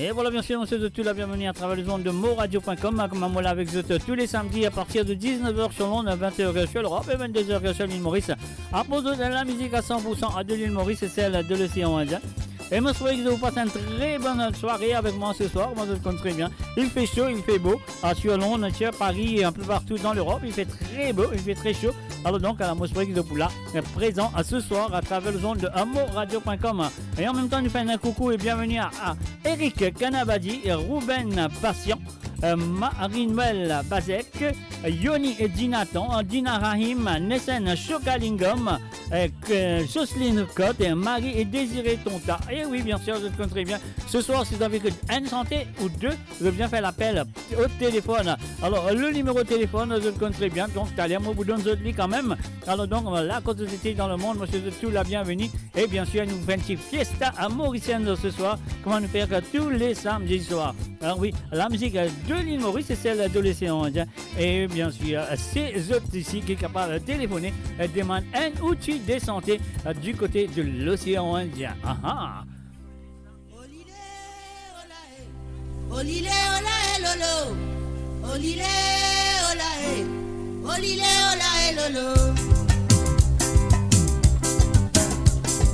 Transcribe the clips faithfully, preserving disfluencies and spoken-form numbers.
E vwala, biensir, nou swet zot tou la bienveni atraver lezond de moradio point com, kouma mo la avek zot tou le samdi a partir de diznef er sur Lond, vent er sur Lerop e vennde er sur lil Moris. Aport zot lamizik a san pour san de lil Moris e sel de Losean Indien. E mo swete ki zot pou pas enn tre bone sware avek mwa seswar, kouma zot konn tre bien. Il fait chaud, il fait beau, a, sur Lond, sur Paris e un peu partout dans l'Europe, il fait très beau, il fait très chaud. Alor donk, ala, mo swete ki zot pou la, e, prezan, a, seswar atraver lezond de moradio point com. E an mem tan, nou fer enn koukou e bienveni a, a Eric Kanabadi, Ruben Patient, e, Marie-Noël Bazek, Yoni e Dinatan, Dina Rahim, Nessen Shokalingam, e, k-, Jocelyne Cotte, e, Marie e Désiré Tonta. E wi, biensir, zot konn tre bien. Seswar, si zot anvi ekout enn sante ou de, zot bizin fer lapel o telefonn. Alor, le nimero telefonn, zot konn tre bien, donk taler mo pou donn zot li kanmem. Alor donk, la kot zot ete dan lemond, mo swet zot tou la bienveni. E biensir, nou fer enn ti fiesta a morisienn seswar, kouma nou fer tou le samdi swar. A wi, lamizik de lil Moris e sel de Losean Indien. E biensir, se zot isi ki kapav telefone, demann enn ou ti de sante di kote de Losean Indien. Aha. Olile, ola e lolo. Olile, ola e. Olile, ola e lolo.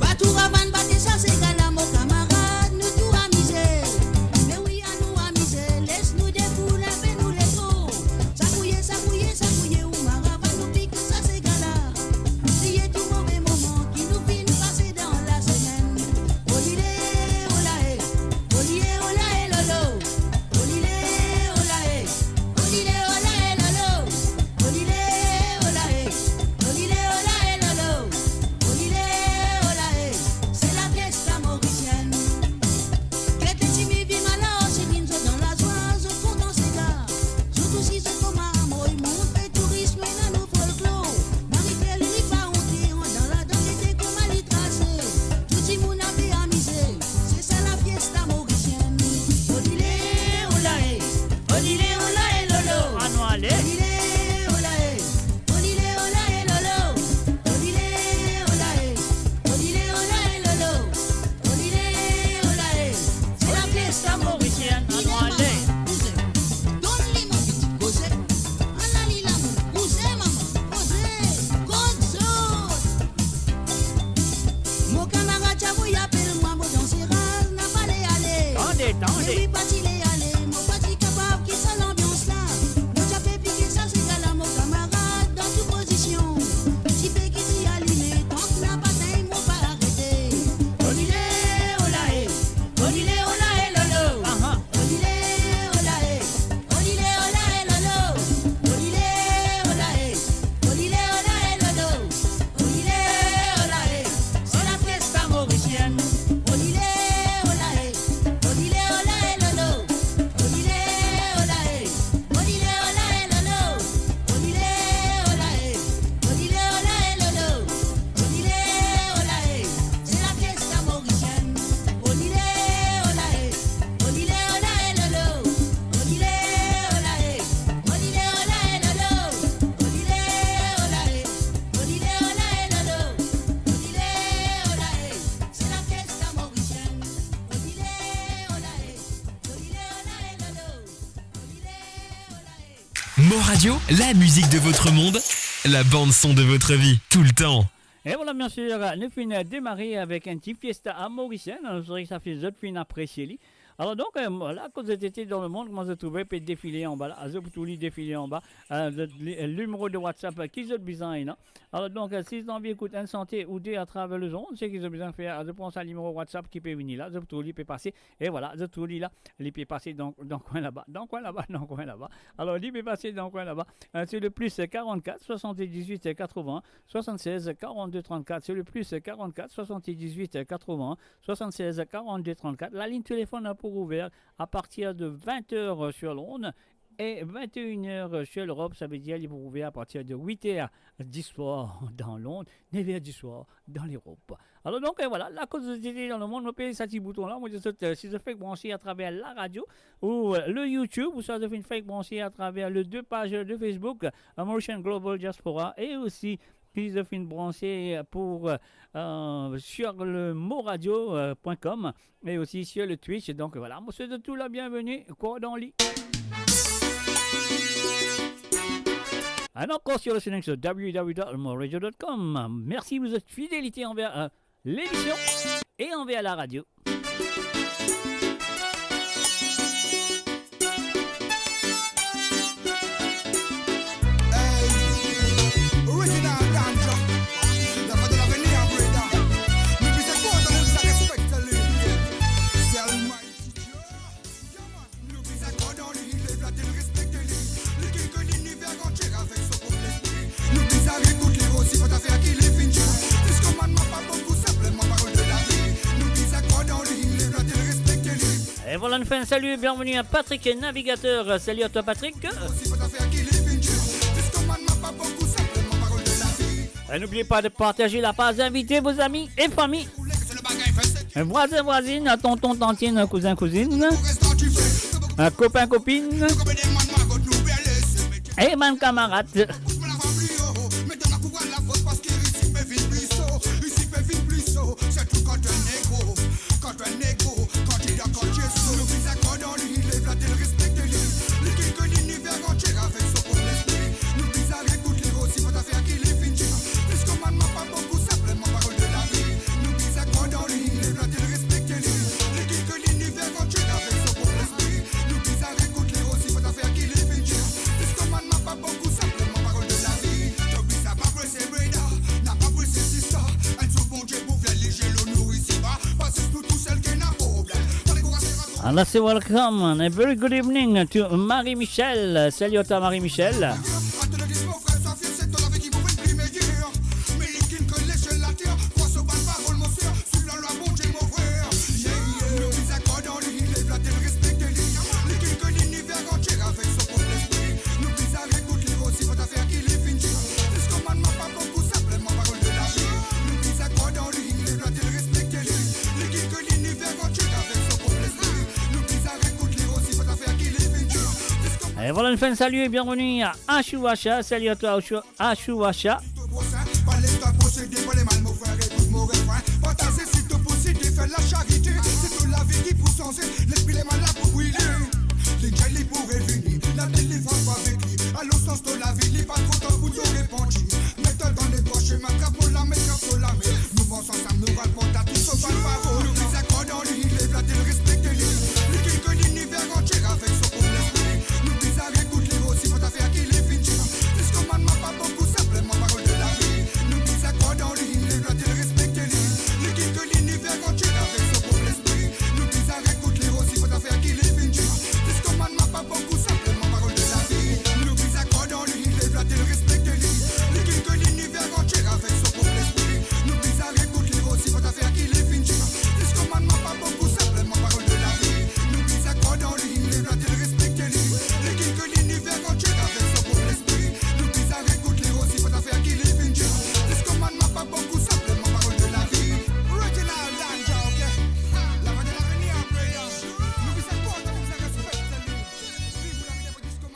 Ba tou ravann, ba tou sa segala, mo kamarad, nou tou amize. Me wi, anou amize, les nou dekoul enpe nou lekor. Sa fouye, sa fouye, sa fouye, ou maravan, nou pik sa segala. Bliye tou move moman ki nou finn pase dan lasemenn. Olile, ola e. Olile, ola e lolo. Olile, ola e. Olile, ola e lolo. Olile, ola e. Olile, ola e lolo. Olile, ola e. Se la fiesta morisienn. Get timi vinn ala, se vinn zot dan lazwa, zot kontan sega. Zot osi zot kouma moy, montre tourism ena nou folklor. Maritel li pa onte, andan ladans ete kouma li trase. Tou dimoun ape amize, se sa la fiesta morisienn. Olile, ola e. Olile, ola e lolo. Anou ale. Olile, ola e. Olile, ola e lolo. Olile, ola e. Olile, ola e lolo. Olile, ola e. Se la fiesta morisienn. Anou ale. Donn li, mo piti, koze. Ala li la, koze, mama, koze. Kot zot? Mo kamarad, ti avoy apel mwa, mo dan se raz, napa le ale. Tande, tande. Me wi, pa ti le ale, mo pa ti kapav kit sa lanbians la. Mo ti ape pike sa segala, mo kamarad, dan tou pozision. Dife ki ti alime, tank napa tegn, mo pa arete. Olile, ola e. Olile, ola e lolo. Aha. Olile, ola e. Olile, ola e lolo. Olile, ola e. Olile, ola e lolo. Olile, ola e. Se la fiesta morisienn. Olile, ola e. Olile, ola e lolo. Olile, ola e. Olile, ola e lolo. Olile, ola e. Olile, ola e lolo. Olile, ola e. Se la fiesta morisienn. Olile, ola e. Olile, ola e lolo. Olile, ola e. Olile, ola e lolo. Olile, ola e. Olile, ola e lolo. Olile, ola e. Se la fiesta morisienn. Olile, ola e. Olile, ola e lolo. Olile, ola e. Mo Radio, la musique de votre monde, la bande son de votre vie, tout le temps. E vwala, biensir, nou finn demare avek enn ti fiesta a morisienn. Nou espere ki sa finn, zot finn apresie li. Alor donk, e, la kot zot ete dan lemond, kouma zot trouve, pe defile anba la, zot pou trouv li defile anba, e, zot li-, e, nimero de WhatsApp, e, ki zot bizin, non? Alor donk, e, si zot anvi ekout enn sante ou de atraver lezond, seki zot bizin fer, zot pran sa nimero WhatsApp ki pe vini la, zot pou trouv li pe pase, e vwala, zot trouv li la, li pe pase dan, dan kwin laba, dan kwin laba, dan kwin laba. Alor, li pe pase dan kwin laba. E, se le plus quarante-quatre soixante-dix-huit quatre-vingts soixante-seize quarante-deux trente-quatre, se le plus quarante-quatre soixante-dix-huit quatre-vingts soixante-seize quarante-deux trente-quatre. Lalinn telefonn pou ouver a partir de vent er sur Lond e vent e enn er sur Lerop, savedir li pou ouver a partir de wit er diswar dan Lond, nef er diswar dan Lerop. Alor donk, e, vwala, la kot zot ete dan lemond, mo pez sa ti bouton la, mo dir zot, e, si zot fek branse atraver la radio, ou, e, le YouTube, ouswa zot finn fek branse atraver le de paz de Facebook, e, Mauritian Global Diaspora, e osi ki zot finn branse pou, euh, sur le moradio, euh, point com et aussi sur le Twitch. Donc voilà, mo swet zot tou la bienvenue, kor dan li. Anou ankor sur le Sinex, w w w dot moradio dot com. Merci pou zot fidelite anver, euh, lemision e anver la radio. Hey, original ganja. Lafwa de lavenir, brother. Nou bizin kor dan li, sa respekte li. Sel Mighty Joe. Nou bizin kor dan li, lev later, respekte li. Li kinn kree liniver antie avek so prop lespri. Nou bizin ekout li osi, pa zafer ki li finn dir. Piske mann ma pa boukou, sinpleman parol de lavi. Nou bizin kor dan li, lev later, respekte li. Et voilà, on fait un salut et bienvenue à Patrick Navigateur. Salut à toi, Patrick. Osi, pa zafer ki li finn dir. Piske mann ma pa boukou, sinpleman parol de lavi. Et n'oubliez pas de partager la page, inviter vos amis et famille. Vwazin, vwazinn, tonton, tantinn, kouzin, kouzinn, kopin, kopinn, e bann kamarad. And I say welcome and a very good evening to Marie Michel. Salut à toi, Marie Michel. Et voilà, on fait un salut et bienvenue à Ashou Asha. Salut à toi, Ashou, Ashou Asha.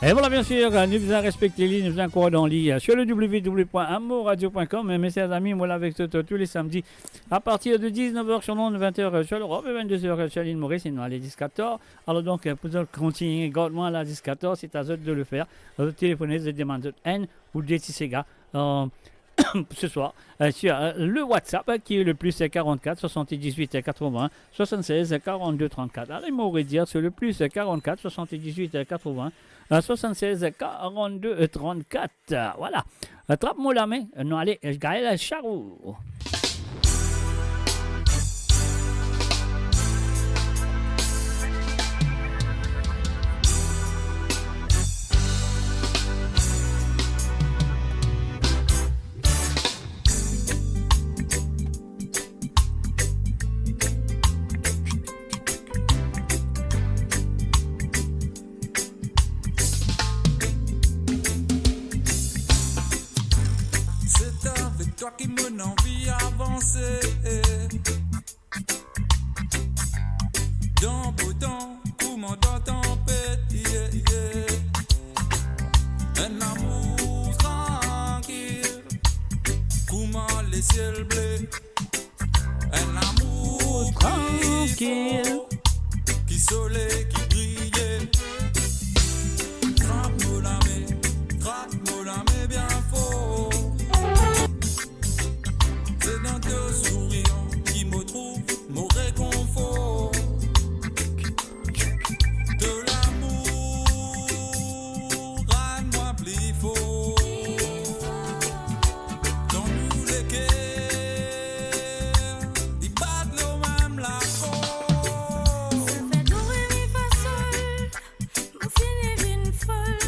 Et voilà, bien sûr, nou bizin respekte li, nou bizin krwar dan li, euh, sur le w w w point amourradio point com. Et mes chers amis, mo la avek zot tou le samedi à partir de dix-neuf heures sur l'onde, vingt heures sur l'Europe et vingt-deux heures sur l'île Maurice, e nou ale ziska tar. Alors donc, euh, pou zot kontign gard mwa la ziska tar, c'est à zot de le faire. Zot telefone, zot demann zot enn ou de ti sega. Euh, ce soir, euh, sur, euh, le WhatsApp, euh, qui est le plus quarante-quatre soixante-dix-huit quatre-vingts soixante-seize quarante-deux trente-quatre. Allez, mo redir, sur le plus quarante-quatre soixante-dix-huit quatre-vingts soixante-seize quarante-deux trente-quatre. Voilà. Trap mo lame, nou ale, euh, Gaël Charou. C'est avec toi ki mo anvi avanse. Dan bo tan kouma dan tanpet, yeah, yeah. Enn lamour trankil. Siel ble, enn lamour trankil, ki soley ki briye. Trap mo lame, trap mo lame bien for. Se dan to sourir ki mo trouv mo rekonfor. To lamour rann mwa pli for. Kan nou leker li bat lor mem lakor. Sa fer do re mi fa sol, mo fini vinn fol.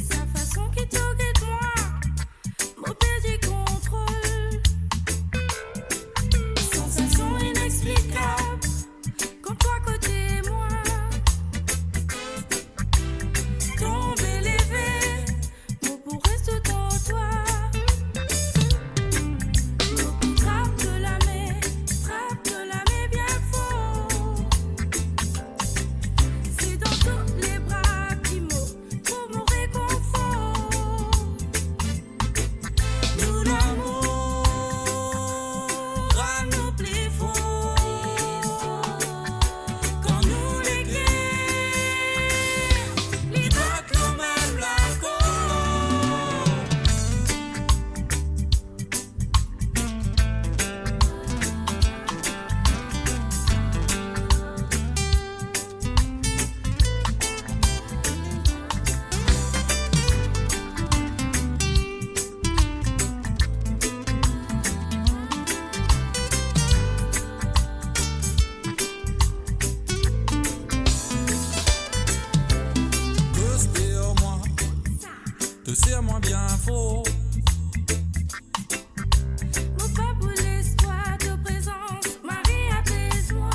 Sa fason ki to get mwa, mo perdi kontrol. Sansasion inexplikab, kan twa kote mwa. Tonbe leve, mo pou res toutan twa. Mo pou trap to lame, trap to lame bien for. Se dan to lebra ki mo trouv mo rekonfor. Nou lamour rann nou pli for. Kan nou leker li bat lor mem lakor. To ser mwa bien for. Mo pa pou les twa, to prezans, Marie, apez mwa.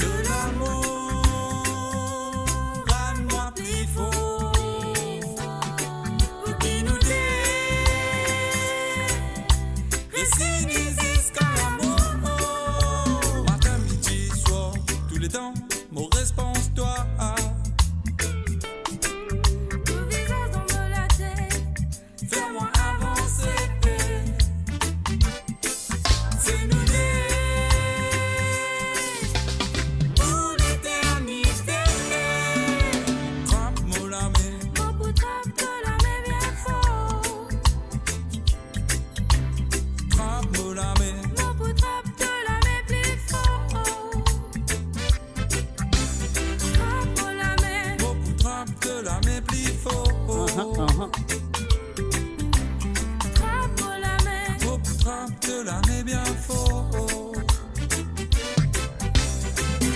To lamour rann mwa pli for. Pou ki nou de res ini ziska lamour. Matin, midi, swar, touletan, mo res pans twa. To vizaz dan mo latet. Fer mwa avanse. Se nou de pou leternite. Trap mo lame. Mo pou trap to lame bien for. Trap mo lame. Mo pou trap to lame pli for. Trap mo lame. Mo pou trap to lame pli for. Aha, aha. Trap mo lame. Mo pou trap to lame bien for.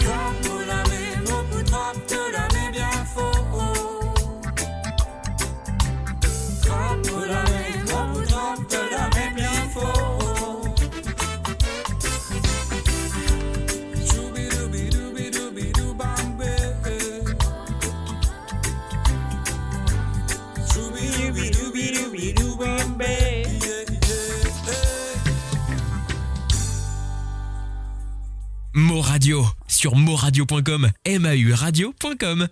Trap mo lame. Mo pou trap to lame bien for. Trap mo lame, mo pou trap to lame bien for. Shooby-dooby-dooby-dooby-doo bambe. Shooby-dooby-dooby-doo bambe. Yeah, yeah, yeah. Mo Radio, sur moradio point com, M A U radio point com.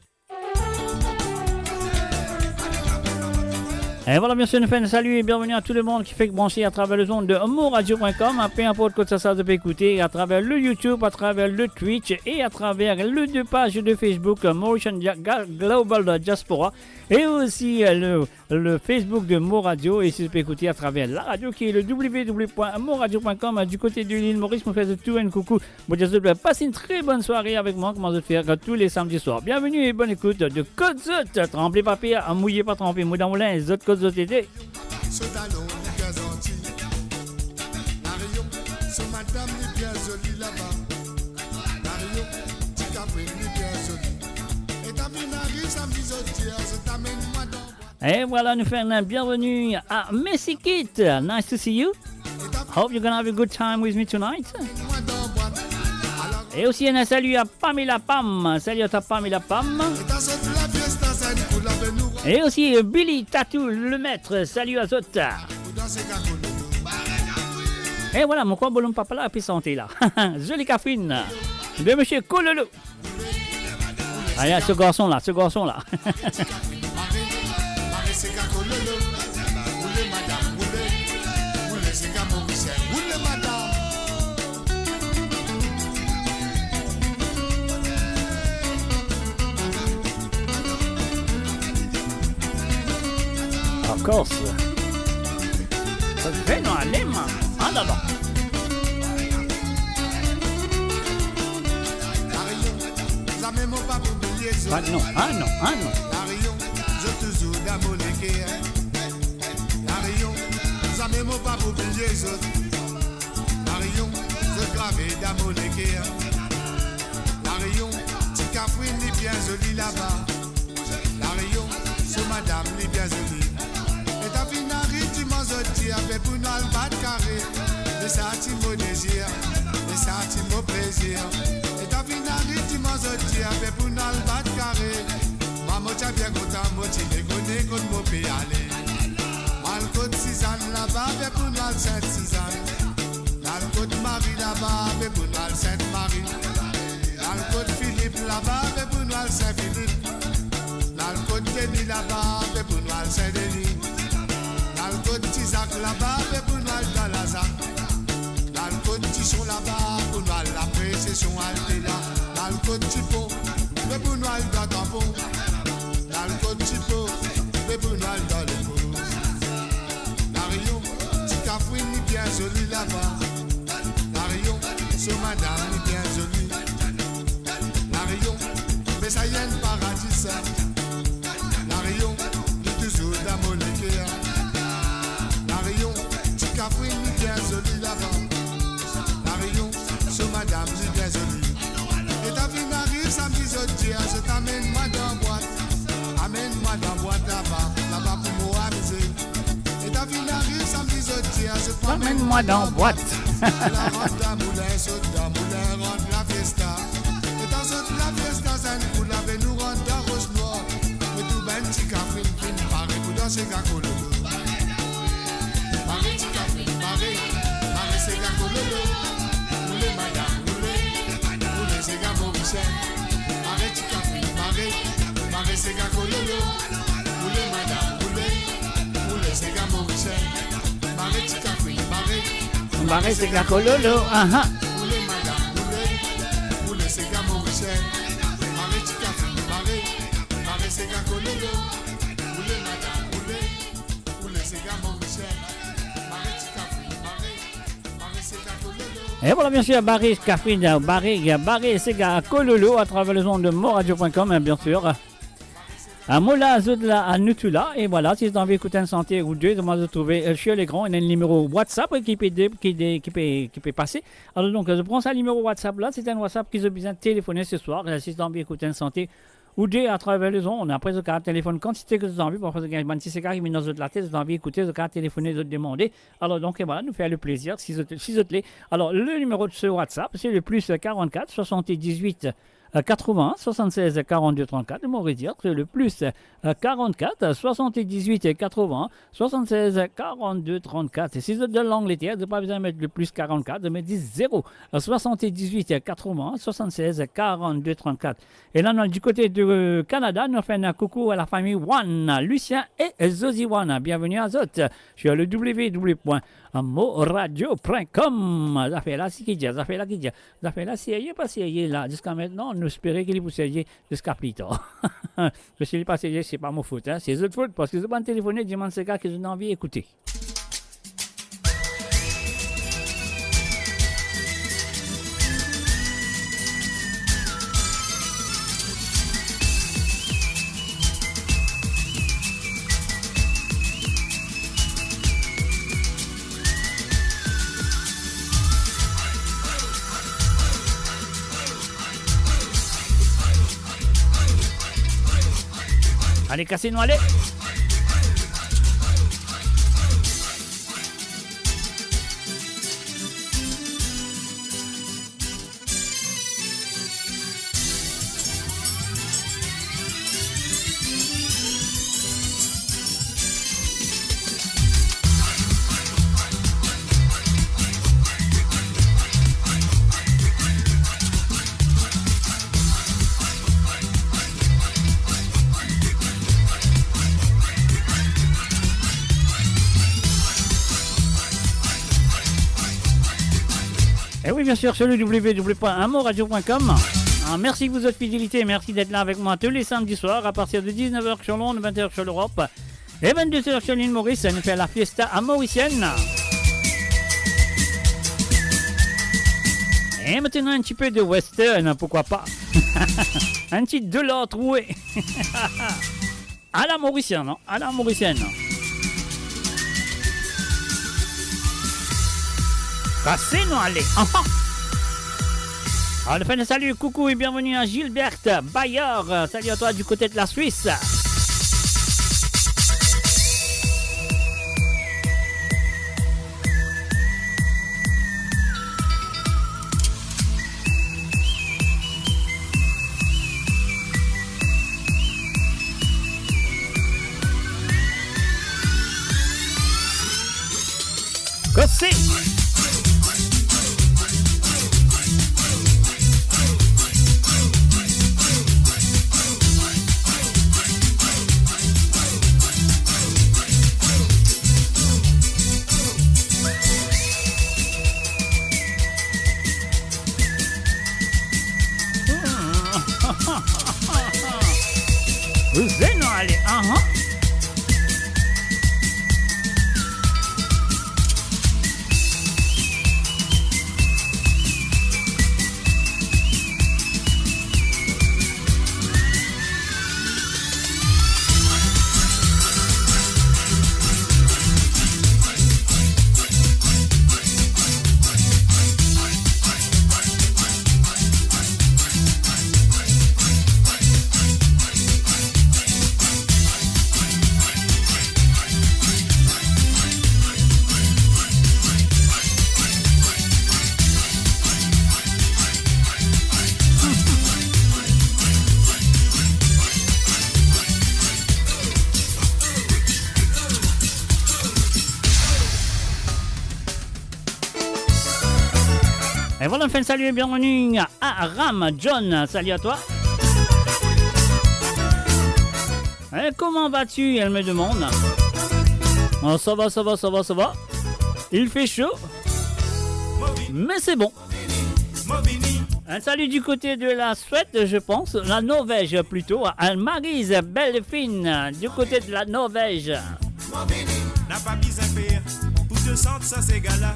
Et voilà, bien sûr, nous faisons un salut et bienvenue à tout le monde qui fait brancher à travers les ondes de moradio point com, hein, peu importe côté ça, ça peut écouter à travers le YouTube, à travers le Twitch et à travers les deux pages de Facebook, euh, Mauritian Dia-, Ga-, Global Diaspora, et aussi, euh, le, le Facebook de Mo Radio, et si vous pouvez écouter à travers la radio qui est le w w w point moradio point com, euh, du côté de l'île Maurice, nous faisons tout un coucou. Mo dir zot, ben, passe une très bonne soirée avec moi, kouma zot fer tou le samedi soir. Bienvenue et bonne écoute de Kot Zot, tranpe pa per, mouye pa tranpe, mo dan mo linz, zot kot zot ete. So dalon li bien zanti. Mario, so madam li bien zoli laba. Mario, ti Katrinn li bien zoli. E ta vinn ariv samedi zot dir, zot amenn mwa dan bwat. Et voilà, nous faisons un bienvenue à Messi Kit. Nice to see you. Hope you're gonna have a good time with me tonight. Et aussi, un salut à Pamela Pam. Salut à ta Pamela Pam. Et aussi, euh, Billy Tatou Lemaître. Salut à zot. Et voilà, mon quoi, bolon papa la, puis santé là. Zoli Katrinn. De monsieur Kololo. Ayo, se garson la, se garson la. Mare, mare, se kako lolo. Corse. Zot fer nou ale, man. Ah, non, non. Larion, zame mo pa pou bliye zot. Ah non, ah non, ah non. Larion, zot touzour dan mo leker. Larion, zame mo pa pou bliye zot. Larion, zot grave dan mo leker. Larion, ti Kafrine li bien zoli laba. Larion, so madam li bien zoli. Letan finn ariv dimanz zot dir, be pou nou al bat kare. Me sa ti mo dezir, me sa ti mo plezir. Letan finn ariv dimanz zot dir, be pou nou al bat kare. Mwa mo ti bien kontan, mo ti pe kone kot mo pe ale. Mo al kot Sizann laba, be pou nou al Sint Sizann. Mo al kot Mari laba, be pou nou al Sint Mari. Mo al kot Filip laba, be pou nou al Sin Filip. Mo al kot Deni laba, be pou nou al Sin Deni. Mo al kot Ti Zak laba, be pou nou al dan Lazak. Mo al kot Tison laba, pou nou al lapresesion al Tela. Mo al kot Tipon, be pou nou al dan Tanpon. Mo al kot Tipon, be pou nou al dan Lekoz. Larion, ti Kafrine li bien zoli laba. Larion, so madam li bien zoli. Larion, me sa enn paradi sa. Larion, li touzour dan mo leker. Larion, ti Kafrine li bien zoli laba. Larion, so madam li bien zoli. Letan finn ariv samdi zot dir, zot amenn mwa dan bwat. Amenn mwa dan bwat laba, laba pou mo amize. Letan finn ariv samdi zot dir, zot pou amenn mwa dan bwat. Ala rant dan moulin, sot dan moulin, rant lafiesta. Letan sot lafiesta, sa enn kou la, be nou rant dan Ros Nwar. Me tou bann ti Kafrine finn pare pou danse gakololo. Pare ti Kafrine, pare, pare sega kololo. Roule madam, roule, roule sega Morisien. Pare ti Kafrine, pare, pare sega kololo. Roule madam, roule, roule sega Morisien. Pare ti Kafrine, pare, pare sega kololo, aha. Roule madam, roule, roule sega Morisien. Pare ti Kafrine, pare, pare sega kololo. Roule madam, roule, roule sega Morisien. Pare ti Kafrine, pare, pare sega kololo. Et voilà, bien sûr, Barry Kafrine, Barry, Barry Sega Kololo à travers les ondes de moradio point com, hein, bien sûr. Ah, mo la, zot la, ah, nou tou la. Et voilà, si zot anvi ekout enn sante ou de, zot trouve, euh, Shirley Grand, ena enn nimero WhatsApp ki pe de-, ki de-, ki pe, ki pe pase. Alor donk, zot pran sa nimero WhatsApp la, se enn WhatsApp ki zot bizin telefone se swar. Euh, si zot anvi ekout enn sante ou de à travers les ondes. Apre, zot kapav telefone kantite ki zot anvi, parfwa zot gagn bann ti sega ki vinn dan zot latet, zot anvi ekoute, zot kapav telefone, zot demande. Alor donk, et voilà, nou fer le plezir, si zot, si zot le. Alors, le numéro de ce WhatsApp, c'est le plus quarante-quatre soixante-dix-huit, euh, quatre-vingts soixante-seize quarante-deux trente-quatre. Mo redir, c'est le plus, euh, quarante-quatre soixante-dix-huit quatre-vingts soixante-seize quarante-deux trente-quatre. E si zot dan Langleter, zot pa bizin met le plus quarante-quatre, zot met zis zéro soixante-dix-huit quatre-vingts soixante-seize quarante-deux trente-quatre. E la, nou di kote de, euh, Canada, nou fer enn koukou à la famille Wan, Lucien et Zozi Wan. Bienvenue à zot sur le w w w point moradio point com. Zafer la, si ki dir, zafer la, ki dir. Zafer la, serye, pa serye la. Ziska aster, nou espere ki li pou serye ziska pli tar. Me si li pa serye, se pa mo fot, hein. Se zot fot, parski zot bann telefone, dimann sega ki zot anvi ekoute. Ale, kase nou ale. Et oui, bien sûr, sur le w w w point moradio point com. Ah, merci pour votre fidélité, merci d'être là avec moi tous les samedis soirs à partir de dix-neuf heures sur Londres, vingt heures sur l'Europe. E vennde er sur l'île Maurice, nou fer la fiesta a Morisienn. E aster, enn tipe de western, pourquoi pas? Enn ti Dolar Troué. A la Morisienn, non? A la Morisienn, non? Kase nou ale. Aha. Alors, on fait un salut, coucou et bienvenue à Gilberte Bayard. Salut à toi du côté de la Suisse. Kase. Ou zeno ale, aha. Et voilà, on fait un salut et bienvenue à Ram John. Salut à toi. Hein, comment vas-tu ? Elle me demande. Oh, ça va, ça va, ça va, ça va. Il fait chaud. Mais c'est bon. Un salut du côté de la Suède, je pense, la Norvège plutôt. Anne-Marie Bellefine, du côté de la Norvège. Mo vini, napa bizin per pou to sant sa sega la.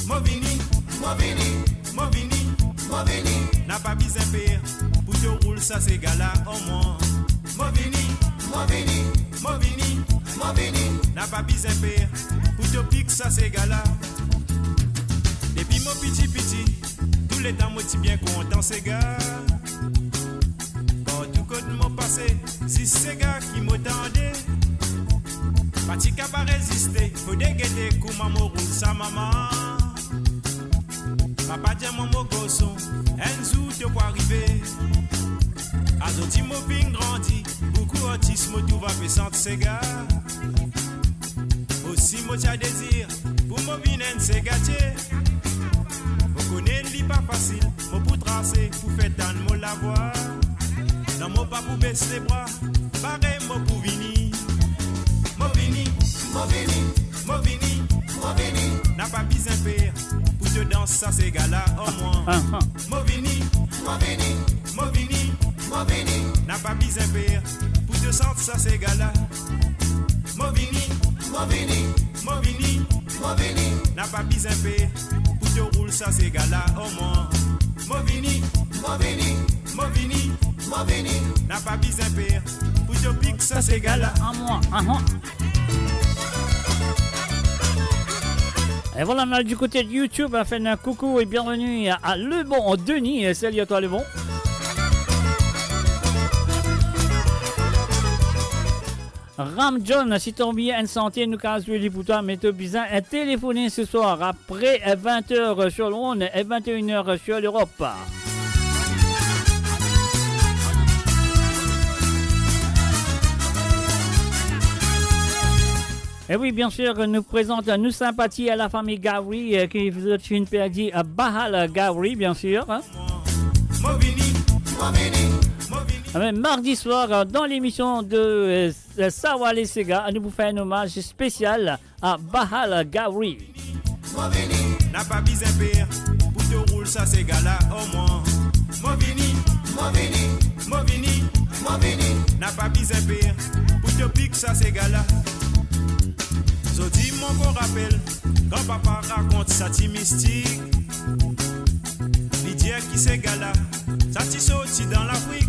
Mo vini, mo vini, mo vini, mo vini. Napa bizin per pou to roul sa sega la, o mwa. Mo vini, mo vini, mo vini, mo vini. Napa bizin per pou to pik sa sega la. Depi mo piti piti, touletan mo ti bien kontan sega. Partou kot mo pase, zis sega ki mo tande. Pa ti kapav reziste, fode gete kouma mo roul sa mama. Papa dir mwa mo garson, enn zour to pou arive. Azordi mo finn grandi, boukou artis mo trouv ape sant sega. Osi mo ti a dezir pou mo vinn enn segatier. Mo kone li pa fasil, mo pou trase pou fer tann mo lavwa. Non, mo pa pou bes lebra, pare mo pou vini. Mo vini, mo vini, mo vini, mo vini. Napa bizin per pou to dans sa sega la, o mwa. Mo vini, mo vini, mo vini, mo vini. Napa bizin per pou to sant sa sega la. Mo vini, mo vini, mo vini, mo vini. Napa bizin per pou to roul sa sega la, o mwa. Mo vini, mo vini, mo vini, mo vini. Napa bizin per pou to pik sa sega la, o mwa. Aha. Et voilà, on a du côté de YouTube, on fait un coucou et bienvenue à, à Lebon Denis. Salut à toi, Lebon. Ram John, si to anvi enn sante, nou kapav zwe li pou twa, me to bizin telefone se swar apre vin er sur Londres et vin e enn er sur l'Europe. E wi, bien sir, nou prezant nou sinpati a lafami Gawri, eh, ki zot finn perdi, eh, Bahal Gawri, bien sir, hein. Mo vini, mo vini, mo vini. Ah ben, mardi soir, euh, dans l'émission de, euh, Sa Wale Sega, nou pou fer enn omaz spesial a Bahal Gawri. Mo vini, napa bizin per pou to roul sa sega la, o mwa. Mo vini, mo vini, mo vini, mo vini. Napa bizin per pou Topik sa sega la. Zordi mo ankor rapel, kan papa rakont sa ti mistik, li dir ki sega la, sa ti sorti dan Lafrik,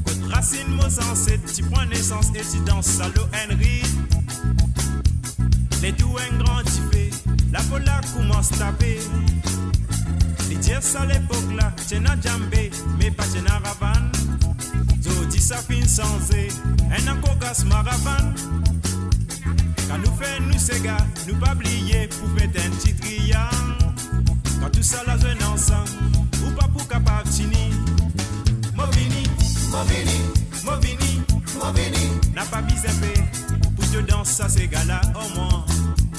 kot rasinn mo zanset ti pran nesans e ti dans sa lor enn rit. Letou enn gran dife, lapo la koumans tape. Li dir sa lepok la, ti ena djambe, me pa ti ena ravann. Zordi sa finn sanze, ena kokas maravann. Kan nou fer nou sega, nou pa bliye pou fet enn ti triyang. Kan tou sa la zwenn ansam, ou pa pou kapav tini. Mo vini, mo vini, mo vini, mo vini. Napa bizin per pou to dans sa sega la, o mwa.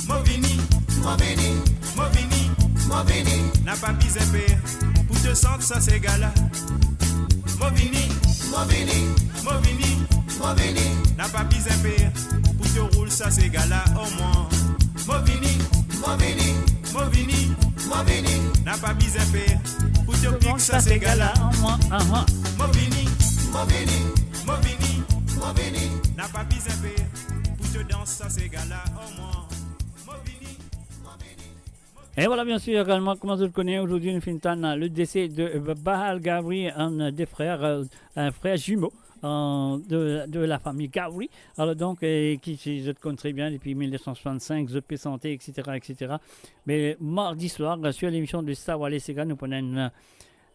Mo vini, mo vini, mo vini, mo vini. Napa bizin per pou to sant sa sega la. Mo vini, mo vini, mo vini, mo vini. Napa bizin per pou to roul sa sega la, o mwa. Mo vini, mo vini, mo vini, mo vini. Napa bizin per pou to pik sa sega la, o mwa. Aha. Mo vini, mo vini, mo vini, mo vini. Napa bizin per pou to dans sa sega la, o mwa. Mo vini, mo vini. Et voilà, bien sûr, également, kouma zot kone, zordi nou finn tann le décès de Bahal Gavri, un des frères, euh, un frère jumeau, euh, de, de la famille Gavri. Alors donc, euh, ki, si zot konn tre bien depi mil nef san swasann-sink, zot pe sante, et cetera, et cetera. Me mardi swar, euh, sur l'émission de Sa Wale Sega, nou pran enn,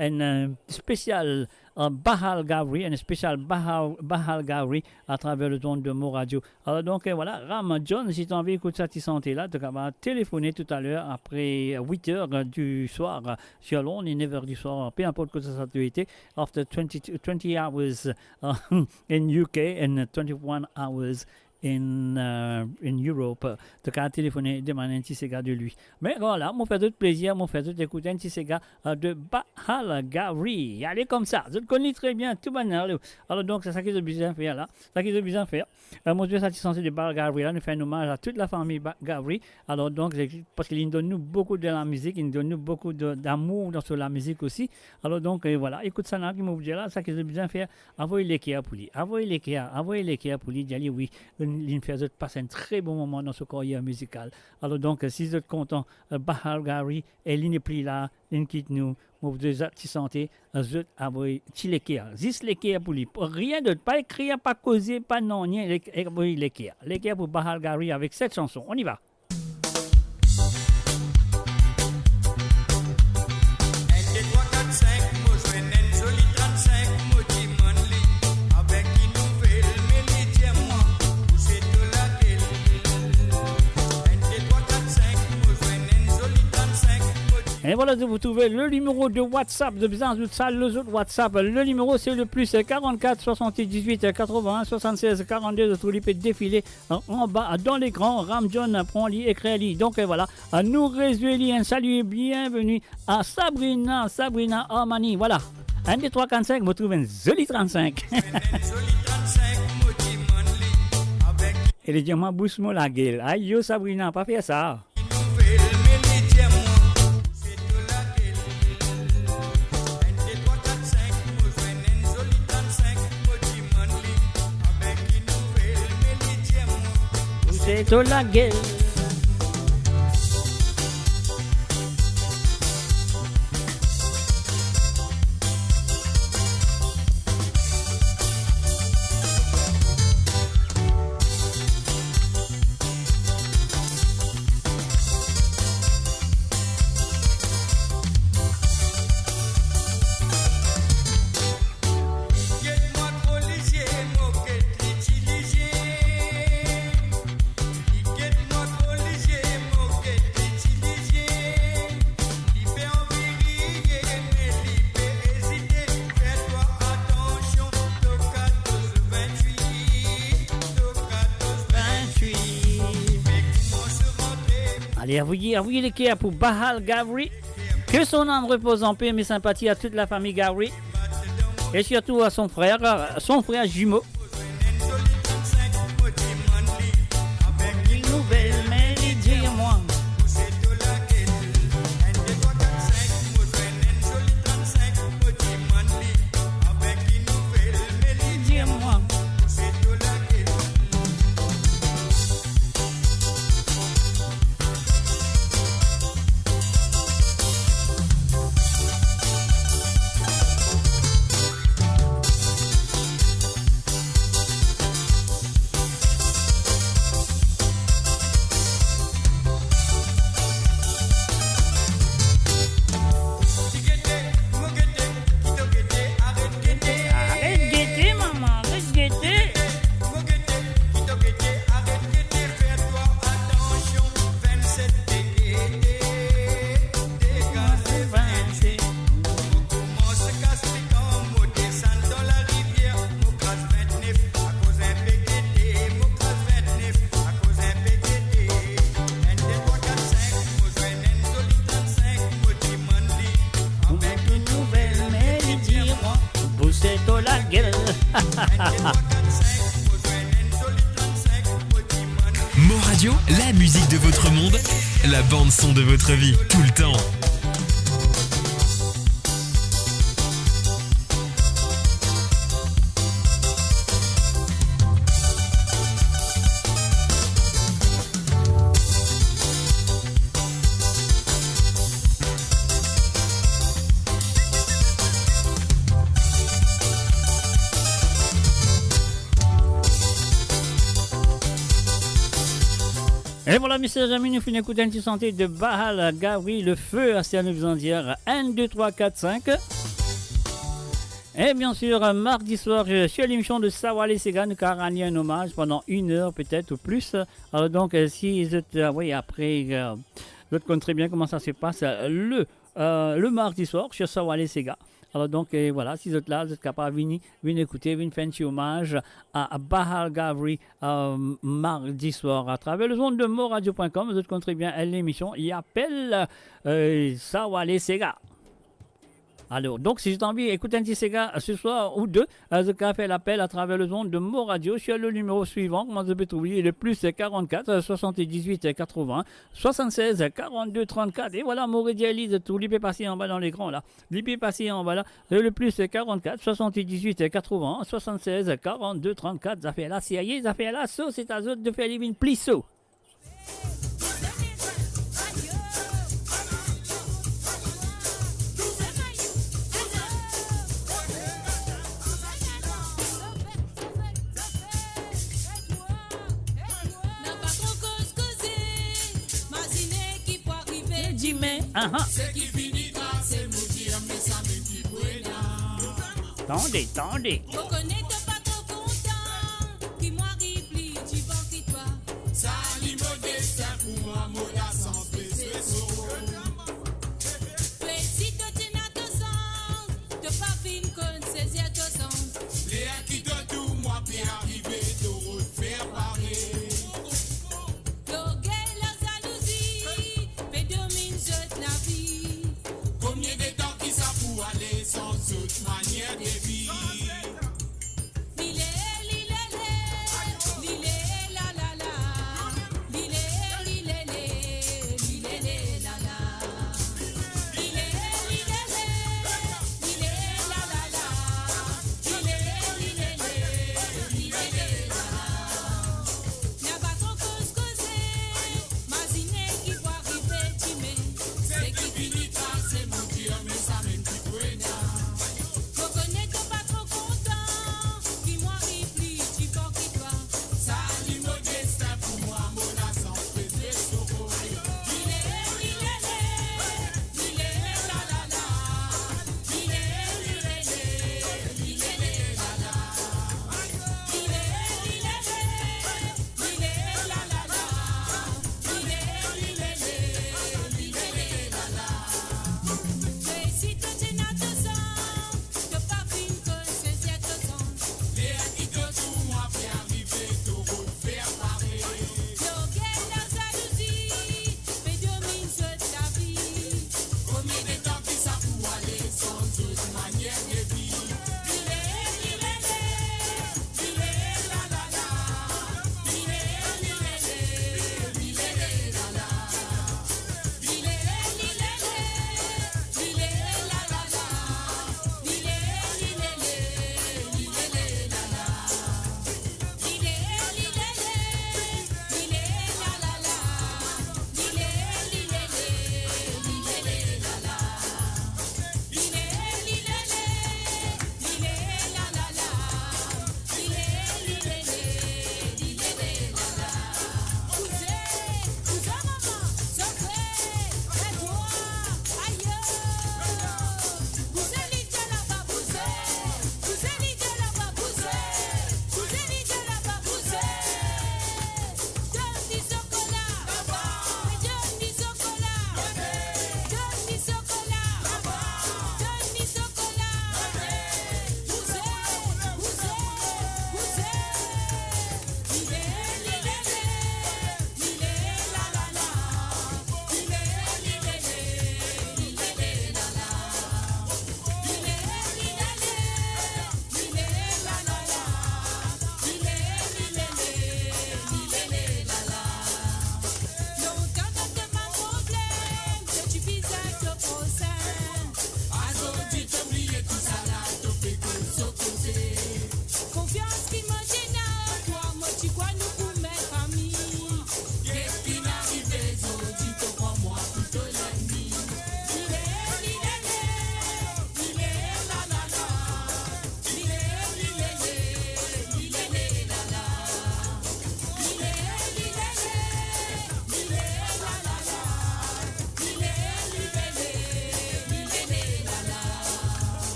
enn, euh, spesial, euh, Bahal Gavri, enn spesial Bahal, Bahal Gavri atraver le zond de Mo Radio. Alors donc, euh, voilà, Ram John, si to anvi ekout sa ti sante la, to kapav telefone talor apre wit er, euh, di swar, euh, sur Londres, nef er di swar, peu importe kote sa to ete, after twenty, twenty hours, uh, in U K and twenty-one hours in, uh, in Europe. To kapav telefone, demann enn ti sega de li. Me voilà, mo fer zot plezir, mo fer zot ekout enn ti sega, euh, de Bahal Gavri. Ale koumsa, zot konn li tre bien, tou bann la. Alors donc, se sa ki zot bizin fer la. Sa ki zot bizin fer. Euh, mo dir sa ti sante de Bahal Gavri la, nou fer enn omaz a tout la fami Ba-, Gavri. Alors donc, se, parski li donn nou boukou dan lamizik, li donn nou boukou de, damour dan so lamizik osi. Alors donc, euh, voilà, ekout sa la ki mo pou dir la, sa ki zot bizin fer, avoy leker pou li, avoy leker, avoy leker pou li, dir li wi, li, li fer zot pas enn tre bon moman dan so karyer mizikal. Alors donc, euh, si zot kontan, euh, Bahal Gavri, e li nepli la, linn kit nou, mo pou dir zot ti sante, zot avoy ti leker, zis leker pou li, rien dot, pa ekrir, pa koze, pa nanye, le-, avoy leker. Leker pou Bahal Gavri avek set sanson. On y va. Enn, de, trwa, kat, sink, mo zwenn enn zoli trant-sink, mo dimann li, avek ki nouvel me li dir mwa, ou se to lakel. Enn, de, trwa, kat, sink, mo zwenn enn zoli trant-sink, mo E voilà, zot pou trouve le nimero de WhatsApp. Zot bizin azout sa lor zot WhatsApp. Le nimero, se le plis karant-kat, swasant-diz-wit, katrovin-enn, swasant-sez, karant-de. Zot trouv li pe defile, euh, anba, dan lekran. Ram John pran li, ekrir li. Donk, euh, voilà. Euh, nou rezwe li, enn sali, bienveni a Sabrina, Sabrina Armani. Voilà. Enn, de, trwa, kat, sink, mo trouv enn zoli trant-sink. E li dir mwa bous mo lagel. Ayo, Sabrina, pa fer sa. Ou se to lagel. Ale, avoy, avoy leker pou Bahal Gavri. Que son âme repose en paix, mes sympathies à toute la famille Gavri. Et surtout à son frère, euh, son frère jumeau. Mo Radio, la musique de votre monde, la bande son de votre vie, tout le temps. E vwala, misie zami, nou finn ekout enn ti sante de Bahal Gavri, Le Feu, aster nou bizin dir enn, de, trwa, kat, sink. E bien sir, mardi swar, euh, sur lemision de Sa Wale Sega, nou kapav rann li enn omaz pandan enn er petet ou plis. Alor donk, euh, si zot, euh, wi, apre, euh, zot konn tre bien kouma sa se pas, euh, le, euh, le mardi swar sur Sa Wale Sega. Alor donk, euh, vwala, si zot la, zot kapav vini, vinn ekoute, vinn fer enn ti omaz a, a Bahal Gavri, euh, mardi swar atraver lezond de moradio pwin kom. Zot konn tre bien, euh, lemision, li apel, euh, Sa Wale Sega. Alor, donk, si zot anvi ekout enn ti sega se swar ou de, euh, zot kapav fer lapel atraver lezond de Mo Radio sur le nimero swivan, kouma zot pe trouv li, le plis karannkat, swasanndizwit, katrovin, swasannsez, karannde, trannkat. E vwala, mo redir li, zot trouv li pe pase anba dan lekran la. Li pe pase anba la, le plis karannkat, swasanndizwit, katrovin, swasannsez, karannde, trannkat. Zafer la serye, zafer la so, se a zot de fer li vinn pli so. Aha. Tande, tande. Mo kone to pa tro kontan ki mwa ariv pli divan ki twa. Sa li mo destin pou mwa, mo lasans pe zwe so. Peti to ti ena to sans, to pa finn konn sezir to sans. Ler ki to tou mwa pe arive, to rod fer pare. Lorgey, lazalouzi, pe dominn zot lavi. Konbien de tan ki sa pou ale san zot manier de viv?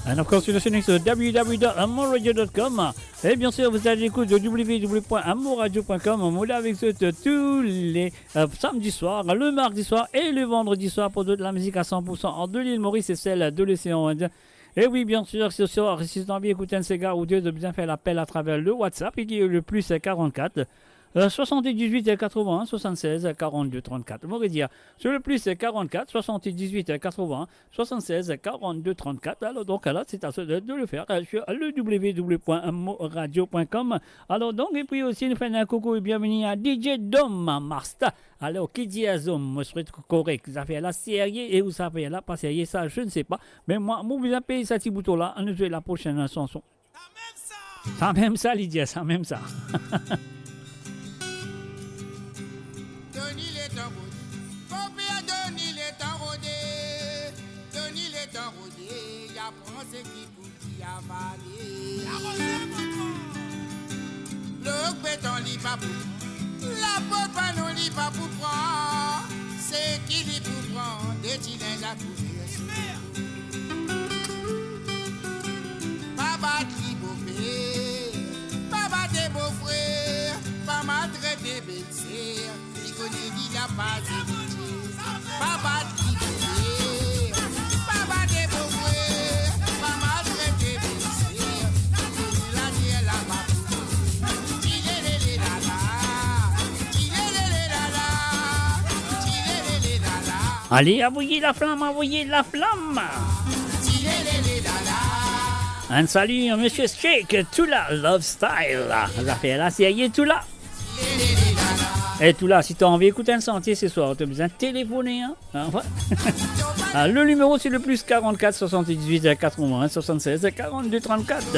And of course, you're listening to w w w dot moradio dot com. Et bien sûr, vous êtes à l'écoute de w w w point moradio point com. On est avec vous tous les, euh, samedis soirs, le mardi soir et le vendredi soir pour toute la musique à cent pour cent hors de l'île Maurice et celle de l'océan Indien. Et oui, bien sûr, ce soir, si tu as envie d'écouter un séga ou deux, de bien faire l'appel à travers le WhatsApp, qui est le plus quarante-quatre, euh, soixante-dix-huit quatre-vingts soixante-seize quarante-deux trente-quatre. Mo redir, sur le plus quarante-quatre soixante-dix-huit quatre-vingts soixante-seize quarante-deux trente-quatre. Alors donc, là, c'est à toi de, de le faire, euh, sur le w w w point moradio point com. Alors donc, et puis aussi, nous faisons un coucou et bienvenue à D J Dom Masta. Alors, ki dir zom, mo swet korek. Zafer la serye e ou zafer la pa serye, sa, je ne sais pas. Me mwa, mo bizin pey sa ti bouton la, annou zwe la prochaine chanson. Sa mem sa, li dir, sa mem sa. Doni letan rode, konpir, doni letan rode, doni letan rode, li aprann seki pou li avale. Blok beton li pa pou pran, lapot panon li pa pou pran, seki li pou pran, de ti linz a kouver. Pa bat li boper, pa bat li bofrer, pa maltret li belser, li kone li la pa zot. Pa bat li boper, pa bat li bofrer, pa maltret li belser, li kone later la pa pou li. Ti lelele lala, ti lelele lala, ti lelele lala. Ale, avoye laflam, avoye laflam. Enn sali, Misie Shake, Toula Love Style. Zafer la serye, Toula. E Toula, si to anvi ekout enn santie se swar, to bizin telefone, hein. Hein, ouais. Ah, le numéro, c'est le plus quarante-quatre soixante-dix-huit quatre-vingts soixante-seize quarante-deux trente-quatre.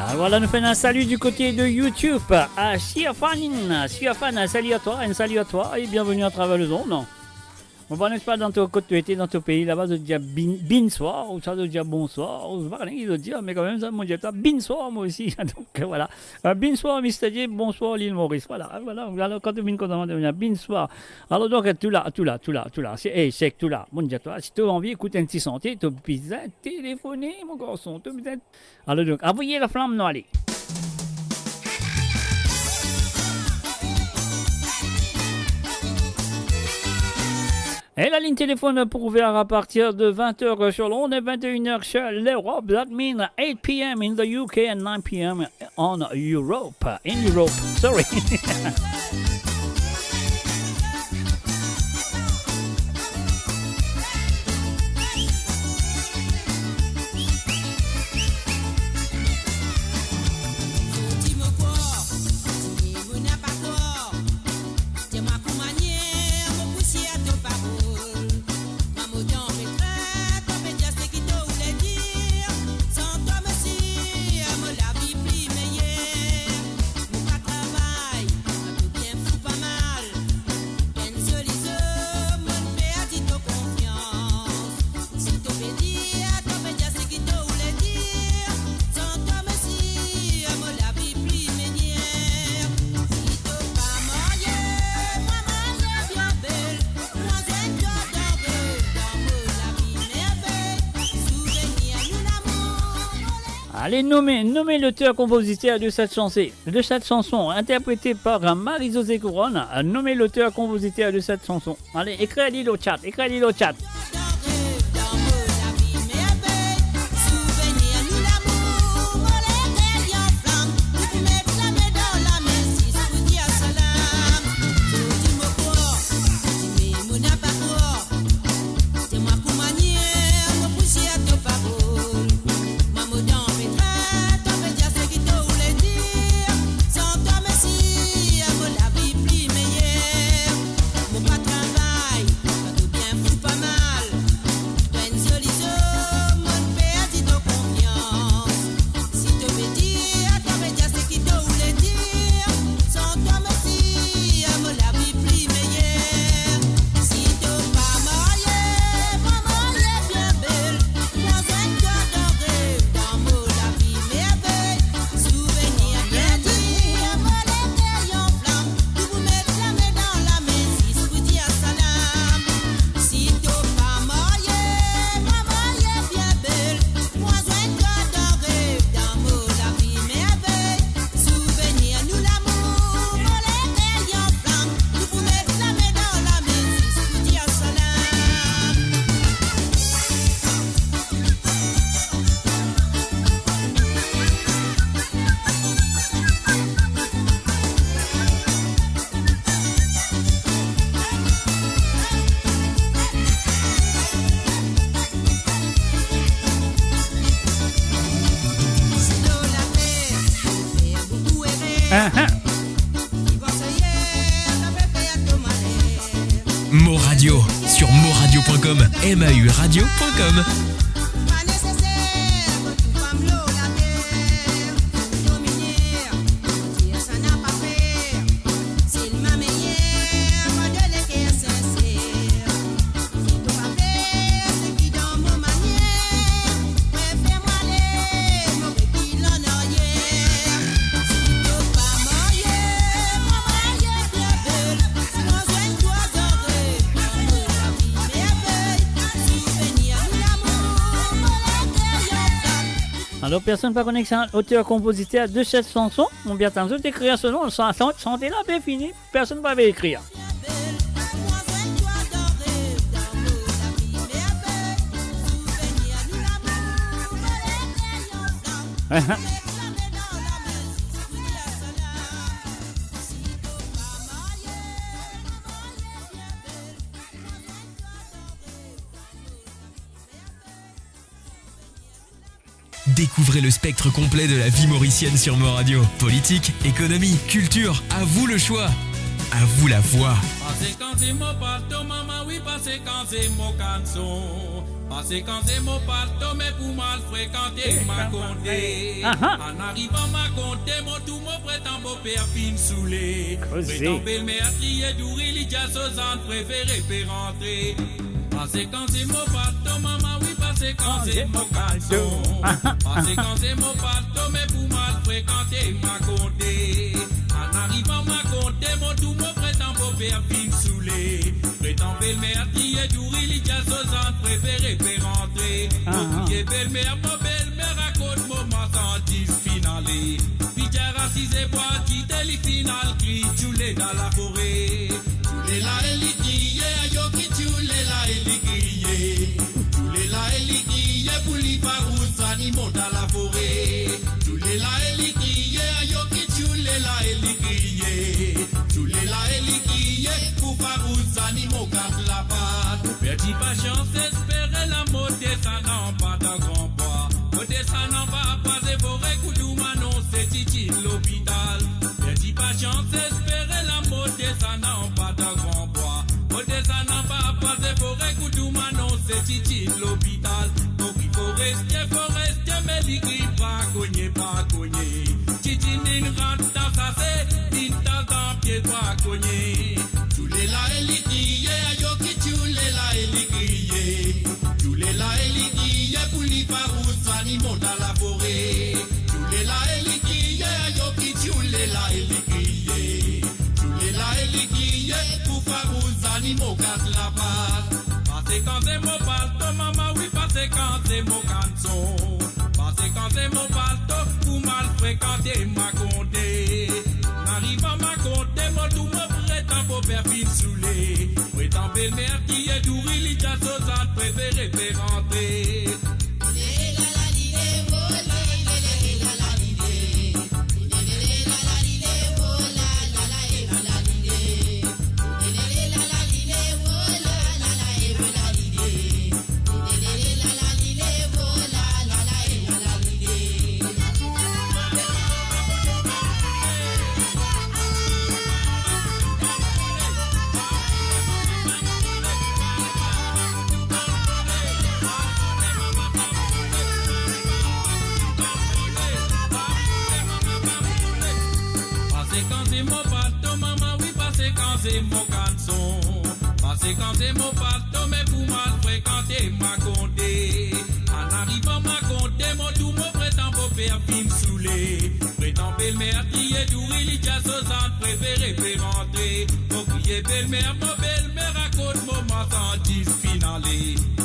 Ah, voilà, nous faisons un salut du côté de YouTube à Siafan. Siafan, un salut à toi, un salut à toi et bienvenue à travers le monde. Mo pa kone, sipa dan to, kot to ete, dan to pei laba, zot dir bin-, binswar, ou sa zot dir bonswar, ou pa kone ki zot dir, me kanmem sa, mo dir twa binswar, mwa osi. Donk, vwala. Euh, binswar, Mister J, bonswar, Lil Moris. Vwala, vwala. Alor, kan to vinn kontan, to vinn binswar. Alor, donk, tou la, tou la, tou la, tou la. Se, eh, sek tou la. Mo dir twa, si to anvi ekout enn ti sante, to bizin telefone, mo garson. To bizin Alor donk, avoy laflam, nou ale. Et la ligne téléphone pour ouvrir à partir de vingt heures sur l'onde et vingt et une heures sur l'Europe. That means eight p.m. in the U K and nine p.m. on Europe. In Europe, sorry. Allez, nommez, nommez l'auteur-compositeur de cette chanson, de cette chanson interprétée par Marie-Josée Couronne. Nommez l'auteur-compositeur de cette chanson. Allez, écris-le au chat, écris-le au chat. Mo Radio, sur moradio point com, M A U radio point com. Alor, personn pa kone ki sa oter-konpoziter de set sanson, oubien tann zot ekrir so non, sa, sa, sante la pe fini, personn pa pe ekrir. Découvrez le spectre complet de la vie mauricienne sur Mo Radio. Politique, économie, culture, à vous le choix. À vous la voix. Pase kanz mo palto, mama, wi, pase kanz mo kanson. Pase kan se mo palto, me pou mo al frekante Makonde. Aha. An arivan Makonde, mo trouv mo pretan boper finn soule. Koze. Pretan belmer kriye douri, li dir so zann prefere pe rantre. Pase kan se mo palto, mama wi, pase kan se mo kalson. Aha. Pase kan se mo palto, me pou mo al frekante Makonde. An arivan Makonde, mo trouv mo pretan boper finn soule. Pretan belmer kriye douri, li dir so zann prefere pe rantre. Mo kriye belmer, mo belmer, akoz mo marsandiz finn ale. Li dir asize bwar dite, li finn al kriy, "Djoule dan lafore." Djoule la e li kriye, ayo ki djoule la e li kriye. Djoule la e li kriye, pou li pa rouz zanimo dan lafore. Djoule la e li kriye, ayo ki djoule la e li kriye. Djoule la e li kriye, pou pa rouz zanimo kat lapat. Perdi pasians, espere lamor, desann anba dan gran bwa. Mo desann anba, pase fore, koudou mo anonse Titinn lopital. Perdi pasians, espere lamor, desann anba dan gran bwa. Mo desann anba, pase fore, koudou mo anonse Titinn lopital. Mo kriy foreste, foreste, me li kriy brakonie, brakonie. Titinn inn rant dan sase, inn tas dan pie brakonie. Djoule la e li kriye, ayo ki djoule la e li kriye. Djoule la e li kriye, pou li pa rouz zanimo dan lafore. Djoule la e li kriye, ayo ki djoule la e li kriye. Djoule la e li kriye, pou pa rouz zanimo kat lapat. Pase kan se mo palto, mama wi, pase kan se mo kalson. Pase kan se mo palto, pou mo al frekante Makonde. An arivan Makonde, mo trouv mo pretan boper finn soule. Pretan belmer kriye douri, li dir so zann prefere pe rantre. Pase kan se mo palto, mama wi, pase kan se mo kalson. Pase kan se mo palto, me pou mo al frekante Makonde. An arivan Makonde, mo trouv mo pretan boper finn soule. Pretan belmer kriye douri, li dir so zann prefere pe rantre. Mo kriye belmer, mo belmer, akoz mo marsandiz finn ale.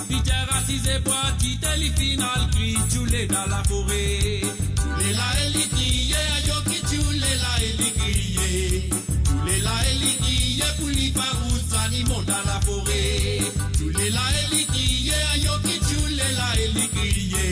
Li dir asize bwar dite, li finn al kriy, "Djoule dan lafore." Djoule la e li kriye, ayo ki djoule la e li kriye. Djoule la e li kriye, pou li pa rouz zanimo dan lafore. Djoule la e li kriye, ayo ki djoule la e li kriye.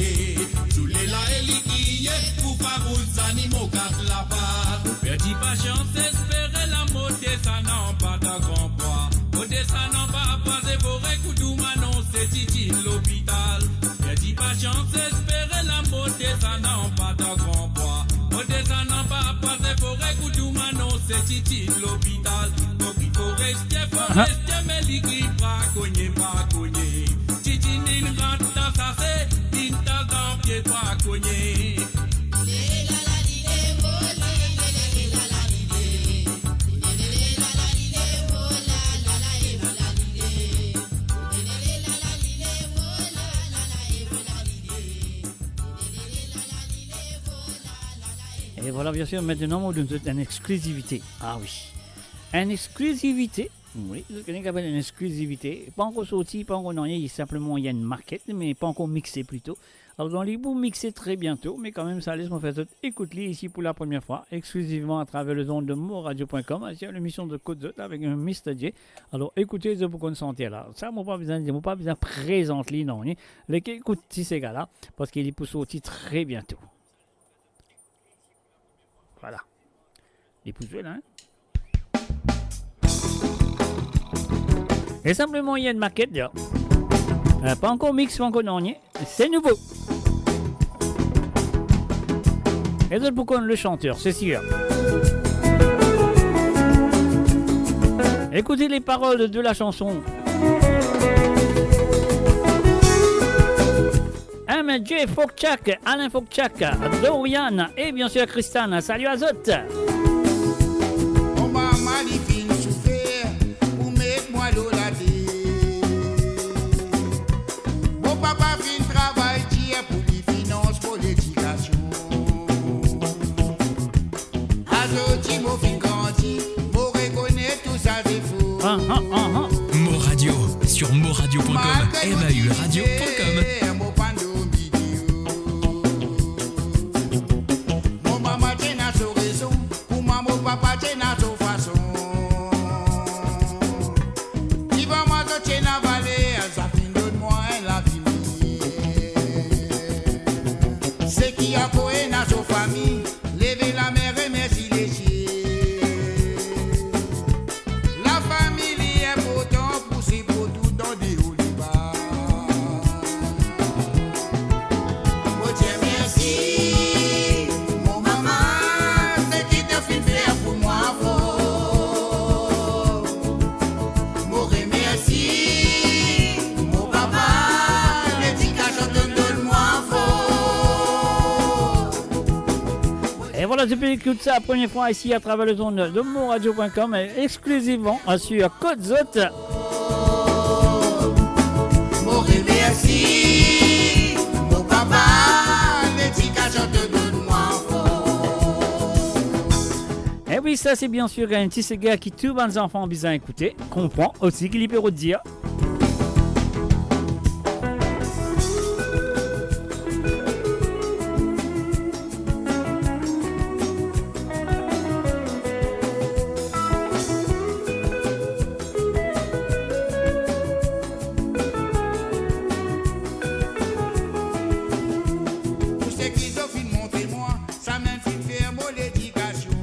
Djoule la e li kriye, pou pa rouz zanimo kat lapat. Perdi pasians, espere lamor, desann anba dan gran bwa. Mo desann anba, pase fore, koudou mo anonse Titinn lopital. Perdi pasians, espere lamor, desann anba dan gran bwa. Mo desann anba, pase fore, koudou mo anonse Titinn lopital. Mo kriy foreste, foreste, me li kriy brakonie, brakonie. Titinn inn rant dan sase, inn tas dan pie brakonie. E vwala, bien sir, aster mo donn zot enn exklizivite. Ah wi. Enn exklizivite. Wi, zot kone ki apel enn exklizivite. Pankor sorti, pankor nanye, li sinpleman ena enn maket, me pankor mixe plito. Alor, li pou mixe tre biento, me kanmem, sa les mo fer zot ekout li isi pou la premie fwa, exklizivman atraver lezond de moradio pwin kom, asir lemision de Kot Zot avek Mister J. Alor, ekoute, zot pou konn santi la. Sa, mo pa bizin dir, mo pa bizin prezant li, non, li. Leke ekout ti sega la, parski li pou sorti tre biento. Vwala. Li pou zwe la, hein. E sinpleman, ena enn maket, ya. Euh, pankor mixe, pankor nanye. Se nouvo. E zot pou konn le chanteur, se sir. Écoutez les paroles de la chanson. Jeff Fokchak, Alain Fokchak, Dorian e bien sir Christiane. Salut à zot. Mo mama li finn soufer pou met mwa lor later. Mo papa finn travay dir pou li finans mo ledikasion. Azordi mo finn grandi, mo rekonet tou sa zefo. Ah, ah, ah, ah. Mo Radio, sur moradio point com, malgre mo M A U radio point com. Difikilte, mo pa donn video. Mo mama ti ena so rezon, kouma mo papa ti ena so fason. Devan mwa zot ti ena valer, sa finn donn mwa enn lavi miye. Seki ankor ena so fami, leve lame, remersi lesiel. Lafami li inportan pou siport ou dan deor leba. Mo dir mersi, mo mama, seki to finn fer pou mwa for. Mo remersi, mo papa, ledikasion to donn mwa for. E vwala, zot pe ekout sa premie fwa isi atraver lezond de moradio point com, exklusivman sur Kot Zot. Mo remersi mo papa, ledikasion to donn mwa for. E wi, sa se bien sir enn ti sega ki tou bann zanfan bizin ekoute, konpran osi ki li pe rod dir. Tou seki zot finn montre mwa, samem finn fer mo ledikasion.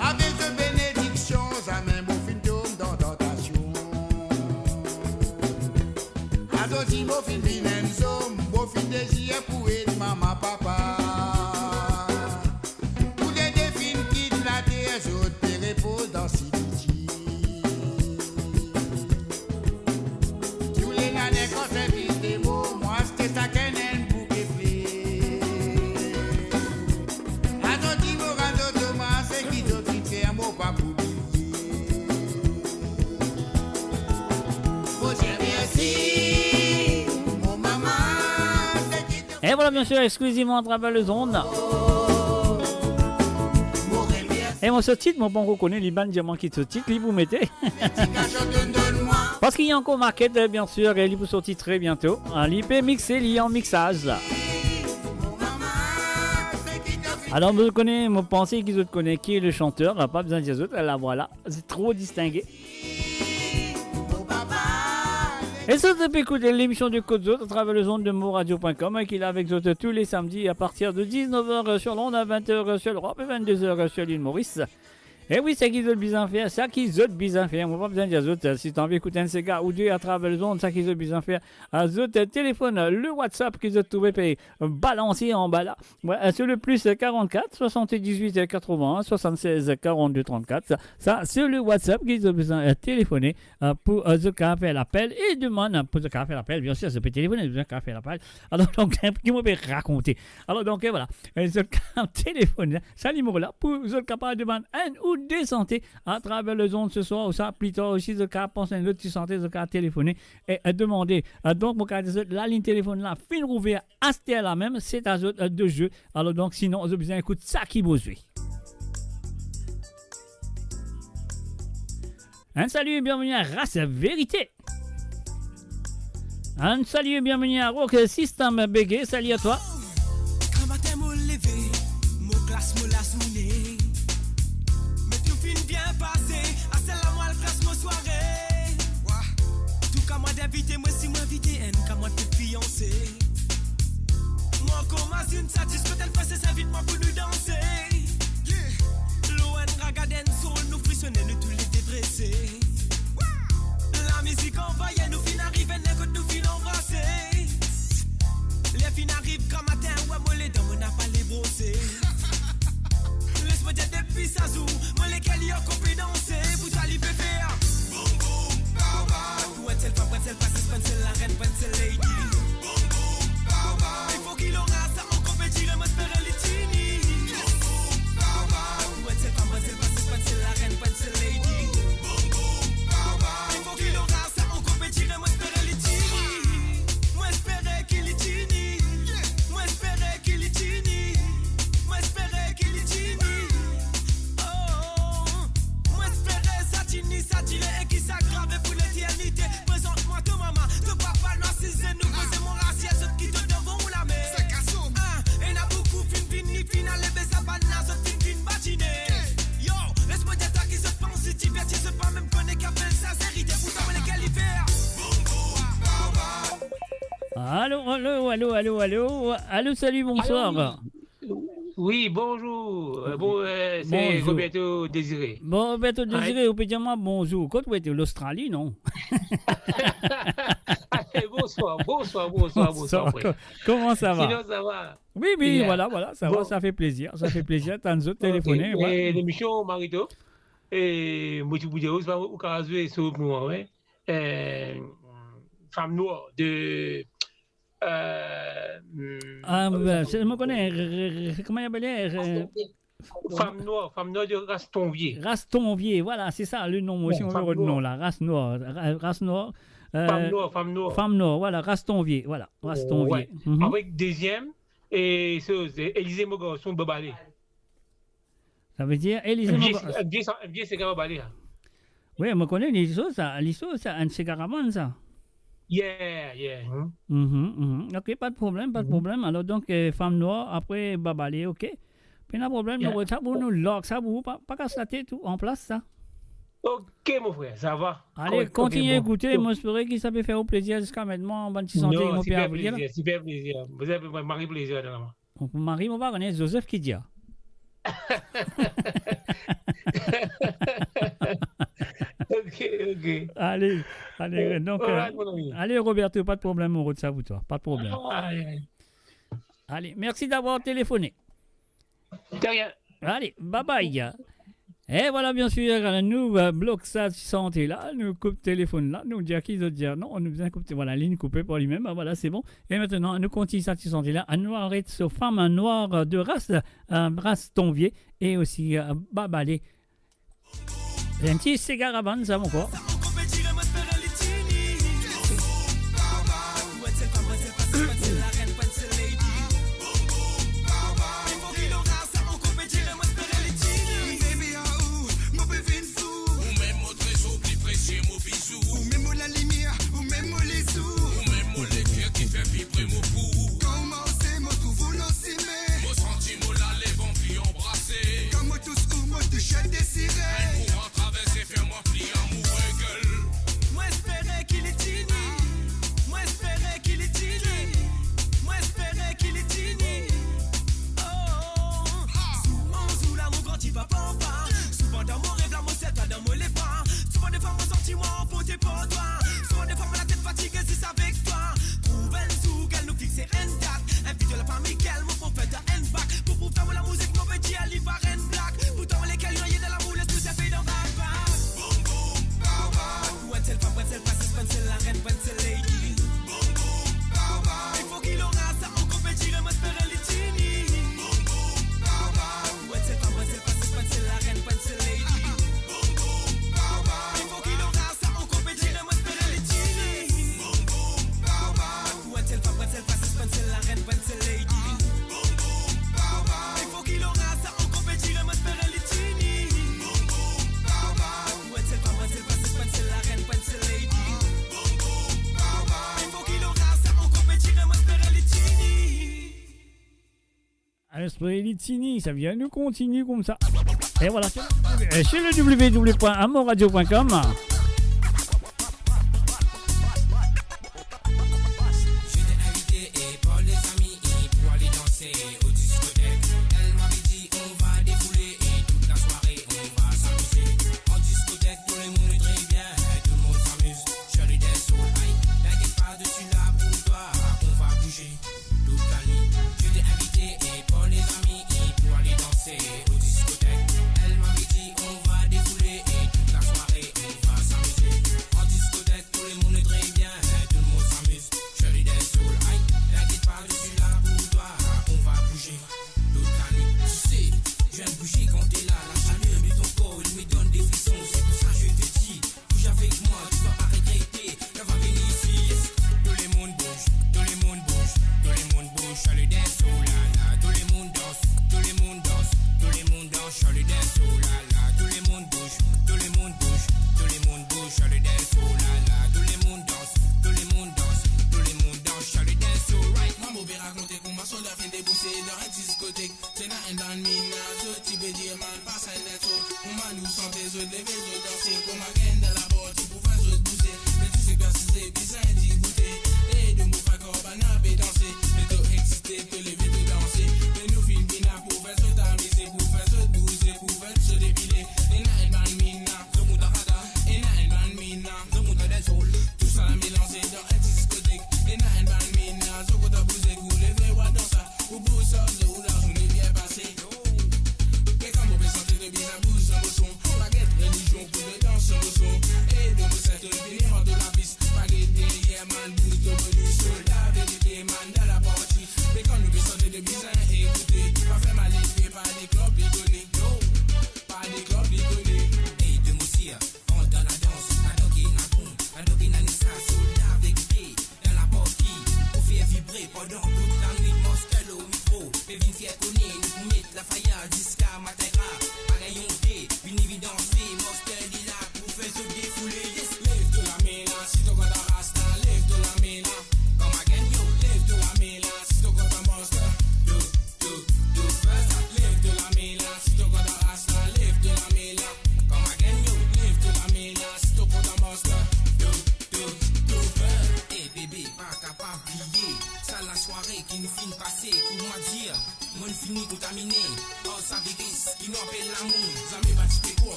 Avek zot benediksion, zamem mo finn tom dan tantasion. Azordi mo finn vinn enn zom, mo finn dezir pou ed mama, papa. Toulede finn kit later, zot pe repoz dan simitir. Toulede ena kan servis de mo, mwa aste sakenn enn bouke fler. Azordi mo rann zot omas, seki zot finn fer mo pa pou bliye. Mo dir mersi, mo mama, seki to... E vwala, bien sir, exklusivman atraver lezond. E mo so tit, mo pankor kone, li bann dir mwa ki so tit li pou mete. Parski li ankor maket, bien sir, e li pou sorti tre biento. Ah, li pe mixe, li an mixaz. Alor, mo kone, mo panse ki zot kone ki le chanteur la, pa bizin dir zot, la vwala, se tro distinge. E zot pe ekout lemision de Kot Zot atraver lezond de moradio point com, ki la avek zot tou le samdi a partir de dix-neuf heures sur l'onde, à vingt heures sur l'Europe et vingt-deux heures sur l'île Maurice. E wi, sa ki zot bizin fer, sa ki zot bizin fer, mo pa bizin dir zot, si to anvi ekout enn sega ou de atraver lezond, sa ki zot bizin fer, ah, zot telefonn le WhatsApp ki zot trouve pe balanse anba la. Ouais, euh, sur le plus quarante-quatre, soixante-dix-huit, quatre-vingts, soixante-seize, quarante-deux, trente-quatre. Sa, sa, se le WhatsApp ki zot bizin, euh, telefone, euh, pou, euh, zot kapav fer lapel e demann, euh, pou zot kapav fer lapel, bien sir, zot pe telefone, zot kapav fer lapel. Alor, donk, ki mo pe rakonte. Alor, donk, euh, vwala, euh, zot kapav telefone sa nimero la pou zot kapav demann enn ou de sante atraver lezond se swar, ouswa pli tar osi, zot kapav pans enn lot ti sante, zot kapav telefone e, euh, demande. Euh, donk, mo kapav dir zot, lalinn telefonn la finn rouver aster la mem, se a zot, euh, de zwe. Alor donk, sinon, zot bizin ekout sa ki pou zwe. Enn sali, bienveni a Ras Verite. Enn sali, bienveni a Rock System Bégué, sali a twa. Gramatin mo leve, mo klas mo lazourne. Met nou finn bien pase, aster la mo al klas mo sware. Wa. Tou ka mo invite, mo si mo invite, enn ka mo pe fianse. Mo ankor mazinn sa disko, tel pase sa invit mwa pou nou danse. Yeah. Lor enn raga dancehall, nou frisone, nou toulede prese. Wa. Lamizik anvayer, nou finn arive, nek kot nou finn anbrase. Ler finn ariv, grama Alo, alo, alo, alo, alo. Alo, salut, bonsoir. Alo, wi. Wi, bonzour. Euh, bon, euh, se Bonzour. Roberto Désiré. Bon, Roberto Désiré, ou pe dir mwa bonzour. Kot ou ete? Lostrali, non? Bonsoir, bonsoir, bonsoir, bonsoir, frère. Ko-, koman sa va? Sinon, sa va? Wi, wi, bien. Voilà, voilà, sa va, sa fe plezir, sa fe plezir tann zot telefone, wi. Ok. E lemision Marito, e mo ti pou dir ou, sa ou kapav zwe so pou mwa, wi. Euh, Femme Noire de, euh, ah, euh, ben, se, mo kone, re, re, re, kouma li apele, re, Femme Noire, Femme Noire de Rastonvie. Rastonvie, voilà, se sa, le nom, mo ti mo retni non la, Race Noire, ra-, Race Noire, euh, Femme Noire, Femme Noire. Femme Noire, voilà, Rastonvie, voilà, Rastonvie. Ouais. Mhm. Avek deziem, e se, se Élisée Mo Garçon, Babale. Sa ve dir, Élisée Mo Garçon. Enn vie, enn vie, enn vie sega Babale, hein. Wi, mo kone li so sa, li so sa, enn sega rabann sa. Yeah, yeah, hein. Mhm, mhm. Ok, pa de problem, pa de problem. Alor donk, euh, Femme Noire, apre Babale, ok. Pena problem, nou rod sa pou nou, larg sa pou ou, pa, pa kas latet ou, an plas sa. Ok, mon frère, sa va. Ale, kontinie ekoute, mo espere ki sa pe fer ou plezir ziska aster, bann ti sante ki mo pe avoye la. Non, siper plezir, siper plezir. Zot pe mari plezir dan la. Donk, mari, mo pa kone, Joseph ki dir. Ok, ok. Ale, ale, donk, alright, euh, mon ami. Ale, Roberto, pa de problem, mo rod sa pou twa, pa de problem. Ay, ay. Ale, mersi davwar telefone. De rien. Ale, bye bye. E vwala, biensir, nou, euh, blok sa ti sante la, nou koup telefonn la, nou dir ki zot dir non, nou bizin koup, vwala, linn koupe par limem, ah, vwala, se bon. E aster, nou kontign sa ti sante la, nou aret so Femme Noire de Race, euh, Rastonvie, e osi, euh, Babale. Enn ti sega rabann sa, mon kor. Ou mem mo trezor pli presie, mo bizou. Ou mem mo lalimier, ou mem mo lezour. Ou mem mo leker ki fer vibre mo pou. Kan ou marse, mo trouv ou lor sime. Mo santi mo lalev, anvi anbrase. Kan mo tous ou, mo tou desire. Enn kouran traverse, fer mwa pli amoure, girl. Mo espere ki li tini. Mo espere ki li tini. Mo espere ki li tini. Oh, oh, oh. Zour an zour la, mo grandi pa par pa. Souvan dan mo rev la, mo serre twa dan mo lebra. Souvan defwa, mo santi mwa anporte par twa. Souvan defwa, mo latet fatige zis avek twa. Trouv enn zour, girl, nou fixe enn dat. Enn video lafami, girl, mo pou fer twa enn back. Pou prouv twa mo lamour, seki mo pe dir, li pa enn blag. Pou twa mo leker, li aye dan lamour, les nou servi dan bad bad. Boum boum, pow pow. Pou enn sel fam, pou enn sel princess, pou enn sel larenn, pou enn sel lady. Boum boum, pow pow. Li fo ki lor sa, ankor pe dire, mo espere li tini. Boum boum, pow pow. Pou enn sel fam, pou enn sel princess, pou enn sel larenn, pou enn sel lady. Boum boum, pow pow. Li fo ki lor sa, ankor pe dire, mo espere li tini. Boum boum, pow pow. Pou enn sel fam, pou enn sel princess, pou enn sel larenn, pou enn sel lady. Boum boum, pow pow. Li fo ki lor sa, ankor pe dire, mo espere li tini. Boum boum, pow pow. Pou enn sel fam, pou enn sel princess, pou enn sel larenn, pou enn sel lady. Boum boum, pow pow. Li fo ki lor sa, ankor pe dire, mo espere li tini. Espere li tini, sa vinn, nou kontign koumsa. E vwala, sur, euh, sur le w w w point amourradio point com. J'étais invité par les amis pour aller danser au discothèque. Elle m'avait dit, on va défouler et toute la soirée, on va s'amuser. En discothèque, tout le monde rit bien, tout le monde s'amuse. Shirley Dancehall, aïe, t'inquiète pas, je suis là pour toi, on va bouger. Toute la nuit, j'étais invité et par les amis pour aller danser au discothèque. Elle m'avait dit, on va défouler et toute la soirée, on va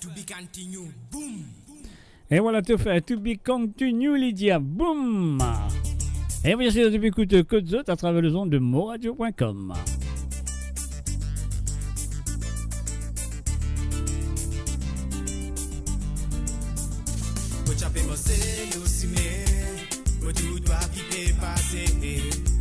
To be continue, boom. Et voilà, to be continue, Lydia, boum. Et bien sûr, tu peux écouter Code Zot à travers les ondes de moradio point com. Mo ti ape manz lo sime, mo trouv twa ki pe pase.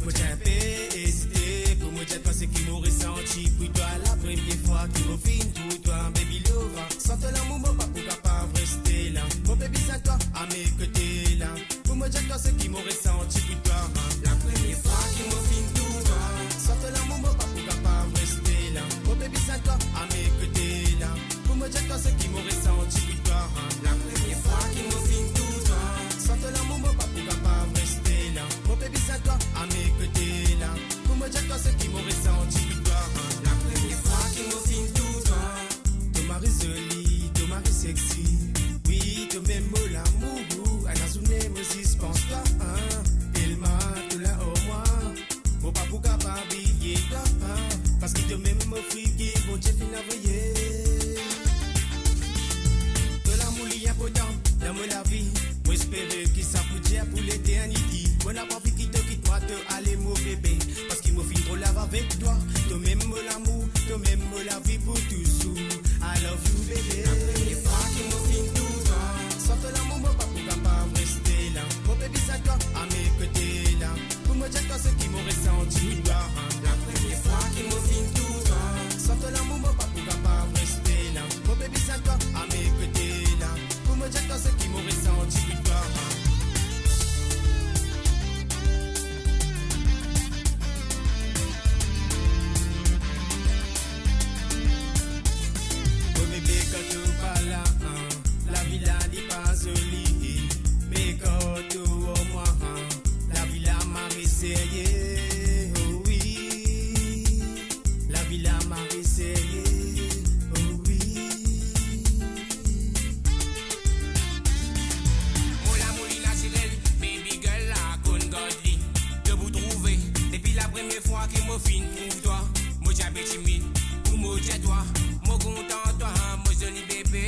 Mo ti inpe ezite pou mo dir twa seki mo resanti pou twa la premie fwa ki mo finn trouv twa, baby love. San to lamour mo pa pou kapav reste la. Mo pe bizin twa a me kote la. Pou mo dir twa seki mo resanti pou twa. La premie fwa ki mo finn trouv twa, san to lamour mo pa pou kapav reste la. Mo pe bizin twa a me kote la. Pou mo dir twa seki mo resanti pou twa. La premie fwa ki mo finn trouv twa, san to lamour mo pa pou kapav reste la. Mo pe bizin twa a me kote la. Pou mo dir twa seki mo resanti pou twa. La premie fwa ki mo finn trouv twa. To mari zoli, to mari sexy. Wi, to mem mo lamour. Enn lazourne mo zis pans twa, hein. Telman to la ar mwa. Mo pa pou kapav bliye twa, hein. Parski to mem mo fri ki Bondie finn avoye. To lamour li inportan dan mo lavi. Mo espere ki sa pou dir pou leternite. Mo napa anvi ki to kit mwa, to ale mo bebe. Parski mo finn tro lav avek twa. To mem mo lamour, to mem mo lavi pou touzour. I love you, bebe. La premie fwa ki mo finn trouv twa, san to lamour mo pa pou kapav reste la. Mo pe bizin twa a me kote la. Pou mo dir twa seki mo resanti pou twa. La premie fwa ki mo finn trouv twa, san to lamour mo pa pou kapav reste la. Mo pe bizin twa a me kote la. Pou mo dir twa seki mo resanti pou twa. Mo bebe, kan to pa la, lavi la li pa zoli. Me kan to ar mwa, lavi la mari serye, oh wi. Lavi la mari serye, oh wi. Mo lamour li natirel, baby girl la konn gard li. To pou trouve, depi la premie fwa ki mo finn trouv twa, mo ti inpe timid pou mo dir twa, mo kontan twa, mo zoli bebe.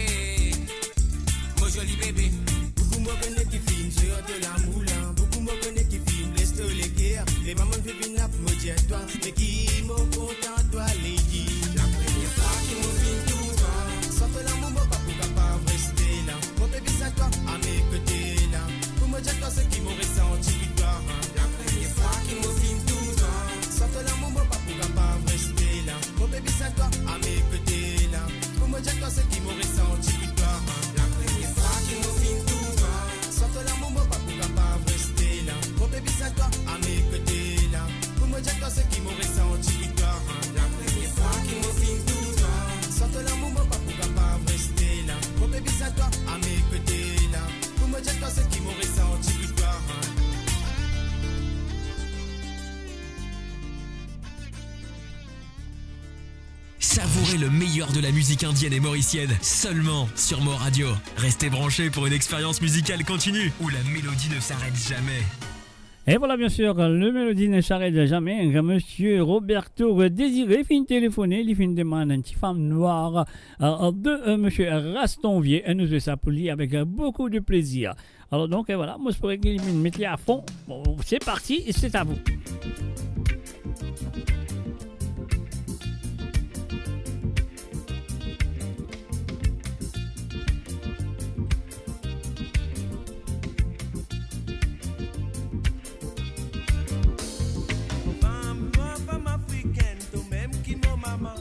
Mo zoli bebe. Boukou mo kone ki finn zwe ar to lamour la. Boukou mo kone ki finn bles to leker. Me pa mo finn vinn la pou mo dir twa, me ki mo kontan twa, lady. La premie fwa ki mo finn trouv twa, san to lamour mo pa pou kapav reste la. Mo pe bizin twa a me kote la. Pou mo dir twa seki mo resanti pou twa. La premie fwa ki mo finn trouv twa, san to lamour mo pa pou kapav reste la. Mo pe bizin twa a me kote la. Pou mo dir twa seki mo resanti pou twa. La premie fwa ki mo finn trouv twa, san to lamour mo pa pou kapav reste la. Mo pe bizin twa a me kote la. Pou mo dir twa seki mo resanti pou twa. La premie fwa ki mo finn trouv twa, san to lamour mo pa pou kapav reste la. Mo pe bizin twa a me kote la. Pou mo dir twa seki mo resanti pou twa. Savourer le meilleur de la musique indienne et mauricienne seulement sur Mo Radio. Restez branchés pour une expérience musicale continue où la mélodie ne s'arrête jamais. Et voilà, bien sûr, le mélodie ne s'arrête jamais. Monsieur Roberto Désiré finn telefoné, li finn demann enn ti fam nwar, euh, de, euh, monsieur Rastonvier. E nou zwe sa pou li avec, euh, beaucoup de plaisir. Alors donc, euh, voilà, mo espere ki li finn met li à fond. Bon, c'est parti, c'est à vous. Fam nwar, fam afrikenn, to mem ki mo mama.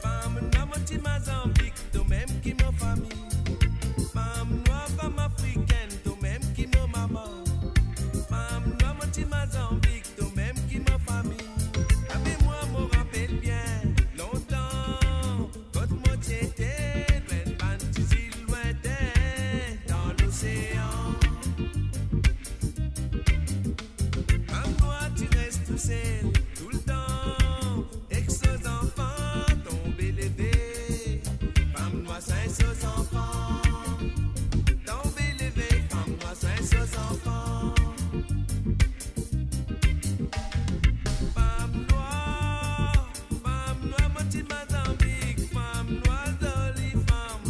Fam nwar, mo ti Mazanbik, to mem ki mo fami. Fam nwar, fam afrikenn, to mem ki mo mama. Fam nwar, mo ti Mazanbik, to mem ki mo fami. Avek mwa, mo rapel bien lontan, kot mo ti ete, lwin bann ti zil lwintin dan losean. Fam nwar ti res tousel toultan, ek so zanfan tonbe leve. Fam nwar swagn so zanfan, tonbe leve, fam nwar swagn so zanfan. Fam nwar, fam nwar, mo ti Mazanbik, fam nwar, zoli fam,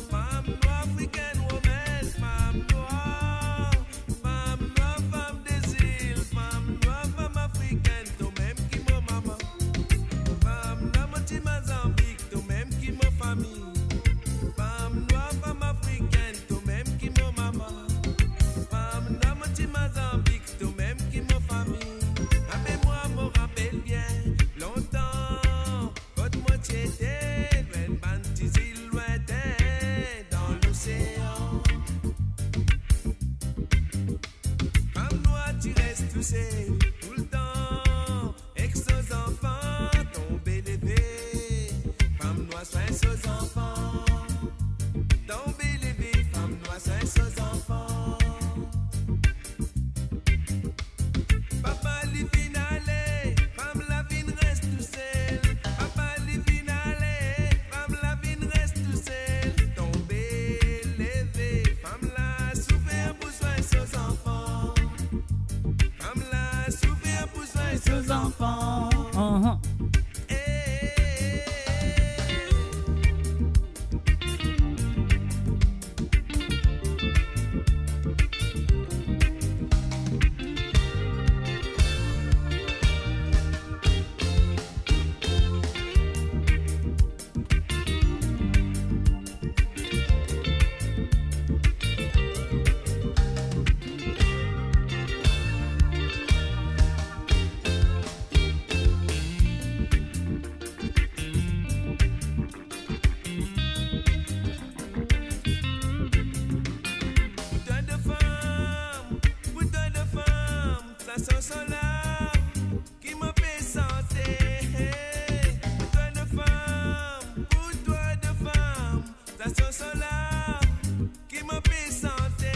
ki mo pe sante.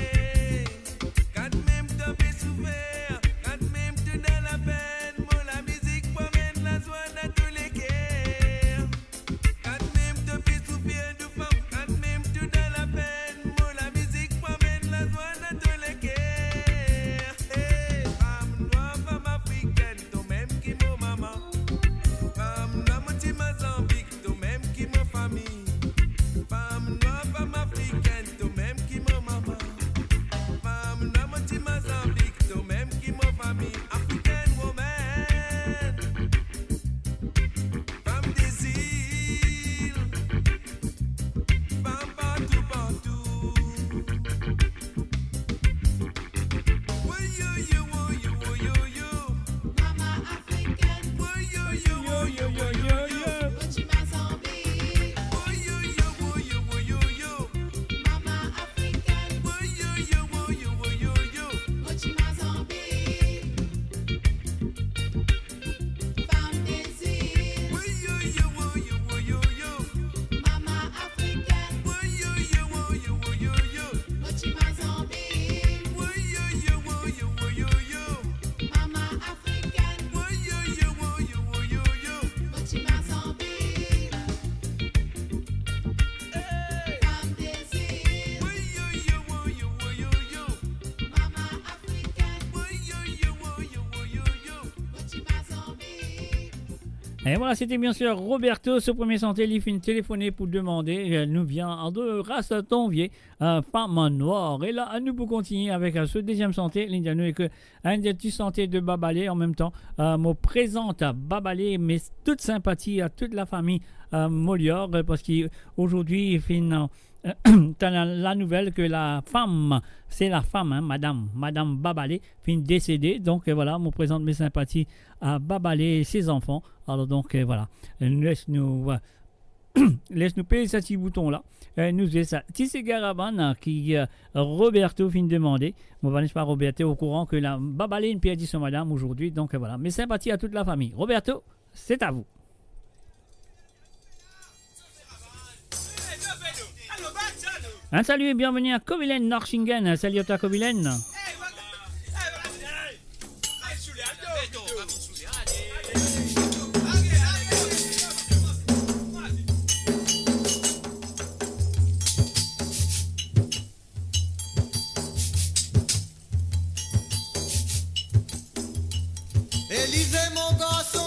Kan mem to pe soufer, kan mem to dan lapenn, mo lamizik pou amenn lazwa dan to leker. Kan mem to pe soufer, douleur, kan mem to dan lapenn, mo lamizik pou amenn lazwa dan to leker. Hey, fam nwar, fam afrikenn, to mem ki mo mama. Fam nwar, mo ti Mazanbik, to mem ki mo fami. Fam nwar, fam afrikenn, to mem ki mo mama. Fam nwar, mo ti Mazanbik, to mem ki mo fami. African woman, fam dezil, fam partou, partou. Woyo, yo, woyo, woyo, yo. Mama africaine. Woyo, yo, woyo, woyo, yo. Mo ti Mazanbik. Woyo, yo, woyo, woyo, yo. Mama africaine. Woyo, yo, woyo, woyo, yo. Mo ti Mazanbik. Fam dezil. Woyo, yo, woyo, woyo, yo. Mama africaine. Woyo, yo, woyo, woyo, yo. Mo ti Mazanbik. Woyo, yo, woyo, woyo, yo. Mama africaine. Woyo, yo, woyo, woyo, yo. Mo ti Mazanbik. Hey. Fam dezil. Woyo, yo, woyo, woyo, yo. Mama africaine. Woyo, yo, woyo, woyo, yo. Mo ti Mazanbik. E vwala, sete biensir Roberto, so premie sante, li finn telefone pou demande, eh, nou vien an de ras ton vie, eh, fam nwar. E la, nou pou kontigne avek, eh, so deziem sante, li dir nou ke enn de ti sante de Babale, an mem tan, eh, mo prezant Babale, me tout sinpati a tout lafami, eh, Molière, eh, parski azordi, finn, eh, t'as la, la nouvel ke lafam, se lafam, hein, madam, madam Babale, finn desede. Donk, eh, vwala, mo prezant me sinpati a Babale e se zanfan. Alor, donk, eh, vwala. Les nou, eh, les nou pez sa ti bouton la. Eh, nou zwe sa ti siga Havana ki, eh, Roberto finn demande. Mo pa, nespa, Roberto okouran ke la, Babale inn perdi so madam azordi. Donk, eh, vwala. Me sinpati a tout lafami. Roberto, c'est à vous. Un salut et bienvenue à Kobilen Narsingen. Salut à toi, Kobilen. Elize, mon garson,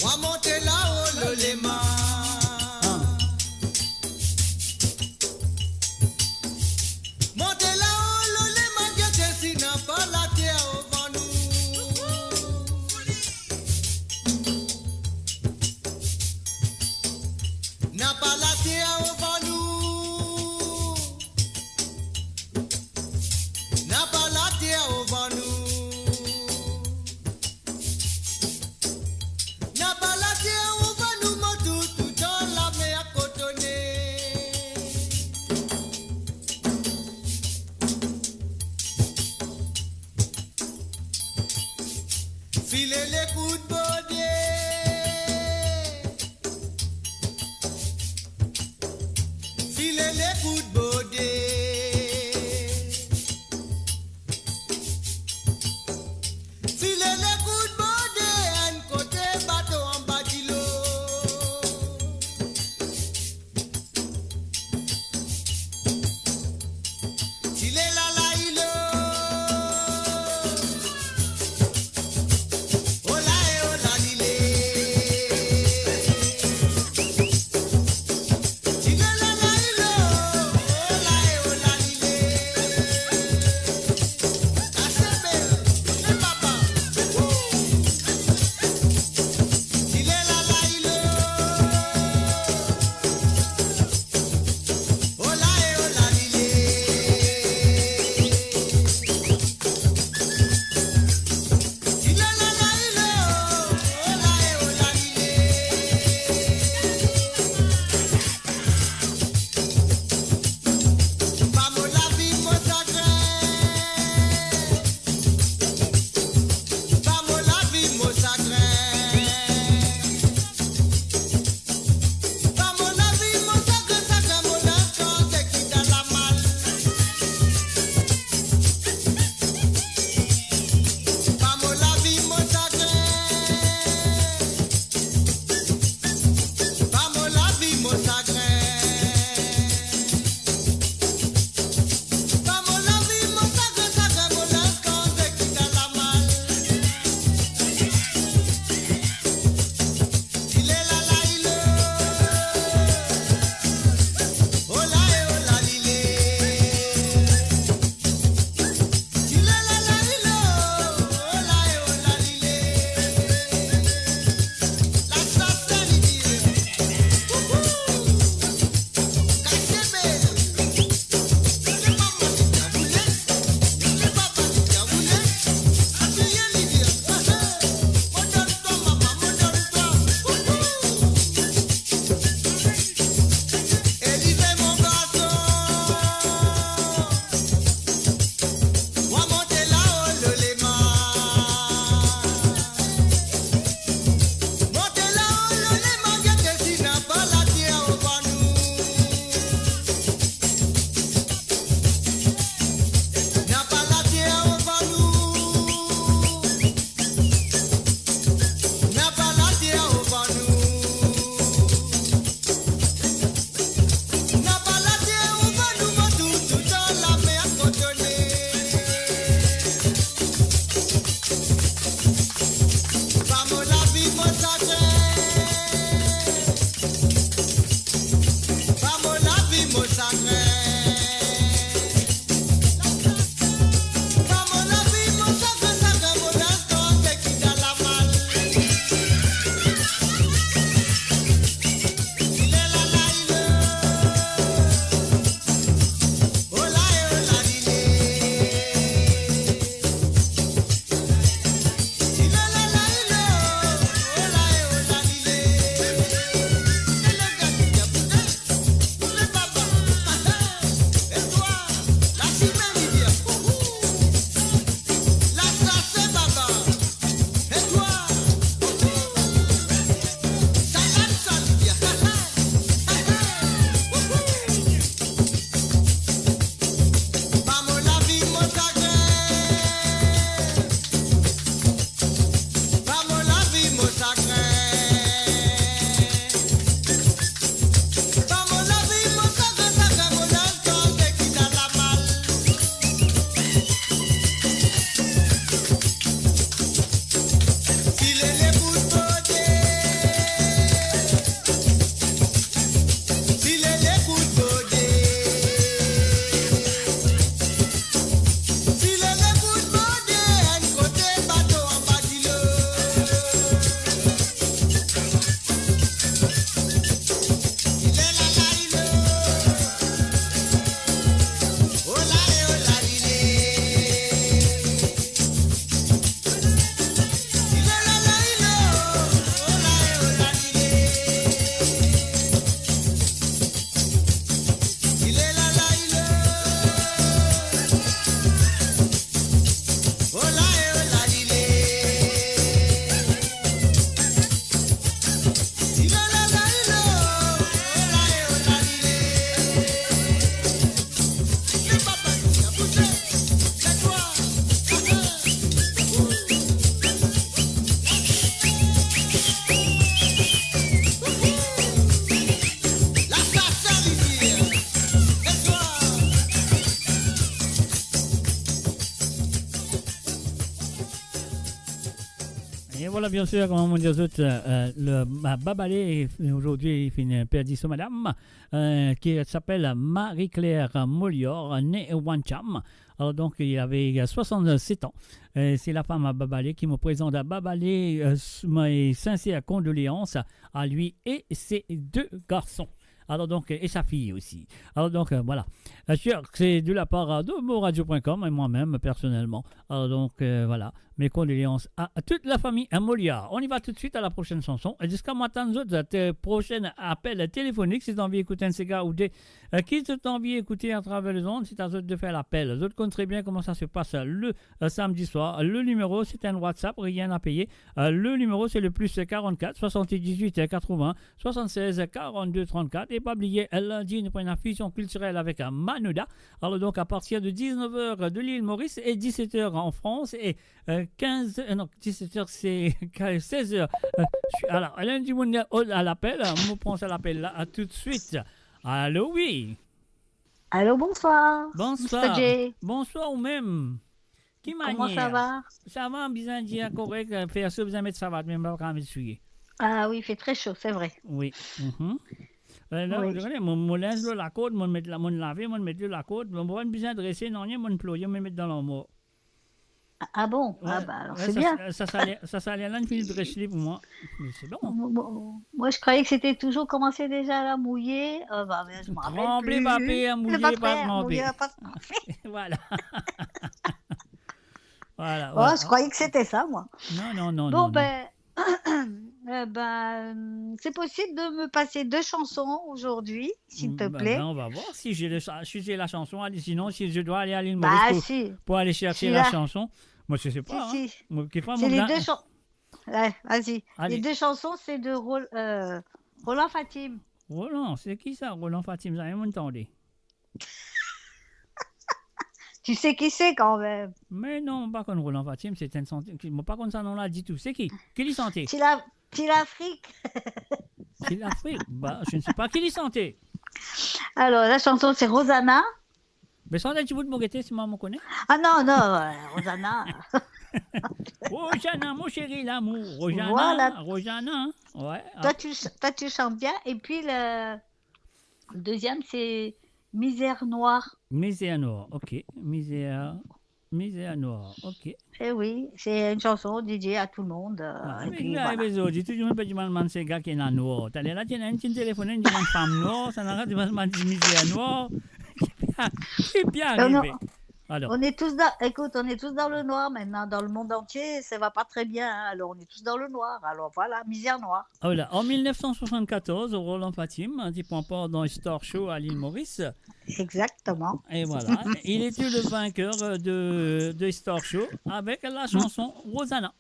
wa monte lao lo lema. Monte lao lo lema, gete si napa later ovan nou. Napa later ovan nou. Napa later ovan nou. Napa later ovan nou, mo toutou dan lame a kotone. File lekout bode. File lekout bode. File lekout bode, enn kote bato anba dilo. Ti le la la ilo. Ola e ola li le. Ti le la la ilo. Ola e Bien sûr, kouma mo dir zot, euh, euh, le, ma, Babale, aujourd'hui, il finit perdu son madame, euh, qui s'appelle Marie-Claire Molière, née Wancham. Alors donc, il avait soixante-sept ans. Euh, c'est la femme à Babale qui me présente à Babale, euh, s-, mes sincères condoléances à lui et ses deux garçons. Alors donc, euh, et sa fille aussi. Alors donc, euh, voilà. Euh, sûr, c'est de la part, euh, de moradio point com et moi-même, personnellement. Alors donc, euh, voilà. Mes condoléances à, à toute la famille, hein, Molière. On y va tout de suite à la prochaine chanson. Et jusqu'à maintenant, zot, euh, prochain appel téléphonique, si zot anvi ekout enn sega ou de, euh, ki zot anvi ekoute à travers le monde, c'est à zot de faire l'appel. Zot konn très bien comment ça se passe le, euh, samedi soir. Le numéro, c'est un WhatsApp, rien à payer. Euh, le numéro, c'est le plus quarante-quatre, soixante-dix-huit, quatre-vingts, soixante-seize, quarante-deux, trente-quatre. Et pas oublier, euh, lundi, nou pran une infusion culturelle avec, euh, Manoda. Alors donc, à partir de dix-neuf heures de l'île Maurice et dix-sept heures en France et, euh, quinze, euh, non, dix-sept heures, c'est seize heures. Euh, je suis, alors, lundi, nou pran l'appel, nou pran sa l'appel la, à tout de suite. Allô, oui. Allô, bonsoir, Bonsoir. Mister J. Bonsoir ou mem. Ki manier? Kouma sa va? Sa va, bizin dir korek, euh, fer so, bizin met savat, mem pa kapav met soulie. Ah oui, il fait très chaud, c'est vrai. Oui. Mhm. Euh, la, Oui. Ou kone, mo, mo linz lor lakord, mo met la, mo lave, mo met lor lakord, mo pa bizin drese, non, mo plore, mo met dan larmwar. Ah, ah bon? Ah Ouais, bah alors ouais, c'est sa, bien. Sa, sa, sa, sa, la, li finn dres li pou mwa. Mais c'est bon. Mo-, mo-, moi, je croyais que c'était toujours commencé déjà à mouiller. Euh, bah, mais je m'en rappelle Tranble, plus. Pa per, mouye, pa tranpe. Mouiller, pas tranper. Voilà. Voilà, Oh, voilà. Je croyais que c'était ça, moi. Non, non, non, Bon, non, non. ben, euh, ben, c'est possible de me passer deux chansons aujourd'hui, s'il te Hmm, ben, plaît? Ben, on va voir si j'ai le cha-, si j'ai la chanson, allez, sinon, si je dois aller à l'île Bah, Maurice pour, si. Pour aller chercher Si la la, chanson, moi, je sais si, pas, hein. Si. Moi, quelquefois, C'est mon les gars deux chan-, ouais, vas-y. Allez. Les deux chansons, c'est de Rol-, euh, Roland Fatim. Roland, c'est qui ça, Roland Fatim? Zame mo'nn tande. Tu sais qui c'est quand même? Mais non, mo pa konn Roland Fatim, c'est un chanteur, mo pa konn sa nom-la ditou. C'est qui? Ki li sante? Ti La-, Ti Lafrik. Ti Lafrik? Bah, je ne sais pas qui li sante. Alors, la chanson, c'est Rosanna. Mais sante ti bout mo gete, si mo, mo kone. Ah non, non, euh, Rosanna. Rosanna, mon chéri l'amour. Rosanna, Voilà. Rosanna. Ouais, Toi, ah. tu ch-, toi, tu chantes bien. Et puis, le, le deuxième, c'est Misère noire. Misère noire, ok. Misère, misère noire, ok. Eh oui, c'est une chanson dédiée à tout le monde, euh, Ah, et me puis la, voilà. Zordi, tou dimoun pe dimann bann sega ki ena nwar. Taler la, ti ena enn ki telefone, li dimann fam nwar, sa nora dimann bann misère noire. Ki pe, ki pe Non, non. Arive? Alors. On est tous dans, écoute, on est tous dans le noir maintenant. Dans le monde entier, ça va pas très bien, hein. Alors, on est tous dans le noir. Alors, voilà, misère noire. Ah, voilà. En mille neuf cent soixante-quatorze, Roland Fatim, hein, ti pran par dan Star Show à l'île Maurice. Exactement. Et voilà. Il était le vainqueur, euh, de, de Star Show avec la chanson Rosanna.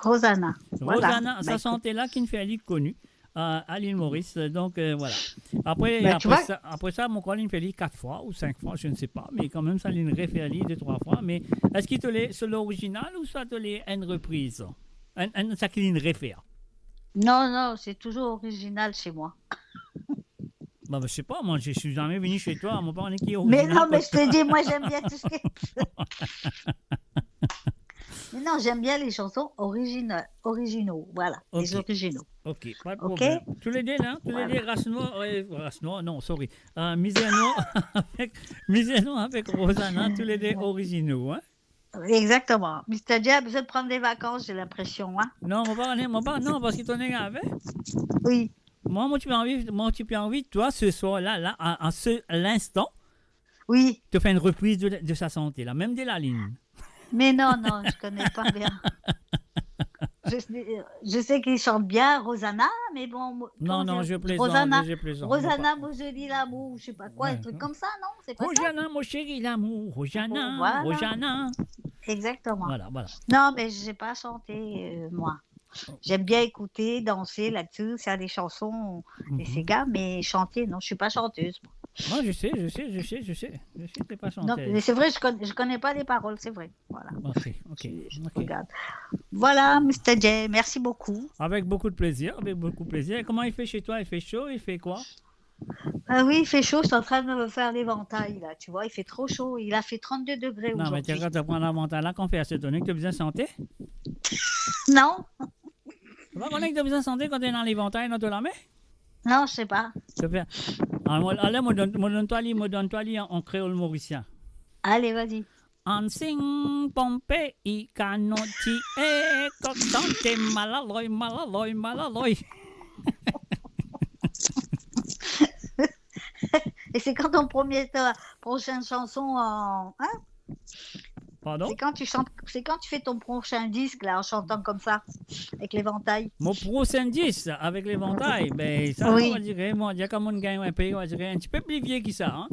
Rosanna. Voilà. Rosanna, sa sante la ki finn fer li koni, euh, à l'île Maurice. Donc, euh, voilà. Après, Bah, tu après vois. sa, après sa, mo krwar li finn fer li kat fwa ou sink fwa, je ne sais pas, mais quand même, sa li refer li de trwa fwa. Mais est-ce que to le, c'est l'original ou soit to le enn repriz? Enn, enn, sa ki li refer. Non, non, c'est toujours original chez moi. Bah, je sais pas, moi, je suis jamais venu chez toi, mo pa kone ki Mais original, non, mais quoi. Je te dis, moi, j'aime bien tout ce qui est Mais non, j'aime bien les chansons origina-, originaux, voilà, les Ok. originaux. Ok, pas de Ok. problème. Tous les deux, là, tous les Voilà. deux, race noire, euh, race noire, non, sorry. Euh, misère noire avec, misère noire avec Rosanna, tous les deux originaux, hein. Exactement. Mister J a besoin de prendre des vacances, j'ai l'impression, hein. Non, mo pa, mo pa, non, parce que ton gars avait. Oui. Moi, moi, tu peux envie, moi, tu peux envie, toi, ce soir-là, là, à, à ce, à l'instant, Oui. To fer enn repriz de, de sa sante la, mem de lalinn. Mais non, non, je connais pas bien. Je, je sais qu'il chante bien, Rosanna, mais bon, mo-, Non, comment non, dire, je plaisante, Rosanna, je plaisante, Rosanna, pas. Mon joli l'amour, je sais pas quoi, un Ouais, truc ouais. comme ça, non? C'est pas ça? Rosanna, mon chéri l'amour, Rosanna, Voilà. Rosanna. Exactement. Voilà, voilà. Non, mais j'ai pas chanté, euh, moi. J'aime bien écouter, danser là-dessus, c'est des chansons, des Mhm. ségas, mais chanter, non, je suis pas chanteuse, moi. Moi, je sais, je sais, je sais, je sais. Je sais que t'es pas Non, chanteuse. mais c'est vrai, je con-, je connais pas les paroles, c'est vrai. Voilà. Ok, ok, Je, je ok. regarde. Voilà, Mister J, merci beaucoup. Avec beaucoup de plaisir, avec beaucoup de plaisir. Et comment il fait chez toi? Il fait chaud, il fait quoi? Ah oui, il fait chaud, je suis en train de me faire l'éventail, là, tu vois, il fait trop chaud. Il a fait trente-deux degrés Non, mais aujourd'hui. T'as, t'as pris l'éventail là, quand fait assez donné que t'as besoin de santé? Non. Pa kone ki to bizin sante kan to ena levantay dan to lame? Non, je sais pas. Super. Ah, mo, ale, mo donn, mo donn twa li, mo donn twa li an, an kreol morisien. Allez, vas-y. Ansing Pompei, kanon ti, e, kok sante, malaloy, malaloy, malaloy. Et c'est quand ton premier, ta prochaine chanson en, hein? Pardon? C'est quand tu chantes, c'est quand tu fais ton prochain disque, là, en chantant comme ça, avec l'éventail? Mon prochain disque avec l'éventail, ben, sa, oui, on va dire, moi, il y a comme on gagne un pays, on va dire, un petit peu plus vieux que ça, hein.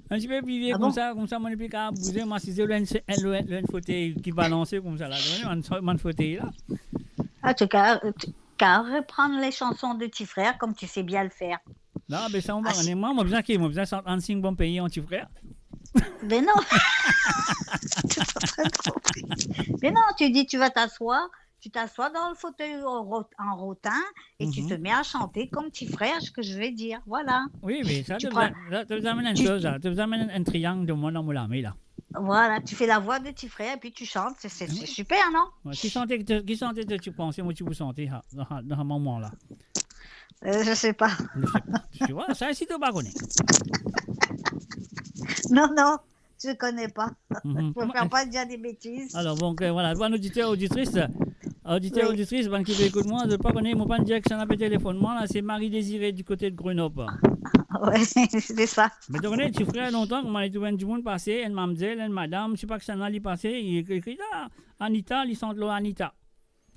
Un petit peu plus vieux. Ah bon? Koumsa, koumsa, mo nepli kapav bouze, mo asize lor enn, lor enn, lor enn fotey ki balanse koumsa la. Bann, bann fotey la. Ah, tu as qu'à, tu as qu'à reprendre les chansons de tes frères comme tu sais bien le faire. Non, be sa, mo pa kone. Mwa, mo bizin ki, mo bizin sant Ansing Pompei, an ti frer. Mais non. Mais non, tu dis, tu vas t'asseoir, tu t'assois dans le fauteuil en ro-, en rotin et tu te mets à chanter comme ti frer, ce que je vais dire. Voilà. Wi, me sa, to bizin, to bizin amenn enn koz la, to bizin amenn enn, enn triang de mwa dan mo lame la. Voilà, tu fais la voix de ti frer et puis tu chantes, c'est, c'est, c'est super, non? Wi, ki sante, ki sante to ti panse mo ti pou sante, ha, dan, dan moman la? Euh, je sais pas. Je sais pas. Tu vois, sa, si to pa kone. Non, non, je connais pas. Mhm. Je préfère pas dire des bêtises. Alors, donc, euh, voilà, bann oditer, oditris, oditer, oditris, bann ki pe ekout mwa, zot pa kone, mo pa'nn dir kisannla pe telefonn mwa la, se Marie Désirée du côté de Grenoble. Ouais, c'est ça. Me to kone, ti frer, lontan, mo al trouv enn dimoun pase, enn mamzel, enn madam, sipa kisannla li pase, li ekri, ekri, ah, Anita, li sant lor Anita.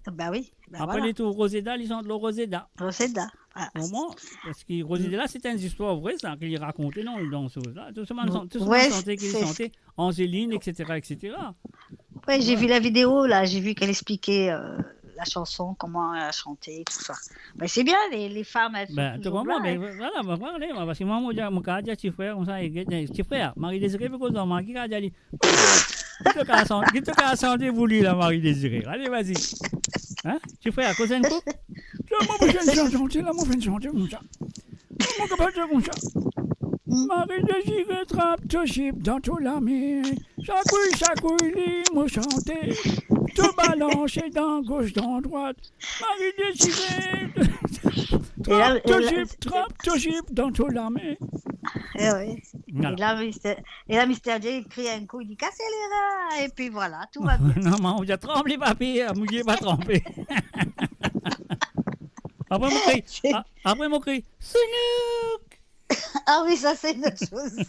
Ba wi, ba vwala. Apre, li trouv Roseda, li sant lor Roseda. Roseda, vwala. Kouma? Parski Roseda la, se enn zistwar vre, sa, ki li rakonte, non, dan so, la. Tou sa bann, tou sa bann sante ki li sante, Angeline, et cetera, et cetera. Ouais, j'ai vu la vidéo, là, j'ai vu qu'elle expliquait, euh, la chanson, comment elle a chanté, tout ça. Ben, c'est bien, les, les femmes, elles sont toujours là, hein. Ben, to konpran, me vwala, mo konpran, parski mwa, mo dir, mo kapav dir ti frer koumsa, e, e, ti frer, Marie Désirée pe koz ar mwa, ki kapav dir li, ki to kapav san-, ki to kapav sante pou li la, Marie Désirée? Ale, vas-y. Hein? Ti frer, koz enn kou. La, mo finn sante, la, mo finn sante koumsa. Mo kapav dir koumsa. Marie Désirée, trap to sip dan to lame. Sakouy, sakouy li, mo sante. To balanse dan gos, dan drwat. Marie Désirée. E la, trap to sip, trap to sip dan to lame. Eh oui. Vwala. E la, Mister, e la, Mister J, li kri enn kou, li di, "Kas les reins!" Et puis voilà, tout va bien. Non, me, ou ti tranp, papi, mouye pa tranpe. Apre mo kri, a-, apre mo kri, "Sounouk!" Ah oui, ça, c'est une autre chose.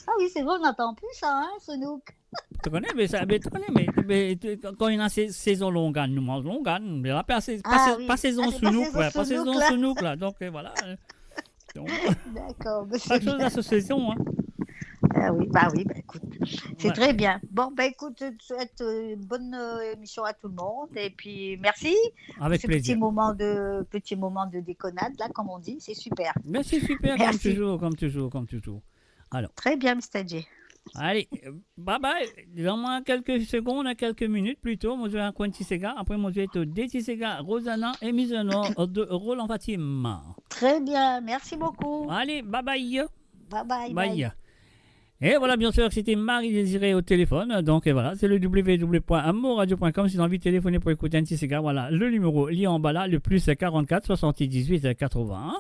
Ah oui, c'est vrai, on n'entend plus ça, hein, Sounouk. To kone, me sa, me to kone, me, me, to, kan, kan ena se-, sezon longann, nou manz longann, me la, pa se-, pa se-, pa sezon sounouk, pa sezon sounouk la. Ah oui. Ah, c'est pas saison sounouk, la. Donc, euh, voilà, hein. Donc, dakor, me sa, sa sezon, hein. Ah oui, bah oui, bah écoute, c'est très bien. Ouais. Bon, bah écoute, je te souhaite, euh, une bonne, euh, émission à tout le monde et puis merci pour ce petit moment de, petit moment de déconnade, là, comme on dit, c'est super. Avec plaisir. Merci, super, comme toujours, comme toujours, comme toujours. Alor. Très bien, Mister J. Ale, euh, bye bye. Donn mwa kelke segond, kelke minit plito, mo zwe ankor enn ti sega, apre mo zwe de ti sega, Rosanna e Miz Anor de Roland Fatim. Très bien, merci beaucoup. Ale, bye bye. Bye bye, bye. Bye. Et voilà, bien sûr, c'était Marie Désirée au téléphone. Donc, et voilà, c'est le w w w point amourradio point com. Si t'as envie de téléphoner pour écouter un petit sega, voilà, le numéro, li anba la, le plus quarante-quatre soixante-dix-huit quatre-vingts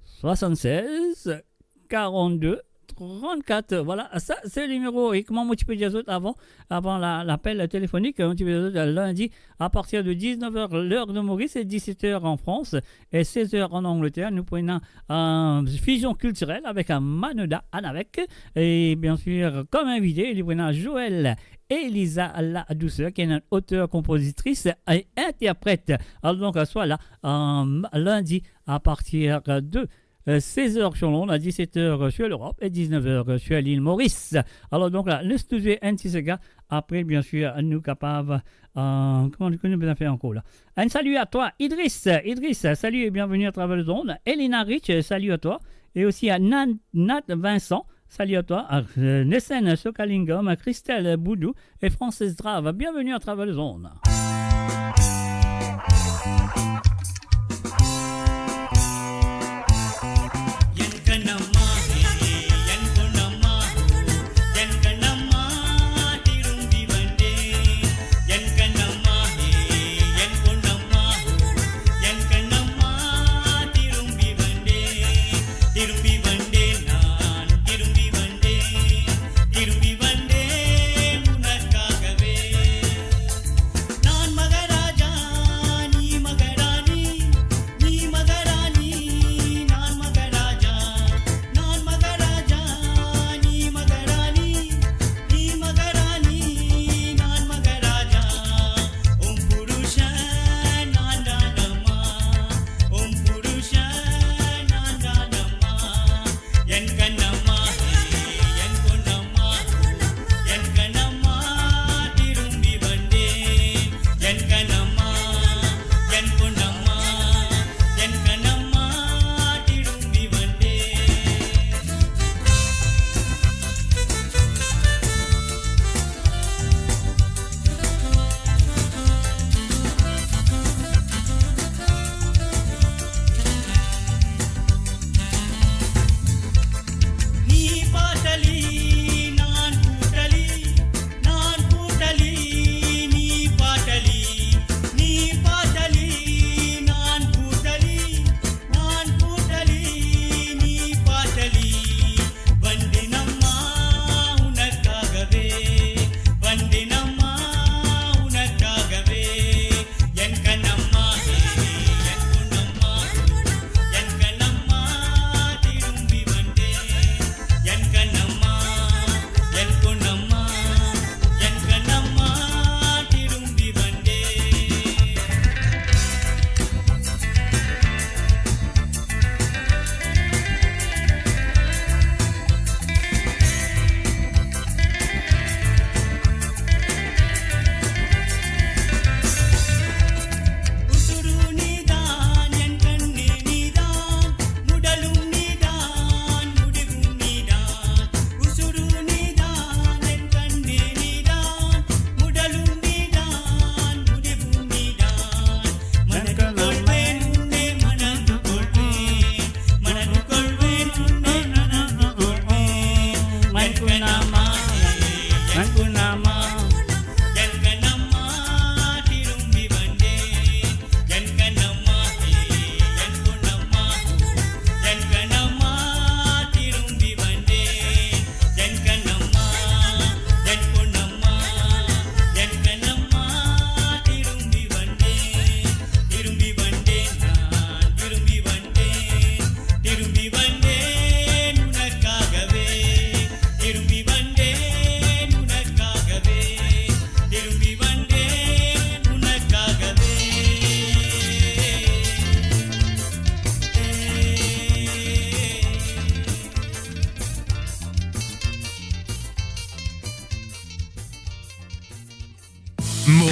soixante-seize quarante-deux trente-quatre. Voilà, sa se le nimero. E kouma mo ti pe dir zot avan, avan la, lapel telefonik, mo ti pe dir zot, lindi, apartir de diznef er, ler de Moris, e diset er an Frans, e sez er an Angleter, nou pou ena, euh, Fusion Culturelle avek, euh, Manoda Anavek. E bien sir, kom invite, li pou ena Joël Eliza Ladouceur, ki est une auteure, compositrice et interprète. Alor, donk, swa la, euh, lindi, apartir de euh, sez er sur Londres, diset er sur l'Europe e diznef er sur lil Moris. Alor, donk la, les nou zwe enn ti sega, apre, bien sir, nou kapav, euh, kouma, kouma nou bizin fer ankor la? Un salut à toi, Idriss. Idriss, salut et bienvenue à travers les ondes. Elina Rich, salut à toi. Et aussi à Nan-, Nat Vincent, salut à toi. Euh, Nessen Sokalingam, Christelle Boudou, et Francis Drave. Bienvenue à travers les ondes.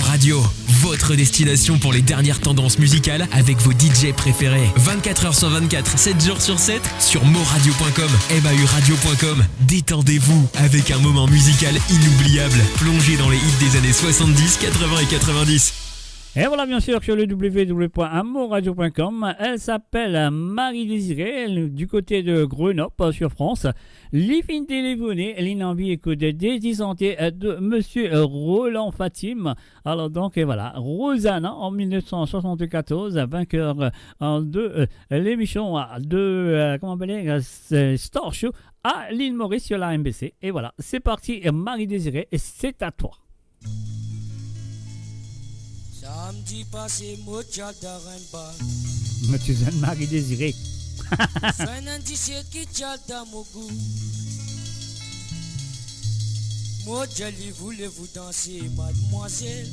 Radio, votre destination pour les dernières tendances musicales avec vos D J préférés. Vingt-quatre heures sur vingt-quatre, sept jours sur sept, sur mauradio point com, M A U radio point com. Détendez-vous avec un moment musical inoubliable. Plongez dans les hits des années soixante-dix, quatre-vingts et quatre-vingt-dix. Et voilà, bien sûr, sur le w w w point amourradio point com. Elle s'appelle Marie Désirée, elle, du côté de Grenoble, euh, sur France. Li finn telefone, li anvi ekout de, de ti sante, euh, de Monsieur, euh, Roland Fatim. Alors donc, et voilà, Rosanna en mille neuf cent soixante-quatorze, vainqueur, euh, en deux, euh, l'émission, euh, de, euh, comment appeler, euh, c'est Star Show à l'île Maurice sur la M B C. Et voilà, c'est parti, euh, Marie Désirée, et c'est à toi. Samedi passé, mo ti al dan enn bar. Mo ti zwenn Marie Désirée. Finn enn ti set ki ti al dan mo gou. Mo dir li, voulez-vous danser, mademoiselle?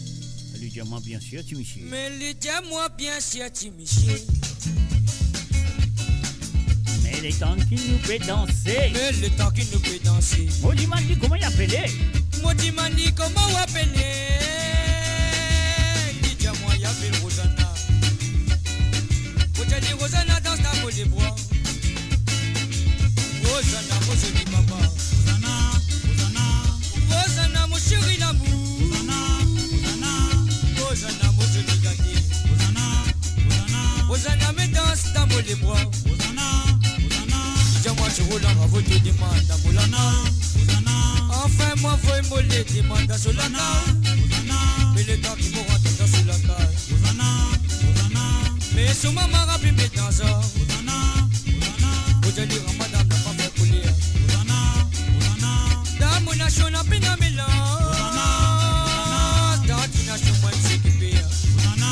Li dir mwa, bien sir, ti misie. Me li dir mwa, bien sir, ti misie. Me letan ki nou pe danse. Me letan ki nou pe danse. Mo dimann li kouma li apele. Mo dimann li kouma ou apele. Li dir mwa li apel Rosanna. Mo dir li, Rosanna, dans dan mo lebra. Rosanna, mo zoli mama. Rosanna, Rosanna. Rosanna, mo seri lamour. Rosanna, Rosanna. Rosanna, mo zoli gate. Rosanna, Rosanna. Rosanna, me dans dan mo lebra. Rosanna, Rosanna. Li dir mwa, ti Roland, bravo, to demann dan mo lakaz. Rosanna, Rosanna. Anfin, mwa voy mo le demann dan so lakaz. Rosanna, Rosanna. Me letan ki mo rant dan so lakaz. Rosanna, Rosanna. Me so mama rapel mwa dan sa. Rosanna, Rosanna. Mo dir li, gran madam la pa fer koler. Rosanna, Rosanna. Dan mo nasion, na pena melanz. Rosanna, Rosanna. Dan ti nasion, mwa, misier ki per. Rosanna,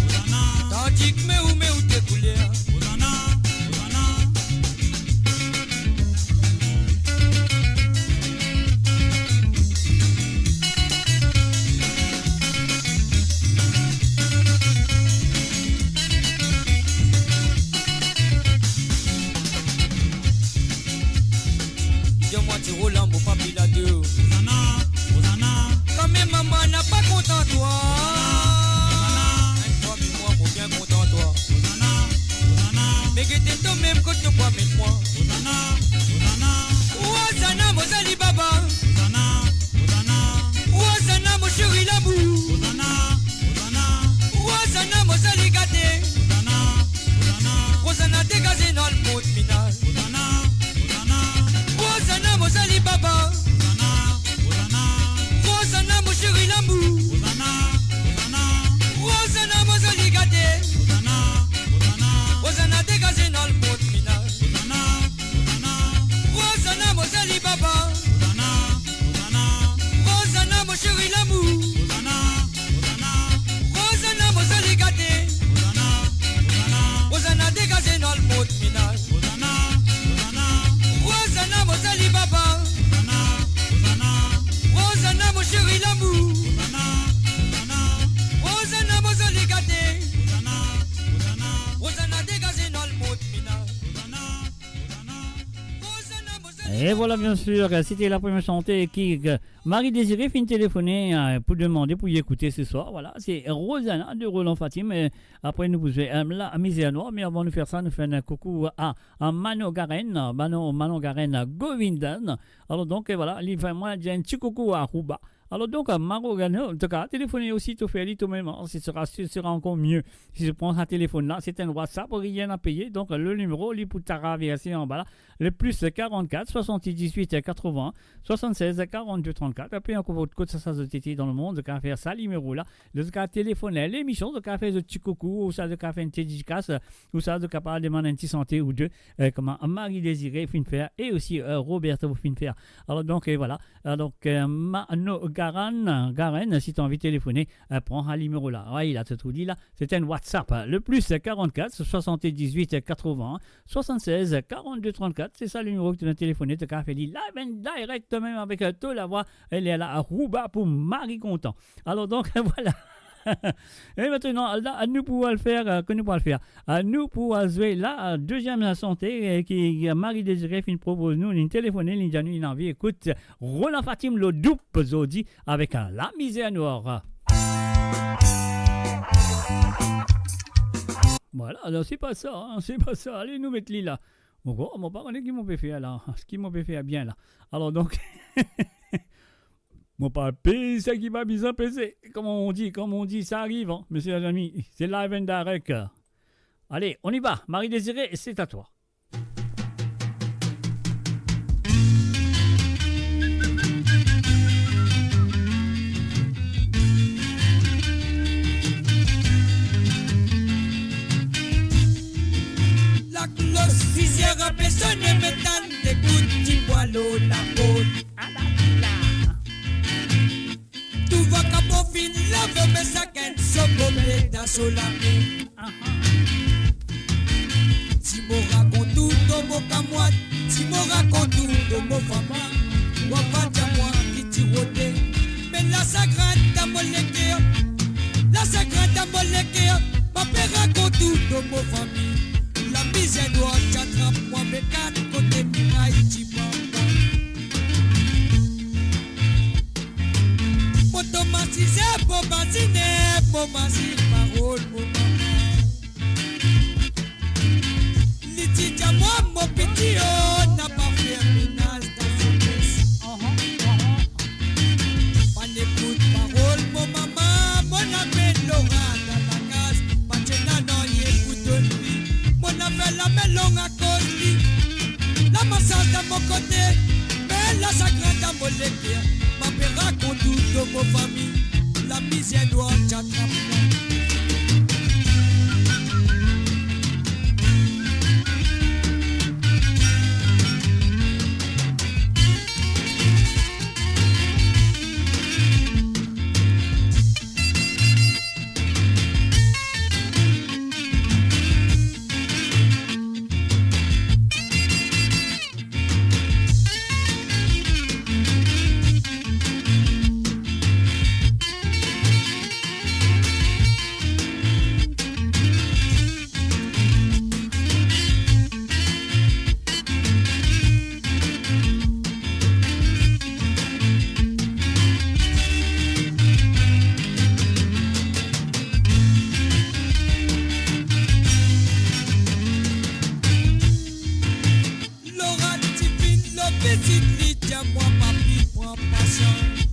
Rosanna. Tandis ki me ou, me ou de kouler. Rosanna, Rosanna. Dir mwa, ti Roland, mo pa pe la de. Rosanna, Rosanna. Kan me mama na pa kontan twa. Rosanna, Rosanna. Enn fwa me mwa, mo bien kontan twa. Rosanna, Rosanna. Me gete to mem kot to pou met mwa. Rosanna, Rosanna. Rosanna, mo zoli baba. Rosanna, Rosanna. Rosanna, mo seri lamour. Rosanna, Rosanna. Rosanna, mo zoli gate. Rosanna, Rosanna. Rosanna, degaze dan lemond final. Rosanna, Rosanna. Rosanna, mo zoli baba. Rosanna, Rosanna. Rosanna, mo seri lamour. Rosanna, Rosanna. Rosanna, mo zoli gate. Rosanna, Rosanna. Rosanna, degaze dan lemond final. Rosanna, Rosanna. Rosanna, mo zoli baba. Rosanna, Rosanna. Rosanna, mo seri lamour. Rosanna, Rosanna. Rosanna, mo zoli gate. Rosanna, Rosanna. Rosanna, degaze dan lemond final. Rosanna, Rosanna. Rosanna, mo zoli baba. Rosanna, Rosanna. Rosanna, mo seri lamour. Rosanna, Rosanna. Rosanna, mo zoli gate. Rosanna, Rosanna. Rosanna, degaze dan lemond final. Rosanna, Rosanna. Rosanna, mo zoli... Et voilà, bien sûr, c'était la première chanteuse qui, euh, Marie Désirée finn telefone, euh, pou demande pou li ekoute ce soir. Voilà, c'est Rosanna de Roland Fatim. Euh, apre nou pou zwe, euh, La Misère Noire, me avan nou fer sa, nou fer enn koukou a, a Mano Garen, Mano, Mano Garen, Govindan. Alor donk, euh, voilà, li fer mwa dir enn ti koukou a Rouba. Alor donk, euh, Mano Garen, to kav telefone osi, to fer li to mem, hein, ce sera, ce sera encore mieux. Si to pran sa telefonn la, c'est un WhatsApp, rien à payer. Donc, le numéro, li pou traverse anba la. Le plus quarante-quatre, soixante-dix-huit, quatre-vingts, soixante-seize, quarante-deux, trente-quatre. Apre ankor, kot sa, sa zot ete dan lemond, zot kav fer sa nimero la. Zot kav telefone lemision, zot kav fer zot ti koukou, ouswa zot kav fer enn ti dedikas, ouswa zot kapav demann enn ti sante ou de, euh, kouma Marie Désirée finn fer, e osi, euh, Roberto finn fer. Alor donk, euh, voilà. Alor donk, euh, Mano Garan, Garen, si to anvi telefone, euh, pran sa nimero la. Wi, la, to trouv li la. C'est un WhatsApp, hein. Le plus quarante-quatre, soixante-dix-huit, quatre-vingts, soixante-seize, quarante-deux, trente-quatre. C'est ça le numéro ki to bizin telefone, to kav fer li live and direct mem avek, euh, to lavwa. Li la, Rouba pou Marie Content. Alor donk, voilà. E aster la, nou pou al fer, euh, ki nou pou al fer? Euh, nou pou al zwe la, euh, deziem sante, euh, ki, euh, Marie Désirée finn propoz nou, li telefone, li dir nou li anvi ekout Roland Fatim, Lo Doup, zordi avek, euh, La Misère Noire. Voilà, non, se pa sa, hein, se pa sa. Ale, nou met li la. Mo, mo pa kone ki mo pe fer la, ki mo pe fer bien la. Alor donk, mo pa pe seki pa bizin peze. Comme on dit, comme on dit, ça arrive, hein, mes chers amis. C'est live and direct. Allez, on y va. Marie Désirée, c'est à toi. Laklos siz er pe sone, mo tann dekout ti bwa lor laport. Tou vakabon finn lave, me sakenn so gobe dan so lame. Si mo rakont ou dan mo kamwad, si mo rakont ou dan mo fama, ou ava dir mwa ki ti rode. Me lasagrin dan mo leker, lasagrin dan mo leker, mo pe rakont ou dan mo fami. Lamizer nwar ti atrap mwa, me kat kote miray ti pran mwa. Mo tom asize, mo mazine, mo mazinn parol mo mama. Li ti dir mwa, mo piti, oh, napa fer menaz dan zenes. Pa'nn ekout parol mo mama, mo amenn Lora dan lakaz. Pa ti ena nanye pou donn li, mo amenn lame long akoz li. Lamasaz dan mo kote, me lasagrin dan mo leker. Mo pe rakont ou dan mo fami, lamizer nwar ti atrap mwa. Lora ti vinn lor vizit, li dir mwa, papi, pran pasians.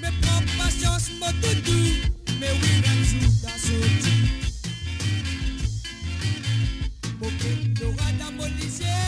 Me pran pasians, mo doudou, me wi, enn zour ta sorti. Mo get Lora dan mo lizie,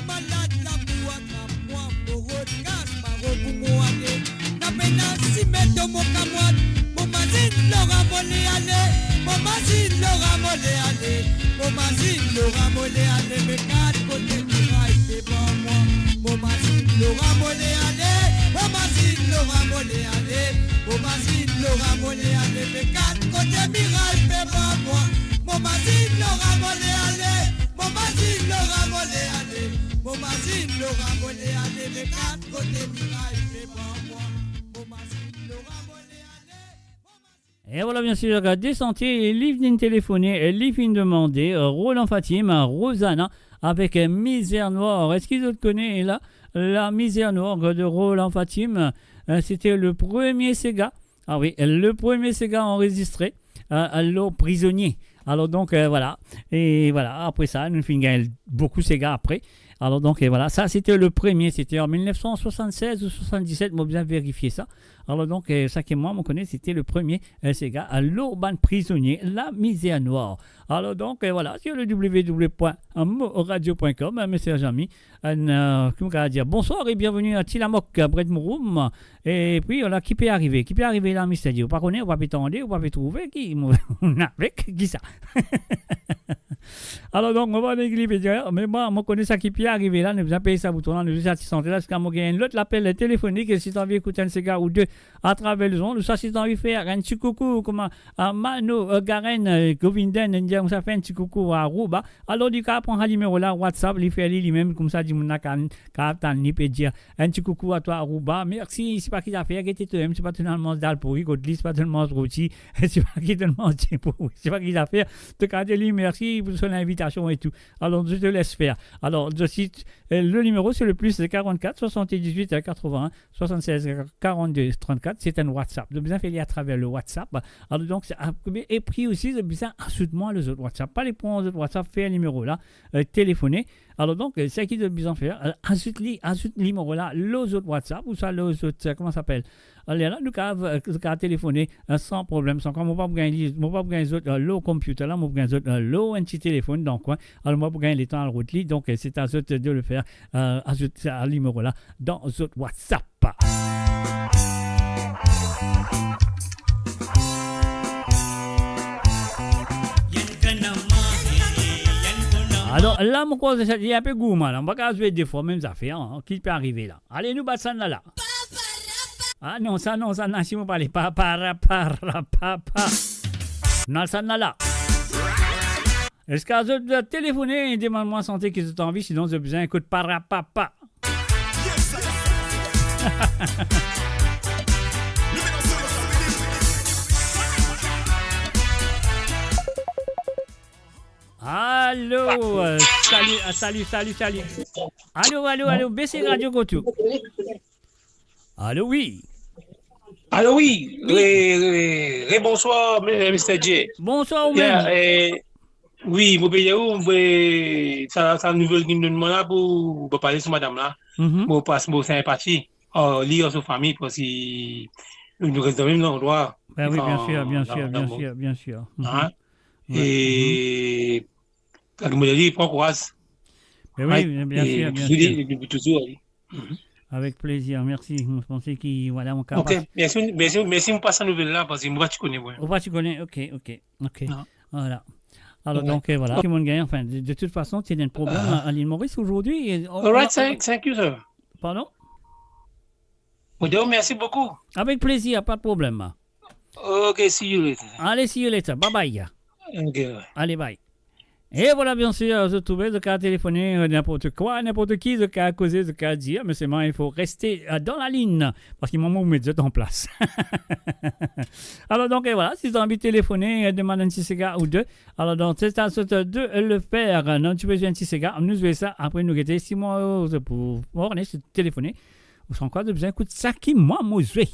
malad lamour atrap mwa, mo rod kas, mo rod pou mo ale. Napa ena sime dan mo kamwad, mo mazinn Lora mo le ale, mo mazinn Lora mo le ale, mo mazinn Lora mo le ale, me kat kote miray pe pran mwa. Mo mazinn Lora mo le ale, mo mazinn Lora mo le ale, mo mazinn Lora mo le ale, me kat kote miray pe pran mwa. Mo mazinn Lora mo le ale, mo mazinn Lora mo le ale, mo mazinn Lora mo le ale, me kat kote miray pe pran mwa. Mo mazinn Lora mo le ale, mo mazinn... E vwala, bien sir, Desanti, li vinn telefone, li finn demande, euh, Roland Fatim, Rosanna, avek, euh, Misère Noire. Eski zot kone la, La Misère Noire de Roland Fatim? Euh, c'était le premier séga. Ah oui, le premier séga enregistré, euh, lor Prisonnier. Alor donk, euh, vwala. E vwala, apre sa, nou finn gagn boukou séga apre. Alor donk, euh, vwala, sa, c'était le premier, c'était en mil nef san swasann-sez ou swasann-diset, mo bizin verifie sa. Alor donk, euh, sa ki mwa, mo kone, c'était le premier, euh, séga, euh, lor bann Prisonnier, La Misère Noire. Alor donk, euh, vwala, sur le w w w point mo radio point com, euh, mes chers amis, euh, kouma kapav dir, bonsoir et bienvenue à Tilamok, euh, Brett Mouroum. E pi, vwala, ki pe arive? Ki pe arive la, mister Di? Ou pa kone, ou pa pe tande, ou pa pe trouve, ki, mo, avek kisa? Alor donk, mo pa kone ki li pe dir, me mwa, mo kone sa ki pe arive la, nou bizin pey sa bouton la, nou bizin ti sante la, ziska mo gagn enn lot lapel telefonik, e si to anvi ekout enn séga ou de atraver lezond, ouswa si to anvi fer enn ti koukou kouma, euh, Mano, euh, Garen, euh, Govinden, inn dir koumsa fer enn ti koukou Aruba, alor li kapav pran sa nimero la, WhatsApp, li fer li limem, koumsa dimoun la kapav, kapav tann li pe dir, enn ti koukou a twa Aruba, mersi, sipa ki zafer, gete to mem, sipa to ena manz dal pouri kot li, sipa to ena manz roti, sipa ki to ena manz dipou, sipa ki zafer, to kapav dir li mersi pou so linvitasion. notification et tout. Alors, je te laisse faire. Alors, je cite, euh, le numéro, c'est le plus quarante-quatre soixante-dix-huit quatre-vingts soixante-seize quarante-deux trente-quatre. C'est un WhatsApp. Zot bizin fer li atraver le WhatsApp. Alors, donk, se, a, e pri osi, zot bizin azout mwa lor zot WhatsApp. Pa ale pran zot WhatsApp, fer nimero la, euh, telefone. Alors, donk, euh, seki zot bizin fer, euh, azout li, azout nimero la lor zot WhatsApp, ouswa lor zot, euh, kouma sa apel, ale la, nou kapav, euh, nou kapav telefone, euh, san problem, san, kan mo pa pou gagn li, mo pa pou gagn zot, euh, lor computer la, mo pou gagn zot, euh, lor enn ti telefone dan kwin. Alors, mo pa pou gagn letan al rod li. Donk, euh, c'est à zot de le faire, euh, azout sa nimero la dan zot WhatsApp. Alors, la, mo krwar se, li enpe gourman la. Mo pa kapav zwe de fwa mem zafer, hein. Ki pe arive la? Ale, nou bat sannla la. Ah non, sa non, sa non, si mo pale pa, pa, ra, pa, ra, pa, pa. Non, sannla la. Eski zot telefone, demann mwa sante ki zot anvi, sinon zot bizin ekout pa, ra, pa, pa. Alo, euh, sali, euh, sali, sali, sali. Alo, alo, alo, bes radio kot ou. Alo, wi. Alo, wi. Wi. Re, re, re, bonswar, mi-, Mister J. Bonswar, ou mem. Yeah, eh, wi, mo pe dir ou, mo, sa, sa nouvel ki donn mwa la pou, pou pale sou madam la. Mhm. Mo pas mo sinpati. Oh, li ar so fami, parski nou res dan mem landrwa. Ben wi, bien sir, bien sir, bien sir, bien sir. Mhm. Hein? Ouais. E, mhm. Kan mo dir li, pran kouraz. Ben wi, bien sir, bien sir. Touzour, touzour, wi. Mhm. Avek plezir, mersi. Mo panse ki, vwala, mo kapav. Ok, mersi, mersi, mersi, mo pas sa nouvel la, parski mo pa ti kone, mwa. Ou pa ti kone, ok, ok, ok. Non. Vwala. Alor, donk, euh, vwala. Ki monn gagn, anfin, de, de tout fason, ti ena enn problem a, a Lil Moris azordi, e on, on, thank, thank you, sir. Pardon? Odo, mersi boukou. Avek plezir, pa de problem. Ok, see you later. Ale, see you later. Bye bye. Ok, bye. Ale, bye. E vwala, bien sir, zot trouve, zot kapav telefone, euh, ninport kwa, ninport ki, zot kapav koze, zot kapav dir, me selman, il faut rester, euh, dans la ligne, parski mwa, mo met zot an plas. Alor, donk, e vwala, si zot anvi telefone, euh, demann enn ti siga ou de, alor, donk, c'est à zot de le faire. Non, ti pe zwe enn ti siga, nou zwe sa, apre nou gete si mwa, euh, pou, pou telefone. Ou sann kwa, zot bizin ekout sa ki mwa mo zwe.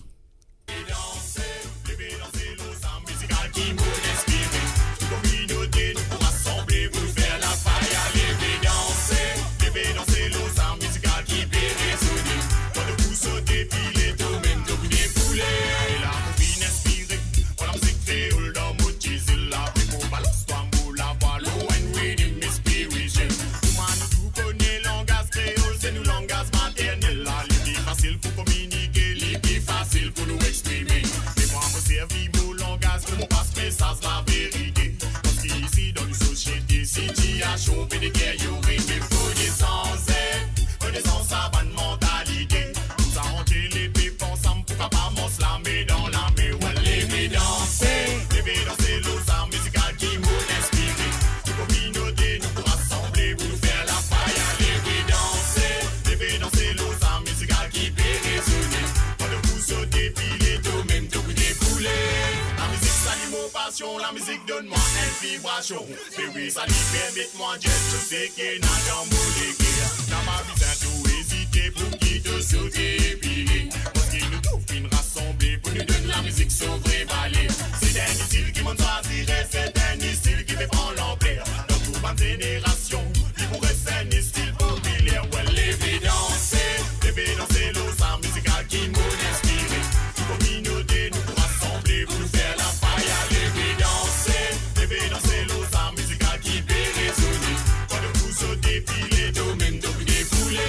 Leve danse, leve danse lor sa mizikal ki mo inspire. Tou kominote nou pou rasanble pou fer lafaya. Leve danse, leve danse lor sa mizikal ki pe rezone. Twa to pou sote, pile to mem to pou deboule. E la mo finn inspire, mo lamizik kreol dan mo ti zil la. Pou balans twa mo lavwa lor enn riddim inspiration. Kouma nou tou kone langaz kreol, se nou langaz maternel la. Li pli fasil pou kominike, li pli fasil pou nou exprime. Me mwa mo servi mo langaz pou mo pas mesaz laverite. Parski isi dan nou sosiete, sitiasion pe deteryore, me fode sanze, fode sanz sa bann mantalite. Koumsa ant lepep ansam pou kapav mars lame dan lame. Well, leve danse, leve danse lor sa mizikal ki mo inspire. Tou kominote nou pou rasanble pou nou fer lafaya. Leve danse, leve danse lor sa mizikal ki pe rezone. Twa to pou sote, pile to mem to pou deboule. Lamizik sa li mo pasion, lamizik donn mwa enn vibrasion. Me wi, sa li permet mwa dir tou seki ena dan mo leker. Napa bizin to ezite pou ki to sote e pile. Parski nou tou finn rasanble pou nou donn lamizik so vre valer. Se enn stil ki monn swazir, se enn stil ki pe pran lanpler. Dan tou bann zenerasion, li pou res enn stil popiler. Well, leve danse, leve danse lor sa mizikal ki mo inspire. Tou kominote nou pou rasanble pou nou fer lafaya. Leve danse, leve danse lor sa mizikal ki pe rezone. Twa to pou sote, pile to mem to pou deboule.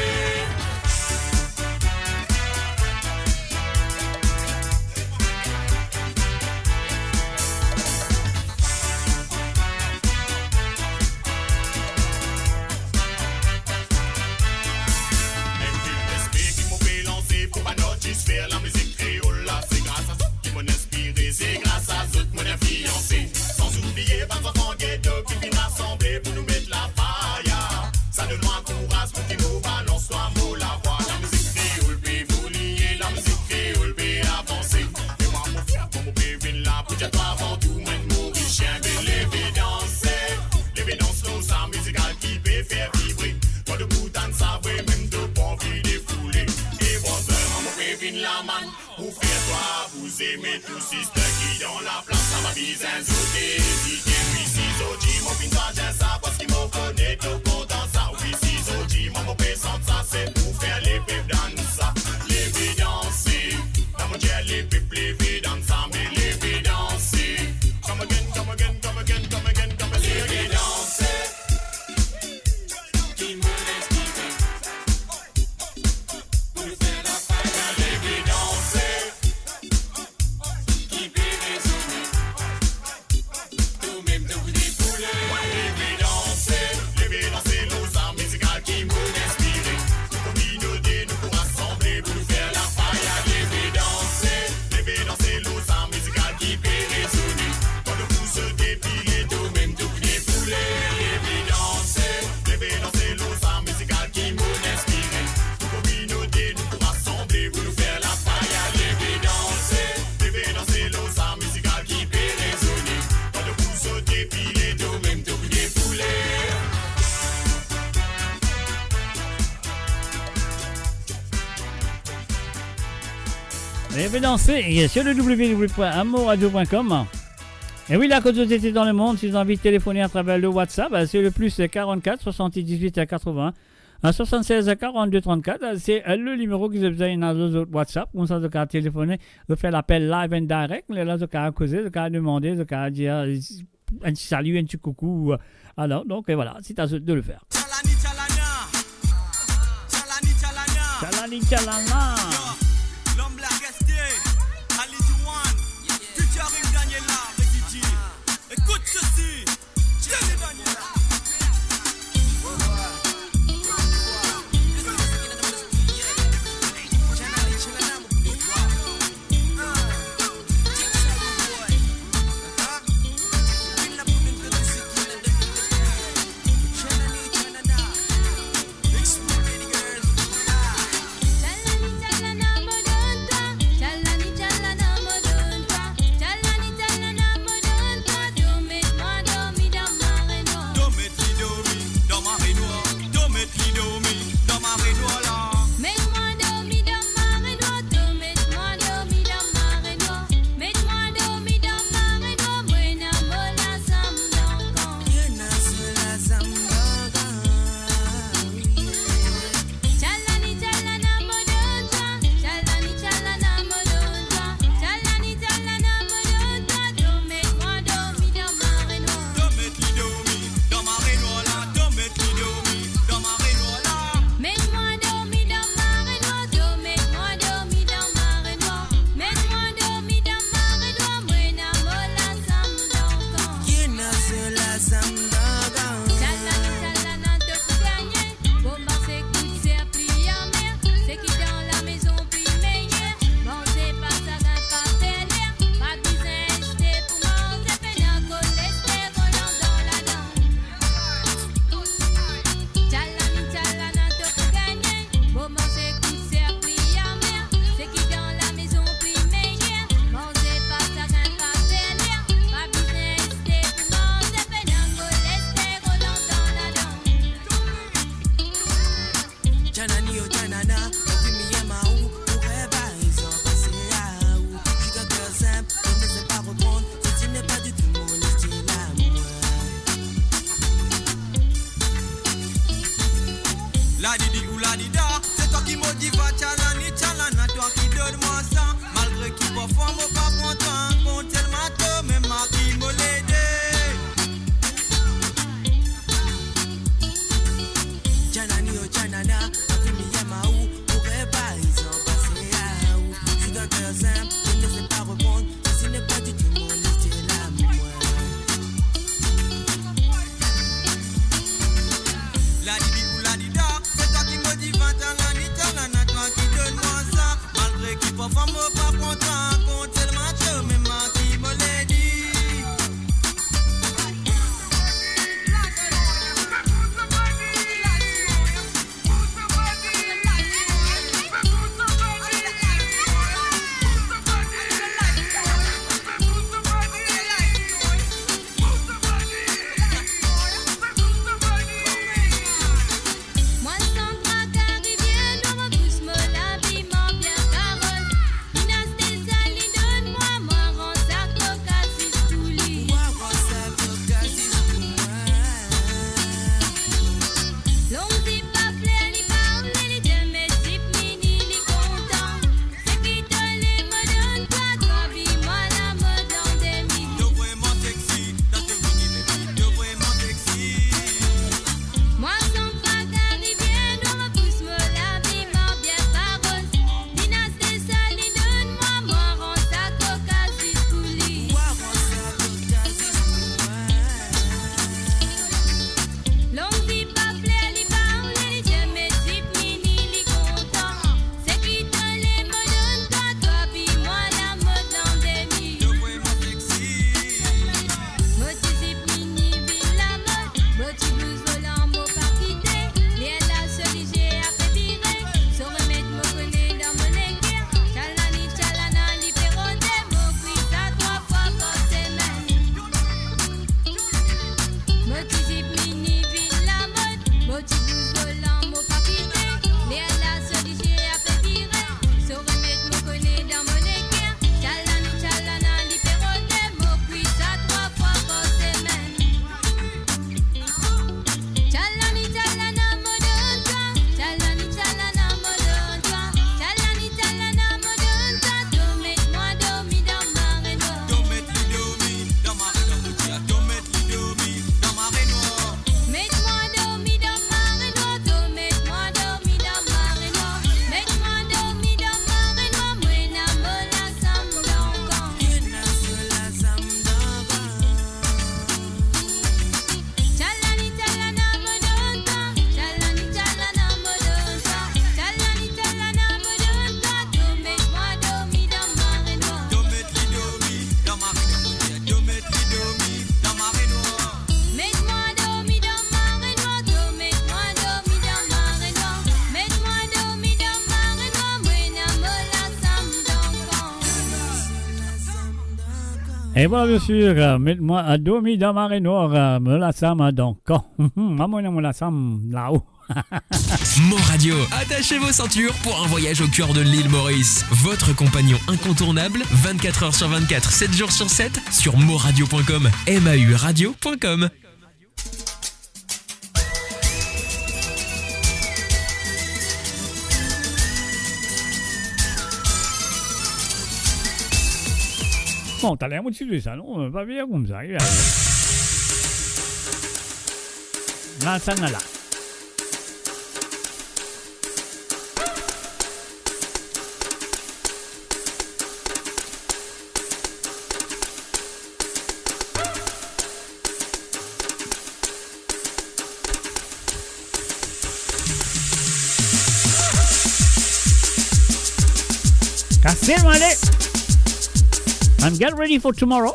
Tou sister ki dan laplas, sa pa bizin zot ezite. Wi, si zot dir mo finn zwenn sa, parski mo kone to kontan sa. Wi, si zot dir mo, mo pe sant sa, se pou fer lepep dans sa. Leve danse, la mo dir lepep leve dans sa, me leve danse. Come again, come again, come again, come again, come again. Leve danse. Ki mo lespri, pou nou fer lafaya, leve danse. Ki pe rezone, to mem to kout de poule. Leve danse, leve danse, lor sa mizikal ki mo inspire. Tou kominote nou pou rasanble, pou nou fer lafaya, leve danse, leve danse, lor sa mizikal ki pe rezone. Kan nou pou sote pile, to mem to kout de poule. Leve danse, leve danse, lor sa mizikal ki mo inspire. Tou kominote nou pou rasanble, pou nou fer lafaya, leve danse, leve danse, lor sa mizikal ki pe rezone. Kan nou pou sote pile, to mem to kout de poule. Leve danse, sur le w w w point amourradio point com. E wi, la kot zot ete dan lemond, si zot anvi telefone atraver le WhatsApp, se le plus quarante-quatre soixante-dix-huit quatre-vingts soixante-seize quarante-deux trente-quatre, se le nimero ki zot bizin ena lor zot WhatsApp, koumsa zot kapav telefone, zot fer lapel live and direct, lerla zot kapav koze, zot kapav demande, zot kapav dir enn ti sali, enn ti koukou. Alor, donk, e vwala, se a zot de le fer. Tchalani, tchalana. Tchalani, tchalana. Tchalani, tchalana. Yo, l'homme la resté, Ali Juan, featuring Daniela, Ricky G. Écoute ceci, Jenny Daniela. To met li dormi dan mare nwar, to met li dormi dan mare nwar la. Met mwa dormi dan mare nwar, to met mwa dormi dan mare nwar. Met mwa dormi dan mare nwar, mo ena mo lazam dan kan. Mo ena mo lazam dan kan. Tchalani, tchalana, mo donn twa. Tchalani, tchalana, mo donn twa. Tchalani, tchalana, mo donn twa. To met mwa dormi dan mare nwar. To met li dormi dan mare nwar la, to met li dormi dan mare nwar la. Met mwa dormi dan mare nwar, to met mwa dormi dan mare nwar. Met mwa dormi dan mare nwar, mo ena mo lazam dan kan. Mo ena mo lazam dan kan. Tchalani, tchalana, to pou gagne. Bon, bann sekou ser pli amer, seki dan lamezon pli meyer. Manze pa sa, gagn pa fer ler, pa bizin ezite pou manze, pena kolestero dan ladan. Tchalani, tchalana, to pou gagne. Bon, bann sekou ser pli amer, seki dan lamezon pli meyer. Manze pa sa, gagn pa fer ler, pa bizin ezite pou manze, pena kolestero dan ladan. Tchanani, oh tchanana, ma fille, mi aime à ou, pour elle, par exemple, c'est à ou. Je suis d'un cœur simple, je ne sais pas reprendre, ceci n'est pas du tout mon style à moi. La didi ou la dida, c'est toi qui motive, tchalani, tchalana, toi qui donne moi ça. Malgré ki parfwa mo pa pran twa an kont, selman to mem a ki mo lede. Tchanani, oh tchanana, ma fille, mi aime à ou, pour elle, par exemple, c'est à ou. Je suis d'un cœur simple, je ne sais pas reprendre, ceci n'est pas du tout mon style à moi. La didi ou la dida, c'est toi qui motive, tchalani, tchalana, toi qui Et voilà, bien sûr, euh, met mwa a dormi dan marenwar, euh, mo lasam, euh, dan kan. Mwa, mo ena mo lasam lao. Mon Radio. Attachez vos ceintures pour un voyage au cœur de l'île Maurice. Votre compagnon incontournable, vingt-quatre heures sur vingt-quatre, sept jours sur sept, sur mauradio point com, M A U radio point com. Bon, taler mo ti zwe sa, non, pa bien koumsa, wi. La, sa nala. That's it, man. And get ready for tomorrow.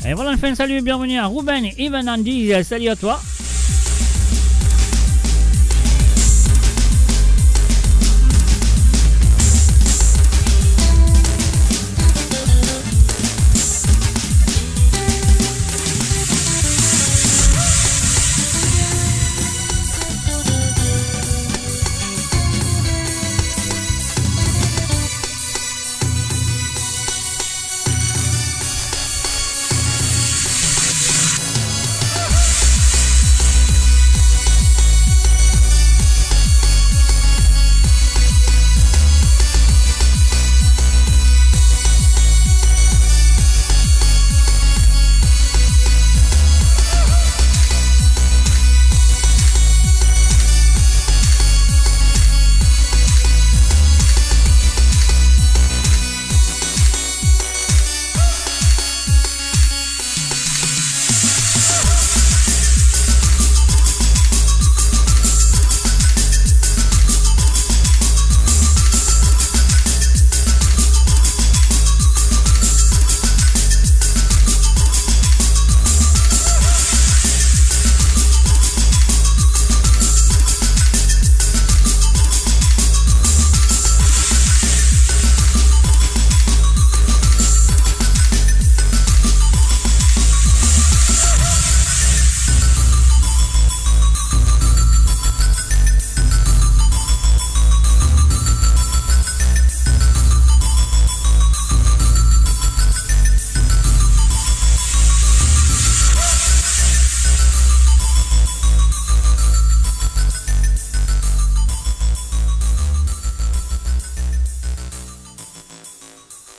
Et voilà, enfin, salut, bienvenue à Ruben, Ivan, Andy, euh, salut à toi.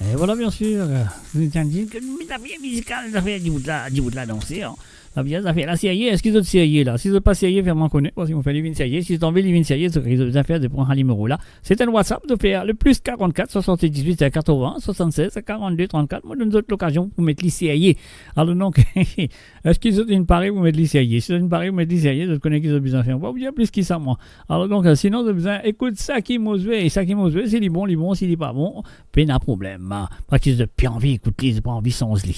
Et voilà, bien sûr, euh, nou ti dir ke zafer mizikal, zafer dibout la, dibout la danse, hein. Zafer, zafer la serye, eski zot serye la? Si zot pa serye, fer mwa kone, parski mo fer li vinn serye. Si zot anvi li vinn serye, zot, zot bizin fer, zot pran sa nimero la. Se enn WhatsApp, zot fer le plus quarante-quatre soixante-dix-huit quatre-vingts soixante-seize quarante-deux trente-quatre, mo donn zot lokazion pou met li serye. Alor donk, eski zot inn pare pou met li serye? Si zot inn pare pou met li serye, zot kone ki zot bizin fer. Mo pa pou dir plis ki sa, mwa. Alor donk, sinon, zot bizin ekout sa ki mo zwe, e sa ki mo zwe, si li bon, li bon, si li pa bon, pena problem. Parski zot pa anvi ekout li, zot pa anvi sanz li.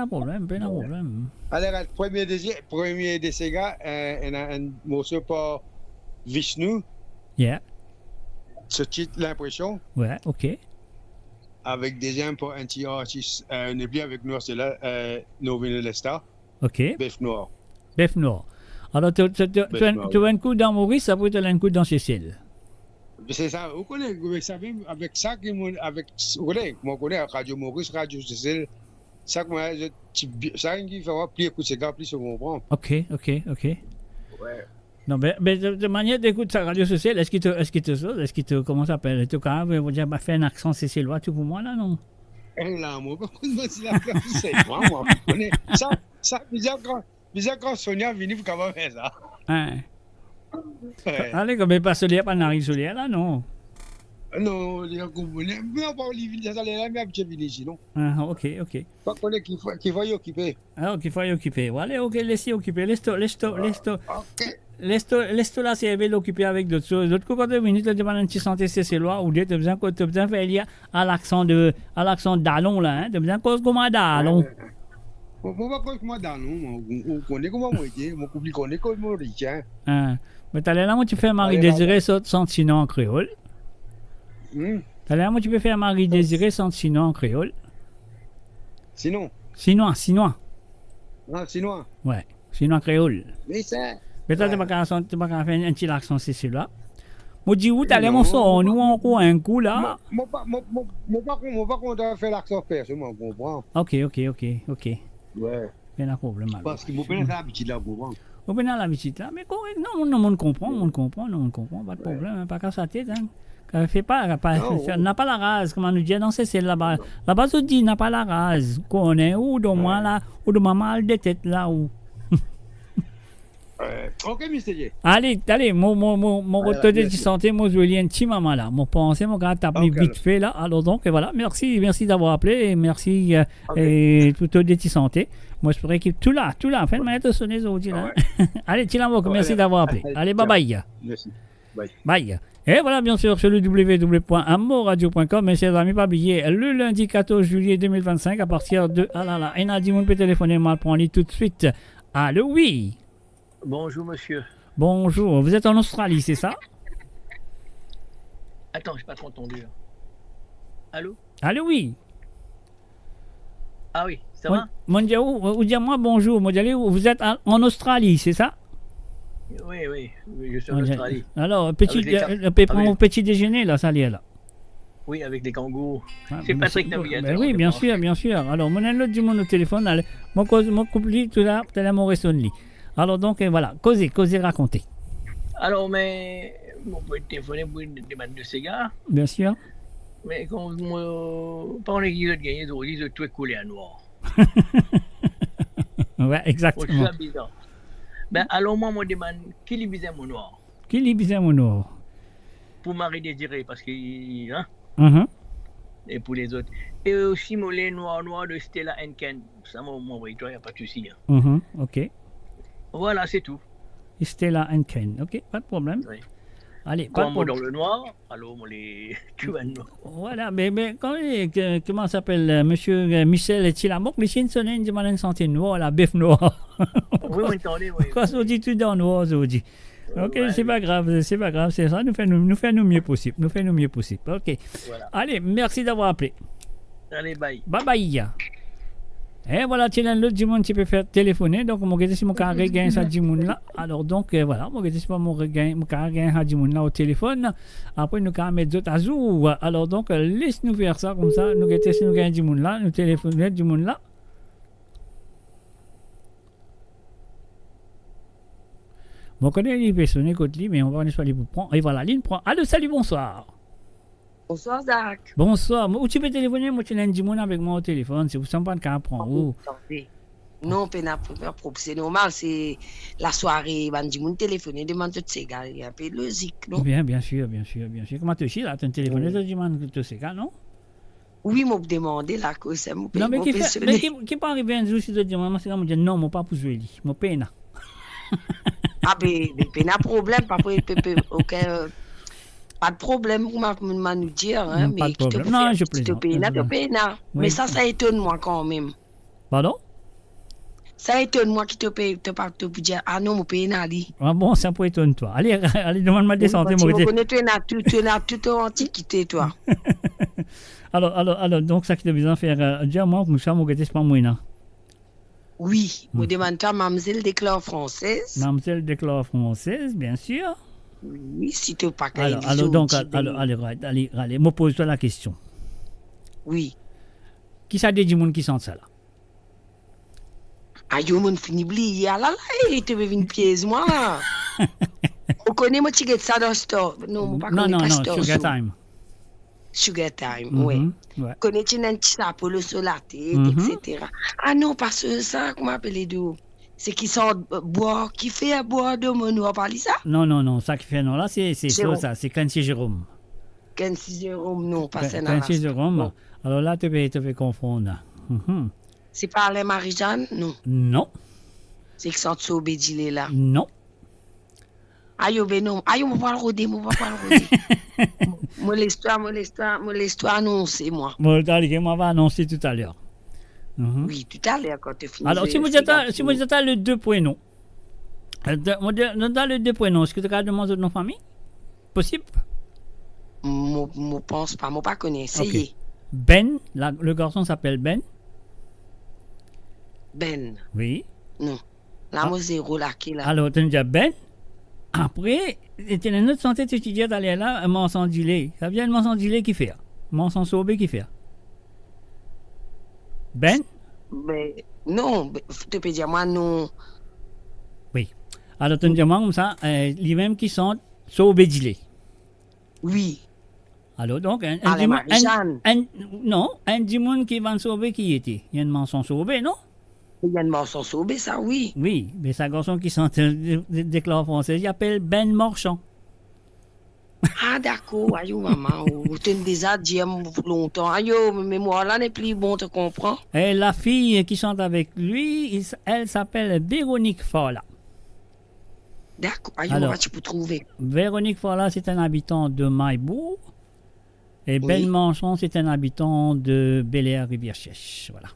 pena problem, pena problem. Alor, premie de, premie de sega, eh, ena enn morso par Vishnu. Yeah. So tit L'Impression. Ouais, ok. Avek deziem par enn ti artis, eh, nepli avek nou, se la, eh, Norvin Lesta. Ok. Bef Nwar. Bef Nwar. Alor, to, to, to, Bef to, Nwar, to wi. Enn kou dan Moris, apre to enn kou dan Sesel. Se sa, ou kone, avek sa mem, avek sa ki mo, avek, ou kone, mo kone Radio Moris, Radio Sesel, sa ki mo, ti bi-, sa ki fer mwa pli ekout sega, pli mo konpran. Ok, ok, ok. Wi. Non, be, be, de, de manier to ekout sa Radio Sesel, eski to, eski to, eski to, kouma sa apel, to kapav, mo dir, ba, fer enn aksan seselwa tou pou mwa la, non? Eh, la, mo pa konn si la, se mwa, mo kone. Sa, sa, bizin kan, bizin kan Sonia vini pou kapav fer sa. Hein. Wi. Ale, kan, me pa Sonia, pa nari Sonia la, non? Non, li ankor, me, me pa li vini, sa, li la, me abitie vini isi, non? Ah, ok, ok. Pa kone ki fwa, ki fwa li okipe. Ah, ok, fwa li okipe. Bon, ale, ok, les li okipe. Les to, les to, les to. Ok. Les to, les to la servi okipe avek dot soz. Lot kou, kan to vini, to demann enn ti sante seselwa, ou de, to bizin, to bizin fer li a laksan de, a laksan dalon la, hein. To bizin koz kouma dalon. Wi, wi, wi. Mo, mo pa koz kouma dalon, mo, ou, ou kone kouma mo ete, mo pou pli kone kouma mo ete, hein. Ah. Me taler la, mo ti fer Marie Désirée sort, sant sinon an kreol. Hmm. Taler la, mo ti pe fer Marie Désirée sant sinon an kreol. Sinon? Sinwa, sinwa. Ah, sinwa. Wi, sinwa kreol. Wi, sa. Me twa, to pa kapav, to pa kapav fer enn ti laksan seselwa. Mo dir ou, taler mo sort nou ankor enn kou la. Mo, mo pa, mo, mo, mo pa kon-, mo pa kontan fer laksan perso, mo konpran. Ok, ok, ok, ok. Wi. Pena problem alor. Parski mo pena labitid la, ou konpran. Ou pena labitid la, me korek, non, non, mo konpran, mo konpran, non, mo konpran, pa de problem, hein, pa kas latet, hein. Euh, fais pas, pas, Non, ça n'a pas la rage, kouma nou dir dan Sesel laba. Non. Laba, zot dir n'a pas la rage. Ou kone, ou donn mwa la, ou donn mwa mal de tet la, ou. Ouais. Ok, Mister J. Ale, ale, mo, mo, mo, mo Ale, retourn de merci. Santé, mo zwe li enn ti moman la. Mo panse mo kapav tap li Ok, vit fe la. Alors donc, euh, voilà, merci, merci d'avoir appelé et merci, euh, Ok. Et tout au Deti Santé. Mo espere ki tou la, tou la, anfin, Ouais. Manière to sone zordi la. Ouais. Ale, Ti Lamok, Ouais. Merci d'avoir appelé. Allez, Allez, bye ciao. Bye. Merci. Bye. Bye. Et voilà, bien sûr, sur le w w w point amourradio point com. Mes chers amis, pas oublier, le lundi quatorze juillet deux mille vingt-cinq, à partir de, ah là là, ena dimoun pe telefone, mo al pran li tout de suite. Allô, oui. Bonjour, monsieur. Bonjour. Vous êtes en Australie, c'est ça ? Attends, j'ai pas trop entendu, là. Allô ? Allô, oui. Ah oui, ça Mo, va ? Mo dir ou, ou dir mwa bonzour. Mo dir li, vous êtes en, en Australie, c'est ça ? Oui, oui, oui, je suis en Australie. Alors, petit, Avec les euh, car-, euh, pe pran avec ou petit déjeuner la, sa li la. Oui, avec les kangourous. Ah, c'est Patrick Navigator, ben oui, je pense. Bien sûr, bien sûr. Alors, mo ena lot dimoun o telefon, ale, mo koz, mo koup li, tou la, talè mo resonn li. Alors donc, euh, voilà, koze, koze, rakonte. Alors, mais, mo pe telefone pou demann de sega. Bien sûr. Mais quand mo, pa kone ki zot gagn, zot, zot tou koule a nwar. Ouais, exactement. Mo trouv sa bizar. Ben, alors, mwa, mo demann, ki li bizin mo nwar ? Ki li bizin mo nwar ? Pour Marie Désirée, parce que, hein, Mhm. Et pour les autres. Et aussi, mo le nwar, nwar de Stella and Ken. Ça, mo, mo, oui, toi, y a pas de souci, hein. Mhm, ok. Voilà, c'est tout. Stella and Ken, ok, pas de problème. Oui. Allez, pas de problème. Quand mo dan le nwar, alors, mo le tou nwar. Voilà, mais, mais quand, euh, que, comment s'appelle, euh, monsieur, euh, Michel Ti Lamok, li inn sone, li dimann enn sante nwar, la, bef nwar. Oui, oui, attendez, oui, oui. Kan zot tou dan nwar, zot dir. Ok, ouais, c'est pas grave, c'est pas grave, c'est ça. Nou fer nou, nou fer nou mie posib. Nou fer nou mie posib. Ok. Voilà. Allez, merci d'avoir appelé. Allez, bye. Bye bye. Et voilà, ti ena lot dimoun ti pe fer telefone, donk mo gete si mo kapav regagn sa dimoun la. Alors donc, euh, voilà, mo gete si mo regagn, mo kapav regagn sa dimoun la o telefon. Apre nou kapav met zot azour. Alors donc, euh, les nou fer sa koumsa, nou gete si nou gagn dimoun la, nou telefone dimoun la. Mo kone li pe sone kot li, me mo pa kone si li pou pran. E vwala, li pran. Alo, salut, bonsoir. Bonsoir, Zak. Bonsoir. Mo, ou ti pe telefone, mo ti ena enn dimoun avek mwa o telefon, se pou sa mo pa kapav pran ou. Non, pena, pena prob-, se normal, se lasware, bann dimoun telefone, demann zot sega, li inpe lozik, non? Bien, bien sir, bien sir, bien sir. Kouma to isi la, to'nn telefone, to dimann to sega, non? Wi, mo demande la koz sa, mo pe, non, me mo ki pe fer, sone. Me ki, ki pou arive enn zour si to dir mwa, "Mwa, sega," mo dir, "Non, mo pa pou zwe li, mo pena." Ah, be, be, pena problem, pa pou, pe, pe, okenn, pa de problem, kouma, kouma nou dir, hein, me ki to pou fer, si to pena, to pena. Non, je plaisante, je plaisante. Wi. Me sa, sa etonn mwa kanmem. Pardon? Sa etonn mwa ki to pe, to pa, to pou dir, "Ah non, mo pena li." Ah bon, sa pou etonn twa. Ale, ale, demann mwa de sante, mo, mo kone to ena tou, to ena tou to antikite, twa. Alor, alor, alor, donk, sa ki to bizin fer, euh, dir mwa, koumsa, mo gete, se pa mwa ena. Wi, mo demann twa, Mamzel Declare Française. Mamzel Declare Française, bien sir. Wi, si to pa kapav dir. Alor, donk, ale, ale, ale, mo poz twa lakestion. Wi. Ki sa de dimoun ki sant sa la? Ayo, mo'nn fini bliye, alala, e, to pe vinn piez mwa la. Ou kone mo ti get sa dan star. Non, mo pa kone pa star. Non, non, non, Sugar Time. Sugar Time, wi. Wi. Kone ti ena enn ti sapo lor so latet, etsetera. Ah non, pa so sa, kouma apele do? Se ki sant, euh, bwar, ki fer bwar dan mo nwar, pa li sa? Non, non, non, sa ki fer nwar la, se, se so sa, se Quincy Jerome. Quincy Jerome, non, pa sa la. Quincy Jerome. Bon. Alor la, to pe, to pe konfonn la. Mhm. Se pa Alain Marie-Jeanne, non? Non. Se ki sant Sobe Dile la? Non. Ayo, be non. Ayo, mo pral rode, mo pral rode. Mo les twa, mo les twa, mo les twa anonse mwa. Bon, talè, mo va anonse toutaler. Mhm. Wi, toutaler, kan to fini. Alor, si mo dir twa, si mo dir twa le de prenon. Euh, de, mo dir, dan, dan le de prenon, eski to kapav demann zot nom fami? Posib? Mo, mo pans pa, mo pa kone, seye. Ok. Ben, la, le garçon s'appelle Ben. Ben. Wi. Non. La, mo zero lake la. Alor, to'nn dir Ben. Apre, ti ena enn lot sante, to ti dir taler la, Marsan Dile. Savedir Marsan Dile ki fer? Marsan Sobe ki fer? Ben? Be, non, be, to pe dir mwa non. Wi. Alor, to'nn dir mwa koumsa, euh, limem ki sant Sobe Dile. Wi. Alor donk, enn, enn Alain dimoun, enn, Marie-Jeanne. Enn, non, enn dimoun ki vann sove ki ete. Enn marsan sove, non? Enn marsan sove, sa, wi. Wi, me sa garson ki sant, de, de, deklar Fransez, li apel Ben Marchand. Ah, dakor, ayo, mama, ou, ou to'nn deza dir mwa lontan. Ayo, memwar la nepli bon, to konpran. E la fille qui chante avec lui, il s-, elle s'appelle Véronique Farla. Dakor, ayo, alor, mwa ti pou trouve. Véronique Farla, c'est un habitant de Maillebourg. Et Ben Marchand, c'est un habitant de Bel Air Rivière Sèche. Voilà.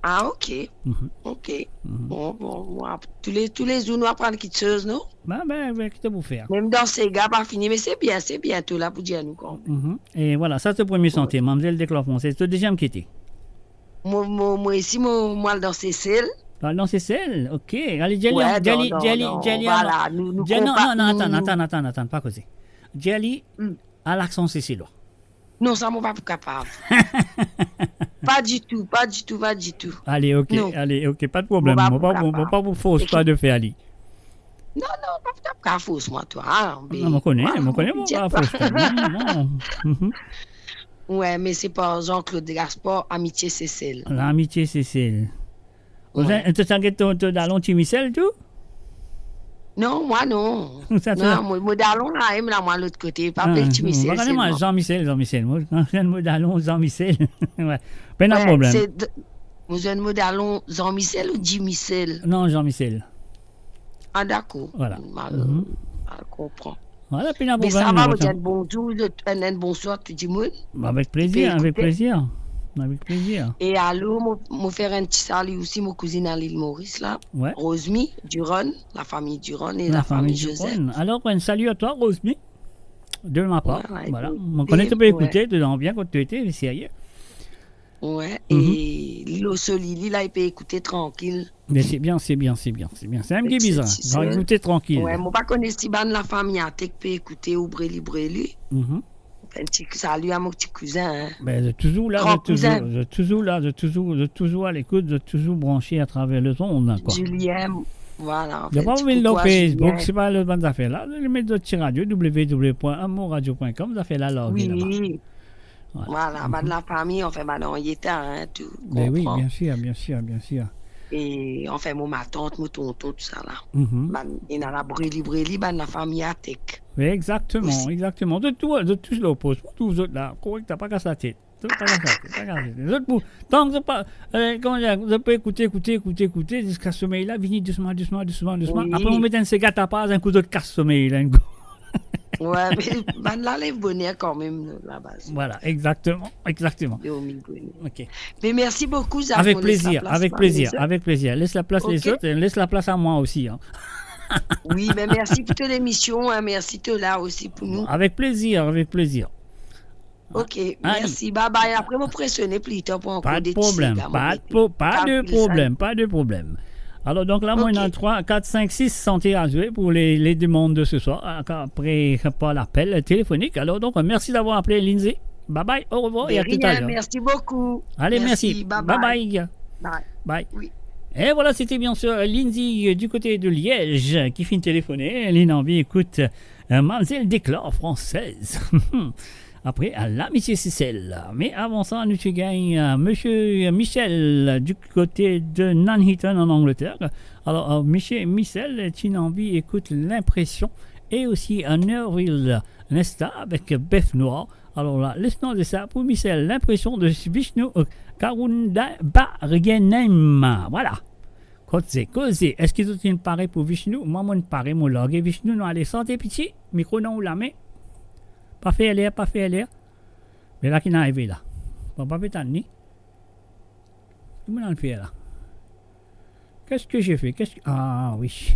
Ah, ok. Mhm. Ok. Mhm. Bon, bon, bon, ap-, tou le, tou le zour nou aprann kiksoz, non? Ben, ben, ben, ki to pou fer? Mem dan sega pa fini, me se bien, se bien, to la pou dir nou kanmem. Mhm. E voilà, sa se premie sante, Mamzel deklar Fransez. To deziem ki ete? Mo, mo, mo isi, mo, mo al dan Sesel. Ah, dan Sesel, ok. Ale, dir li, dir li, dir li, dir li, voilà, nou, nou dir li, non, konpa-, non, non, atann, atann, atann, atann, pa koze. Dir li, a laksan seselwa. Non, sa mo pa pou kapav. Pa ditou, pa ditou, pa ditou. Ale, ok, ale, ok, pa de problem. Mo pa pou, mo pa pou fors twa de fer li. Non, non, pa pou kapav fors mwa twa, ah, non, mo kone, mo kone, mo pa pou fors twa. Non, non, non. Mhm. Wi, me se par Jean-Claude Gaspard, Amitié Sesel. L'Amitié Sesel. Wi. Ou sa, to sa get to, to dalon Ti Misel tou? Non, mwa non. Sa, non, sa. Mo, mo dalon la, mem la, mwa lot kote, pa apel Ti Misel selman. Ah, mwa, mwa, Jean Misel, Jean Misel. Mo, mo dalon Jean Misel. Wi. Pena problem. Se d-, mo zwenn mo dalon Jean Misel ou Di Misel? Non, Jean Misel. Ah, dakor. Voilà. Mal, mal konpran. Voilà, pena problem. Me sa va, mo dir enn bonzour, enn, enn bonswar tou dimoun. Avek plezir, avek plezir. Avek plezir. E alor, mo, mo fer enn ti sali osi, mo kouzinn a Lil Moris la. Wi. Rosemy Duron, lafami Duron e lafami Joseph. Alor, enn sali a twa, Rosemy, de ma par. Wi, wi, voilà. Mo kone to pe ekoute, to dan bien kot to ete, serye. Wi, e Lilo Soli, li la, li pe ekoute trankil. Me se bien, se bien, se bien, se bien. Se mem ki bizin. Li ekoute trankil. Wi, mo pa kone si bann lafami Atek pe ekoute ou Breli Breli. Mhm. Enn ti sali a mo ti kouzin, hein. Ben, zot touzour la, zot touzour, zot touzour la, zot touzour, zot touzour a lekout, zot touzour branse atraver lezond, kwa. Julien, voilà, anfet, ti koukou a Julien. Zot pa vinn lor Facebook, se pa lot bann zafer la. Zot met zot ti radio, w w w point amourradio point com, zafer la large laba. Wi. Voilà, bann lafami, anfin, bann Anrieta, hein, tou, konpran. Ben wi, bien sir, bien sir, bien sir. E, anfin, mo matant, mo tonton, tousala. Mhm. Bann, ena la Breli Breli, bann lafami Atek. Wi, exakteman, exakteman. Zot tou, zot tous lor post, mo trouv zot la, korek, pa kas latet. Zot pa kas latet, pa kas latet. Zot pou, tan ki zot pa, eh, kouma dir, zot pe ekoute, ekoute, ekoute, ekoute, ziska somey la vini dousman, dousman, dousman, dousman. Wi. Apre, mo met enn sega tapaz, enn kou zot kas somey la, enn kou. Wi, me bann la lev boner kanmem, labaz. Voilà, exakteman, exakteman. Dormi boner. Ok. Me mersi boukou, Zak. Avek plezir, avek plezir, avek plezir. Les laplas lezot, les laplas a mwa osi, hein. Wi, me mersi pou to lemision, hein, mersi to la osi pou nou. Avek plezir, avek plezir. Ok, mersi, bye bye. Apre, mo presone pli tar pou ankor de ti sega, mo rete. Pa de pro-, pa de problem, pa de problem. Alor, donk la, mwa, ena trwa, kat, sink, sis sante a zwe pou le, le demann de se swar, apre, par lapel telefonik. Alor, donk, mersi davwar apele, Lindsay. Bye bye, au revoir et à tout à l'heure. De rien, mersi boukou. Ale, mersi. Mersi, bye bye. Bye bye. Bye. Bye. Wi. Et voilà, c'était bien sûr Lindsay, euh, du côté de Liège, ki finn telefone. Li anvi ekout, euh, Mamzel Deklar Fransez. Apre, a L'Amitié Sesel. Me avan sa, nou ti gagn, euh, Misie Michel, euh, du kote de Nuneaton, an Angleter. Alor, euh, Misie Michel, ti anvi ekout L'Impression e osi, euh, Nerville Nesta avek Bef Nwar. Alor la, les nou de sa pou Michel, L'Impression de Vishnu, euh, Karunda Barianem. Voilà. Koze, koze, eski zot inn pare pou Vishnu? Mwa, mo'nn pare, mo large Vishnu, nou ale sante piti, mikro dan ou lame. Pa fer ler, pa fer ler. Me la ki inn arive la. Bon, pa pe tann li. Ki mo'nn al fer la? Qu'est-ce que j'ai fait? Qu'est-ce que, ah, wi.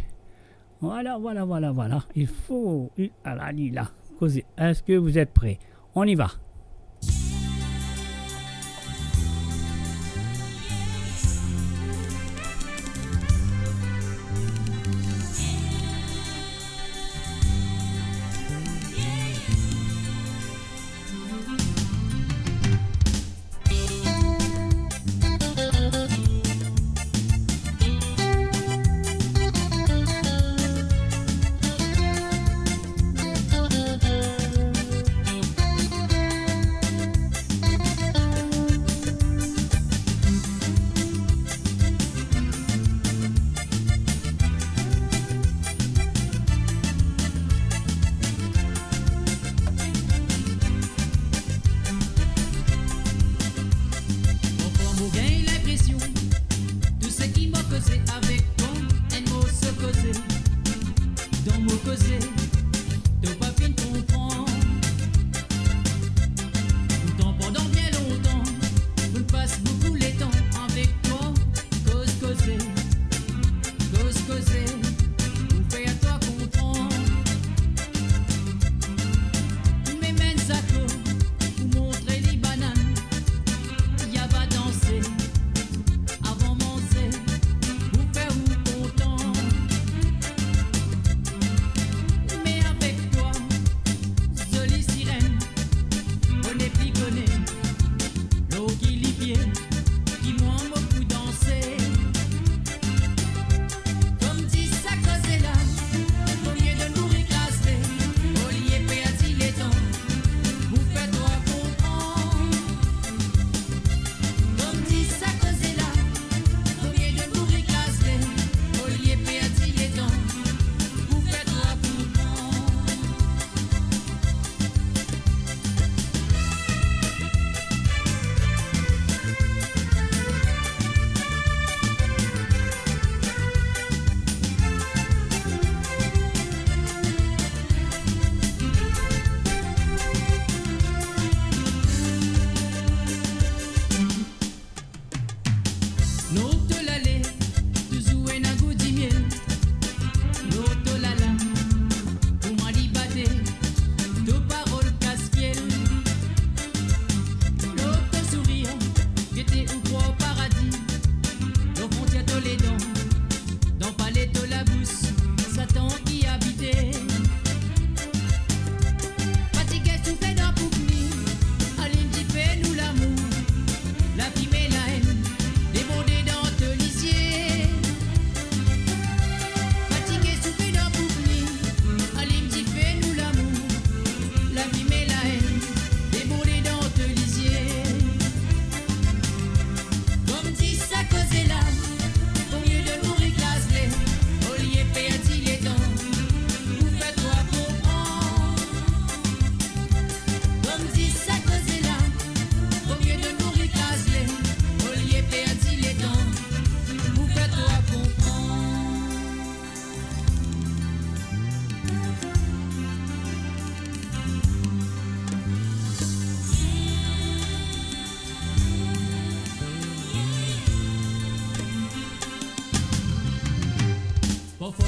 Voilà, voilà, voilà, voilà. Il faut, il, ala li la. Koze, est-ce que vous êtes prêts? On y va.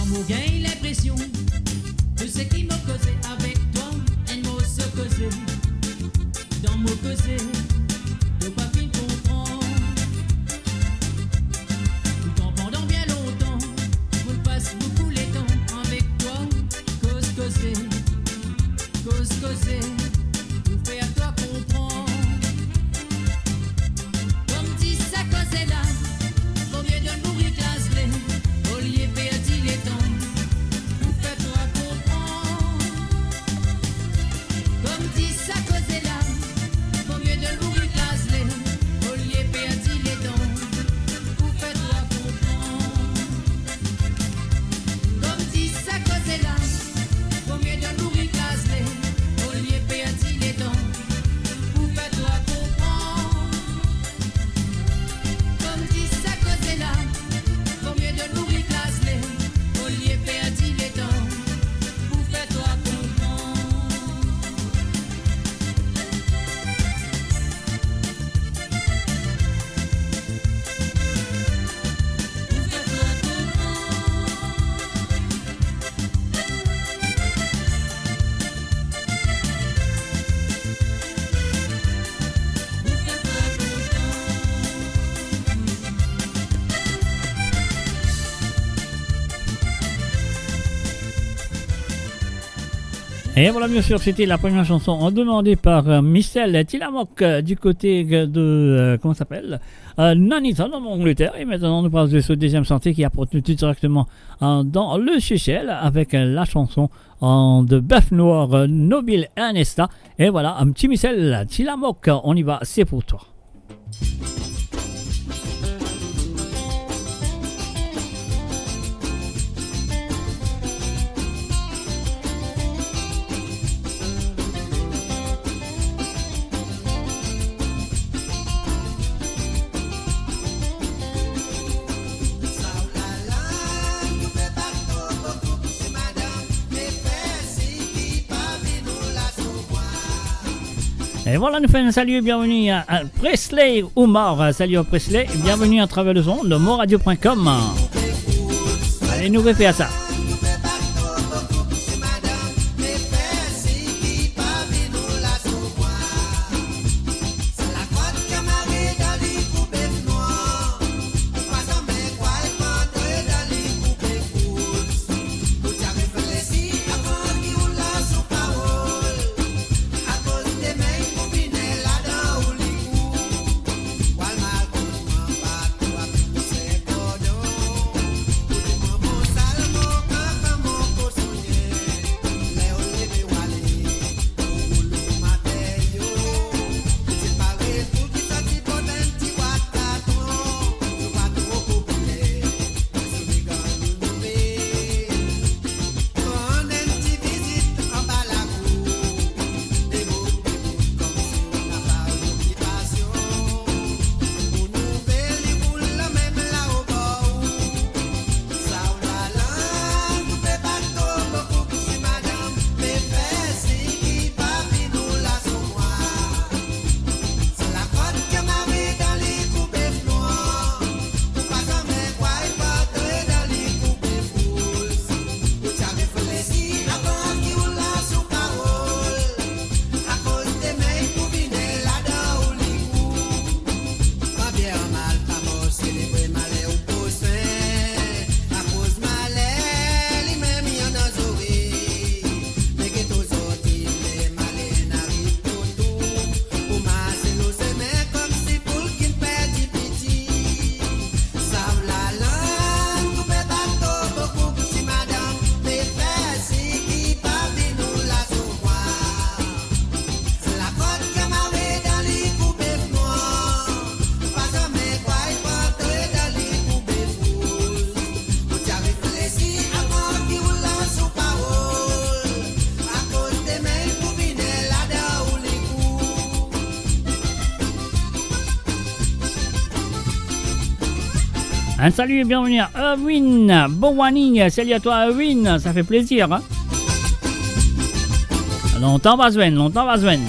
Mo gagn linpresion, tou seki mo koze avek twa, enn morso koze, dan mo koze, to pa finn konpran. Pourtan pandan bien lontan, mo pas boukou letan avek twa, koz koze, koz koze, pou fer twa konpran. Kouma dir sa koze la, vomie donn bourik lazle, olie perdi letan, pou fer twa konpran. Kouma dir sa koze la, vomie donn bourik lazle, olie perdi letan, pou fer twa konpran. Kouma dir sa koze la, vomie donn bourik lazle, olie perdi letan, pou fer twa konpran. Kouma dir sa koze la, vomie donn bourik lazle, olie perdi letan, pou fer twa konpran. Et voilà, bien sûr, c'était la première chanson demandée par, euh, Michel Tilamoc, euh, du côté, euh, de, euh, comment ça s'appelle ? Euh, Nuneaton, en Angleterre. Et maintenant, nous passons au deuxième santé qui apporte nous tout directement, euh, dans le Seychelles avec, euh, la chanson, euh, de Bef Noir, euh, Nobil Ernesta. Et voilà, un petit Michel Tilamoc, on y va, c'est pour toi. Et voilà, nou fer enn salut, bienvenue à, à Presley Oumar. Salut à Presley, bienvenue à travers le son de moradio point com. Allez, nou refer sa. Un salut et bienvenue à Erwin Bowani. Salut à toi, Erwin. Ça fait plaisir, hein ? Lontan pa zwenn, lontan pa zwenn.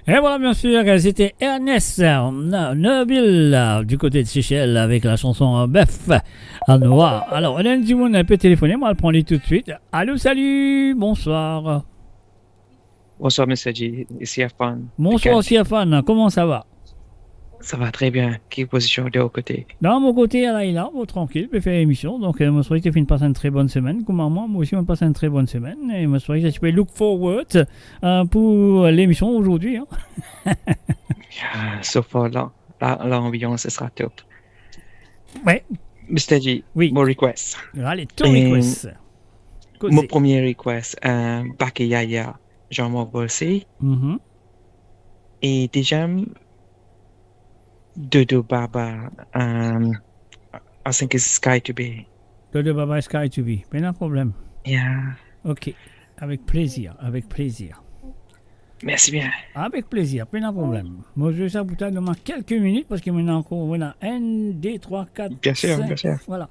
Et voilà, bien sûr, c'était Ernest, euh, Nobil, euh, du côté de Seychelles avec la chanson, euh, Bèf Nwar. Alors, on a un petit monde un peu téléphoné, on va le prendre tout de suite. Allô, salut, bonsoir. Bonsoir, Mister G, ici Afan. Bonsoir, Afan, comment ça va ? Ça va très bien. Ki pozision de ou kote ? Dan mo kote, ala, li la, bon, trankil, pe fer lemision. Donk, euh, mo swete finn pas enn tre bonn semenn. Kouma mwa, mwa osi, mo pas enn tre bonn semenn. E mo swete ti pe look forward, euh, pou lemision azordi, hein. Ah, so far, la, la, lanbians sera top. Ouais. Mister G, oui. Mo request. Ale, ton request. Mo premie request, euh, Baky Yaya, Jean-Marc Volcy. Mhm. E dezyem, Dodo Baba, um, I think it's Sky to Be. Dodo Baba, Sky to Be. Pena problem. Yeah. Ok. Avek plezir, avek plezir. Mersi bien. Avek plezir, pena problem. Mo zwe sa pou twa dan kelke minit, parski mo ena ankor, mo ena enn, de, trwa, kat, sink. Bien sûr, bien sûr. Voilà.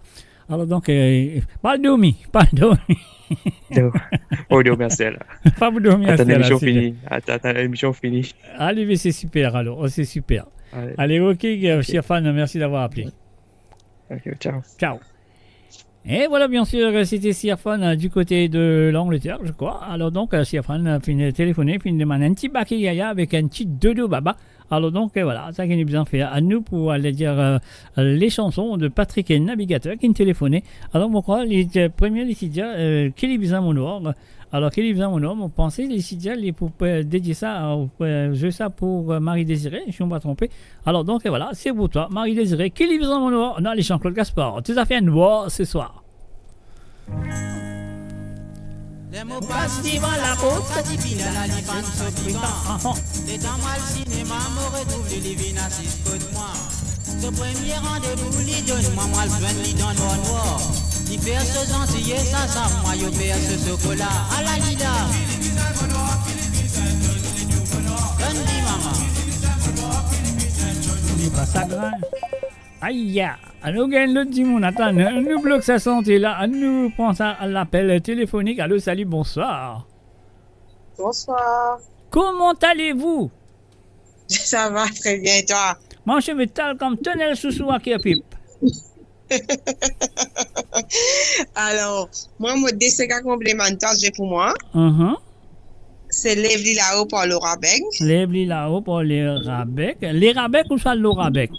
Alor donk, euh, pa al dormi, pa al dormi. Non. Oh, non, mersi la. Pa pou dormi aster la, lemision fini. Atann, atann, lemision fini. Ale, me se siper alor, oh, se siper. Ale. Ale, ok, euh, ok. Cher Afan, mersi d'avoir appelé. Ok, ciao. Ciao. Et voilà, bien sûr, c'était Sir Afan, euh, du côté de l'Angleterre, je crois. Alors donc, euh, Sir Afan, euh, finn telefone, finn demann enn ti Baky Yaya avek enn ti Dodo Baba. Alors donc, euh, voilà, sa ki nou bizin fer anou pou ale dir, euh, les chansons de Patrick Navigateur ki telefone. Alors, mo krwar, li, euh, premie, li ti dir, euh, ki li bizin mo nwar. Alors, ki li bizin mo nwar, mo panse, li ti dir, li pou, euh, dedie sa, euh, zwe sa pou, euh, Marie Désirée, si mo pa tronpe. Alors donc, euh, voilà, c'est pour toi, Marie Désirée, ki li bizin mo nwar, nou ale Jean-Claude Gaspard. Tout à fait nwar ce soir. Ler mo pas divan laport, sa dipin la, li fann so pikan. Ah, ah. Letan mo al sinema, mo retrouv li, li vinn asiz kot mwa. So premie randevou li donn mwa, mo al zwenn li dan nwar nwar. Li fer so zantiye, sa sam mwa, yo fer so sokola. Ala li la. Donn li, mama. Li pa sagrin. Aya, anou gagn lot dimoun. Atann, nou blok sa sante la, anou pran sa lapel telefonik. Alo, sali, bonswar. Bonswar. Comment allez-vous ? Ça va très bien, et toi ? Mwa, se met tal kom tonel sousou a Kerpip. Alor, mwa, mo deseka konpliman twa, zwe pou mwa. Mhm. Se Lev li lao par Laura Beg. Lev li lao par Laura Beg. Laura Beg ouswa Laura Beg ?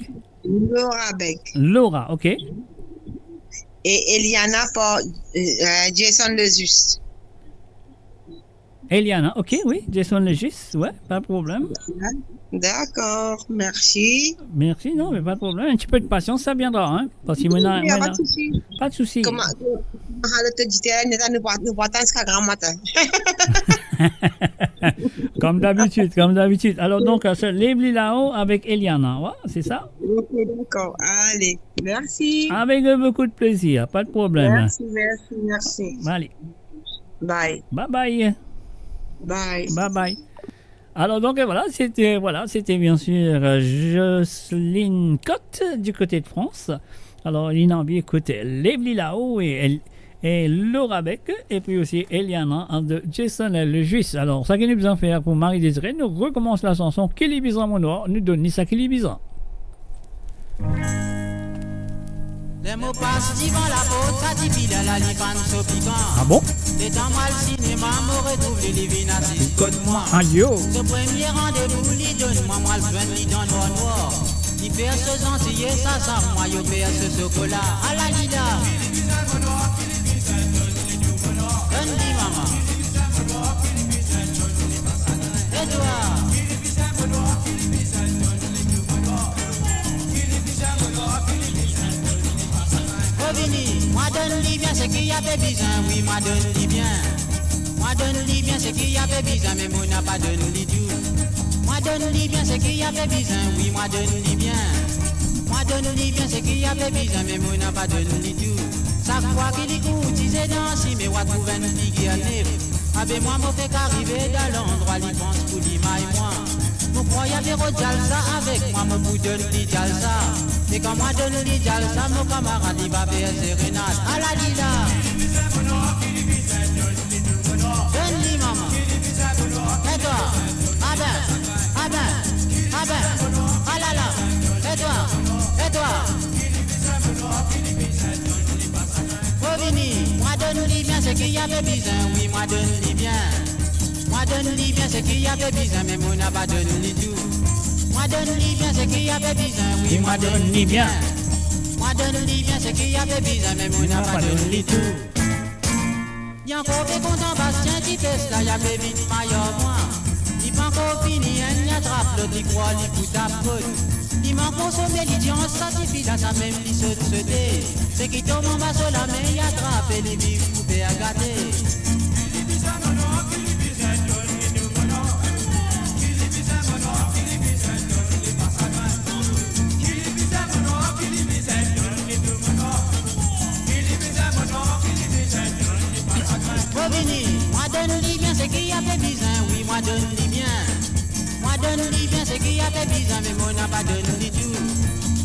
Laura Beg. Laura, ok. E Eliana par, euh, Jason Lejuste. Eliana, ok, wi, Jason Lejuste, wi, pa de problem. Dakor, mersi. Mersi, non, me pa de problem. Enn tipe de pasians, sa viendra, hein. Parski mwa, wi, mwa, pa de sousi. Pa de sousi. Kouma, kouma lot oditer, nou, nou pa, nou pa atann ziska gramatinn. Kom dabitid, kom dabitid. Alor, donk, se Lev li lao avek Eliana, wi, se sa ? Ok, dakor. Ale, mersi. Avek, euh, boukou de plezir, pa de problem. Mersi, mersi, mersi. Ale. Bye. Bye bye. Bye. Bye bye. Alors donc, euh, voilà, c'était, voilà, c'était bien sûr, euh, Jocelyne Cotte du côté de France. Alors, li anvi ekout Lev li lao e, e Laura Beg, epi osi Eliana de Jason Lejuste. Alors, sa ki nou bizin fer pou Marie Désirée, nou rekomans la sanson Ki li bizin mo nwar, nou donn li sa ki li bizin. Ler mo pas divan laport, sa dipin la, li fann so pikan. Ah bon ? Letan mo al sinema, mo retrouv li, li vinn asiz kot mwa. Ayo. So premie randevou li donn mwa, mo al zwenn li dan nwar nwar. Li fer so zantiye, sa sam mwa, yo fer so sokola. Ala li la. Donn li, mama. E twa ? Revini, mwa donn li bien seki li pe bizin, wi, mwa donn li bien. Mwa donn li bien seki li pe bizin, me mo napa donn li tou. Mwa donn li bien seki li pe bizin, wi, mwa donn li bien. Mwa donn li bien seki li pe bizin, me mo napa donn li tou. Sak fwa ki li kourtize dan sime, wa trouv enn figir nef. Abe mwa, mo fek arive dan landrwa, li pans pou li may mwa. Mo krwar li pe rod djalsa avek mwa, mo pou donn li djalsa. E kan mwa donn li djalsa, mo kamarad li va fer serenad. Ala li la. Donn li, mama. E twa ? Abe, abe. Ah ben, ah la la, e twa, e twa. Mo vini, mwa donn li bien seki li pe bizin, wi, mwa donn li bien. Mwa donn li bien seki li pe bizin, me mo napa donn li tou. Mwa donn li bien seki li pe bizin, wi, mwa donn li bien. Mwa donn li bien seki li pe bizin, me mo napa donn li tou. Li ankor pe kontan Bastien, ti pes la, li pe vinn mayor mwa. Li pankor fini, enn li atrap lot, li krwar li pou tap kot. Li mank konsome, li dir, sa tifi la, samem li sot sote. Seki tom anba so lame, li atrape, li viv pou fer gate. Mo vini, mwa donn li bien seki li pe bizin, wi, mwa donn li bien. Mwa donn li bien seki li pe bizin, me mo napa donn li tou.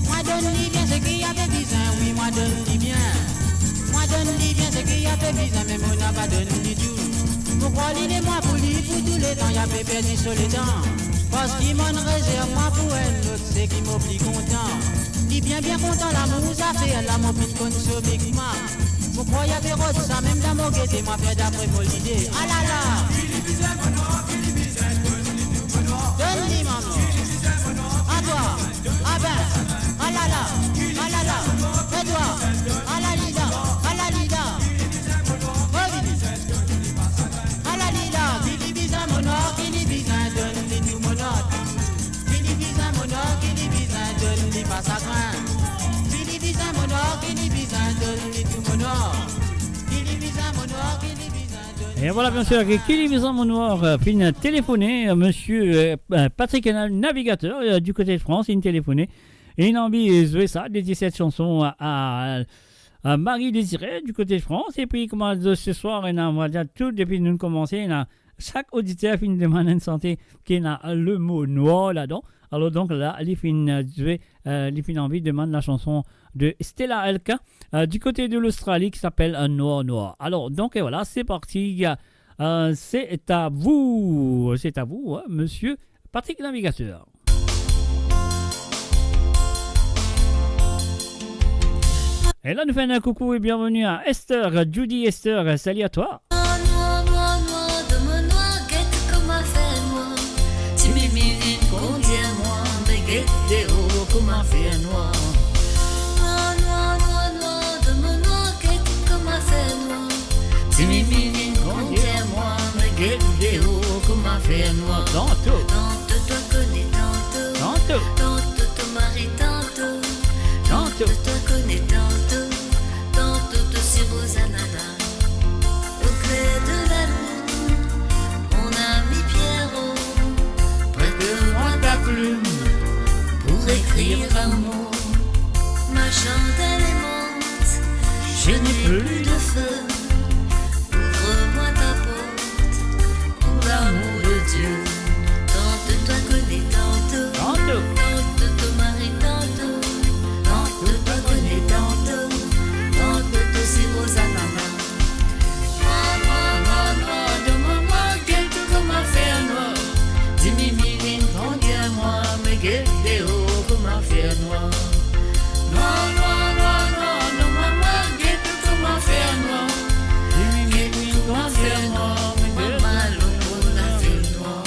Mwa donn li bien seki li pe bizin, wi, mwa donn li bien. Mwa donn li bien seki li pe bizin, me mo napa donn li tou. Mo krwar li de mwa pou li pou tou letan, li pe perdi so letan. Parski monn rezerv mwa pou enn lot, seki mo pli kontan. Li bien, bien kontan lamour zafer la, mo finn konn so mikmak. Mo krwar li pe rod samem dan mo gete, mwa fer dapre mo lide. Ah la la! Donn li, mama. A twa. Ah ben. Ah la la. Ah la la. E twa. Ah la li la. Ah la li la. Mo vini. Ah la li la. Ki li bizin mo nor, ki li bizin donn li tou mo nor. Ki li bizin mo nor, ki li bizin donn li pa sagrin. Ki li bizin mo nor, ki li bizin donn li tou mo nor. Ki li bizin mo nor, ki li bizin donn li pa sagrin. E vwala, bien sir, ki, ki li bizin mo nor, euh, finn telefone, euh, misie, euh, euh, Patrick Nav-, Navigateur, euh, du côté de France, inn telefone. E inn anvi, euh, zwe sa, dediye set sanson a, a, a Marie Désirée, du côté de France. Epi, kouma se swar, ena, on va dire tout, depi nou koumans, ena sak oditer finn demann enn sante ki ena lemo nwar ladan. Alor donk la, li finn zwe, euh, li finn anvi demann la sanson de Stella Elka, euh, du côté de l'Australie, qui s'appelle, euh, Noir Noir. Alors, donc, et voilà, c'est parti. Euh, c'est à vous, c'est à vous, hein, monsieur Patrick Navigateur. E la, nou fer enn koukou e bienvenue à Esther, Judy Esther, salut à toi. Nwar, nwar, nwar, dan mo nwar, get kouma fer nwar. Ti mimi vinn kondir mwa, me get deor kouma fer nwar. Nwar, nwar, nwar, nwar, dan mo nwar, get kouma fer nwar. Ti mimi vinn kondir mwa, me get deor kouma fer nwar. Tanto. Tanto, twa kone tanto. Tanto. Tanto, to mari tanto. Tanto. Tanto, twa kone tanto. Tanto, to siro zanana. Au clair de la lune, mon ami Pierrot, prête-moi ta plume pour écrire un mot. Ma chandelle aimante, je n'ai plus de feu, ouvre-moi ta porte, pour l'amour de Dieu. Tanto, twa kone tanto. Tanto. Tanto, to mari tanto. Tanto, twa kone tanto. Tanto, to siro zanana. Nwar, nwar, nwar, nwar, dan mo nwar, get kouma fer nwar. Ti mimi vinn kondir mwa, me get deor kouma fer nwar. Nwar, nwar, nwar, nwar, dan mo nwar, get kouma fer nwar. Ti mimi vinn kondir mwa, me get deor kouma fer nwar.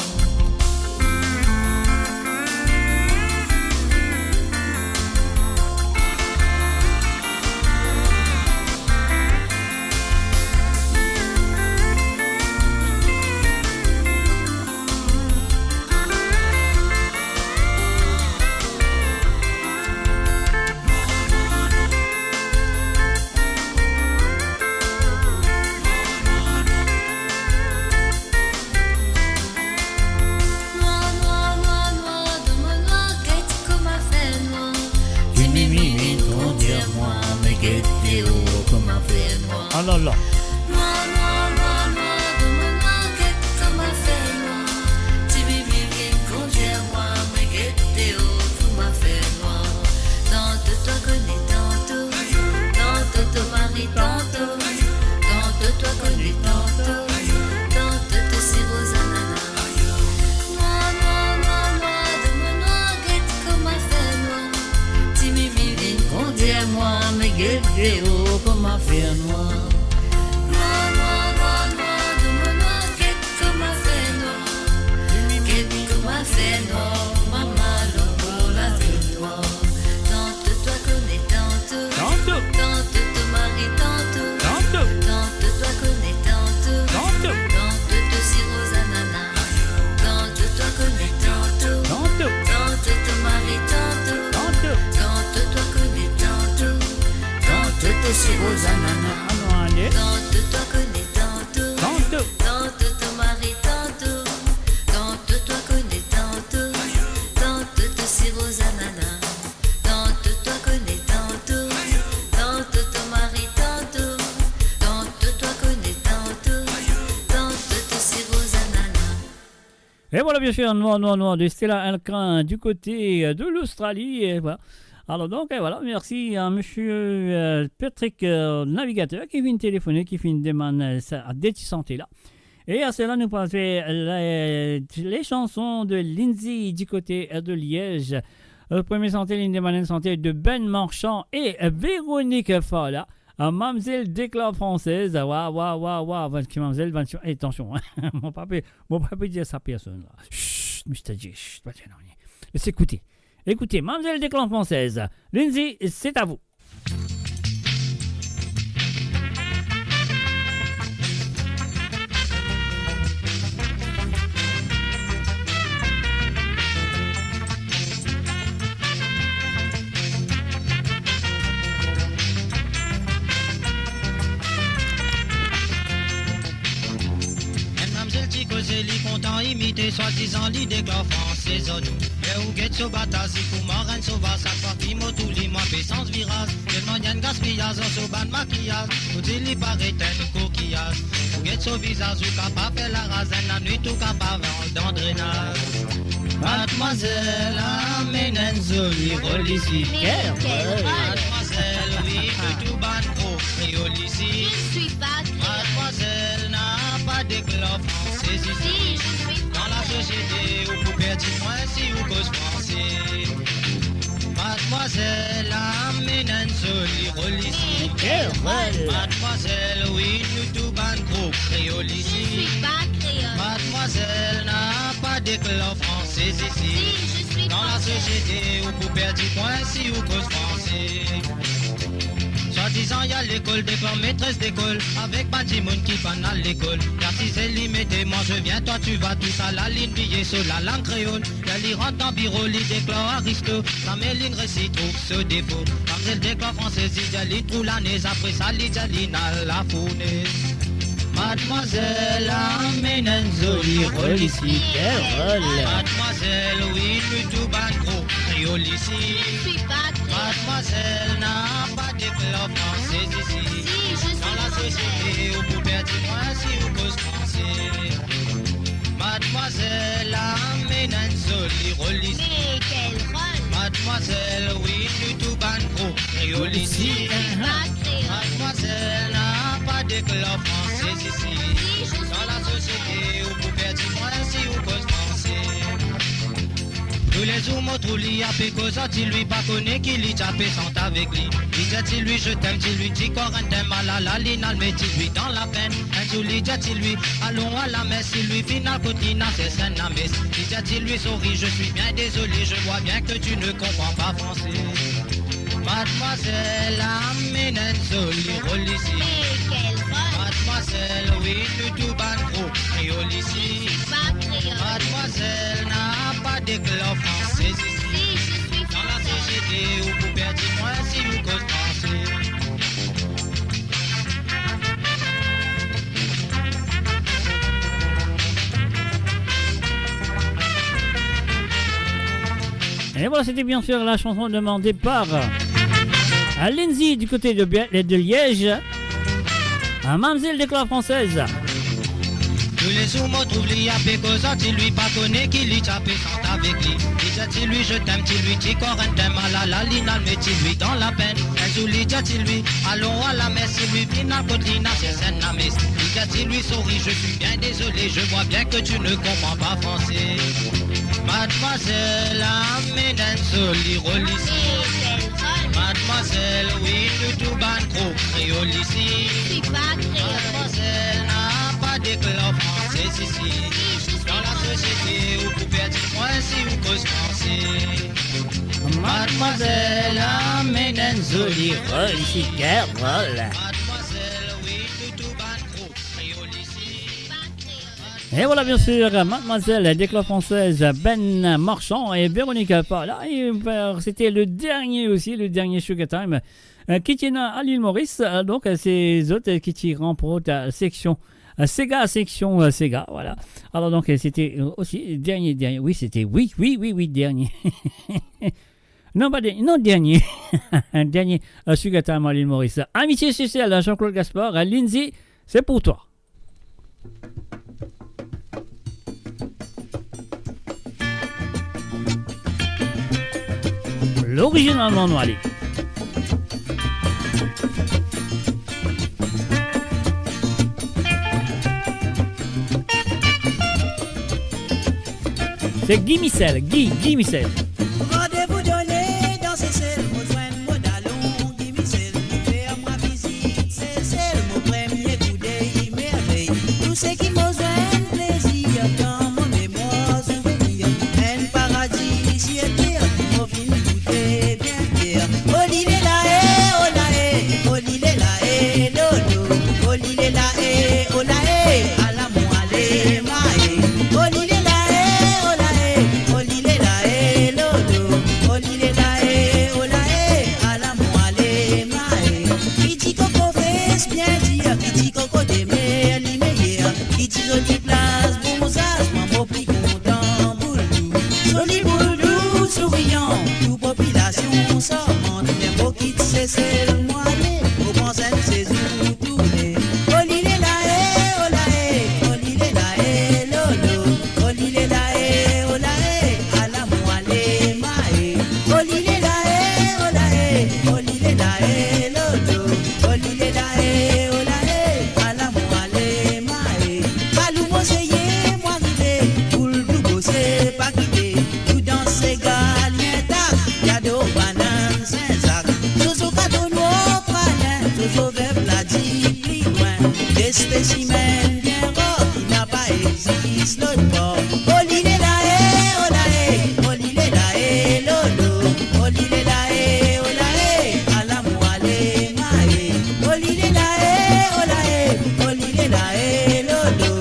Nwar, nwar, nwar, nwar, dan mo nwar, get kouma fer nwar. Ti mimi vinn kondir mwa, me get deor kouma fer nwar. Ah la la. Nwar, nwar, nwar, nwar, dan mo nwar, get kouma fer nwar. Ti mimi vinn kondir mwa, me get deor kouma fer nwar. Tanto, twa kone tanto. Tanto, to mari tanto. Tanto, twa kone tanto. Tanto, to siro zanana. Nwar, nwar, nwar, nwar, dan mo nwar, Deor kouma fer nwar. Nwar, nwar, nwar, nwar, dan mo nwar, get kouma fer nwar. Get kouma fer nwar, mama, lankor lavi nwar. Tanto twa kone tanto. Tanto. Tanto to mari tanto. Tanto. Tanto twa kone tanto. Tanto. Tanto to siro zanana. Tanto twa kone tanto. Tanto. Tanto to mari tanto. Tanto. Tanto twa kone tanto. Tanto to siro zanana. Anou ale. Tanto twa kone tanto. Tanto. Tanto to mari tanto. Tanto twa kone tanto. Tanto to siro zanana. Tanto twa kone tanto. Tanto to mari tanto. Tanto twa kone tanto. Tanto to siro zanana. Et voilà, bien sûr, Noir, Noir, Noir de Stella Alcrin du côté, euh, de l'Australie. Et voilà. Alors donc, et voilà, merci à monsieur, euh, Patrick, euh, Navigateur ki finn telefoné, ki finn demann, euh, sa, de ti sante la. E aster la nou pase les, les chansons de Lindsay du côté, euh, de Liège. Euh, premie sante, li demann enn sante de Ben Marchand e, euh, Véronique Fala. Euh, Mamzel Deklar Fransez, wa, wa, wa, wa, bann ti mamzel, bann ti, eh, atansion, hein. Mo pa pe, mo pa pe dir sa personn la. Chut, Mister J, chut, pa dir nanye. Les écouter. Écoutez, Mamzel Deklar Fransez, Lindsay, c'est à vous. Enn mamzel ti koze, li kontan imite, swadizan li Deklar Fransez. Ler ou get so batazi kouma enn sovaz, sak fwa ki mo trouv li, mo pe sanz viraz. Telman enn gaspiyaz dan so bann makiyaz, ou dir li paret enn kokiyaz. Ou get so vizaz, ou kapav fer laraz, enn lanwit ou kapav al dan drenaz. Madmwazel, amenn enn zoli rol isi. Kel rol? Madmwazel, wi, nou tou bann gro kreol isi. Je suis pas créole. Madmwazel, napa Deklar Fransez isi. Si, je suis pas créole. Dan lasosiete, ou pou perdi pwin si ou koz franse. Madmwazel, amenn enn zoli rol isi. Mais quel rôle ? Madmwazel, wi, nou tou bann gro kreol isi. Je suis pas créole. Madmwazel, napa Deklar Fransez isi. Si, je suis française. Dan lasosiete, ou pou perdi pwin si ou koz franse. Swadizan li al lekol, Deklar metres dekol, avek bann dimoun ki pa'nn al lekol. Li asize, li mete moi je viens, toi tu vas, tousala, linn bliye so lalang kreol. Ler li rant dan biro, li Deklar aristo, zame linn resi trouv so defo. Mamzel Deklar Fransez, li dir li trouv lanez, apre sa li dir li'nn al lafourne. Madmwazel, amenn enn zoli rol isi. Kel rol? Madmwazel, wi, nou tou bann gro kreol isi. Je suis pas créole. Madmwazel, napa Deklar Fransez isi. Si, je suis française. Dan lasosiete, ou pou perdi pwin si ou koz franse. Madmwazel, amenn enn zoli rol isi. Mais quel rôle ? Madmwazel, wi, nou tou bann gro kreol isi. Je suis pas créole. Madmwazel, napa Deklar Fransez isi. Si, je suis française. Dan lasosiete, ou pou perdi pwin si ou koz franse. Toulezour mo trouv li, ape koz ar ti lwi, pa kone ki li ti ape sant avek li. Li dir ti lwi, "Je t'aime," ti lwi, ti kor enn tim, alala, li'nn al met ti lwi dan lapenn. Enn zour li dir ti lwi, "Allons à la messe," ti lwi finn al kot li, inn al fer enn lames. Li dir ti lwi, "Sorry, je suis bien désolé, je vois bien que tu ne comprends pas français." Madmwazel, amenn enn zoli rol isi. Mais quel rôle ? Madmwazel, wi, nou tou bann gro kreol isi. Je suis pas créole. Madmwazel, napa Deklar Fransez isi. Si, je suis française. Dan lasosiete, ou pou perdi pwin si ou koz franse. Et voilà, c'était bien sûr la chanson demandée par, euh, Lindsay du côté de Bia-, de Liège. Euh, Mamzel Deklar Fransez. Toulezour mo trouv li, ape koz ar ti lwi, pa kone ki li ti ape sant avek li. Li dir ti lwi, "Je t'aime," ti lwi, ti kor enn tim, alala, li'nn al met ti lwi dan lapenn. Enn zour li dir ti lwi, "Allons à la messe," ti lwi finn al kot li, inn al fer enn lames. Li dir ti lwi, "Sorry, je suis bien désolé, je vois bien que tu ne comprends pas français." Madmwazel, amenn enn zoli rol isi. Mais quel rôle ? Madmwazel, wi, nou tou bann gro kreol isi. Sipa kreol. Madmwazel, napa deklan fransez isi. Dan lasosiete, ou pou perdi mwa si ou koz franse. Madmwazel, amenn enn zoli rol isi, Carole. Madmwazel, wi, nou tou bann gro kreol isi. Sipa kreol. Et voilà, bien sûr, Mademoiselle, Déclin Française, Ben Marchand et Véronique Parla. Et, euh, c'était le dernier aussi, le dernier Sugar Time, euh, ki ti ena a Lil Moris. Euh, donc, euh, se zot, euh, ki ti ranport, euh, section, euh, Sega, section, euh, Sega, voilà. Alors donc, euh, c'était, euh, aussi dernier, dernier. Oui, c'était, oui, oui, oui, oui, dernier. Non, pas dernier, non, dernier. Dernier, euh, Sugar Time a Lil Moris. Amitié Seychelles, Jean-Claude Gaspard, euh, Lindsay, c'est pour toi. L'original Manou Ali. C'est Guy Michel, Guy, Guy Michel. Randevou done dan Sesel, mo zwenn mo dalon Guy Michel, li fer mwa vizit Sesel, mo premie koudey mervey. Tou seki mo zwenn plezir, dan mo memwar souvenir, enn paradi sir ter, mo vinn goute bien fier. Oli lela e, ola e, oli lela e, lolo, oli lela e, ola e, ala mwa ale mae. Oli lela e, ola e, oli lela e, lolo, oli lela e, ola e, ala mwa ale mae. Ki ti koko fes bien dir, ki ti koko demer li meyer, ki ti zoli plas bouzaz, mwa mo pli kontan boul dou. Zoli boul dou sourian, tou popilasion sarmant, ler mo kit Sesel mwa ale, mo pran enn sezour tourne. Oli lela e, ola e, oli lela e, lolo, oli lela e, ola e, ala mwa ale mae. Oli lela e, ola e, oli lela e, lolo, oli lela e, ola e, ala mwa ale mae. Kalou mo seye mwa rive, boul dou bose pa kite, tou dan Sega li intak, li ador banann Sin-Zak. Zozo kato nwar Praslin, zozo vev Ladi pli lwin, de spesimenn bien rar ki napa exis lot bor. Oli lela e, ola e, oli lela e, lolo, oli lela e, ola e, ala mwa ale mae. Oli lela e, ola e, oli lela e, lolo,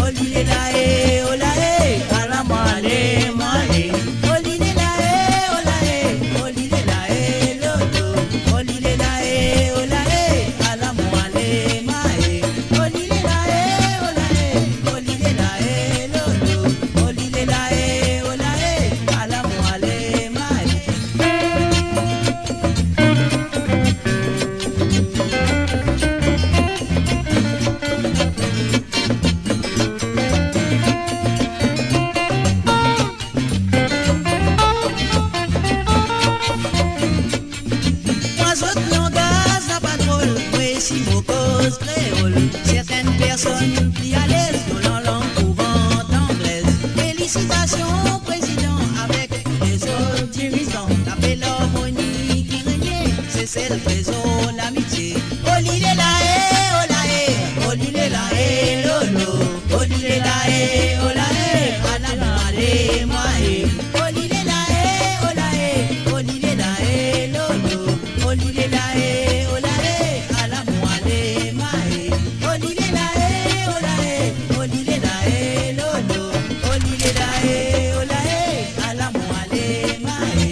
oli lela e, ola e, ala mwa ale mae. Oli lela e, ola e, oli lela e, lolo, oli lela e, ola e, ala mwa ale mae. Oli lela e, ola e, oli lela e, lolo, oli lela e, ola e, ala mwa ale mae. Mwa zot langaz napa drol, mwa si mo koz kreol. Sertin personn pli alez dan lanlang kourant anglez. Felisitasion prezidan avek tou lezot dirizan. Lape, larmoni ki regne, Sesel trezor lamitie. Oli lela e, ola e, oli lela e, lolo, oli lela e, ola e, ala mwa ale mae. Oli lela e, ola e, oli lela e, lolo, oli lela e, ola e, ala mwa ale mae. Oli lela e, ola e, oli lela e, lolo, oli lela e, ola e, ala mwa ale mae.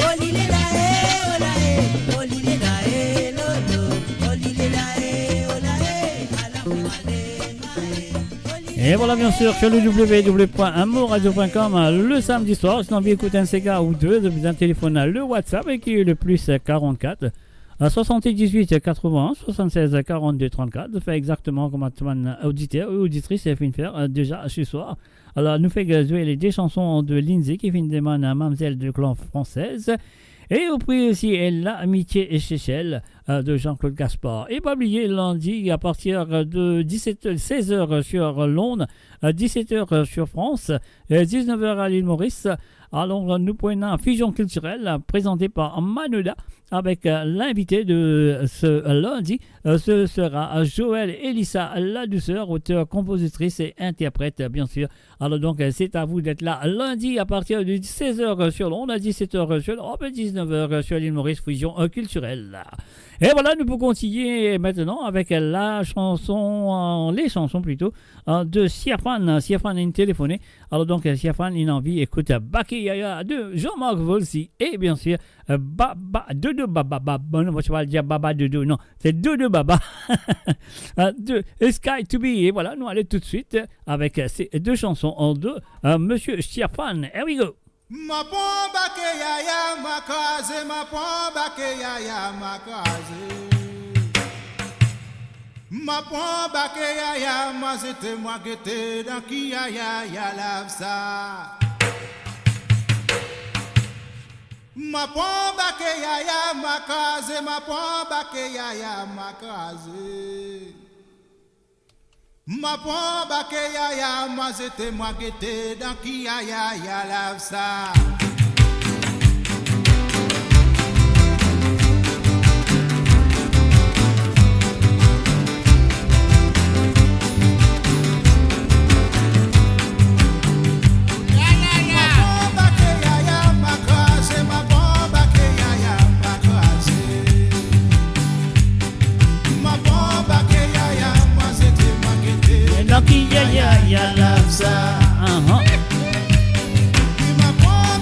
Oli lela e, ola e, oli lela e, lolo, oli lela e, ola e, ala mwa ale mae. Et voilà, bien sûr, sur le w w w point amourradio point com, euh, le samedi soir, sinon, bien écoute un séga ou deux, vous avez un téléphone, euh, le WhatsApp, et qui est le plus, euh, quarante-quatre, euh, soixante-dix-huit, quatre-vingts, soixante-seize, quarante-deux, trente-quatre. Fais exactement comme ton auditeur ou auditrice a fait faire, euh, déjà ce soir. Alors, nous fait jouer les deux chansons de Lindsay qui fait une demande à Mamzelle Déclin Française. Et au prix aussi, elle a Amitié et Seychelles. euh, de Jean-Claude Gaspard. Et pas oublier, lundi, à partir de dix-sept heures, seize heures sur Londres, euh, dix-sept heures sur France, euh, dix-neuf heures à l'île Maurice. Alors, nous prenons Fusion Culturelle, euh, présentée par Manoda, avec, euh, l'invité de ce lundi. Euh, ce sera Joël Elissa Ladouceur, auteur, compositrice et interprète, bien sûr. Alors donc, euh, c'est à vous d'être là lundi à partir de seize heures sur Londres, à dix-sept heures sur l'Europe, dix-neuf heures sur l'île Maurice, Fusion, euh, Culturelle. Et voilà, nous pouvons continuer maintenant avec la chanson, euh, les chansons plutôt, euh, de Siafan. Siafan inn telefoné. Alors donc, euh, Siafan, il a envie, écoute, euh, Bakeya de Jean-Marc Volcy. Et bien sûr, euh, Baba, Dodo Baba, Baba, non, moi, je vais dire Baba Dodo, non, c'est Dodo Baba. Euh, de Sky to Be. Et voilà, nous allons tout de suite avec, euh, ces deux chansons en deux. Euh, Monsieur Siafan, here we go. Ma pran Bakeya, ma kraze, ma pran Bakeya, ma kraze. Ma pran Bakeya, ma zete, ma gete, dan ki yaya, ya lav sa. Ma pran Bakeya, ma kraze, ma pran Bakeya, ma kraze. Ma pran Bakeya, ma zete, ma gete, dan ki yaya, ya lav sa. Ma pran Bakeya, ma kraze, ma pran Bakeya, ma kraze. Ma pran Bakeya, ma zete, ma gete. Dan ki yaya, ya lav sa. Ahan. Ma pran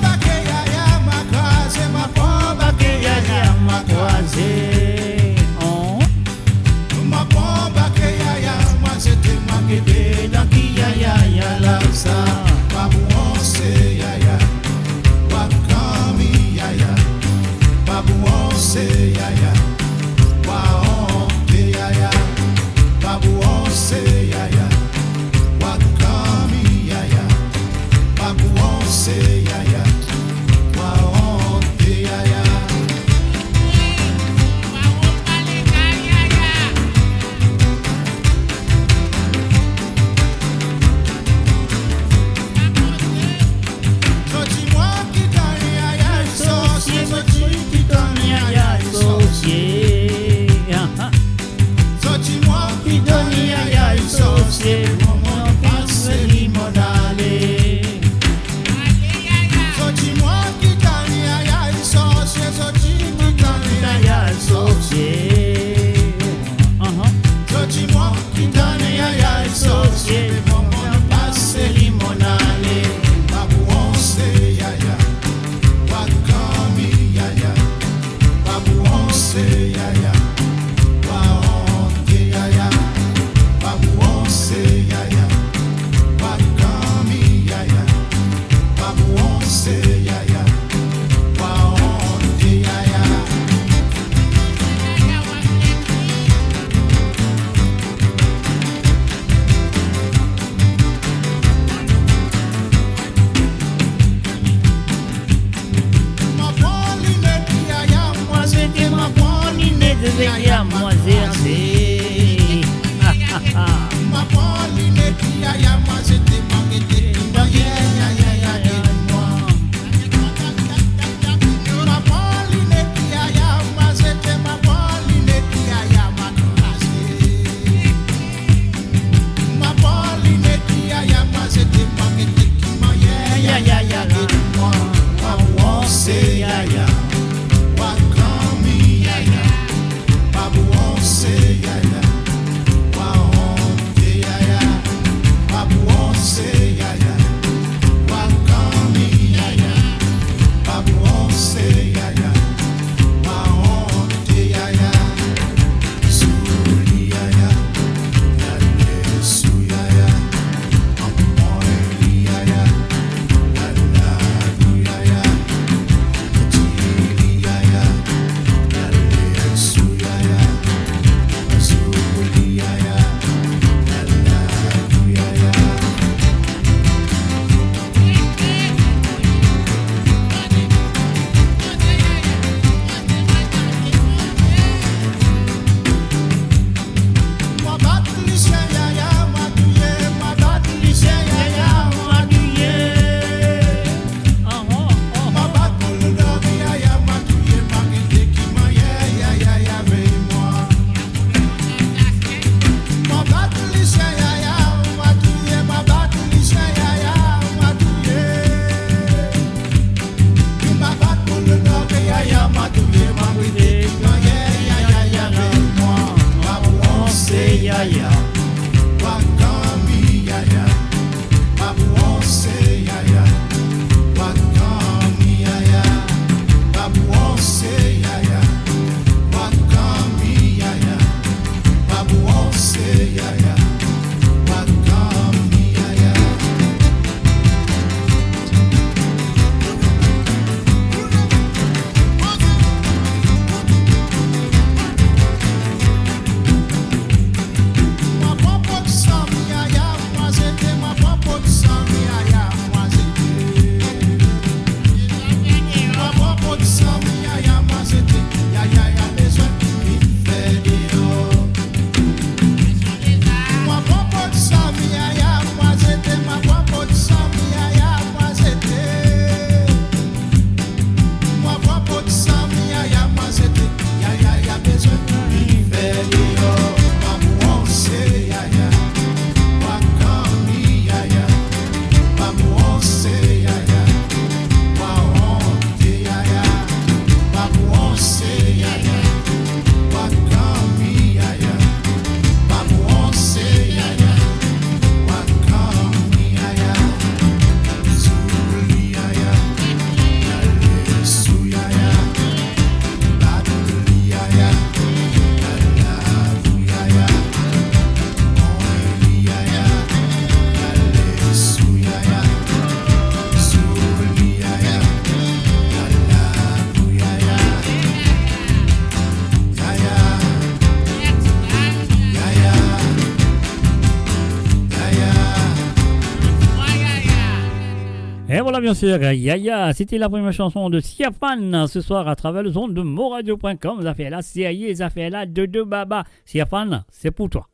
Et voilà, bien sûr, Yaya, c'était la première chanson de Siafane ce soir à travers le zone de moradio point com. Zafer la, sérieux, zafer la, Dodo Baba. Siafane, c'est pour toi.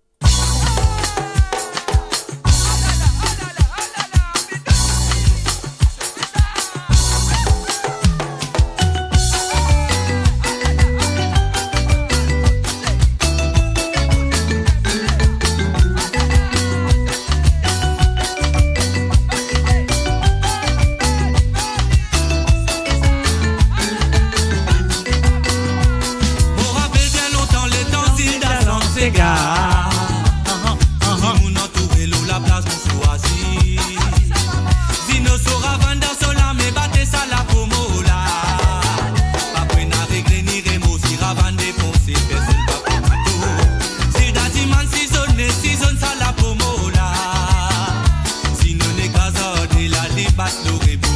Mo rapel bien lontan letan Zilda dan sega. Dimoun antoure lor laplas pou swazir. Zino so ravann dan so lame, bate sa lapo mo la. Pa pou ena regle ni remor si ravann defonse, personn pa pou mato. Zilda dimann si zone, si zone sa lapo mo la. Zino nek azar de la, li bas lor rebor.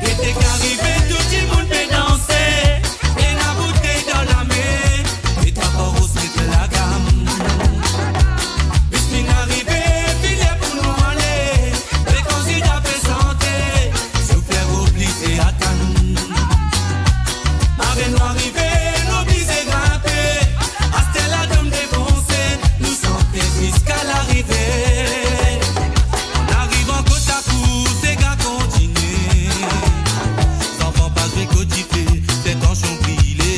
Gete ki arive, tou dimoun pe danse. Ena boutey dan lame, e twa pa ros met lagam. Bis finn arive, finn ler pou nou ale. Letan Zilda pe sante, sofer oblize atann. Arenn nou arive, nou oblize grinpe. Aster la dom defonse, nou sante ziska larive. Arivan kot lakour, sega kontinie. Zanfan pa zwe kot dife, fer tansion brile.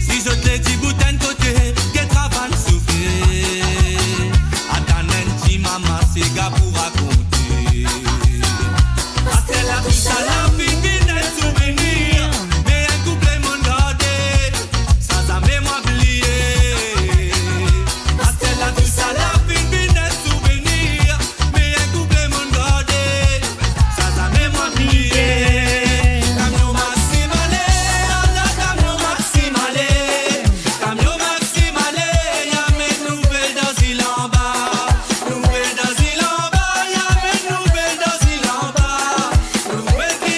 Si zot le dibout enn kote, get ravann sofe. Atann enn ti mama, sega pou rakonte. Aster la tou sa la finn vinn enn souvenir, me enn koup lemonn garde, sa zame mwa bliye. Aster la tou sa la finn vinn enn souvenir, me enn koup lemonn garde, sa zame mwa bliye. Kamion Maxime ale, ala kamion Maxime ale. Kamion Maxime ale, li amenn nouvel dan zil anba. Nouvel dan zil anba, li amenn nouvel dan zil anba. Nouvel ki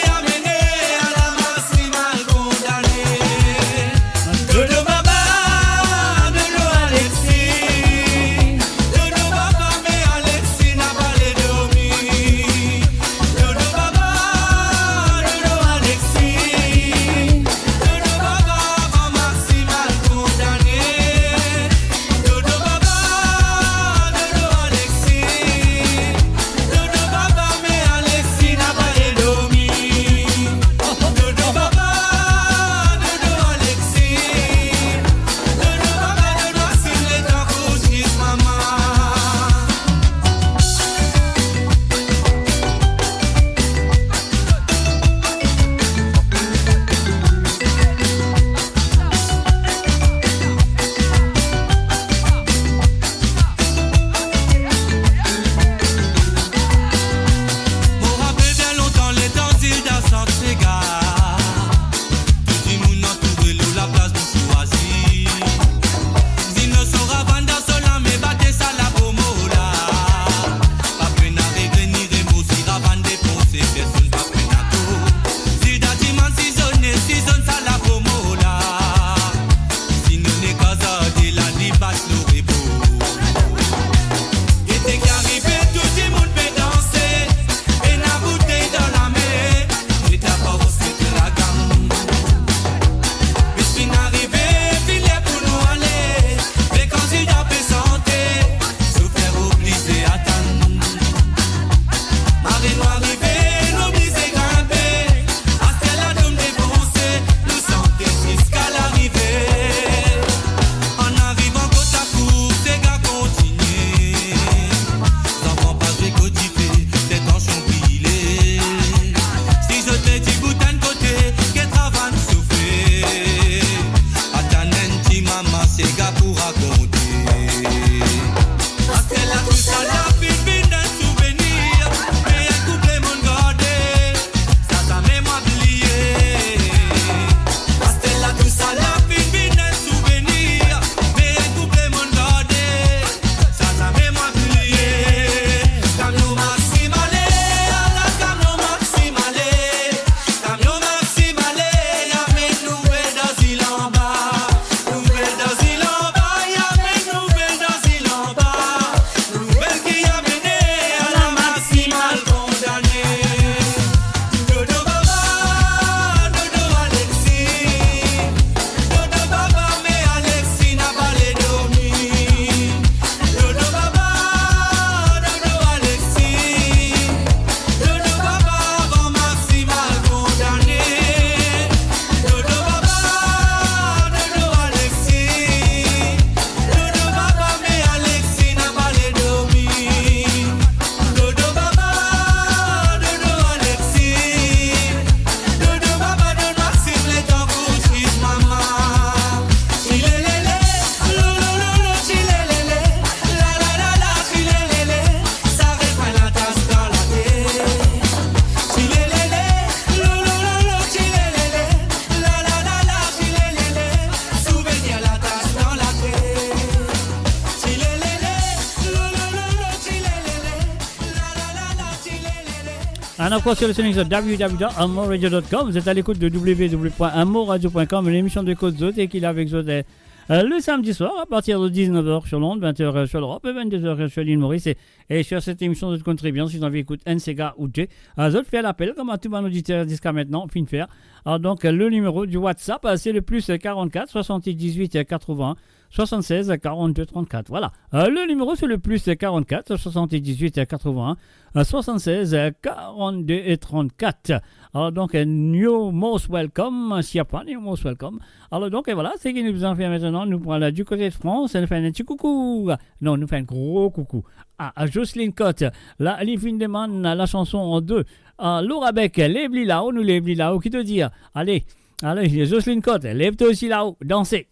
Ann ankor sur le Sonic Zone, w w w point amourradio point com. Vous êtes à l'écoute de w w w point amourradio point com, l'émission de Kot Zot e ki la avek zot, euh, euh, le samedi soir à partir de dix-neuf heures sur l'onde, vingt heures, euh, sur l'Europe et vingt-deux heures, euh, sur l'île Maurice. Et, et sur cette émission, zot konn tre bien, si zot anvi ekout enn sega ou de, euh, zot fer lapel, kouma tou bann oditer ziska aster finn fer. Alors donc, euh, le numéro du WhatsApp, euh, c'est le plus quarante-quatre soixante-dix-huit quatre-vingts soixante-seize quarante-deux trente-quatre. Voilà. Euh, le numéro, c'est le plus quarante-quatre soixante-dix-huit quatre-vingts soixante-seize quarante-deux trente-quatre. Alors donc, euh, you're most welcome, Siapa, you're most welcome. Alors donc, euh, voilà, seki nou bizin fer aster, nou pou al du côté de France, nou fer enn ti koukou. Non, nou fer enn gro koukou à, à Jocelyne Cotte. La, li finn demann la chanson an de. Ah, Laura Beck, Lev li lao, nou lev li lao, ki to dir? Allez, allez, Jocelyne Cotte, lev twa osi lao, danse.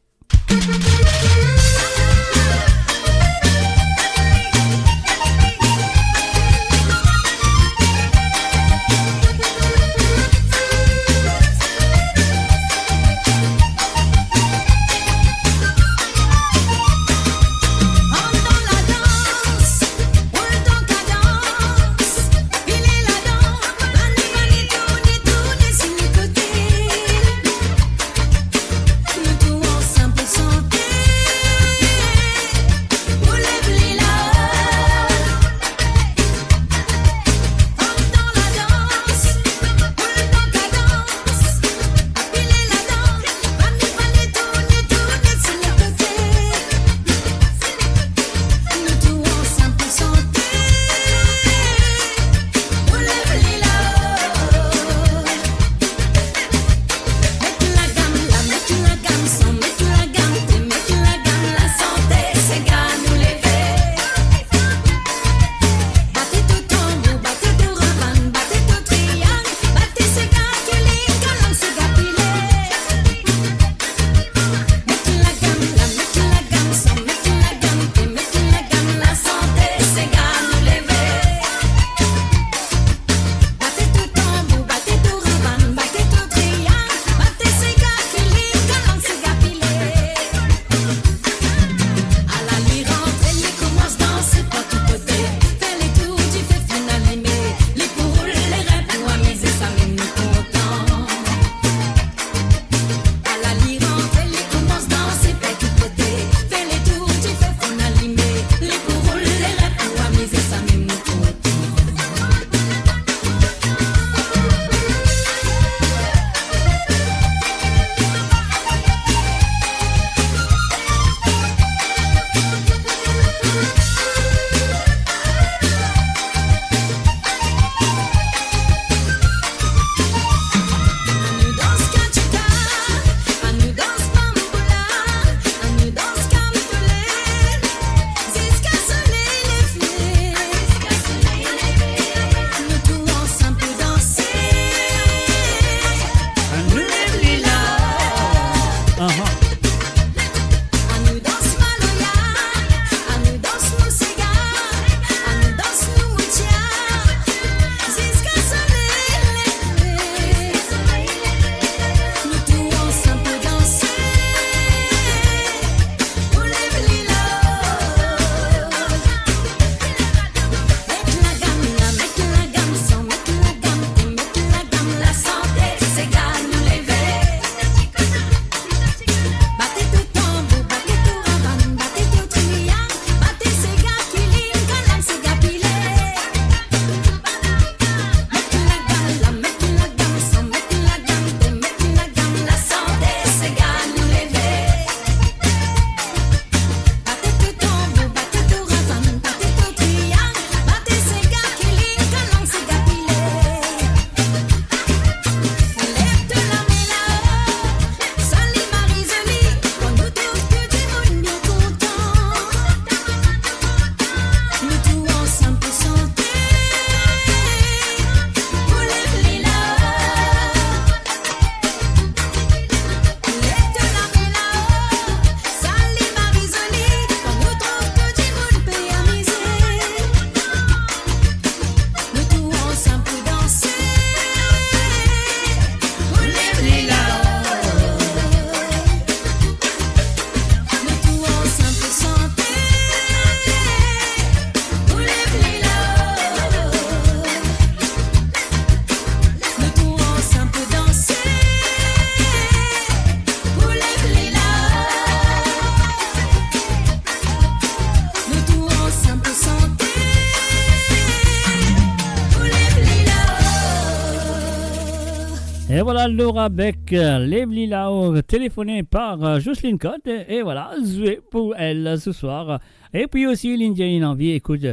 E vwala, Laura Beck, euh, Lev li lao, telefone par, euh, Jocelyne Cotte, e, e vwala, zwe pou li se swar. E pi osi, li dir li anvi ekout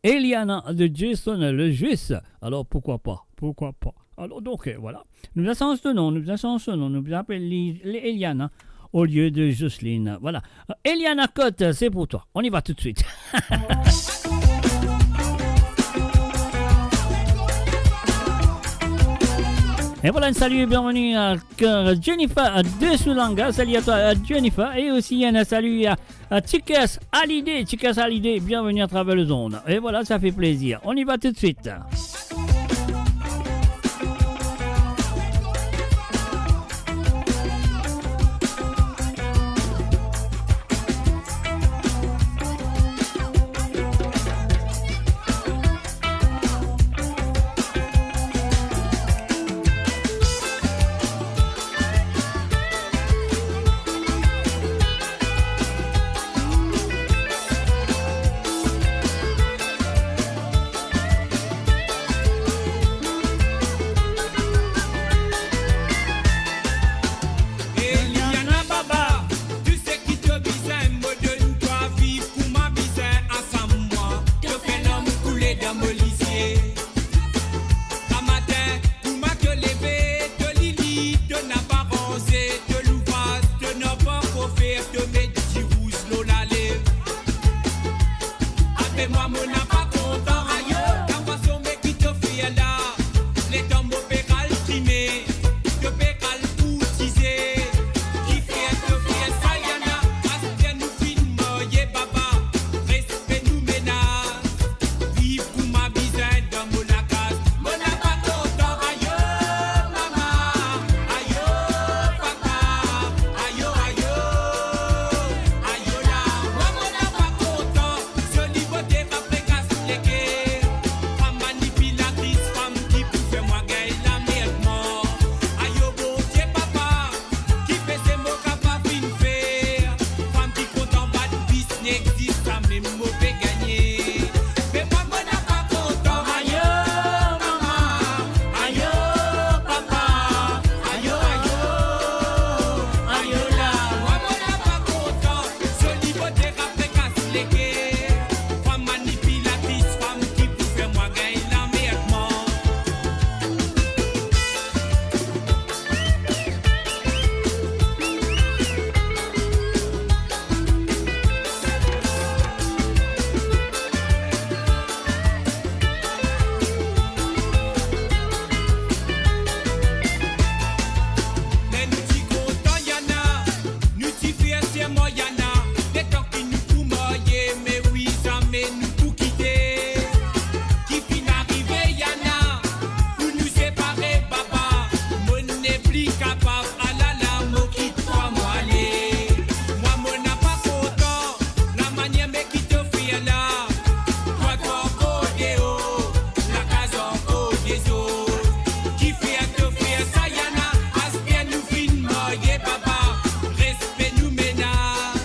Eliana de Jason Lejuis. Alor, pourkwa pa? Pourkwa pa? Alor, donk, euh, vwala. Nou bizin sanz de non, nou bizin sanz de non, nou bizin apel li, li Eliana olie de Jocelyne. Vwala. Euh, Eliana Cotte, c'est pour toi. On y va tout de suite. E vwala, enn sali, bienvenue à, euh, Jennifer, euh, de Soulanga. Sali a twa, euh, Jennifer. E osi, enn sali a, euh, Tikes Hallyday. Tikes Hallyday, bienvenue à travers le zone. E vwala, sa fer plezir. On y va tout de suite. Eliana Baba, tou seki to bizin, mo donn twa, viv kouma bizin, ansam mwa, to fer larm koule dan mo lizie. Gramatin, kouma to leve, to lili, to napa ranze, to louvraz, to napa ankor fer, to met dirouz lor lalev. Apel mwa, mo napa kontan, ayo, lafason me ki to fer la, letan mo pe al trime, to pe al kourtize. Kifer to fer sa, Eliana? Aster nou finn marye, baba, respe nou mennaz. Viv kouma bizin dan mo lakas. Mo napa kontan, ayo mama, ayo papa, ayo, ayo, ayo la. Mwa mo napa kontan. Zoli bote pa pe kas leker. Fam manipilatris, fam ki pou fer mwa gagn lamerd mor. Ayo Bondie papa, ki pese mo kapav finn fer? Fam ki kontan bat bis, ni exis samem mo pe gagne. Me mwa mo napa kontan. Ayo mama, ayo papa, ayo, ayo, ayo la. Mwa mo napa kontan. Zoli bote pa pe kas leker. Fam manipilatris, fam ki pou fer mwa gagn lamerd mor. Me nou ti kontan, Eliana, nou ti fer serman, Eliana, letan ki nou pou marye, me wi, zame nou pou kite. Ki finn arive, Eliana, pou nou separe, baba, mo nepli kapav, alala, mo kit twa, mo ale. Mwa mo napa kontan, lamanier me ki to fer la, twa, twa ankor deor, lakaz ankor dezord. Kifer to fer sa, Eliana? Aster nou finn marye, baba, respe nou mennaz.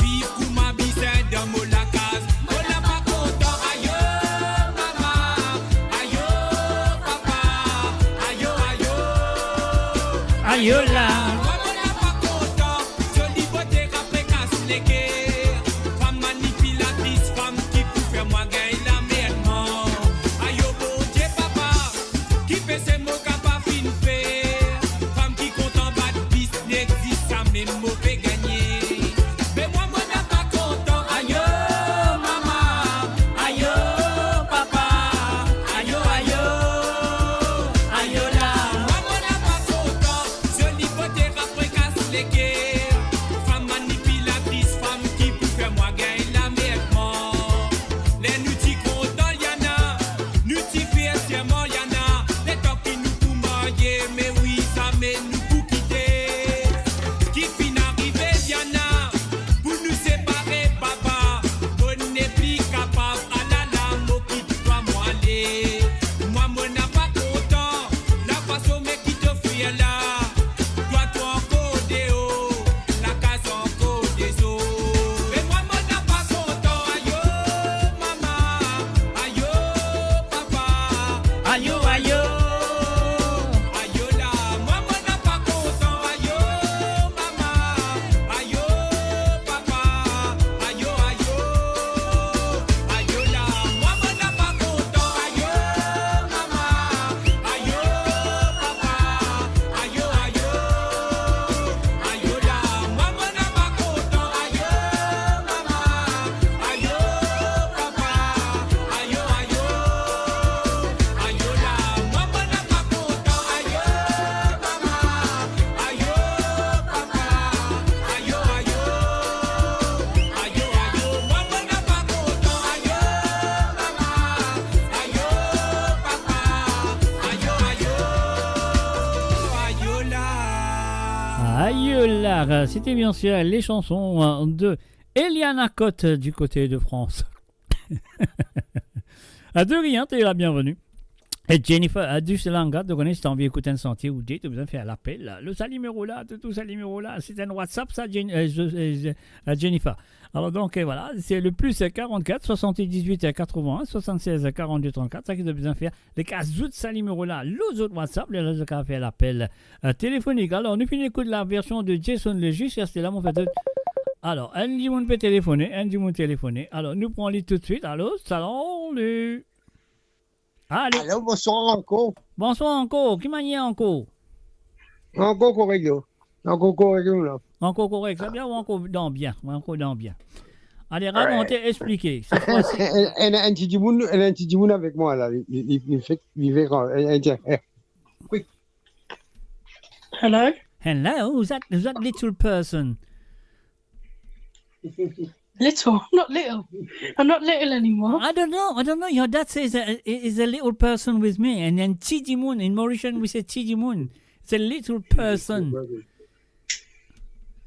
Viv kouma bizin dan mo lakas. Mo napa kontan, ayo mama, ayo papa, ayo, ayo, ayo la. Mwa mo napa kontan. Zoli bote pa pe kas leker. Fam manipilatris, fam ki pou fer mwa gagn lamerd mor. Ayo Bondie papa, ki pese mo kapav finn fer? Fam ki kontan bat bis, ni exis samem mo pe gagne. Me mwa mo napa kontan. Ayo mama, ayo papa, ayo, ayo, ayo la. Mwa mo napa kontan. Zoli bote pa pe kas leker. Fam manipilatris, fam ki pou fer mwa gagn lamerd mor. Ler nou ti kontan, Eliana, nou ti fer serman, Eliana, letan ki nou pou marye, me wi, zame nou pou kite. Ki finn arive, Eliana, pou nou separe, baba, mo nepli kapav, alala, mo kit twa, mo ale. Mwa mo napa kontan, lafason me ki to fer la, twa, twa ankor deor, lakaz ankor dezord. Me mwa mo napa kontan, ayo mama, ayo papa, ayo, ayo, ayo la. Alors, euh, c'était bien sûr les chansons, euh, de Eliana Cotte, euh, du côté de France. À deux rien, t'es la bienvenue. Et Jennifer, euh, du Sri Lanka, donc on est en vie, écoute un sentier ou deux, t'as besoin de faire l'appel, là. Le, sa nimero la, tout, tout sa nimero la. C'est un WhatsApp, ça, Jen-, euh, je- euh, je- euh, Jennifer. Alors donc, euh, voilà, c'est le plus quarante-quatre soixante-dix-huit quatre-vingts soixante-seize quarante-deux trente-quatre, sa ki zot bizin fer, les cas zot sa nimero la, lor zot WhatsApp, les zot kapav fer lapel, euh, téléphonique. Alors, nou finn ekout la version de Jason Lejuis, reste la, mon frère. Alors, enn dimoun pe telefone, enn dimoun telefone. Alors, nou pran li toutswit. Allô, salut. Allô. Allô, bonsoir ankor. Bonsoir ankor. Ki manier ankor? Ankor korek, yo. Ankor korek, yo, la. Ankor korek, sa bien ou ankor dan bien? Mwa ankor dan bien. Ale, rakont, explike. Cette fois-ci. Enn, enn, enn ti dimoun, enn, enn ti dimoun avek mwa la. Li, li, li, li fer, li fer, enn, enn ti, eh. Quick. Hello? Hello, who's that, who's that little person? Little, not little. I'm not little anymore. I don't know. I don't know. Your dad says, uh, is a little person with me, and then ti dimoun. In Mauritian, we say ti dimoun. It's a little person.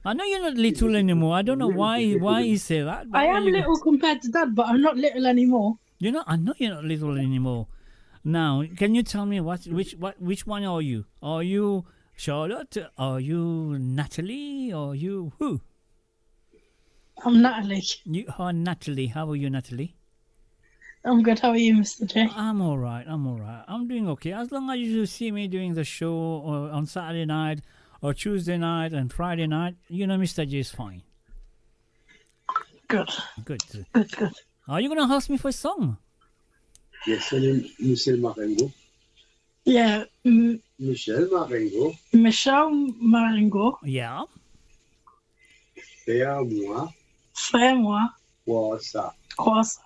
I know you're not little anymore. I don't know why, why he say that, but I am little compared to Dad, but I'm not little anymore. You know, I know you're not little anymore. Now, can you tell me what, which, what, which one are you? Are you Charlotte? Are you Natalie? Are you who? I'm Natalie. You are Natalie. How are you, Natalie? I'm good. How are you, Mister J? I'm all right. I'm all right. I'm doing okay. As long as you see me doing the show or on Saturday night or Tuesday night and Friday night, you know Mister J is fine. Good. Good. Good, good. Are you gonna ask me for a song? Yes, sir. Michel Marengo. Yeah, mm, Michel Marengo. Michel Marengo. Yeah. Fer mwa. Fer mwa. Krwar sa. Krwar sa.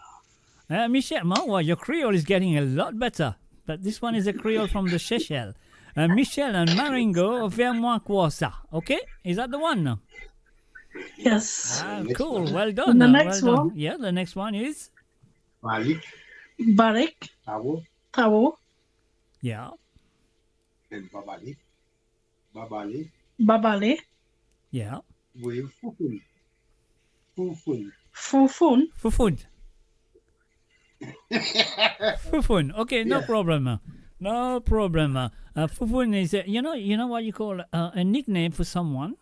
Uh, Michel, Ma-, well, your Creole is getting a lot better. But this one is a Creole from the Seychelles. Uh, Michel and Marengo, Fer mwa krwar sa. Okay? Is that the one? Yes. Ah, cool. Well done. And the next one? Yeah, the next one is? Barik. Barik. Tavo. Tavo. Yeah. And Babale. Babale. Babale. Yeah. Wi, Foufoun. Foufoun. Foufoun. Foufoun. Foufoun. Okay, no problem. No problem. Uh, Foufoun is, uh, you know, you know what you call, uh, a nickname for someone?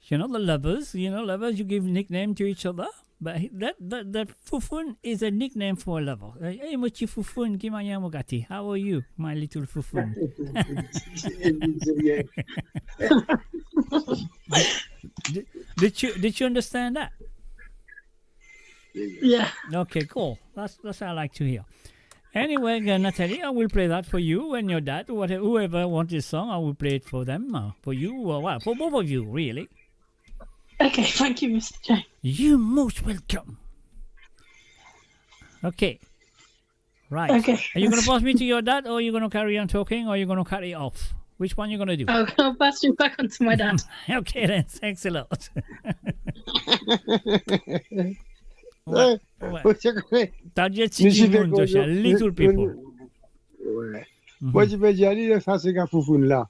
You know the lovers, you know, lovers, you give nickname to each other. But he, that, that, that Foufoun is a nickname for a lover. Uh, "Hey, mo ti Foufoun, ki manier mo gate? How are you, my little Foufoun?" Did, did you, did you understand that? Yeah. Okay, cool. That's, that's what I like to hear. Anyway, uh, Natalie, I will play that for you and your dad, whatever, whoever wants this song, I will play it for them, uh, for you, or what, for both of you, really. Okay, thank you, Mister J. You're most welcome. Okay. Right. Okay. Are you gonna pass me to your dad, or are you gonna carry on talking, or are you gonna cut it off? Which one you gonna do? I'll, I'll pass you back on to my dad. Okay then, thanks a lot. Ouais, ouais. T'as dit ti dimoun, toi, little people. Ouais. Mwa, ti pe dir li, sa se ka Foufoun la.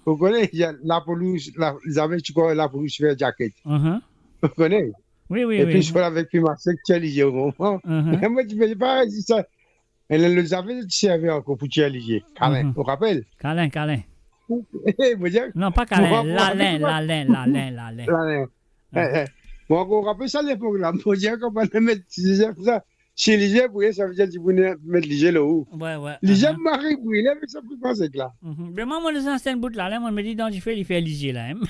Ou kone, lapolis, la, zame ti krwar lapolis fer jaket. Ou kone? Wi, wi, wi. Epi, so avek piman sek, tir lizie, ou konpran? Mwa, ti pe dir, pa rezis sa. E le, le zame ti servi ankor pou tir lizie. Kalin, ou rapel? Kalin, kalin. Mo dir, non, pa kalin, lalin, lalin, lalin, lalin. Lalin. Eh, eh. Bon, ou rapel sa lepok la, mo dir, kan bann met lizie koumsa, si lizie pou li, sa vedir dimoun met lizie lor ou. Ouais, ouais. Lizie mari brile avek sa piman sek la. Be mwa, mo, dan sa enn bout la, la, mo met li dan dife, li fer lizie la, hein.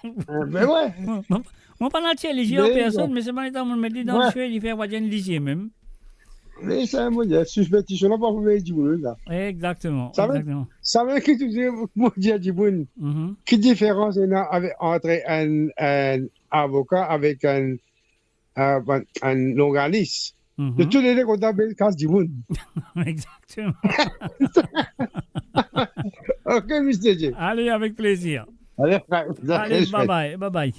Eh, be ouais. Mo, mo, mo pa al tir lizie an personn, me selman letan mo met li dan dife, li fer, vwala, enn lizie mem. Me sa, mo dir, sipestision la pa pou vey dimoun la. Exactement, exactement. Sa mem ki touzour, mo dir dimoun, ki diferans ena avek, ant enn, enn avoka avek enn, enn, enn lorganis? De tou le de kontan pe kas dimoun. Exactement. Ok, Mister J. Allez, avec plaisir. Allez, bye bye, bye bye.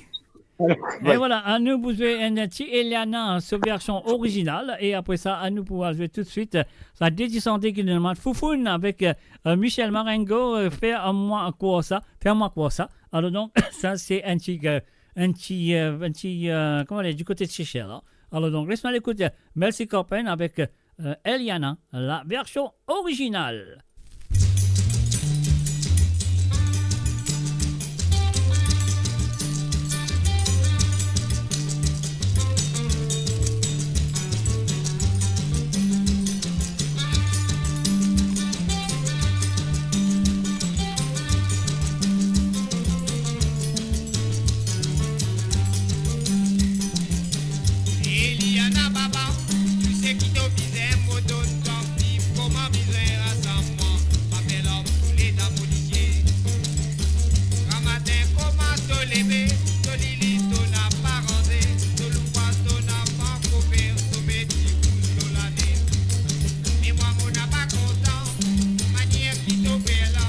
E vwala, anou pou zwe enn ti Eliana, so version original, e apre sa, anou pou al zwe toutswit, euh, sa de ti sante ki nou demann, Foufoun avek, euh, Michel Marengo, euh, Fer mwa krwar sa, Fer mwa krwar sa. Alors donc, ça, c'est un petit, euh, un petit, euh, un petit, euh, comment dire, du côté de Seychelles, hein. Alors donc, laisse-moi l'écouter. Melcy Copain avec, euh, Eliana, la version originale. Eliana, baba, tou seki to bizin, mo donn twa, viv kouma bizin, rasam mwa, pa fer lom koule dan mo lizie. Gramatin kouma to leve, to lili to napa ranze, to louvraz to napa ankor fer, to met dirouz lor lane. Me mwa mo napa kontan, manier ki to fer la,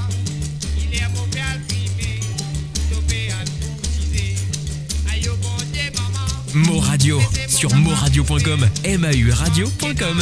ki ler mo pe al fime, to pe al kourtize. Ayo Bondie mama. Mo Radio, sur moradio point com, M A U radio point com.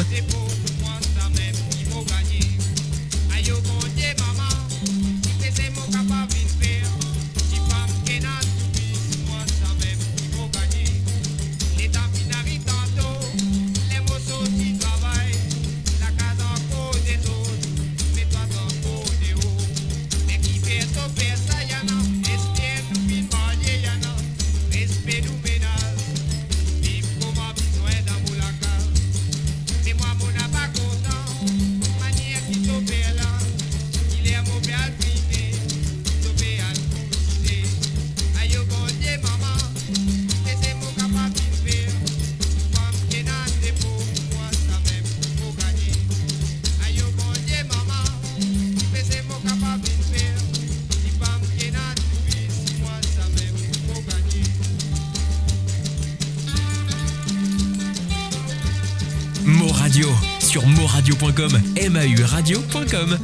Mo Radio, sur moradio point com, M A U radio point com.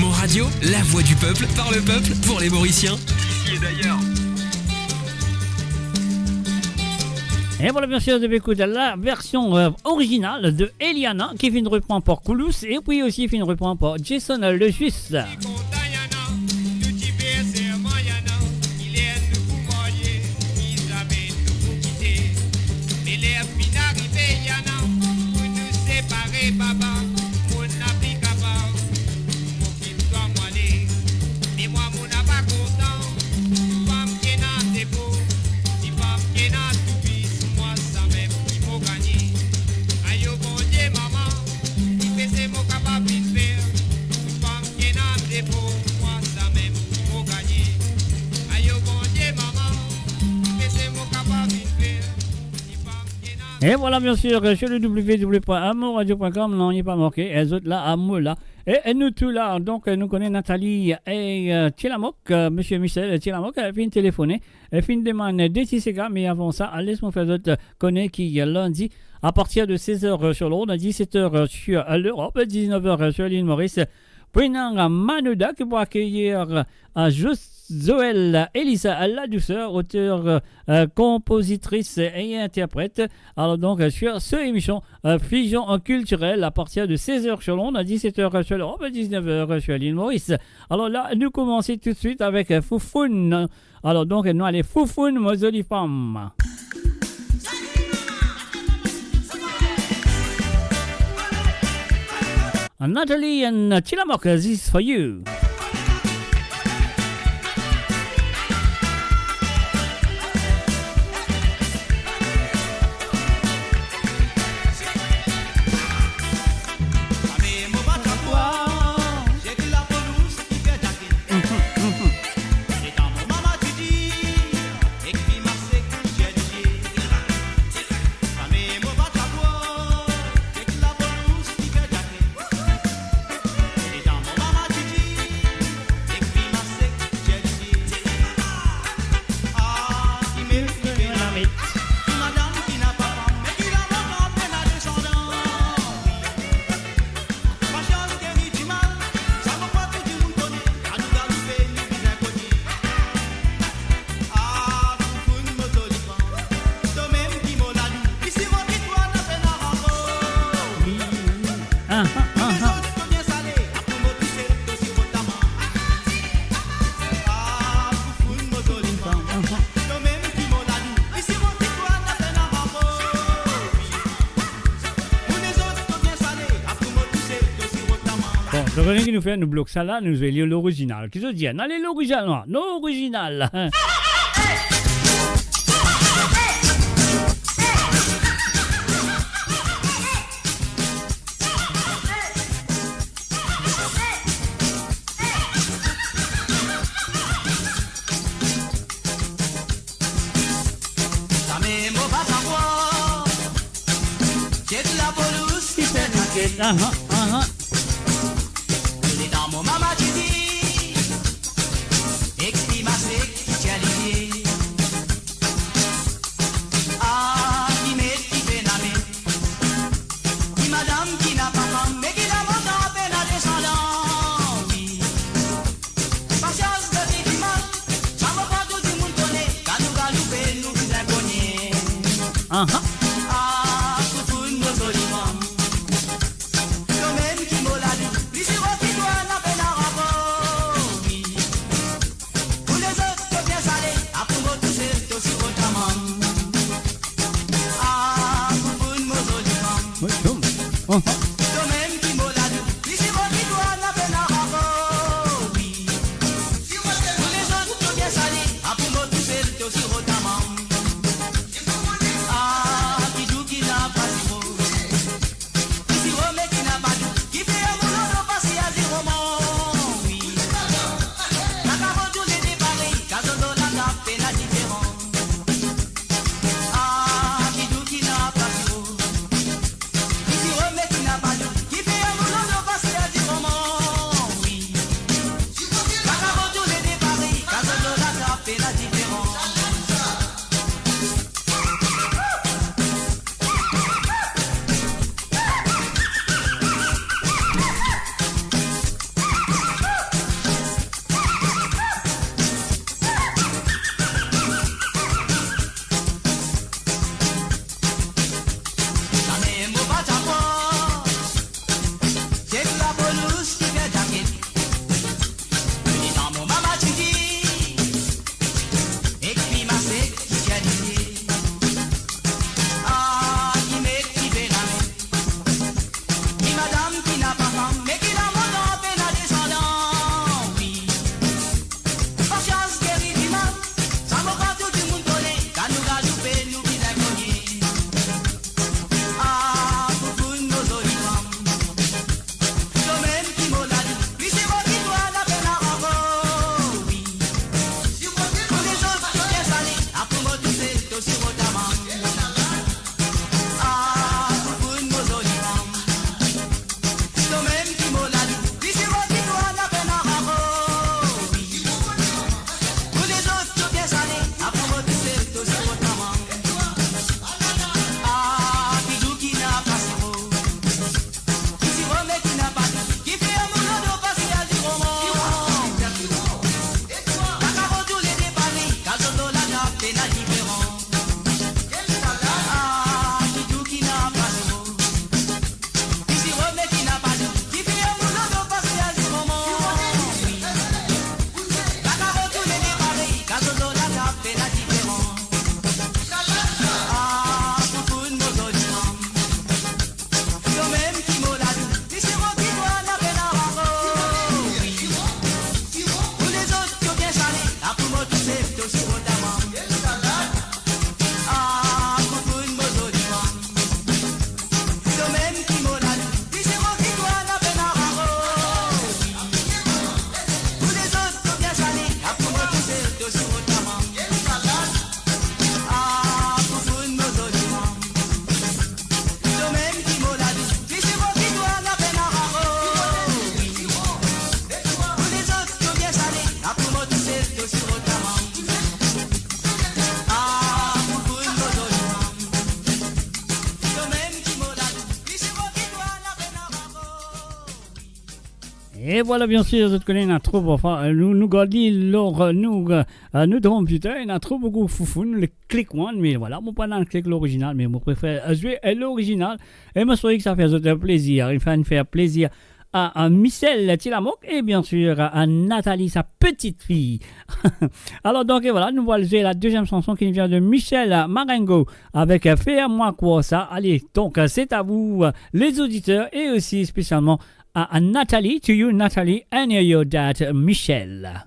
Mo Radio, la voix du peuple, par le peuple, pour les Mauriciens. Ici et d'ailleurs. Et voilà, bien sûr, de écouter la version, euh, originale de Eliana, ki finn repran par Koulous, e pi osi finn repran par Jason Lejuis. Et voilà, bien sûr, sur le W W W point mo radio point com, non, il n'est pas manqué. Elles autres là, à moi là. E, e nou tou la, donk, nou kone Nathalie e, euh, Tilamok, euh, Monsieur Michel Tilamok, euh, finn telefone, e finn demann de ti sega, me avan sa, les mo fer zot, euh, kone ki, euh, lindi, à partir de seize heures, euh, sur l'onde, dix-sept heures, euh, sur, euh, l'Europe, dix-neuf heures, euh, sur l'île Maurice, Prinang Manouda ki pou akeyir, euh, Jos-, Joël Elisa Ladouceur, auteur, euh, euh, compositrice et interprète. Alors donc, euh, sur ce émission, euh, Fusion Culturelle, à partir de seize heures sur l'onde, à dix-sept heures sur l'Europe, à dix-neuf heures sur l'île Maurice. Alors là, nous commençons tout de suite avec, euh, Foufoune. Alors donc, nou ale Foufoune, mo zoli fam. Nathalie and Tilamok, this is for you. Bon, to kone ki nou fer, nou blok sa la, nou zwe li lorizinal. Ki zot dir? Nou ale lorizinal, non? Lorizinal. Samem mo pa savoir, se lapolisi ki fer zaket. Aha, aha. Letan mo mama ti dir, ek li masek ki ti aliye. Ah, ki met ki pena met. Ki madam ki napa fam, me ki lamotan pena desandan, wi. Pasians, gete dimann, sa mo krwar tou dimoun kone, kan nou galoupe, nou bizin kogne. Aha. Ah, Foufoun, mo zoli fam. Tomem ki mo lavi, li siro ki twa, na pena rapor, wi. Pou lezot, to bien sale, a pou mo tousel, to siro tamanm. Ah, Foufoun, mo zoli fam. Wi, boum. Aha. Tomem ki mo lavi, li siro ki twa, na pena rapor, wi. Pou lezot, to bien sale, a pou mo tousel, to siro tamanm. Ah, ki dou ki napa siro. Ki siro me ki napa dou, ki fer mo lor pas ya zero man, wi. Kaka mo tou lede parey, kan zot lor lakap pena diferan. Ah, ki dou ki napa siro. Ki siro me ki napa dou, ki fer mo lor pas ya zero man, wi. Kaka mo tou lede parey, kan zot lor lakap pena diferan. Samem mo pa ti krwar, se lapolisi ki fer zaket. Letan mo mama ti dir, ek li masek ki ti aliye. Ah, ki met ki pena met. Ki madam ki napa fam, me ki lamotan pena desandan, wi. Pasians geri dimal, sa mo krwar tou dimoun kone, kan nou galoupe, nou bizin kogne. Ah, Foufoun, mo zoli fam. Tomem ki mo lavi, li siro ki twa, na pena rapor, wi. Pou lezot, to bien sale, a pou mo tousel, to siro tamanm. Ah, Foufoun, mo zoli fam. Tomem ki mo lavi, li siro ki twa, na pena rapor, wi. Pou lezot, to bien sale, a pou mo tousel, to siro tamanm. Ah, ki dou ki napa siro. Ki siro me ki napa dou, ki fer mo lor pas ya zero man. Kaka mo tou lede parey, kan zot lor lakap pena diferan. Ah, ki dou ki napa siro. Ki siro me ki napa dou, ki fer mo lor pas ya zero man. Kaka mo tou lede parey, kan zot lor lakap pena diferan. Ah, Foufoun, mo zoli fam. Tomem ki mo lavi, li siro ki twa, na pena rapor, wi. Pou lezot, to bien sale, a pou mo tousel, to siro tamanm. Ah, Foufoun, mo zoli fam. Tomem ki mo lavi, li siro ki twa, na pena rapor, wi. Pou lezot, to bien sale, a pou mo tousel, to siro tamanm. Ah, Foufoun, mo zoli fam. Tomem ki mo lavi, li siro ki twa, na pena rapor, wi. Pou lezot, to bien sale, a pou mo tousel, to siro tamanm. Ah, Foufoun, mo zoli fam. Tomem ki mo lavi, li siro ki twa, na pena rapor, wi. E vwala, bien sir, zot kone ena tro, anfin, nou, nou gard li lor, nou, euh, nou computer, ena tro boukou Foufoun, le click one, me vwala, mo pa dan click lorizinal, me mo prefer, euh, zwe, euh, lorizinal. E mo espere ki sa fer zot, euh, plezir, anfin, fer plezir a, a Michel Tilamok e bien sir a, a Nathalie, sa petite fille. Alors donc, et voilà, nou pral zwe la deuxième chanson qui vient de Michel Marengo avec, euh, Fais-moi croire ça. Allez, donc, euh, c'est à vous, euh, les auditeurs, et aussi spécialement a, a Nathalie, To You Nathalie, and Your Dad Michel.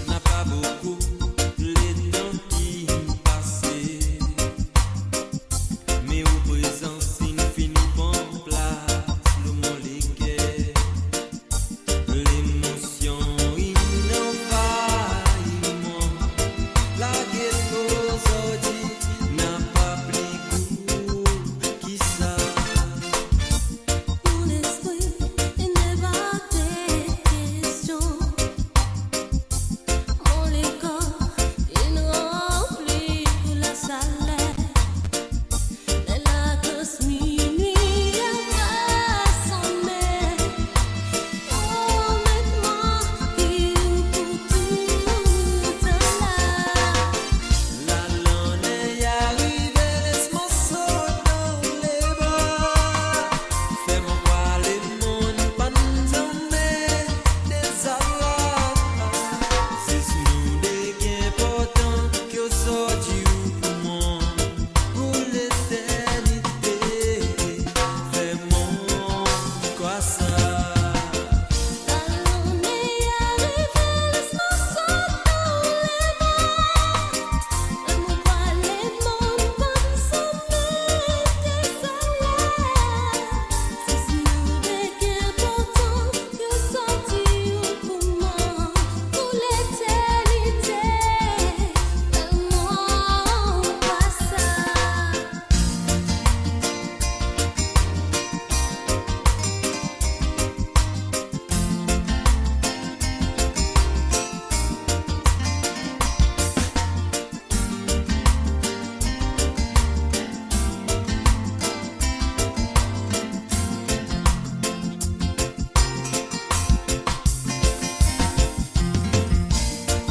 Napa boukou letan ki pase, me ou prezans inn fini pran plas lor mo leker. Lemosion inn anvayi mwa, laget ozordi napa pli gou ki sa. Mon lespri inn deborde de kestion. Mon lekor inn ranpli kou lasaler. Ler lakros minwi ava sone. Oh, met mwa ki ou pou toultan la. Lalane arive, les mwa sot dan ou lebra. Fer mwa krwar lemonn pann zame dezarab. Zis nou de ki inportan ki ozordi ou pou mwa, pou leternite. Fer mwa krwar sa. Lalane arive, les mwa sot dan ou lebra. Fer mwa krwar lemonn pann zame dezarab. Zis nou de ki inportan ki ozordi ou pou mwa, pou leternite. Fer mwa krwar sa.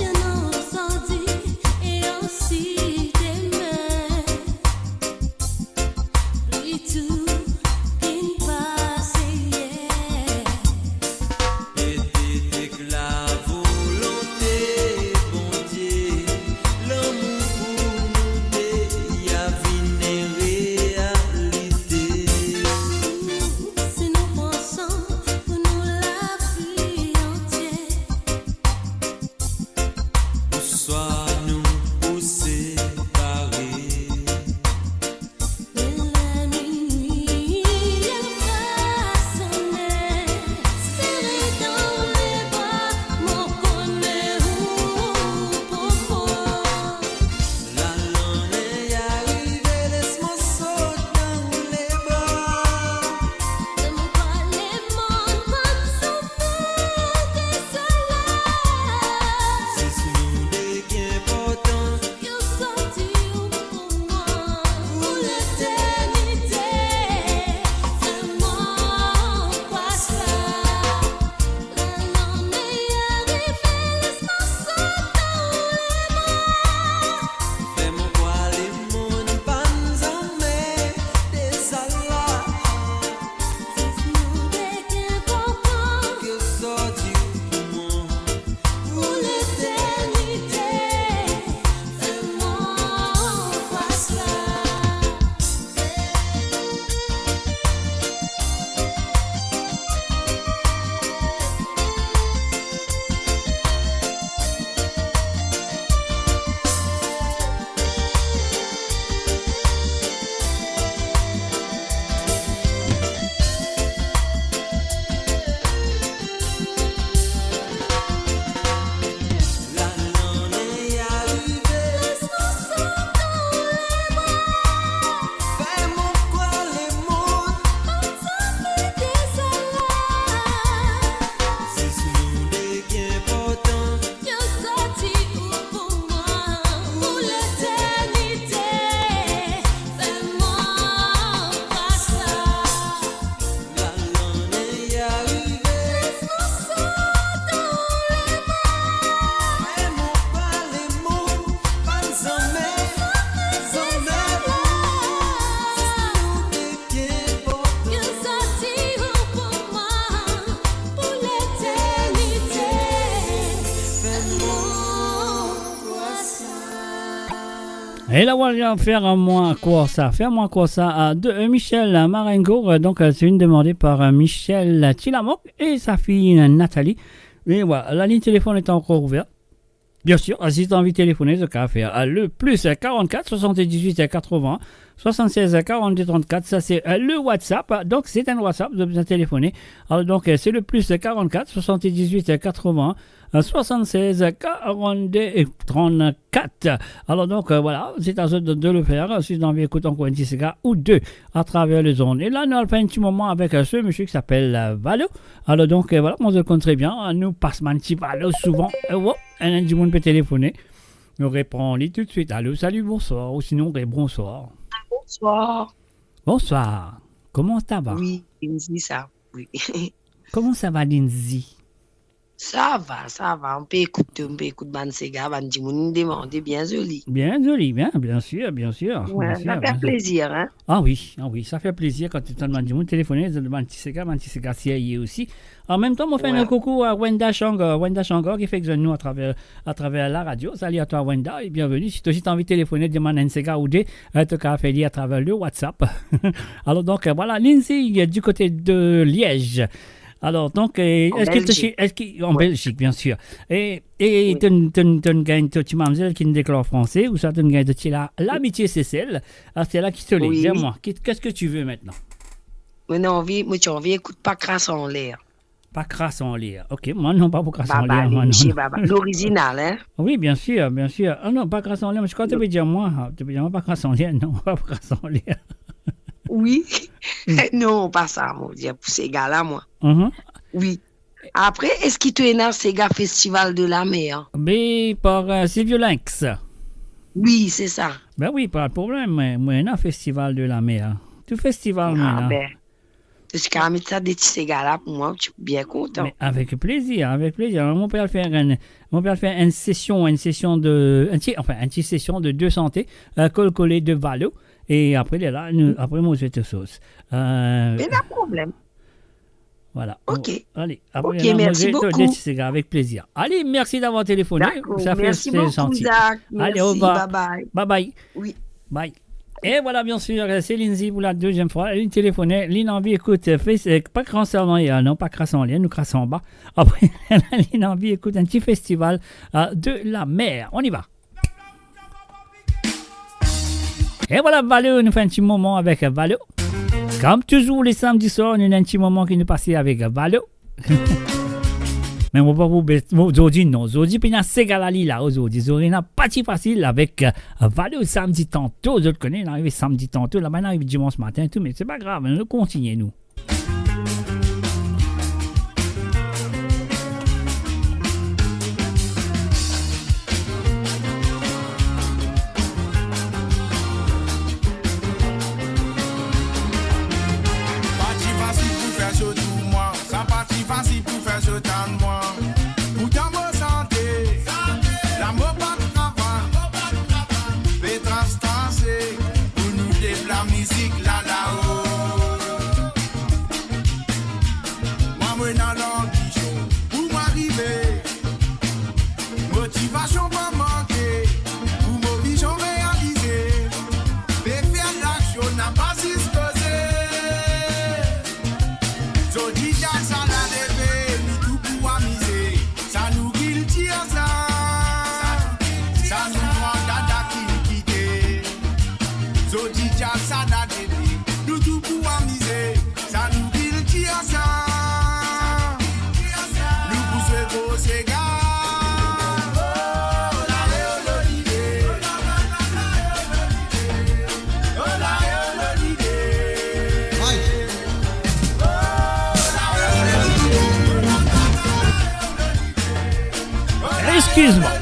Ena ozordi e osi dime. Pli tou ki pase yer. Ete ek lavolonte Bondie, lamour pou nou de a vinn realite. Si nou pran san pou nou lavi antie, ouswa nou pou separe. Ler minwi ava sone, sere dan lebra, mo kone ou pou mwa. Lalane arive, les mwa sot dan ou lebra. Fer mwa krwar lemonn pann zame dezarab. Zis nou de ki Et la voilà, Fais-moi croire ça. Fais-moi croire ça, euh, de, euh, Michel Marengo. Euh, donc, euh, c'est une demandée par, euh, Michel Tilamok et sa fille, euh, Nathalie. Et voilà, la ligne téléphone est encore ouverte. Bien sûr, euh, si tu as envie de téléphoner, tu as qu'à faire, euh, le plus, euh, quarante-quatre soixante-dix-huit quatre-vingts soixante-seize quarante-deux trente-quatre. Ça, c'est, euh, le WhatsApp. Donc, c'est un WhatsApp, vous avez besoin de téléphoner. Alors, donc, euh, c'est le plus, euh, quarante-quatre soixante-dix-huit quatre-vingts euh, soixante-seize quarante-deux trente-quatre. Alors donc, euh, voilà, c'est à vous de, de le faire, euh, si vous avez envie d'écouter encore un petit séga ou deux à travers les ondes. Et là, nous allons faire un petit moment avec, euh, ce monsieur qui s'appelle, euh, Valo. Alors donc, euh, voilà, moi je le connais très bien. Nous passons un petit Valo souvent. Euh, oh, un, un du monde peut téléphoner. Nous reprenons lui tout de suite. Allô, salut, bonsoir. Ou sinon, re-, bonsoir. Bonsoir. Bonsoir. Comment ça va? Oui, Lindsay, ça. Oui. Comment ça va, Lindsay? Sa va, sa va. On pe ekout, on pe ekout bann sega, bann dimoun demande, bien zoli. Bien zoli, bien, bien sûr, bien sûr, bien sûr, bien sûr. Ouais, sa fer plezir, hein. Ah oui, ah oui, sa fer plezir kan ou tann bann dimoun telefone, zot demann ti sega, bann ti sega serye osi. An mem tan, mo fer un coucou à Wenda Shangor, Wenda Shangor ki fek zwenn nou atraver, atraver la radio. Salut à toi, Wenda, et bienvenue. Si to osi anvi telefone, demann enn sega ou de, euh, to kapav fer li atraver le WhatsApp. Alors donc, euh, voilà, Lindsay, euh, du côté de Liège. Alors, donc, euh, est-ce que tu, est-ce que, en Belgique, bien sûr. Et, et t'as, t'as, t'as gagné ton petit mamzelle qui ne déclare français, ou ça, t'as gagné ton petit la, l'amitié Seychelles. Ah, c'est là qui te lit. Oui. Dis-moi, qui, qu'est-ce que tu veux maintenant? Mo ena anvi, mo ti anvi ekout Pa kras anler. Pa kras anler. Ok, moi non, pa pou kras anler, moi non. Baba, non. Lorizinal, hein? Oui, bien sûr, bien sûr. Ah non, Pa kras anler, mais je crois que tu peux dire moi, hein. Tu peux dire moi, Pa kras anler, non, pa pou kras anler. Oui. Non, pa sa, mo dir pou sega la, mwa. Mhm. Oui. Apre, eski to ena sega Festival de la Mer? Be par, euh, Silvio Lynx. Oui, c'est ça. Ben oui, pas de problème, mais, mais non, Festival de la Mer. Tout festival, ah, ben. To ti kapav met sa de ti sega la pou mwa, mo ti bien kontan. Mais avec plaisir, avec plaisir. Mo pe al fer enn, mo pe al fer enn sesion, enn sesion de, enn ti, enfin, enn ti sesion de deux santé, euh, Kol Kole de Valo. E apre, lerla, nou, apre, mo zwe to soz. Euh, pena problem. Voilà. Ok. Bon, allez, apre, ok, lerla, mo zwe to de ti sega, avec plaisir. Allez, merci d'avoir téléphoné. D'accord, merci beaucoup, Zach. Merci. Allez, au revoir. Bye bye. Bye bye. Oui. Bye. E voilà, bien sûr, c'est Lindsay pour la deuxième fois. Li telefone, li anvi ekout, euh, Fes-, euh, Pa kras anler, non, Pa kras anler, nou kras anba. Apre, li anvi ekout enn ti Festival, euh, de la Mer. On y va. E voilà, Valo, nou fer enn ti moman avek Valo. Comme toujours, le samedi soir, nou ena enn ti moman ki nou pase avek Valo. Me mo pa pou be-, mo, zordi non, zordi pena sega la li la, zordi, zordi ena pa ti fasil avek, euh, Valo samedi tanto, zot kone, nou arive samedi tanto, laba nou arive dimanche matin tou, me se pa grav, nou kontigne nou. Pa ti fasil pou fer zot ou mwa, sa pa ti fasil pou fer zot tann mwa. Pourtan mo sante, lamour pa travay, pe tras transe, pou nou dev lamizik la lao. Mwa, mo ena lanbision pou mo arive. Motivasion pa manke, pou mo vizion realize. Pe fer laksion, napa zis koze. Zordi, dia sa la leve, nou tou pou amize. Sa nou kiltir sa. Sa nou gran dada ki kite. Zordi, dia sa la leve, nou tou pou amize. Sa nou kiltir sa. Nou pou zwe gro sega. Excuse-moi.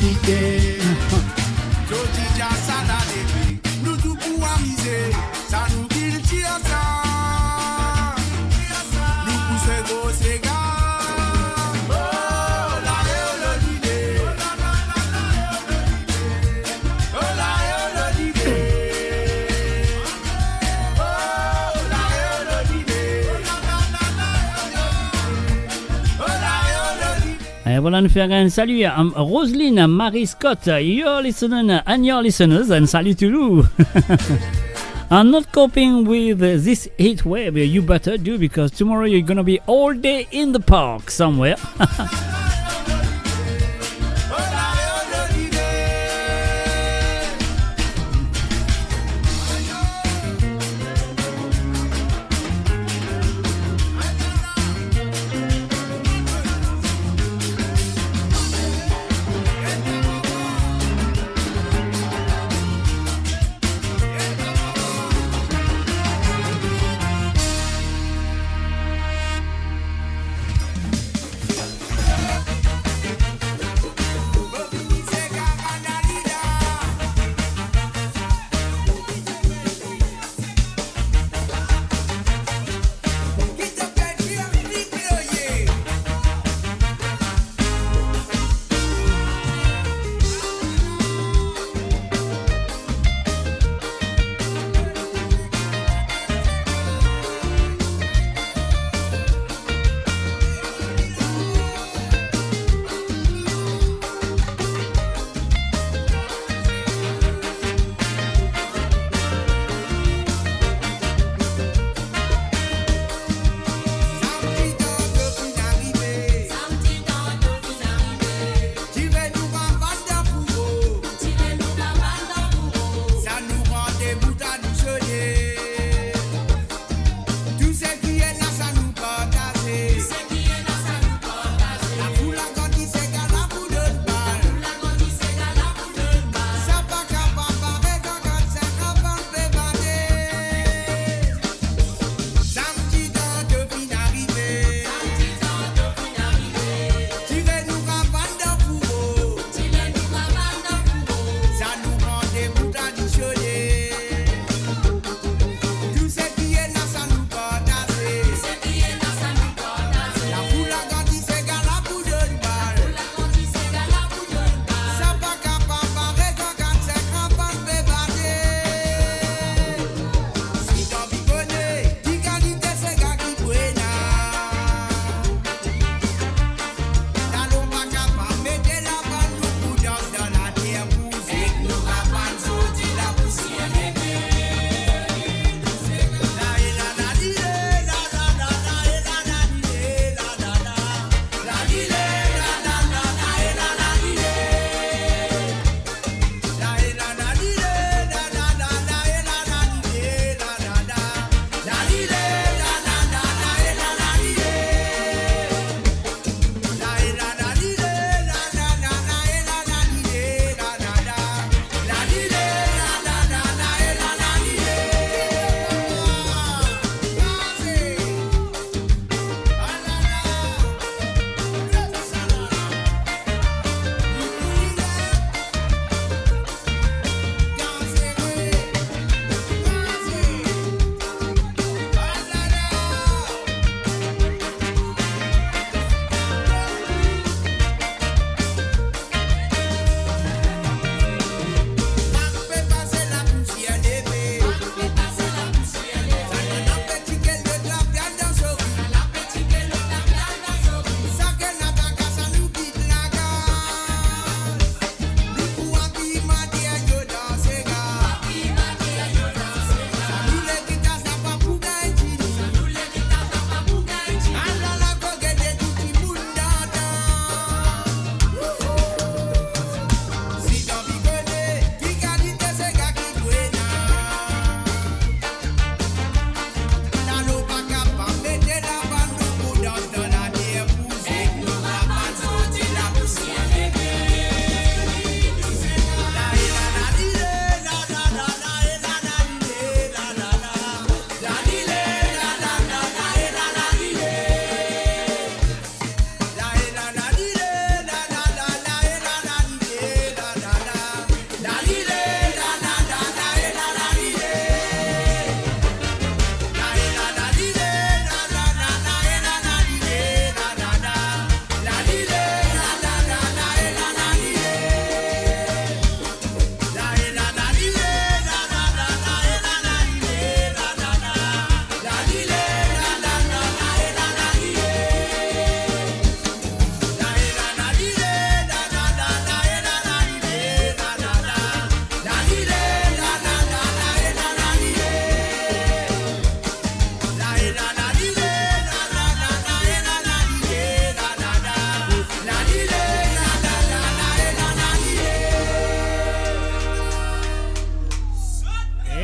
Zot ti dir sa la depi, nou tou pou amize, sa nou kiltir sa. Nou pou se gro sega. Oh, la, eh, oh, lolide. Oh, la, eh, oh, lolide. Oh, la, eh, oh, lolide. Oh, la, eh, oh, lolide. Et voilà, nous faisons un salut à, euh, Roselyne, Marie Scott, you're listening, and you're listeners, and salut to you. I'm not coping with this heat wave. You better do, because tomorrow you're gonna be all day in the park somewhere.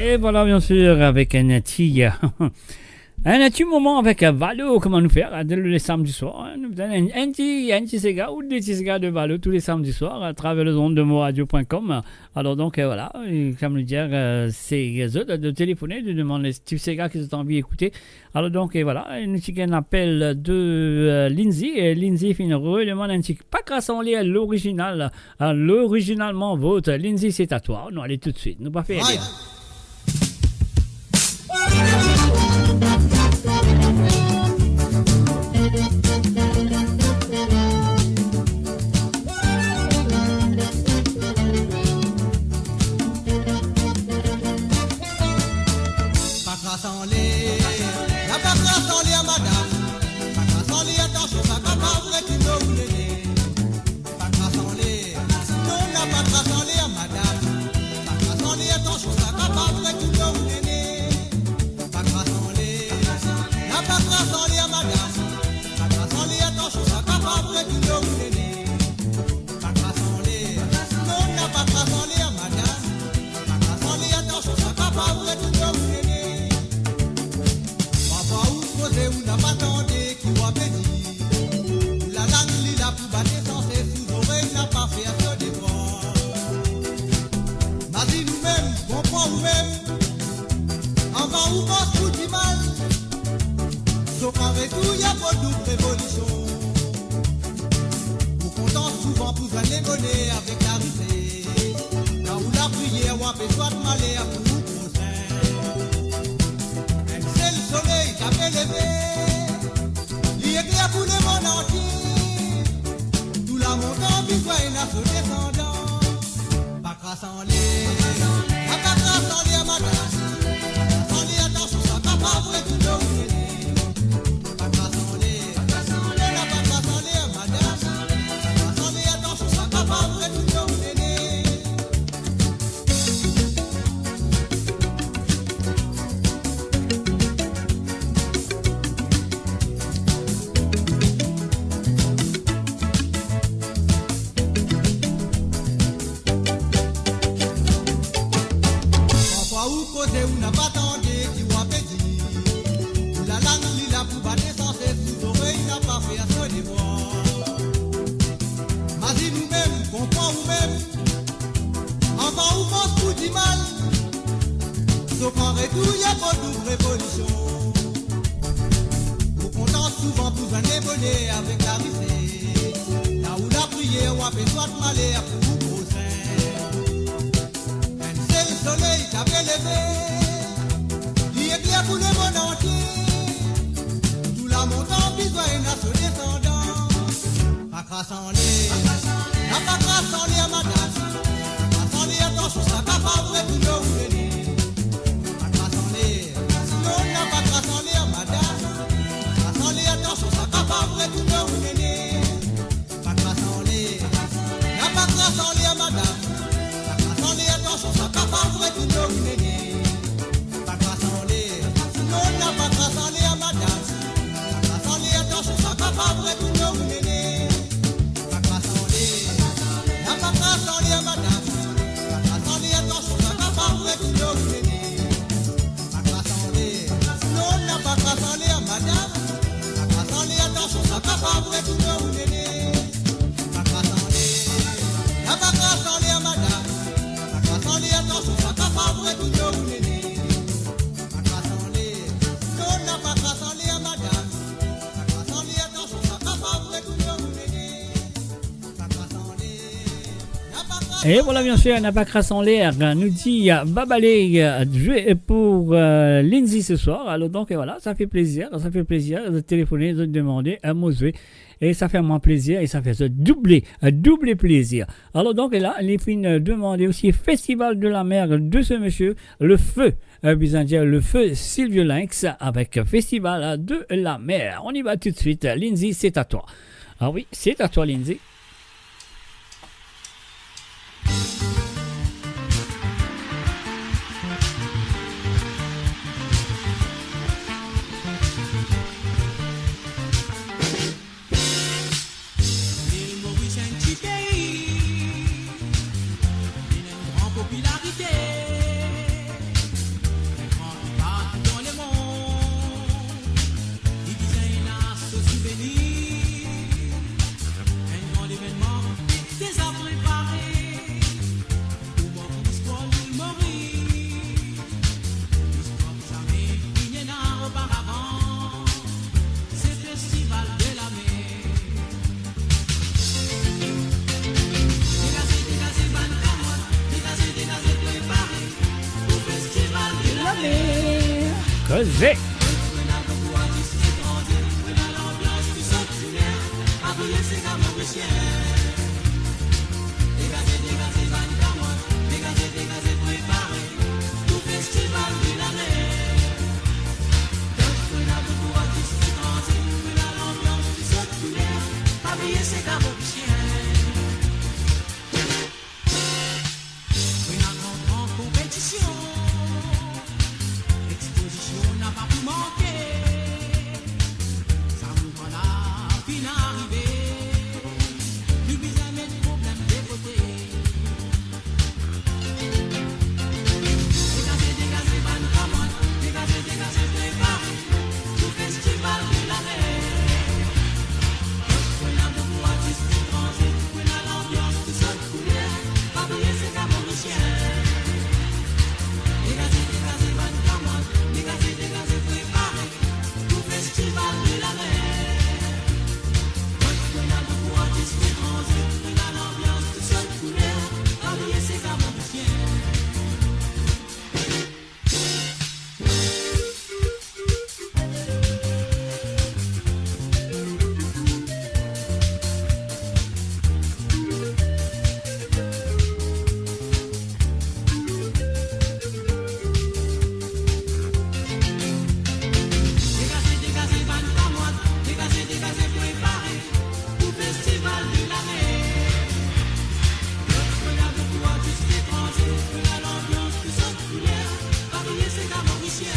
E vwala, bien sir, avek enn ti, enn ti moman avek Valo, kouma nou fer, hein, le samdi swar, hein, nou donn enn, enn ti, enn ti sega ou de ti sega de Valo tou le samdi swar, atraver lezond de moradio pwin kom. Alor donk, euh, vwala, e kouma nou dir, euh, se zot, euh, de telefone, de demann le ti sega ki zot anvi ekoute. Alor donk, e vwala, e nou ti gagn apel de, euh, Lindsay, e Lindsay finn redemann enn ti Pa kras anler, lorizinal, euh, l'original Mon Vote. Lindsay, c'est à toi. Nou ale toutswit, nou pa fer... Right. Pa kras anler, pa kras anler madam. Pa kras anler, atansion, sa kapav retourn ou nene. Pa kras anler, non, pa kras anler madam. Pa kras anler, atansion, sa kapav retourn ou nene. Pa kras anler, pa kras anler madam. Pa kras anler, atansion, sa kapav retourn ou nene. Pa kras anler, non, pa kras anler madam. Pa kras anler, atansion, sa kapav retourn ou nene. Parfwa ou koze ou napa tande ki ou pe dir. Ou lalang li la pou bat sanses, ou zorey napa fer so devwar. Mazinn ou mem, konpran ou mem. Anvan ou vans pou dimal, so kan retour, ya pou doub revolision. Ou kontan souvan pou zwenn lebone avek larises. Kan ou lapriyer, ou pe swat maler pou ou prosin. Enn sel soley ki pe leve, li ekler pou lemonn antie. Tou lamontan bizin ena so desandan. Pa kras anler, pa kras anler madam. Pa kras anler, atansion, sa kapav retourn ou nene. Pa kras anler, pa kras anler madam. Pa kras anler, atansion, sa kapav retourn ou nene. Parfwa ou koze ou napa tande ki ou pe dir. Ou lalang li la pou bat sanses, ou zorey napa fer so devwar. Mazinn ou mem, konpran ou mem. Anvan ou vans pou dimal, so kan retour, ya pou doub revolision. Ou kontan souvan pou zwenn lebone avek larises. Kan ou lapriyer, ou pe swat maler pou ou prosin. Enn sel soley ki pe leve, li ekler pou lemonn antie. Tou lamontan bizin ena so desandan. Pa kras anler, pa kras anler madam. Pa kras anler, atansion, sa kapav retourn ou nene. Pa kras anler, non, pa kras anler madam. Pa kras anler, atansion, sa kapav retourn ou nene. Pa kras anler, pa kras anler madam. Pa kras anler, atansion, sa kapav retourn ou nene. Pa kras anler, non, pa kras anler madam. Pa kras anler, atansion, sa kapav retourn ou nene. Pa kras anler, pa kras anler madam. Pa kras anler, atansion, sa kapav retourn ou nene. Pa kras anler, non, pa kras anler madam. Pa kras anler, atansion, sa kapav retourn ou nene. Pa kras anler, pa kras anler madam. Pa kras anler, atansion, sa kapav retourn ou nene. Pa kras anler, non, pa kras anler madam. Pa kras anler, atansion, sa kapav retourn ou nene. Pa kras anler, pa kras anler. E vwala, bien sir, pa kras anler. Nou dir, euh, bye bye, euh, zwe pou, euh, Lindsay se swar. Alor donk, e vwala, sa fer plezir, sa fer plezir. Zot telefone, zot demande, euh, mo zwe. E sa fer mwa plezir, e sa fer zot double, euh, double plezir. Alor donk, e la, li finn, euh, demande osi Festival de la Mer de ce monsieur, Le Feu, euh, bizin dir Le Feu, Sylvio Lynx avek Festival de la Mer. On y va tout de suite. Lindsay, c'est à toi. Ah oui, c'est à toi, Lindsay. Lil Moris enn ti pei, li ena enn gran popilarite. Ozé. Ena gran konpetision, expozision napa pou manke. Sa mouvman la finn arive, nou bizin met problem de kote. Degaze, degaze bann kamwad, degaze, degaze, prepare. Pou festival de lamer. Ena boukou artis etranze, ena lanbians tou sort kouler, pa bliye seka Morisien. Degaze, degaze bann kamwad, degaze, degaze, prepare. Pou festival de lamer. Ena boukou artis etranze, ena lanbians tou sort kouler, pa bliye seka Morisien. Degaze, degaze bann kamwad, degaze, degaze, prepare. Pou festival de lamer. Ena boukou artis etranze, ena lanbians tou sort kouler, pa bliye seka Morisien.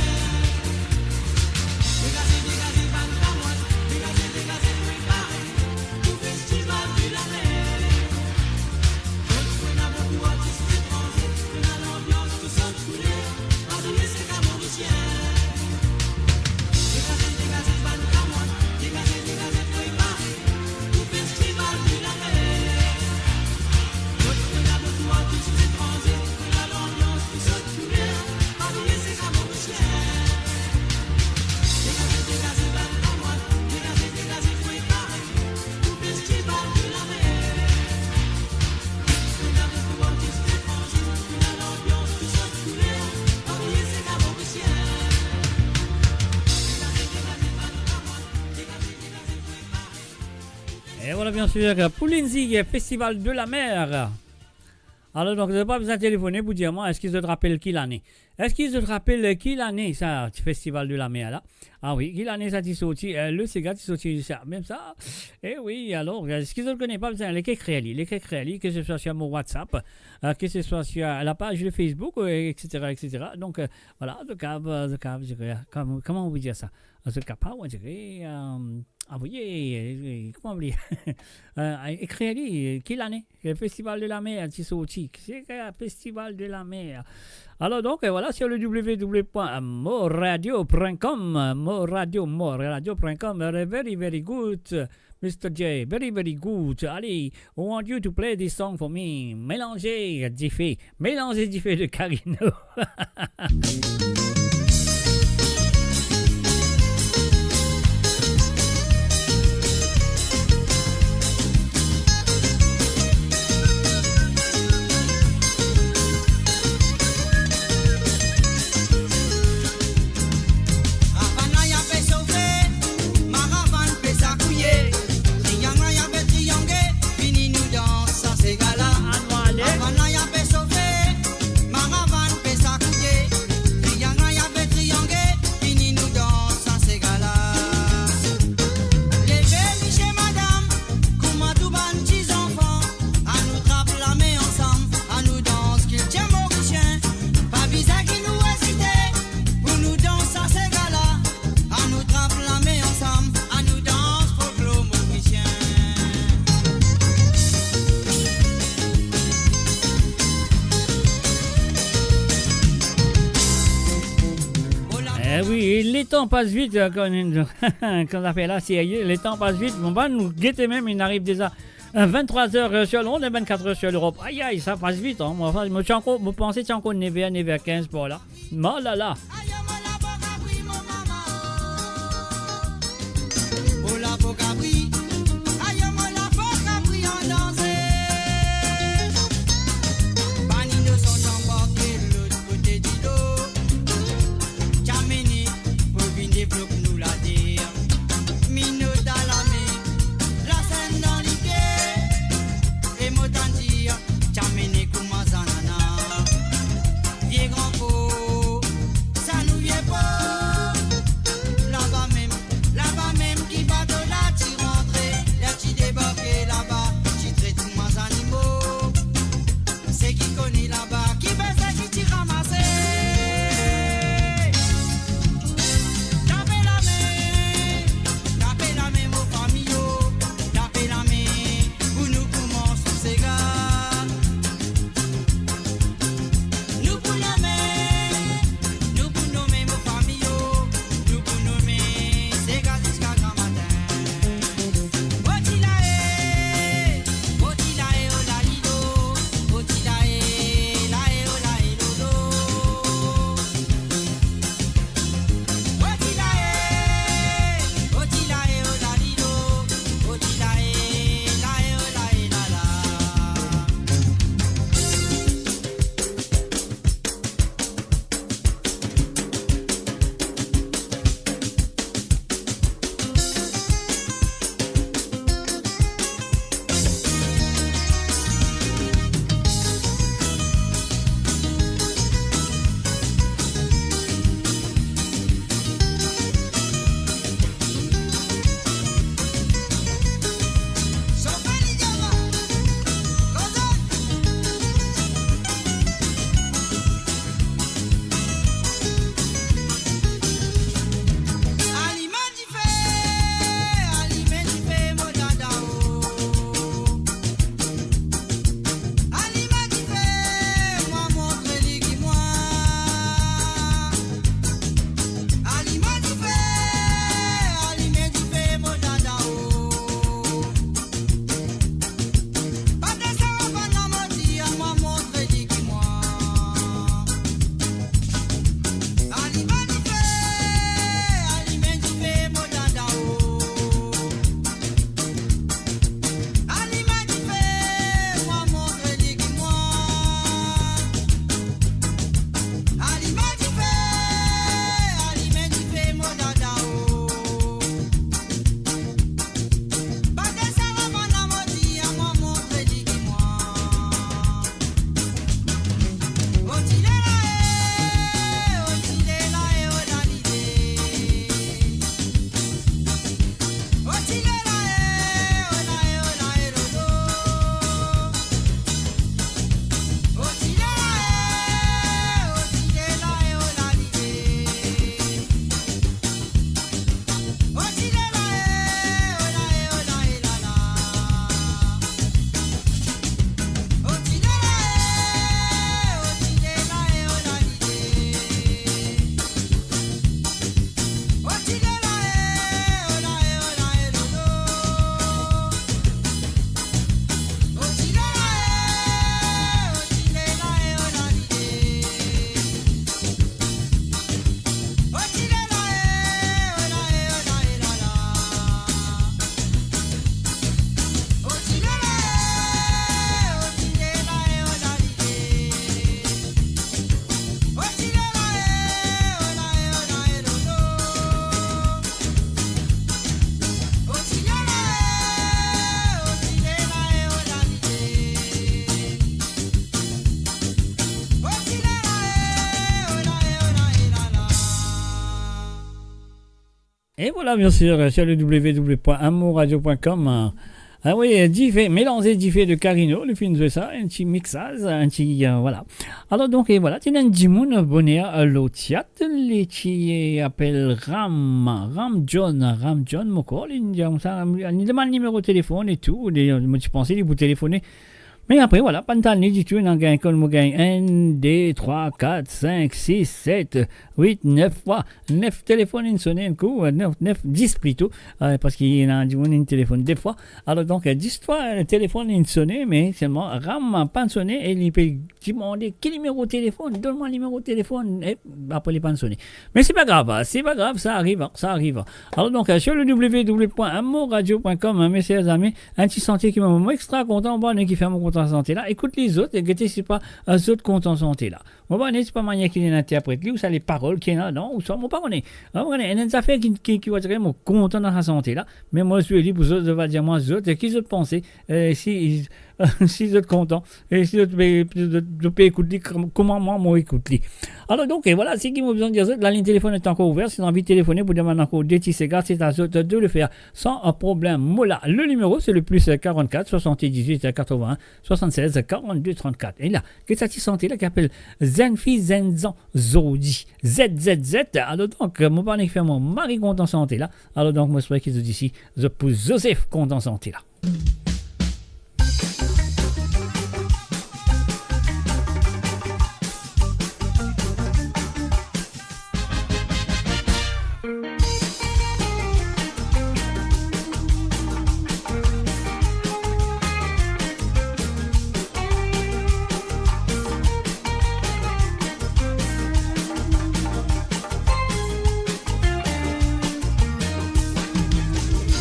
Degaze, degaze bann kamwad, degaze, degaze, prepare. Pou festival de lamer. Ena boukou artis etranze, ena lanbians tou sort kouler, pa bliye seka Morisien. Degaze, degaze bann kamwad, degaze, degaze, prepare. Pou festival de lamer. Ena boukou artis etranze, ena lanbians tou sort kouler, pa bliye seka Morisien. Degaze, degaze bann kamwad, degaze, degaze, prepare. Pou festival de lamer. Ena boukou artis etranze, ena lanbians tou sort kouler, pa bliye seka Morisien. Degaze, degaze bann kamwad, degaze, degaze, prepare. E vwala, bien sir, pou Lindsay, Festival de la Mer. Alor, donk, zot pa bizin telefone pou dir mwa, eski zot rapel ki lane? Eski zot rapel ki lane sa, ti Festival de la Mer la? Ah wi, ki lane sa ti sorti, eh, le sega ti sorti sa, mem sa? Eh wi, alor, eski zot kone? Pa bizin, nek ekrir li, nek ekrir li, ke se swa sir mo WhatsApp, eh, ke se swa sir lapaz de Facebook, eh, et cetera, et cetera. Donk, eh, vwala, zot kapav, zot kapav, zot kapav, kouma, kouma nou pou dir sa? Zot kapav, on dirait, eh, avoye, eh, kouma nou pou dir? Eh, ekrir li, ki lane? Festival de la Mer ti sorti. Se ki Festival de la Mer? Alor donk, eh, vwala, sur le w w w point moradio point com, Moradio, moradio point com, eh, very, very good, Mister J, very, very good. Allez, I want you to play this song for me. Mélanger dife, mélanger dife de Carino. Ravana ya pe sofe, maravan pe sakouye, triangle ya pe triangle, vini nou dans sa sega la. Anou ale. Ravana ya pe sofe, maravan pe sakouye, triangle ya pe triangle, vini nou dans sa sega la. Leve misie madam, kouma tou bann ti zanfan, anou trap lame ansam, anou dans kiltir morisien. Pa bizin ki nou ezite, pou nou dans sa sega la. Anou trap lame ansam, anou dans folklor morisien. Eh wi, letan pas vit, eh, kan, kan zafer la serye, letan pas vit. Bon, bann nou gete mem, inn ariv deza, eh, vinn-trwa er, eh, sur Londres, eh, vinn-kat er sur Lerop. Ayay, sa pas vit, hein. Mwa, anfin, mo ti ankor, mo panse ti ankor nef er, nef er kinz par la. Ma la la. Ayo mo la po kabri, mo mama, oh. Mo la po kabri, ayo mo la po kabri an danze. Bann inosan ti anbarke lot kote dilo, ti amenn Seki kone laba, ki bizin ki ti ramase. Tape lame, tape lame, mo fami yo, tape lame, pou nou koumans sega. Nou pou nome, nou pou nome, mo fami yo, nou pou nome sega ziska gramatin. Oti la e, oti la e, o la li do, oti la e, la e, o la e, lo do. Oti la e, oti la e, o la li do, oti la e, la e, o la e, la la. Alime dife, alime dife, mo dada o. Alime dife, mwa montre li ki mwa. Alime dife, alime dife, mo dada o. Pa de sa, pa na modi, a mwa montre li ki mwa. Alime dife, alime dife, mo dada o. Alime dife, mwa montre li ki mwa. Alime dife, alime dife, mo dada o. Pa de sa, pa na modi, a mwa montre li ki mwa. Oti lela e, oti lela e, o la li de. Oti lela e, o la e, o la e, lo do. Oti lela e, oti lela e, o la li de. Et voilà, bien sûr, sur le w w w point amour radio point com, euh, ah oui, euh, dife, mélange dife de Carino, li finn zwe sa, enn ti mixage, enn ti, euh, voilà. Alors donc, et voilà, ti ena enn dimoun boner, euh, lor chat, li ti apel Ram, Ram John, Ram John, mo krwar, li dir koumsa, li demann nimero telefonn e tou, li, mo ti panse li pou telefone. Me apre, voilà, pa'nn tann li ditou, ena gagn, kan mo gagn enn, de, trwa, kat, sink, sis, set, wit, nef fwa. Nef telefonn inn sone enn kou, euh, nef, nef, dis plito, euh, parski ena dimoun inn telefonn de fwa. Alors donc, euh, dis fwa, euh, telefonn inn sone, me selman Ram pa'nn sone e li pe dimande, "Ki nimero telefonn? Donn mwa nimero telefonn." E apre, li pa'nn sone. Me se pa grav, se pa grav, sa ariv, sa ariv. Alors donc, euh, sur le w w w point amour radio point com, hein, mes chers amis, enn ti sante ki mo, mo extra kontan, bon, ki fer mo kontan sante la. Ekout lezot, e gete si pa, euh, zot kontan sante la. Mo pa kone si pa manier ki li inn interpret li, ouswa le parol ki ena ladan, ouswa mo pa kone. Mo pa kone, ena enn zafer ki, ki, ki va dir mo kontan dan sa sante la, me mo swete li pou zot, zot va dir mwa zot, ki zot panse, eh, si, si zot kontan, e si zot pe, zot, zot pe ekout li, kom-, kouma mwa, mo ekout li. Alor, donk, e vwala, seki mo bizin dir zot, lalinn telefonn ete ankor ouver, si zot anvi telefone pou demann ankor de ti siga, se a zot de le fer san, eh, problem. Mo la, le nimero, se le plis, eh, quarante-quatre, soixante-dix-huit, quatre-vingts, soixante-seize, quarante-deux, trente-quatre. E la, get sa ti sante la ki apel Zenn Fi, Zenn Zan, Zordi. Z Z Z. Alor donk, mo pa nek fer mo mari kontan sante la. Alor donk, mo espere ki zot isi, zot pou Zozef kontan sante la.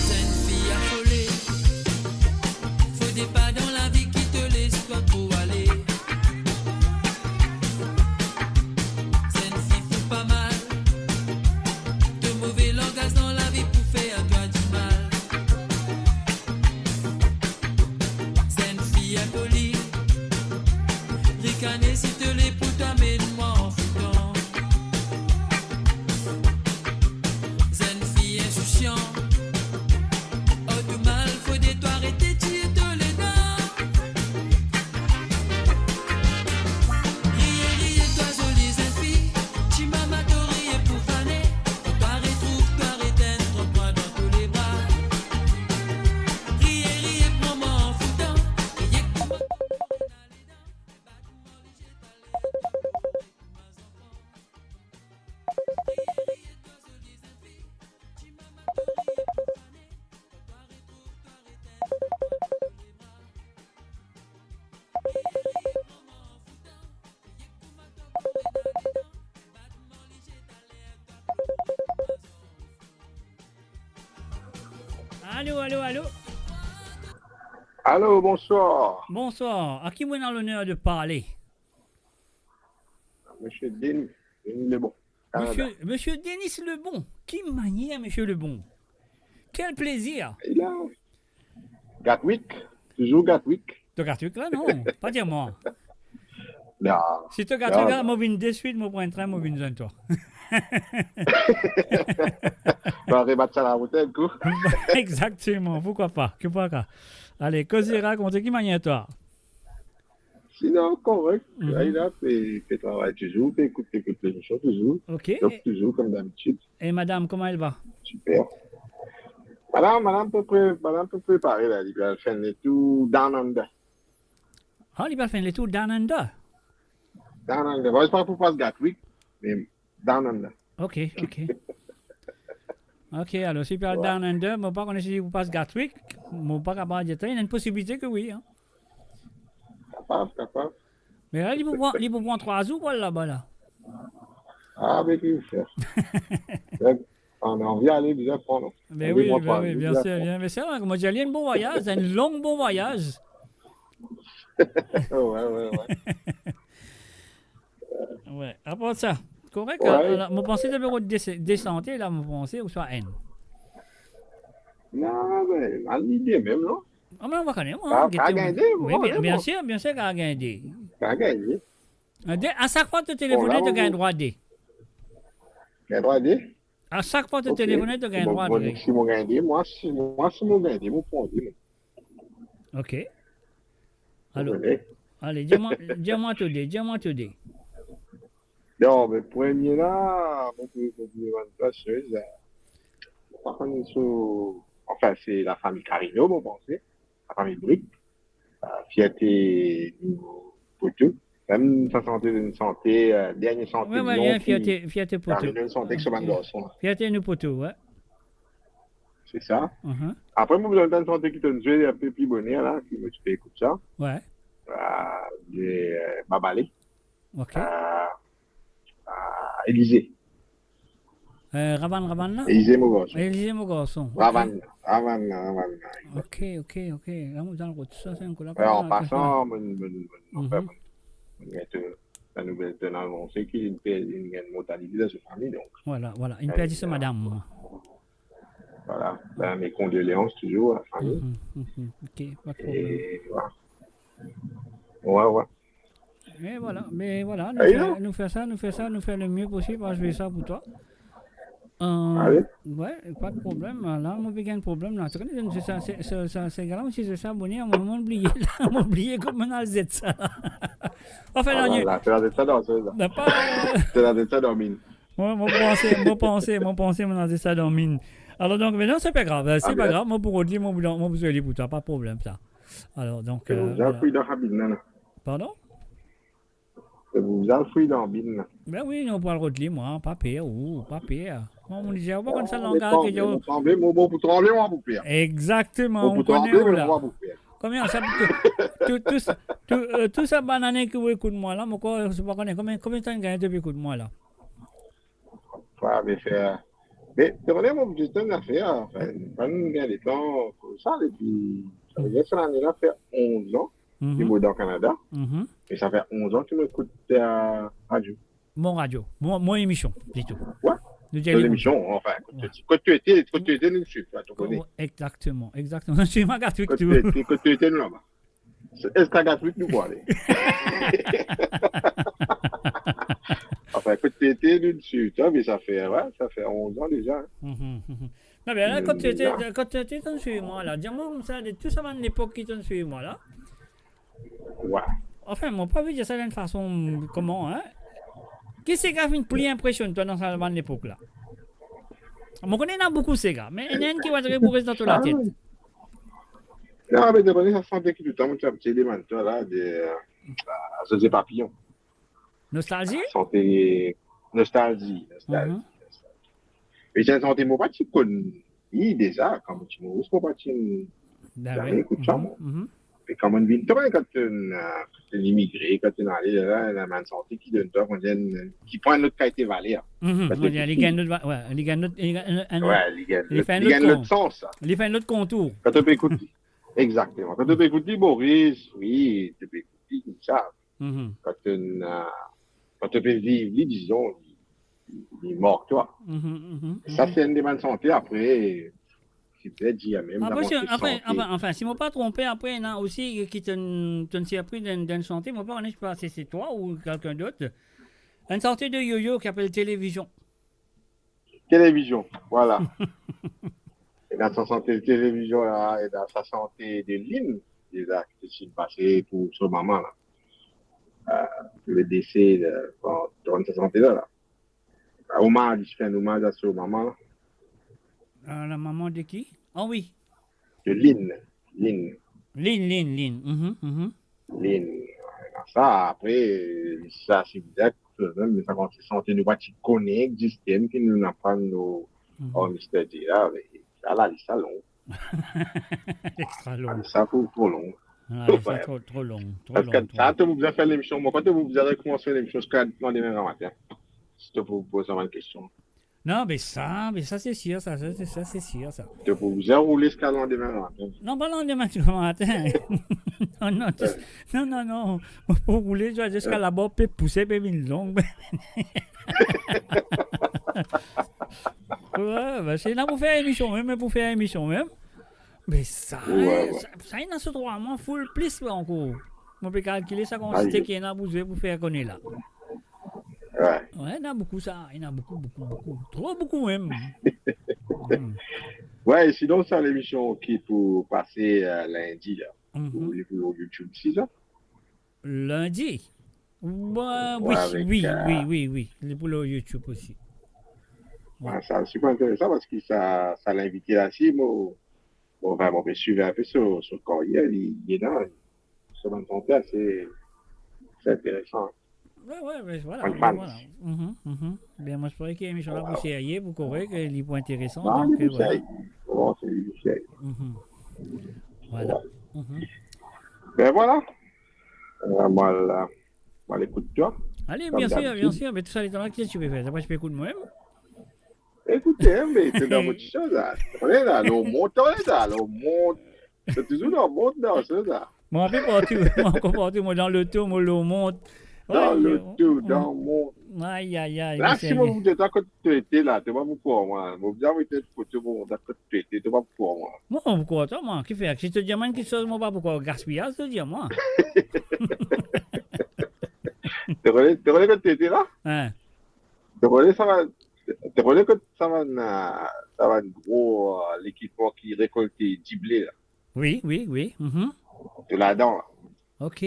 Zenn fi afole, fode pa dan lavi ki to les twa tro ale. Zenn fi fou pa mal, to move langaz dan lavi pou fer twa dimal. Zenn fi inpoli, rikane si to le pou twa amenn mwa anfoutan. Zenn fi insousyan, or tou mal, fode twa aret tir to ledan. Riye, riye, twa zoli zenn fi, ti mama to riye pou fane, kan twa retrouv twa, ret enn twa dan to lebra. Riye, riye, pran mwa anfoutan, riye kouma to ena ledan, e bat mwa li zet ale. Alo, alo, alo. Alo, bonswar. Bonswar. A ki mo ena loner de parle? Misie Denis, Denis Lebon, Kanada. Misie, Misie Denis Lebon. Ki manier, Misie Lebon? Kel plezir. Li la. Gatwick, touzour Gatwick. To Gatwick la, non, pa dir mwa. Non. Si to Gatwick la, non, non, mo vinn deswit, mo pran enn trin, mo vinn zwenn twa. Bon, rebat sa larout enn kou. Exakteman, poukwa pa, poukwa pa. Ale, koze, rakont, ki manier twa? Sinon, korek. Mhm. Li la, pe, pe travay touzour, pe ekout, pe ekout lemision touzour. Ok. Donk, e touzour, kom dabitid. E madam, kouma li va? Siper. Madam, madam pe pre-, madam pe prepare la, li pe al fer enn letour Down Under. Ah, li pe al fer enn letour Down Under? Down Under. Bon, se pa pou pas Gatwick, me Down Under. Ok, ok. Ok, alor, si li pe al Down Under, mo pa kone si li pou pas Gatwick, mo pa kapav dir twa, ena enn posibilite ke wi, hein. Kapav, kapav. Me la, li pou pran, li pou pran trwa zour pou al laba la. Ah, be ki fer. Donk, anvi ale, bizin pran, non? Be wi, be wi, bien sir, bien. Me se vre, kouma dir, li enn bon vwayaz, enn long bon vwayaz. Wi, wi, wi. Wi, apar sa, korek, wi. Alor, mo panse to pe rod de, de sante la, mo panse, ouswa enn. Non, be, al lide mem, non? Ah, me mo pa kone, mwa, pa, pa gete, gagn de, wi, mo pa kone, bien sir, bien sir, ka gagn de. Ka gagn de. De, a sak fwa to telefone, to gagn drwa de. Gagn drwa de? A sak fwa to telefone, to gagn drwa de. Bon, bon, si mo gagn de, mwa, si, mwa, si mo gagn de, mo pran de, mwa. Ok. Alor, ale, dir mwa, dir mwa to de, dir mwa to de. Non, me premie la, mo pou, mo pou demann twa, sez, mo pa kone so, anfin, se lafami Carino, mo panse, lafami Brique, euh, Fierte nou pou tou. Mem sa sante, enn sante, euh, dernie sante, wi, wi, non, bien, ki Fierte, Fierte pou tou. Enn sante ek so bann garson la. Fierte nou pou tou, wi. Se sa. Mhm. Apre, mo bizin tann sante ki to'nn zwe enn pe pli boner la, ki mo ti pe ekout sa. Wi. Euh, de, euh, Babale. Ok. Euh, euh, Elise. Euh, Ravann, Ravann la? Elise mo garson. Elise mo garson. Ok. Ravann, Ravann, Ravann. Ok, ok, ok. La, mo dan kot sa, se enn kou la. Wi, an pasan, mo, mo, mo, mo, mo, mo, mo, mo, mo, sa nouvel tonn anonse ki li pe-, li gagn mortalite dan so fami, donk. Vwala, vwala. Li perdi so madam. Vwala. Ben, mes condoléances toujours à la famille. Mhm, mhm. Ok, pa de problem. E vwala. Wi, wi. Me vwala, me vwala, nou fer, nou fer sa, nou fer sa, nou fer le mie posib, mwa, je fais ça pour toi. Euh, wi, pa de problem, la, mo pe gagn problem, la. To kone, se sa, se, se, se, se gala, si se sa, boner, mo, mo bliye, la, mo bliye kouma al zet sa, la. Anfin, ah, non, la, se la zet sa dan, se la. Non, pa, euh, se la zet sa dan minn. Mo, mo panse, mo panse, mo panse, mo al zet sa dan minn. Alor, donk, me non, se pa grav, se pa grav, mo pou rod li, mo pou, mo pou zwe li pou twa, pa de problem, sa. Alor, donk, euh, vwala. Pardon? Pou al fouy dan bin la. Ben wi, nou pou al rod li, mwa, pa per, ou, pa per. Mwa, mo dir, ou pa konn sa langaz ki dir. Mo pou tranble, mo, mo pou tranble, mwa, pou per. Exakteman, ou kone ou la. Konbien sa, tou, tou, tou sa, tou, euh, tou sa banane ki ou ekout mwa la, mo krwar, ou pa kone konbien, konbien tan gagn depi ekout mwa la. Fwa, me fer. Me, to kone, mo bizin tann zafer, anfin, pa nou gagn letan koumsa, depi, sa ve dir sa lane la fer onz an ki mo dan Kanada. Mhm. E sa fer onz an ki mo ekout, euh, radio. Mon radio, mon, mon emision, plito. Wi. Nou dir to emision, anfin, kot to ete, kot to ete, nou swiv, to kone. Exakteman, exakteman. Nou swiv Agatwick tou. Kot to ete, kot to ete, nou laba. Se, eski Agatwick nou pou ale? Anfin, kot to ete, nou swiv twa, me sa fer, wi, sa fer onz an deza, in. Mhm, mhm. Non, me la, kot to ete, kot to ete, to swiv mwa la. Dir mwa koumsa, de tou sa bann lepok ki to swiv mwa la. Wi. Anfin, mo pa anvi dir sa dan enn fason, kouma, in? Ki sega finn pli inpresionn twa dan sa bann lepok la? Mo kone ena boukou sega, me ena enn ki, on dirait, pou res dan to latet. Non, me to kone sa sante ki toutan mo ti ap dir demann twa la, de, euh, José Papillon. Nostalgie? Sante Nostalgie, Nostalgie, Nostalgie. E sa sante mo pa ti konn li deza, kan mo ti Moris, mo pa ti zame ekout sa, mwa. Me kan mo vinn, to kone kan, euh, kan to imigre, kan to ale, la, la, bann sante ki donn twa, kouma dir, ki pran enn lot kalite valer. Kan to ekout li, li gagn lot va-, wi, li gagn lot, li gagn enn, enn lot, li fer enn lot sans, sa. Li fer enn lot kontour. Kan to pe ekout li. Exakteman. Kan to pe ekout li, Moris, wi, to pe ekout li koumsa. Kan to, euh, kan to pe viv li, dizon, li, li mark twa. Sa, se enn de bann sante, apre, ki pe dir mem, apre, anfin, anfin, si mo pa tronpe, apre, ena osi ki to, to sirpri dan, dan sante, mo pa kone si se twa ou kelkenn dot. Enn sante de Yoyo ki apel Télévision. Télévision, vwala. Ena sa sante Télévision la, ena sa sante de Lynn, deza ki ti pase pou so mama la. Euh, le dese de, bon, dan sa sante la, la. Ah, omaz, li fer enn omaz a so mama la. Ah, la maman de ki? Ah wi. De Lynn. Lynn. Lynn, Lynn, Lynn. Mhm, mhm. Lynn. Sa, apre, sa, se bizar, mem sa, kan se sante nou pa ti kone existe, ki nou aprann nou ar Mister J la, me sa la, li sa long. Extra long. Ah, sa pou tro long. Ah, li sa tro, tro long, tro long, tro long. Paske sa, to pou bizin fer lemision, mwa, kan to pou bizin rekoumans lemision ziska landime gramatin. Si to pou poz mwa enn kestion. Non, be sa, be sa, se sir, sa, sa, se, sa, se sir, sa. To pou bizin roule ziska landime gramatin. Non, pa landime gramatin. Non, non, non, non, non. Pou roule, ziska labarb pe pouse, pe vinn long. Wi, be, se la pou fer emision mem, me pou fer emision mem. Me sa, sa, sa ena so trwa mwa full plis ankor. Mo pe kalkile sa kantite ki ena pou zwe pou fer kone la. Wi, ena boukou sa, ena boukou, boukou, boukou. Tro boukou mem. Wi, sinon sa lemision ki pou pase, euh, lindi la. Pou, pou YouTube, se sa? Lindi? Wi, wi, wi, wi. Li pou lor YouTube osi. Wi. Ah, sa siper interesan paske sa, sa linvite la, si mo, mo, anfin, mo pe swiv enpe so, so karyer, li, li ena, so bann konten, se, se interesan. Wi, wi, me vwala, me vwala. Be, mo espere ki emision la pou serye, pou korek, e li pou interesan, donk, vwala. Bon, se li pou serye. Vwala. Be vwala. Euh, mo al, euh, mo al ekout twa. Ale, biensir, biensir. Me tou sa letan la, ki to pe fer? Apre, to pe ekout mwa mem? Ekout, hein, me to dan mo ti soz la. Ou la, lor mont, ou la, lor mont. To touzour lor mont, dan soz la. Mwa, pe partou, mwa, ankor partou, mwa, dan loto, mwa, lor mont. Dans le tour, dans le monde. Ay, ay, ay, la, si mo dir twa kot to ete la, to pa pou krwar mwa. Mo bizin met foto pou mwa kot to ete, to pa pou krwar mwa. Mo pou krwar twa, mwa. Kifer? Si to dir mwa enn kiksoz, mo pa pou krwar. Gaspiyaz, to dir mwa. To kone, to kone kot to ete la? Hein? To kone sa va, to kone kot sa va, sa va gro, euh, lekipman ki rekolte dible la? Wi, wi, wi. Mhm. To ladan la. Ok,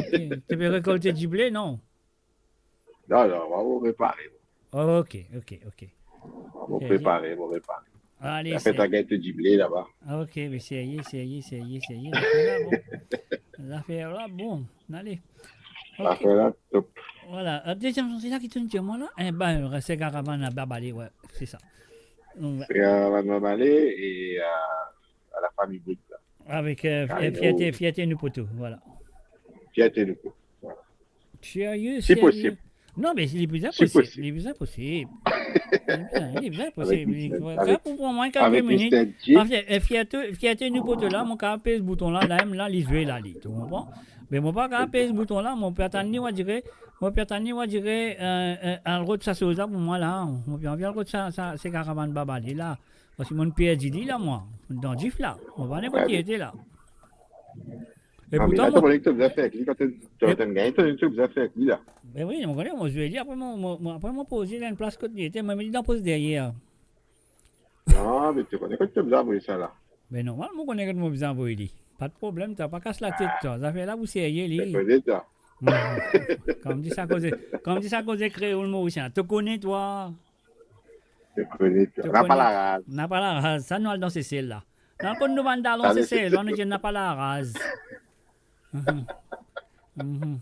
ok. To pe rekolte dible, non? Non, non, mo prepare. Ok, ok, ok. Mo prepare, mo prepare. Ale, fer sa gagn to dible laba. Ok, me serye, serye, serye, serye. Zafer la bon. Zafer la bon. Ale. Ok. Zafer la top. Vwala. Euh, deziem santi la ki tourn dir mwa la. Eh ben, se Karavann la, Bab Ale, wi, se sa. Donk, se Karavann Bab Ale e, euh, a la fami Bout la. Avek, euh, Kayo. Fierte, Fierte Nou Poto, vwala. Fierte Nou Poto, vwala. Serye, serye. Si posib. Non, me li bizin posib, li bizin posib. Li bizin, li bizin posib. Avek Mister J. Sa pou pran mwa kelke minit. Avek Mister J. Parski, euh, Fierte, Fierte Nou Poto la, mo kapav pez bouton la, la mem la, li zwe la, li, to konpran? Me mo pa kapav pez bouton la, mo pe atann li, mo dire, mo pe atann li, mo dire, euh, euh, al rod sa soz la pou mwa la, mo pe anvi al rod sa, sa, se Karavann Bab Ale la. Parski mo'nn perdi li la, mwa. Dan dif la. Mo pa kone kot li ete la. E pourtan, to kone ki to bizin fer ek li, kan to, to, to gagn, to, to bizin fer ek li la. Ben wi, mo kone, mo zwe li, apre mo, mo, mo, apre mo poz li dan enn plas kot li ete, mo met li dan pos deryer. Non, me to kone kot to bizin avoy sa la. Ben normal, mo kone kot mo bizin avoy li. Pa de problem, twa, pa kas latet, twa. Zafer la pou serye, li. To kone twa. Mhm. Kouma dir sa koze, kouma dir sa koze kreol morisien. To kone twa. To kone twa. To kone twa. Napa laraz. Napa laraz. Sa nou al dan Sesel la. Nou al kot nou bann dalon Sesel, nou dir napa laraz. Mhm. Mhm.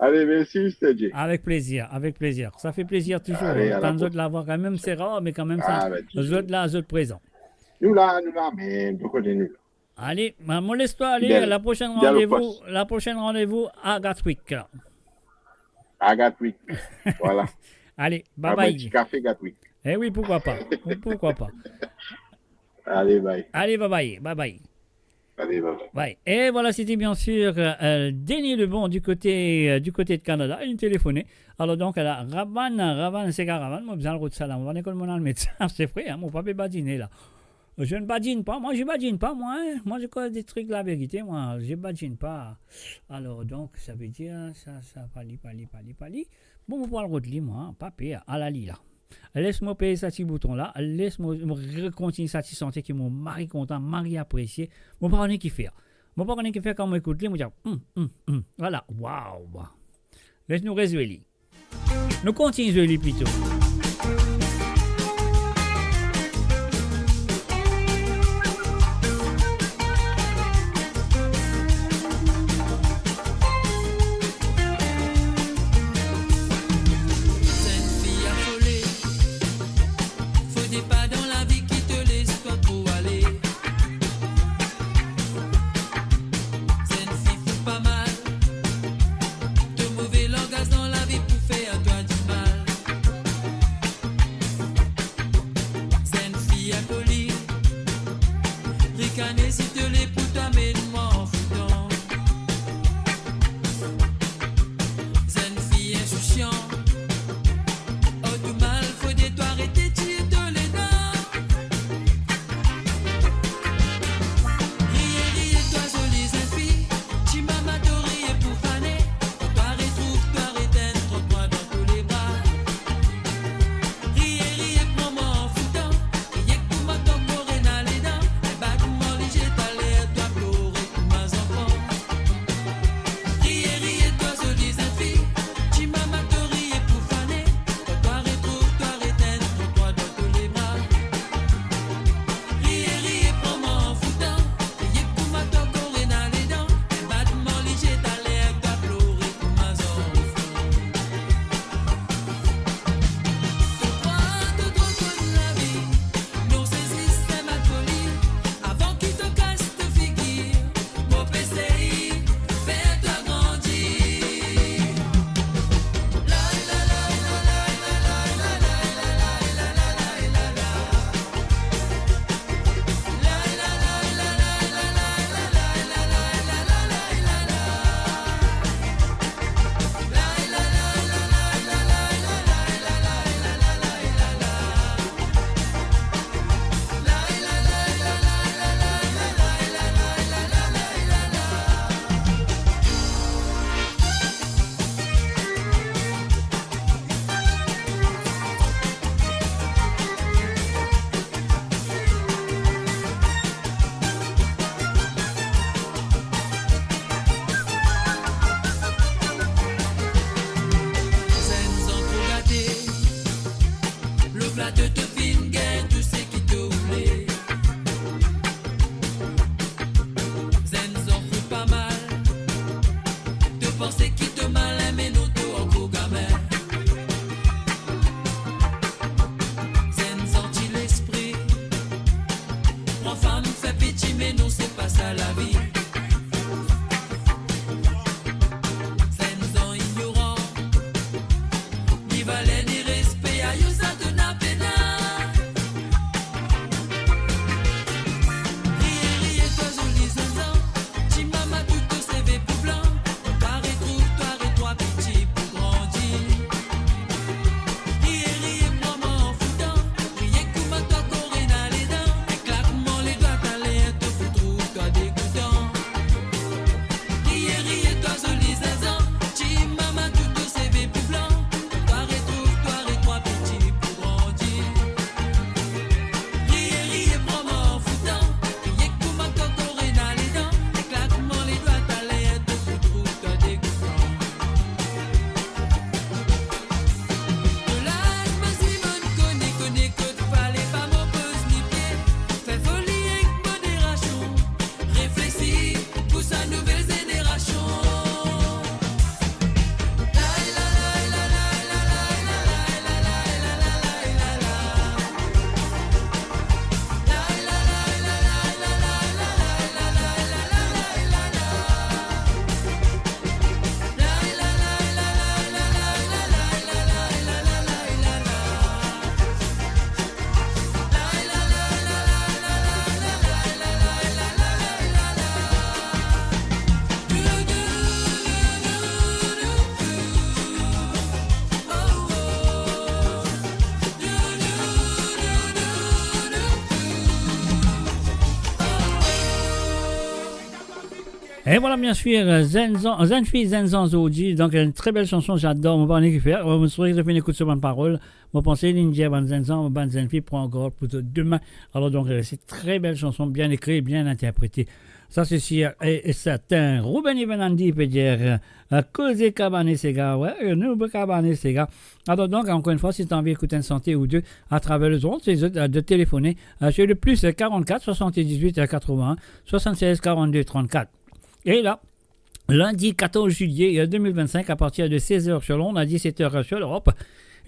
Ale, mersi, Mister J. Avek plezir, avek plezir. Sa fer plezir touzour. Ale, tann zot lavwa kanmem, se rar, me kanmem sa, zot la, zot prezan. Nou la, nou la, me nou kone nou la. Ale, mo les twa ale, fidel, laprosinn randevou, laprosinn randevou a Gatwick. A Gatwick. Vwala. Ale, bye bye. Bwar enn ti kafe Gatwick. Eh wi, poukwa pa? Poukwa pa? Ale, bye. Ale, bye bye, bye bye. Ale, bye bye. Bye. Et voilà, c'était bien sûr, euh, Denis Lebon du côté, euh, du côté de Canada. Li telefone. Alor donk, la, Ravan, Ravan, se Karavann, mo bizin al rod sa la. Mo pa kone kot mo'nn al met sa, se vre, hein, mo pa pe badine la. Je ne badine pas, moi, je badine pas, moi, hein. Moi, je cause des trucs, la vérité, moi, je badine pas. Alor, donk, sa ve dir, sa, sa, pa li, pa li, pa li, pa li. Bon, mo pou al rod li, mwa, pa per, ala li la. Les mo pez sa ti bouton la, les mo, mo rekontign sa ti sante ki mo mari kontan, mari apresie. Mo pa kone ki fer. Mo pa kone ki fer kan mo ekout li, mo dir, hum, hum, hum. Vwala, waw. Les nou rezwe li. Nou kontign zwe li plito. Zennfi afole, fode pa dan lavi ki to les twa tro ale. Zennfi fou pa mal, to move langaz dan lavi pou fer twa dimal. To, to finn gagn tou seki to oule. Zenn zan fou pa mal. To panse ki to malin, me non, to ankor gamin. Zenn zan ti lespri. Pran fam, fer piti, me non, se pa sa lavi. Zenn zan ignoran. Ni valer, ni respe, ayo sa to napa pena. Riye, riye, twa zoli zenn zan. Ti mama, tou to seve pou blan. Twa retrouv twa, ret twa piti pou grandi. Riye, riye, pran mwa an foutan. Riye kouma twa kor ena ledan. Enn klakman ledwa, taler to pou trouv twa degoutan. Riye, riye, twa zoli zenn zan. Ti mama, tou to seve pou blan. Twa retrouv twa, ret twa piti pou grandi. Riye, riye, pran mwa an foutan. Riye kouma twa kor ena ledan. Enn klakman ledwa, taler to pou trouv twa degoutan. To laz, mo zis mo'nn kone, kone kot fale pa mo poz lipie. Fer foli ek moderasion. Reflesi pou sa nouvel zenerasion. E vwala, bien sir, zenn zan, zenn fi, zenn zan zordi. Donk, enn tre bel sanson, j'adore. Mo pa kone ki fer. Mo swete zot finn ekout so bann parol. Mo panse li dir bann zenn zan, bann zenn fi, pran gard pou zot demin. Alor, donk, euh, se tre bel sanson, bien ekri, bien interprete. Sa, se sir e, e serten. Ruben Evenandi pe dir, euh, koze kabane sega, we, nou pe kabane sega. Alor, donk, ankor enn fwa, si to anvi ekout enn sante ou de atraver lezond, se zot, euh, de telefone, euh, sur le plus, euh, quarante-quatre soixante-dix-huit, euh, quatre-vingts soixante-seize quarante-deux trente-quatre. E la, lundi quatorze juillet, euh, deux mille vingt-cinq, à partir de seize heures sur l'onde, à dix-sept heures sur l'Europe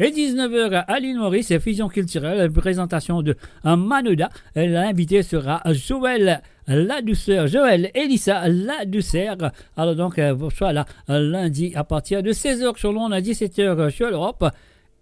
et dix-neuf heures à l'île Maurice, Fusion Culturelle, présentation de, euh, Manoda. Et l'invité sera Joël Ladouceur, Joël Elissa Ladouceur. Alors donc, euh, bonsoir là, euh, lundi à partir de seize heures sur l'onde, à dix-sept heures sur l'Europe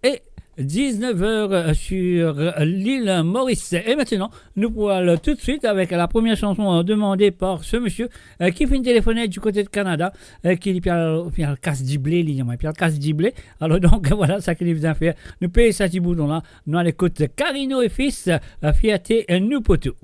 et dix-neuf heures sur l'île Maurice. Et maintenant, nous pourrons aller tout de suite avec la première chanson, euh, demandée par ce monsieur, euh, ki finn telefone du côté de Canada, euh, ki li pe al, pe al kas dible, li, pe al kas dible. Alors donc, voilà sa ki li bizin fer. Nou pey sa ti boudon la, nou al ekout Carino et Fils, euh, Fierté, euh, nou pou tou.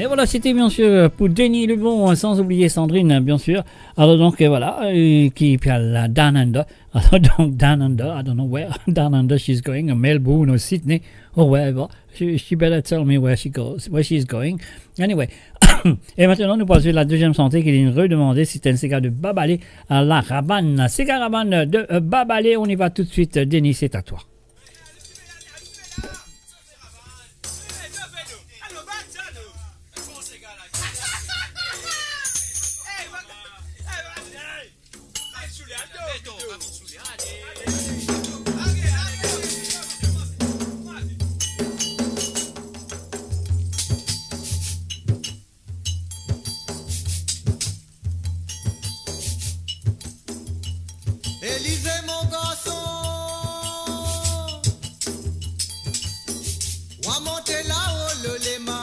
Voilà, c'était bien sûr pour Denis Lebon, sans oublier Sandrine, bien sûr. Alors donc, euh, voilà, euh, qui, puis à la Down Under. Alors donc, Down Under, I don't know where Down Under she's going, Melbourne or Sydney, or wherever. She, she better tell me where she goes, where she's going. Anyway, et maintenant, nous passons à la deuxième santé qui est une redemandée, c'est un séga de Babalé à la Rabanne. Séga Rabanne de euh, Babalé, on y va tout de suite. Denis, c'est à toi. Elise, mon garson, wa monte lao lolema.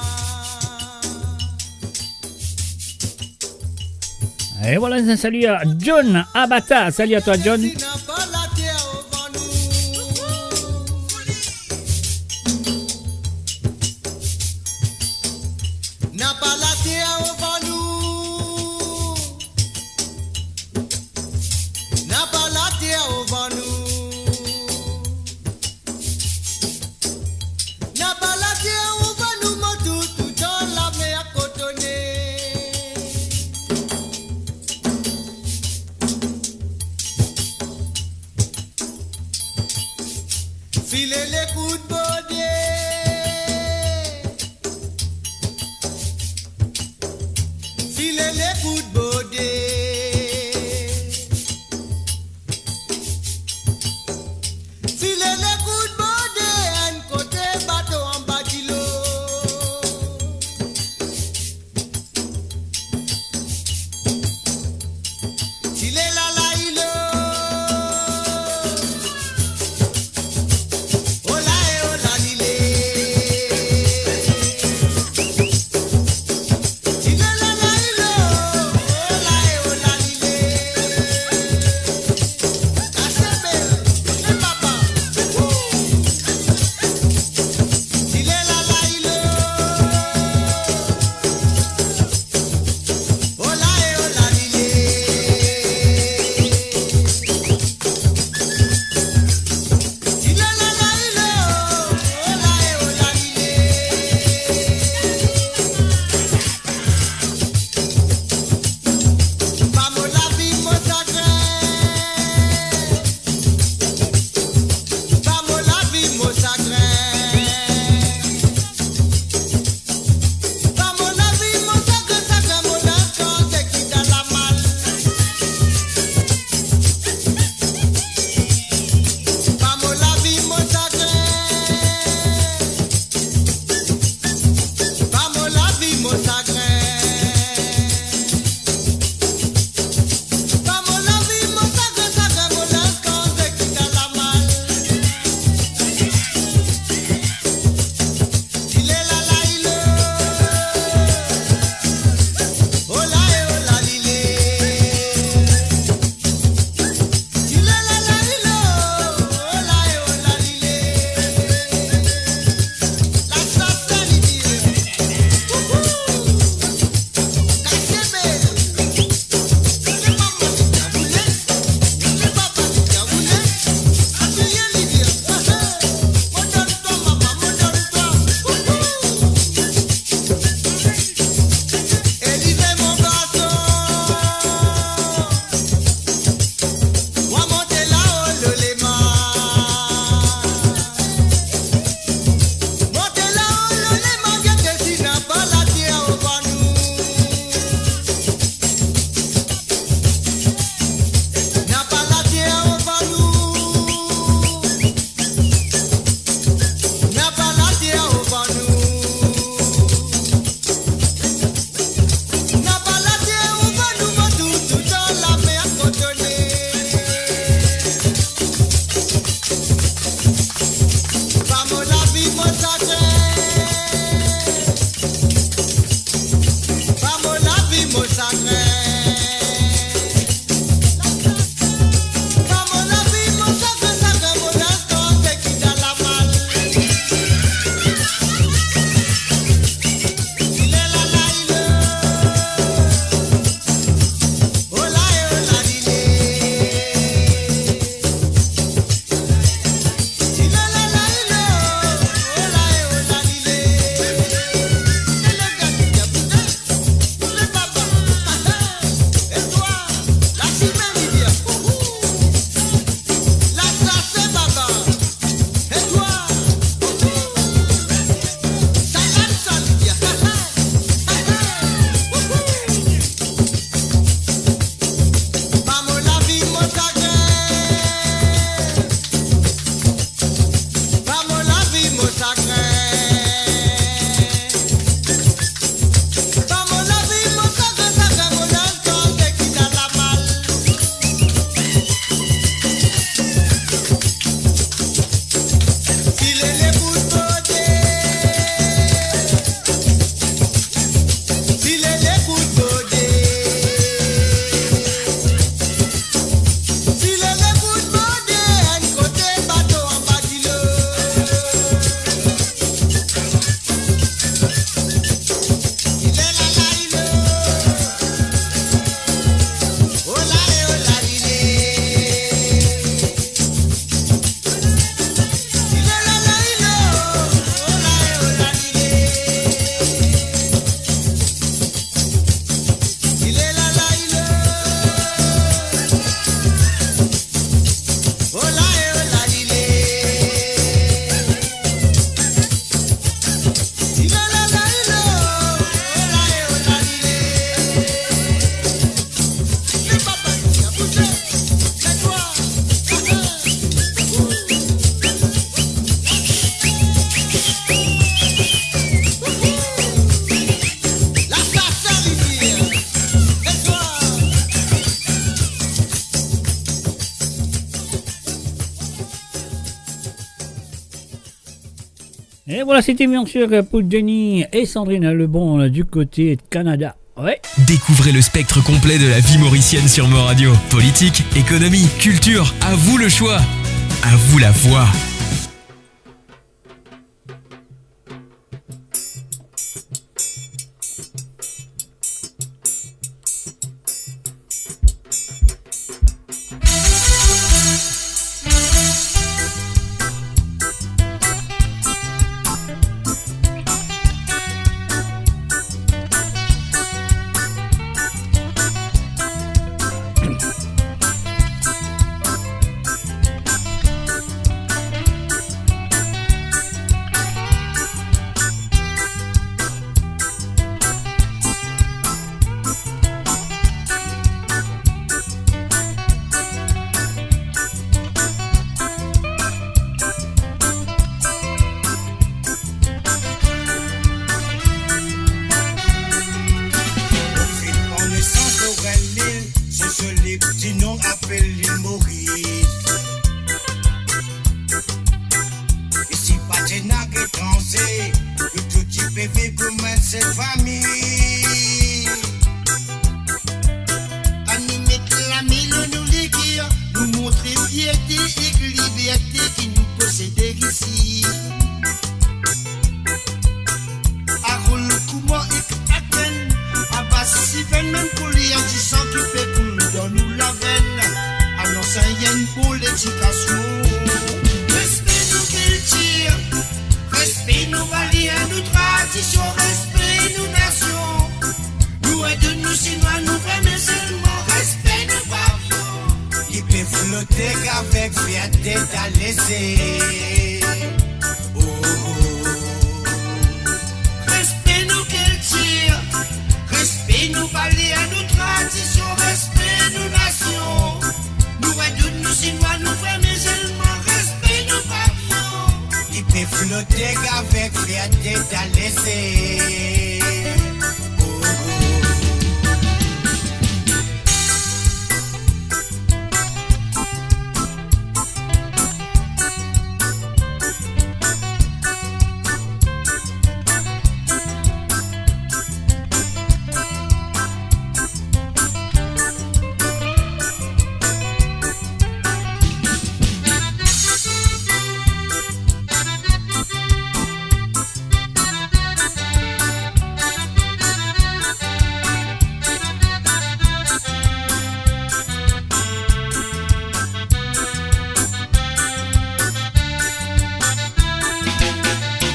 Et voilà, un salut à John Abata. Salut à toi, John. Si napa later ovan nou, napa later ovan nou, napa later ovan nou, napa later ovan nou, mo toutou dan lame a kotone. File lekout bode, file lekout bode, file lekout bode, enn kote bato anba dilo. Ti le la la ilo. Ola e ola li le. Ti le la la ilo. Ola e Et voilà, c'était bien sûr pour Denis et Sandrine Lebon, là, du côté de Canada. Ouais. Découvrez le spectre complet de la vie mauricienne sur Mo Radio. Politique, économie, culture, à vous le choix. À vous la voix. Mo finn pran nesans lor enn lil, so zoli ti nom apel lil Moris. Isi pa ti ena etranze, nou tou ti pe viv kouma enn sel fami. Anou met lame lor nou leker, nou montre fierte ek liberte ki nou posede isi. Arol, kouma ek akenn, Abas, Sivenn, mem kouler disan ki pe koul dan nou lavenn. Anons enn bon ledikasion. Respe nou kiltir, respe nou valer, nou tradision, respe nou nasion. Nou Enn, nou Sinwa, nou frer, me selman respe nou pavion. Li pe flote avek fierte dan leze. Oh, oh. Respe nou kiltir, respe nou valer, nou tradision, respe nou nasion. Nou Enn, nou Sinwa, nou frer, me selman respe nou pavion. Li pe flote avek fierte dan leze. Oh, oh.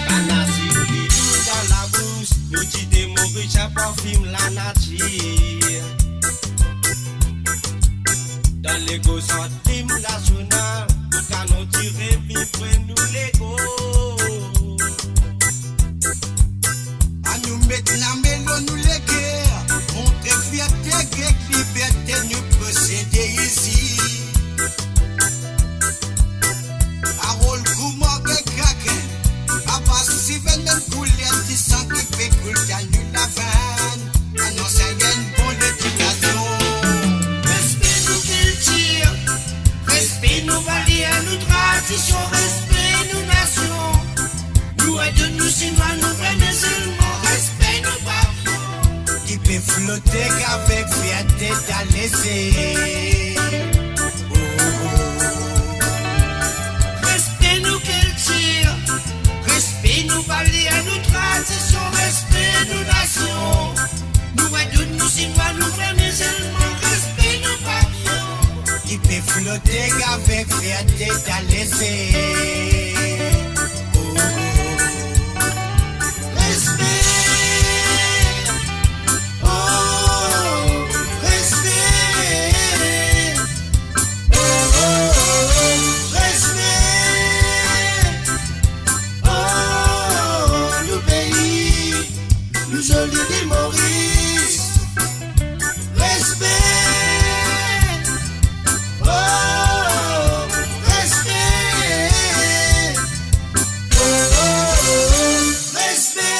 Kanal Sud, li dou dan labous, nou dite Moris, sa parfim lanatir. Dan lego sant lim nasional, nou kanon tire viv nou lego. Anou met lame lor nou leker, montre fierte ek liberte nou posede isi. Arol, kouma ek akenn, Abas, Sivenn, mem kouler disan ki pe koul dan nou lavenn. Anons enn bon ledikasion. Respe nou kiltir, respe nou valer, nou tradision, respe nou nasion. Nou Enn, nou Sinwa, nou frer, me selman respe nou pavion. Li pe flote avek fierte dan leze. Oh, oh. Respe nou kiltir, respe nou valer, nou tradision, respe nou nasion. Nou Enn, nou Sinwa, nou frer, me selman respe nou pavion. Li pe flote avek fierte dan leze. Oh, oh. Respe. Oh, respe. Oh, oh, oh, oh. Respe. Oh, nou pei, nou zoli lil Moris. Respe. Oh, respe. Oh, oh, oh, oh. Respe.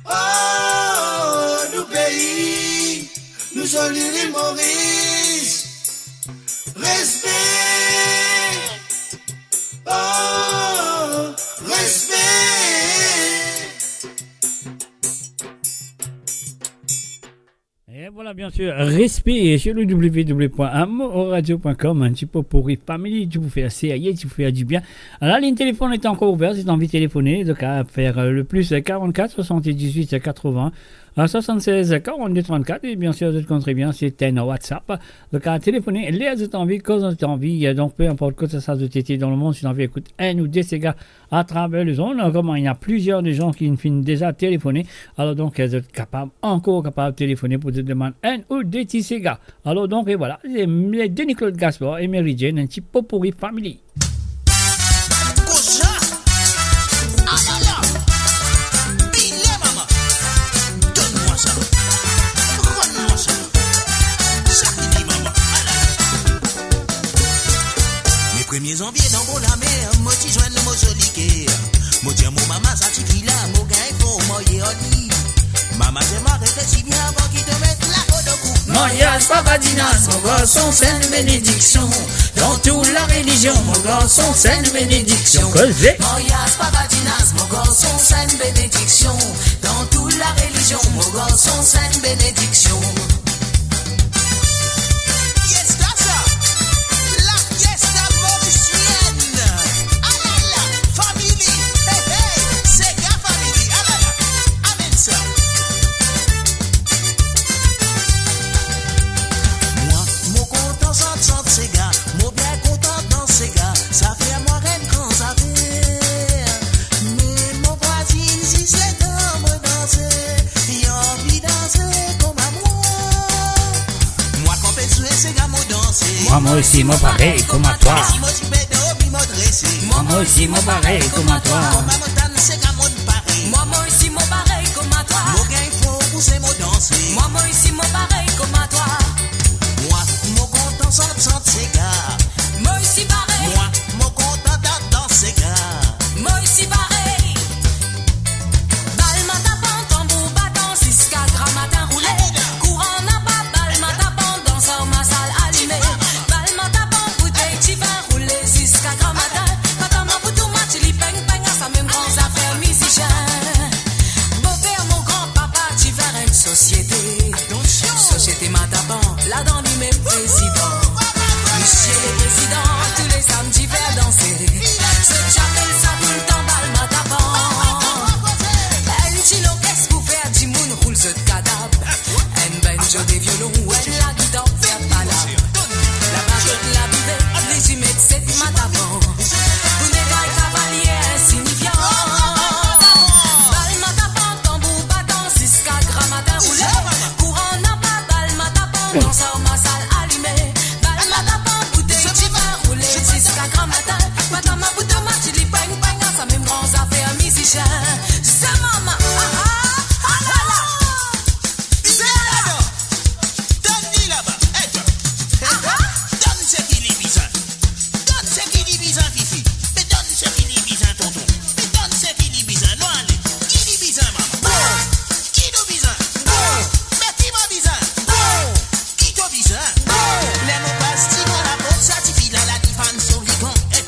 Oh, nou pei, nou zoli lil Moris. Respe. Oh, Voilà, bien sûr, respect sur le w w w point amourradio point com, un petit pot pourri family, ti pou fer serye, ti pou fer dibien. La ligne téléphone est encore ouverte, si t'as envie de téléphoner, donc à faire, euh, le plus, euh, quarante-quatre soixante-dix-huit quatre-vingts, euh, soixante-seize quarante-deux trente-quatre, et bien sûr, zot konn tre bien, c'est un WhatsApp. Donc, à téléphoner, ler zot anvi, kan zot anvi, euh, donc peu importe kote sa zot ete dan lemonn, si zot anvi ekout enn ou de sega atraver lezonn, kouma ena plizier de zan ki finn deza telefone, alor donk, zot kapav, ankor kapav telefone pou zot demann enn ou de ti sega. Alor donk, e vwala, se Denis Claude Gaspard e Mary Jane, un petit pot pourri family. Kosa? Alala! Bile mama! Donn mwa sa! Rann mwa sa! Sa ki di mama? Alala! Le premie zanvie dan bo lamer, mo ti zwenn mo zoli ker. Mo dir mo mama, sa tifi la, mo gagn pou marye ar li. Mama, dir mwa, reflesi bien avan ki to met lako dan kou. Maryaz pa badinaz, mo garson, se enn benediksion. Dan tou larelizion, mo garson, se enn benediksion. Koze. Maryaz pa badinaz, mo garson, se enn benediksion. Dan tou larelizion, mo garson, se enn benediksion. Fiesta sa, la fiesta mauricienne. Alala, family, hey, hey, sega family, alala, amenn sa. Mwa, mo kontan sant, sant sega, mo bien kontan dans sega, sa fer mwa enn gran zafer. Me mo vwazinn, si se dan mo danse, li anvi danse kouma mwa. Mwa kan pe zwe sega mo danse. Mwa, mwa osi, mo parey kouma twa. Si mo ti pe dormi, mo drese. Mwa, mwa osi, mo parey kouma twa. Kouma mo tann sega, mo pare. Mwa, mwa osi, mo parey kouma twa. Mo gagn for pou se mo danse. Mwa, mwa osi, mo parey kouma twa. Mwa, mo kontan sant, sant sega. Mo osi parey. Mwa, mo kontan dans, dans sega. Mo osi parey. Bal matapan, tanbour batan, ziska gramatin roule. Kouran napa, bal matapan, dans ar masal alime. Bal matapan, boutey divin roule ziska gramatin. Matapan pou tou match, li peng peng, a sa mem gran zafer mizisien. Bofer mo granpapa ti fer enn sosiete. Atansion! Sosiete Matapan, ladan li mem prezidan. Misie le prezidan, tou le samdi fer danse. Zot ti apel sa toultan bal matapan. Enn ti lorkes pou fer dimoun roul zot kadab. Enn banjo, de violon, enn lagitar fer palab. Laba kot labive, li ti met set matapan. Pou negay kavalie insignifian. Bal matapan, tanbour batan, ziska gramatin roule. Kouran napa, bal matapan, dans ar masal alime. Bal matapan, boutey divin roule ziska gramatin. Matapan pou tou match, li peng peng, a sa mem gran zafer mizisien. Sa mama, ah, ah, ah, la, la. Donn li laba. Hey, donn seki li bizin. Donn seki li bizin, fifi. Me donn seki li bizin, tonton. Me donn seki li bizin. Non, ale. Ki li bizin, mama? Bon. Ki nou bizin? Bon. Me ki mo bizin? Bon. Ki to bizin? Bon. Ler mo pas devan laport, sa tifi la, la difann so ligan. Hey,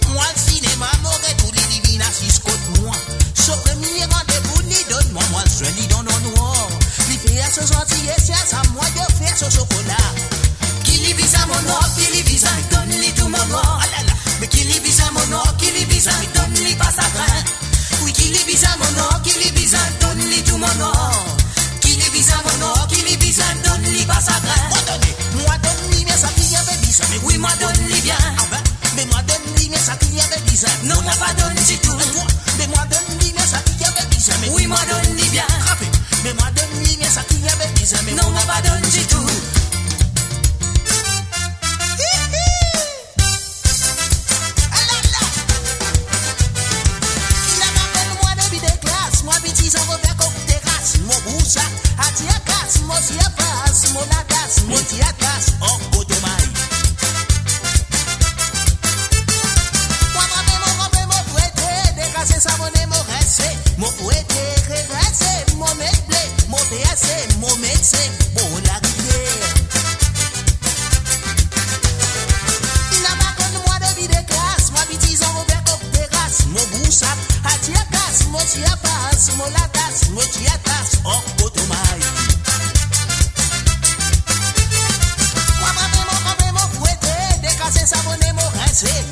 mo al sinema, mo get li, li vinn asiz kot mwa. So premie randevou li donn mwa, mo al zwenn li dan lanwar. Li fer so zantiye, sa mwa, li fer so sokola. Ki li bizin mo nwar, ki li bizin, donn li tou mo nwar. Alala, me ki li bizin mo nwar, ki li bizin, donn li pa sagrin. Wi, ki li bizin mo nwar, ki li bizin, donn li tou mo nwar. Ki li bizin mo nwar, ki li bizin, donn li pa sagrin. Mo done, mo donn li, me sa ki li ave bizin. Me wi, mo donn li bien. Ah ben, me mo donn li, me sa ki li ave bizin. Non, mo pa donn ditou. E twa? Me mo donn li, me sa ki li ave bizin. Me wi, mo donn li bien. Trape. Me mo donn li, me sa ki li ave bizin. Me non, mo pa donn ditou. Hi, hi. Alala! Inn apel mwa depi de klas, mwa piti zan mo fer kok teras, mo bous sa, atir kas, mo tir pas, mo latas, mo tir atas, oh, kotomay. Mwa trape mo, trape mo, fwete, dekase sa mone, mo rese, mo fwete, revese, mo met ble, mo verse, mo mete, mo larivier. Inn apel mwa depi de klas, mwa piti zan mo fer kok teras, mo bous sa, atir kas, mo tir pas, mo latas, mo tir atas, oh, kotomay.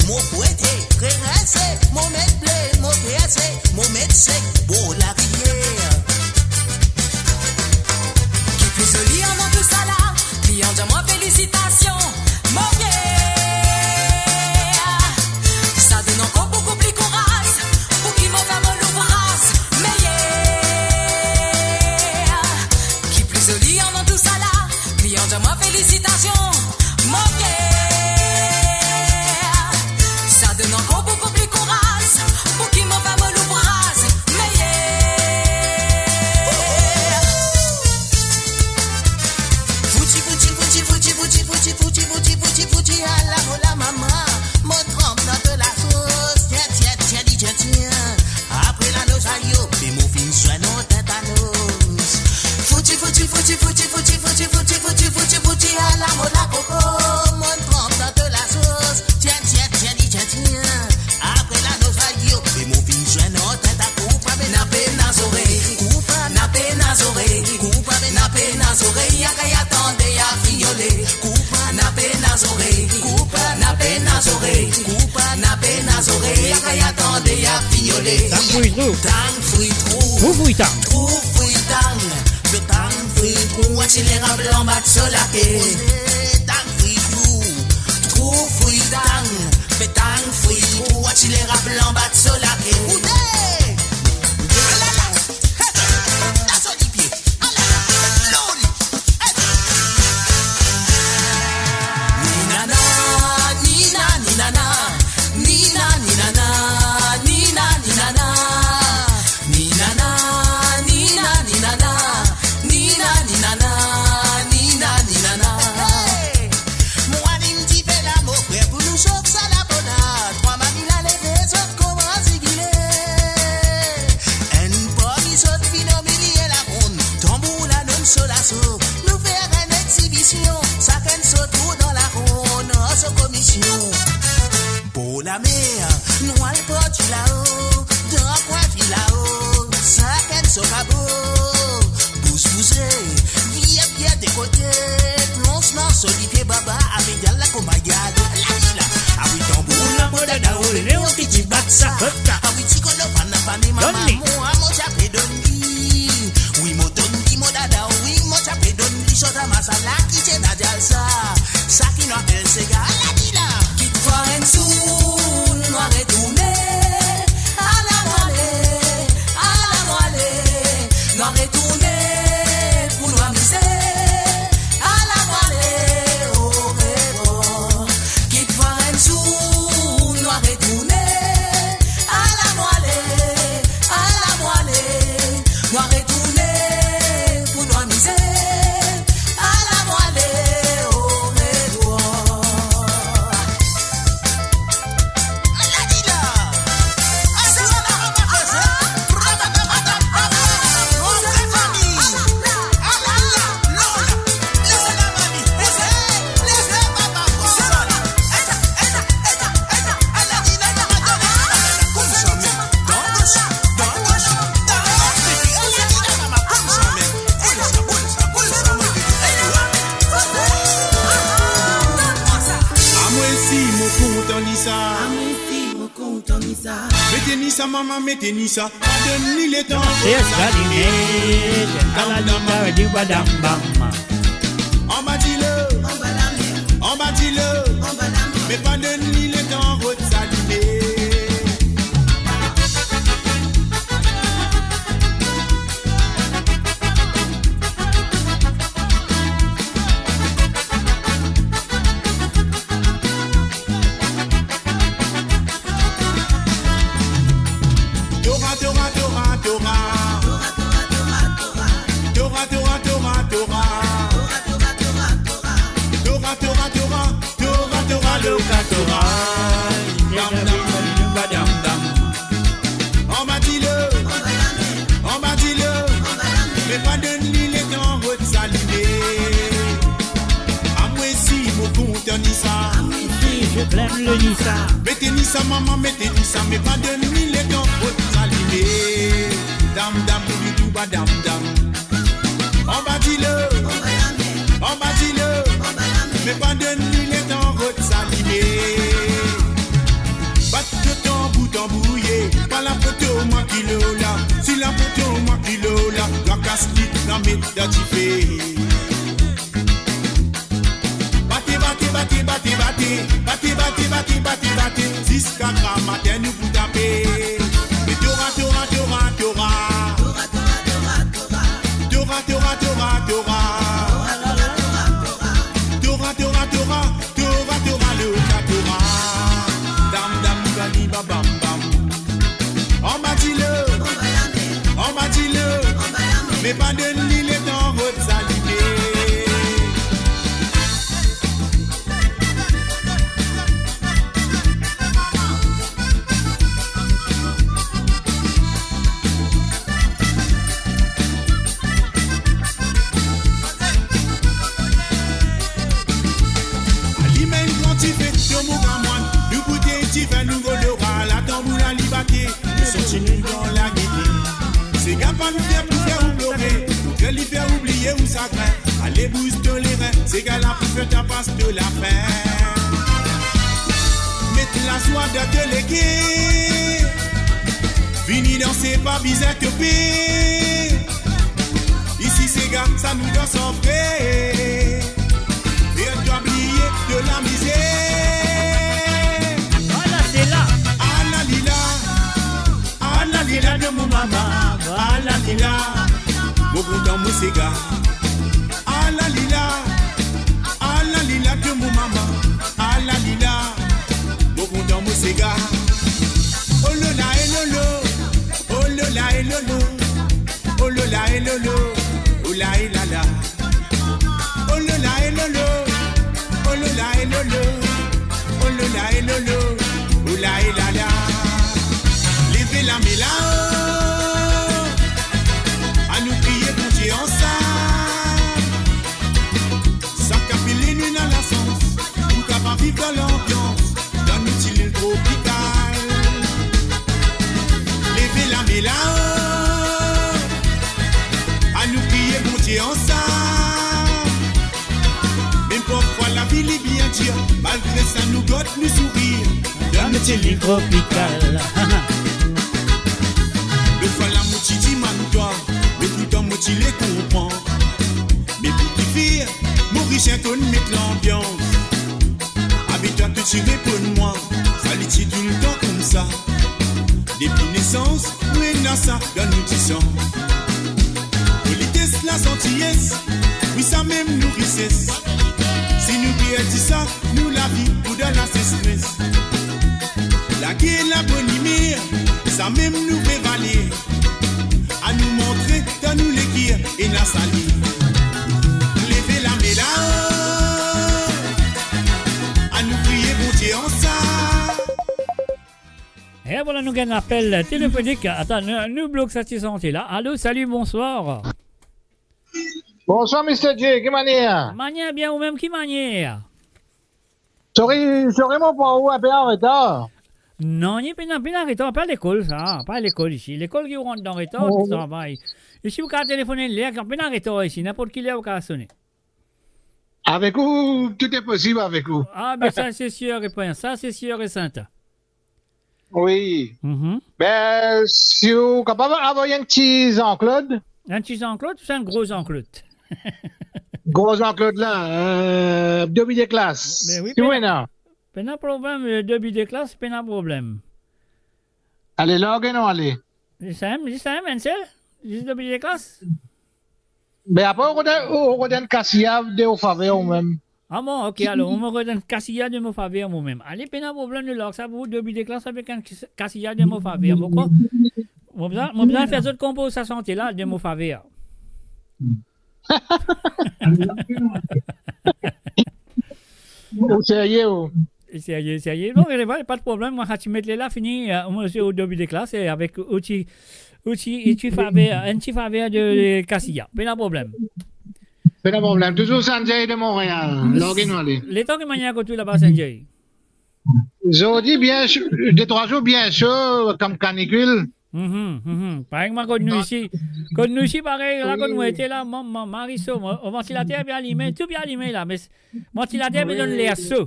Mo fwete, karese, mo met ble, mo trese, mo met sek bor larivier. Ki pli zoli an dan tou sa la, klian dir mwa felisitasion, mo fier. Sa donn ankor boukou pli kouraz, pou ki mo fer mo louvraz meyer. Ki pli zoli an dan tou sa la, klian dir mwa felisitasion, mo fier. Sa donn ankor boukou pli kouraz, pou ki mo fer mo louvraz meyer. Fouti, fouti, fouti, ala mo lamama, mo tranp dan to lasos, tien, tien, tien, li tien, tien. Apre la noz ayo, be mo finn swegn mo tetanos. Fouti, fouti, fouti, ala mo lakoko, mo tranp dan to lasos, tien, tien, tien, li tien, tien. Apre la noz ayo, be mo finn swegn mo teta, koupa be nape na zorey, koupa nape na zorey, koupa be nape na zorey, ya kaya tande ya finyole. Koupa nape na zorey, koupa nape na zorey, koupa nape na zorey, ya kaya tande ya finyole. Tang fri trou. Tang fri trou. Trou fri tang. Trou fri tang. Be tang fri trou, atire blan bat so lake. Tang fri trou. Trou fri tang. Be tang fri trou, atire blan bat so lake. Oudé! Alala! Hey! Daso lipie! Alala! Loli! Ninana, nina, ninana, nina, ninana, nina, ninana, ninana, nina, ninana, nina, ninana, nina, ninana. Hey! Mo alim dife la, mo frer, pou nou sof sa labona. Trwa mami la leve, zot koumans zigile. Enn parmi zot vinn o milie laronn, tanbour la donn so laso. Nou fer enn egzibision, sakenn so tour dan laronn, ar so komision. Bor lamer, nou al parti lao, dan kwin filao, sakenn so kabo. Bous bouse, vie, vie de kote, plonz dan so lipie baba, ave gala kouma galo. La, la, la. Awi tanbour la, mo dada, o, le, o, ki ti bat sa. Awi ti kolo, fana, fane, mama, mo, mo ti ape donn li. Wi, mo donn li, mo dada, wi, mo ti ape donn li, so tama sa la, ki ti ena dial sa. Sa ki nou apel sega, la di la. Kitfwa enn zour nou a retourne, ala mo ale, ala mo ale, nou a retourne pou nou amize, ala mo ale, o, o, o. Kitfwa enn zour nou a retourne, ala mo ale, ala mo ale, nou a retourne pou nou amize, ala mo ale, o, o, o. Amwesi mo kontan ni sa. Amwesi mo kontan ni sa. Mete ni sa, mama, mete ni sa. Pa donn li letan. Anba dilo, anba dilo, me pa donn li letan rod salime. Tora, tora, tora, tora. Tora, tora, tora, tora. Tora, tora, tora, tora. Tora, tora, tora, tora. Tora, tora, tora, loka, tora. Dam, dam, dam, dam, dam. Anba dilo, anba dilo, me pa donn li letan rod salime. Amwesi mo kontan ni sa. Amwesi je t'aime le ni sa. Mete ni sa, mama, mete ni sa, me pa donn li letan rod salime. Dam, dam, doudou, ba, dam, dam. Anba dilo, anba dilo, me pa donn li letan rod salime. Kilo la, si la foto mwa kilo la, la kas li, la met dan dife. Bate, bate, bate, bate, bate, bate, bate, bate, bate, bate, ziska gramatin nou pou tape. E Tora, Tora, Tora, Tora. Tora, Tora, Tora, Tora. Tora, Tora, Tora, Tora. Tora, Tora, Tora, Tora. Tora, Tora, Tora, Tora, Tora, le Tora, Tora. Dam, dam, dam, dam, bam, bam. Anba dilo, anba dilo, me pa donn li letan rod zalime. Alim enn gran dife, to mo grann mwann, nou boutey divin, nou rod lora, latanbou la li bate, nou santi nou dan lagete. Sega pa nou fer pou fer ou plore, okontrer li fer ou bliye ou sagrin. Ale bouz to lerin, sega la pou fer tapas to lafin. Met lazwa dan to leker, vini danse, pa bizin tope. Isi sega, sa nou dans an fre. Fer twa bliye to lamizer. Ala sela. Ala lila. Ala lila de mo mama. Ala lila. Mo kontan mo sega. Ala lila. Ala lila de mo mama. Ala lila. Mo kontan mo sega. Oh lola e lolo. Oh lola e lolo. Oh lola e lolo. Oh la e lala. Oh lola e lolo. Oh lola e lolo. Oh lola e lolo. Oh la e lala. Leve lame lao. Anou priye Bondie ansam. Sa ki apel nou ena lasans pou kapav viv dan lanbians dan nou ti lil tropikal. Leve lame lao, anou priye Bondie ansam. Mem parfwa lavi li bien dir, malgre sa nou gard nou sourir dan nou ti lil tropikal. Lotfwa la mo ti dimann twa, me pourtan mo ti le konpran. Me pou ki fer, Morisien konn met lanbians. Avek twa to ti reponn mwa, sa li ti toultan koumsa. Depi nesans, nou ena sa dan nou ti san. Polites, lazantiyes, wi, sa mem nou rises. Si nou perdi sa, nou lavi pou dan lasesres. Lager, labonimer, sa mem nou vre valer. Anou montre dan nou leker ena sali. Leve lame lao, anou priye Bondie ansam. E vwala, nou gagn lapel telefonik. Atann, nou, nou blok sa ti sante la. Alo, salut, bonsoir. Bonsoir, Mister J, ki manier? Manier bien, ou mem, ki manier? Sorry, sorry, mo pran ou inpe an retar. Non, li pena, pena retar, pa lekol sa, pa lekol isi. Lekol ki ou rant dan retar, oh, travay. Isi ou kav telefone ler, pena retar isi, ninport ki ler ou kav sone. Avek ou, tout est possible avek ou. Ah, ben sa se sir e serten, sa se sir e serten. Wi. Mhm. Ben, si ou kapav avoy enn ti Jean-Claude. Enn ti Jean-Claude, se enn gro Jean-Claude? Gro Jean-Claude la, euh, dobi de klas. Ben wi, si ou pena, ena. Pena problem, euh, dobi de klas, pena problem. Ale, larg nou ale. Zis sa mem, zis sa mem, enn sel? Zis dobi de klas? Ben apre, ou rod enn, ou rod enn kasiya de mo faver ou mem. Ah bon, ok, alor, mo rod enn kasiya de mo faver mo mem. Ale, pena problem, nou larg sa pou ou, dobi de klas avek enn kas-, kasiya de mo faver. Mo krwar, mo bizin, mo bizin fer zot konpoz sa sante la, de mo faver. Ou serye, ou? Serye, serye. Bon, ale, pa de problem, mwa, sa ti met li la, fini, euh, mo, se ou dobi de klas, e avek ou ti, ou ti, ou ti faver, enn ti faver de, de kasiya. Pena problem. Pena problem. Touzour Sanjay de Montréal. Larg nou ale. Letan ki manier kot ou laba, Sanjay? Zordi bien so, de trwa zour bien so, kom kanikil. Mhm, mhm. Parey mwa kot nou isi, kot nou isi parey la, kot mwa ete la, mwa, mwa, mari so, mwa, o vantilater bien alime, tou bien alime la, me s-, vantilater bizin ler so.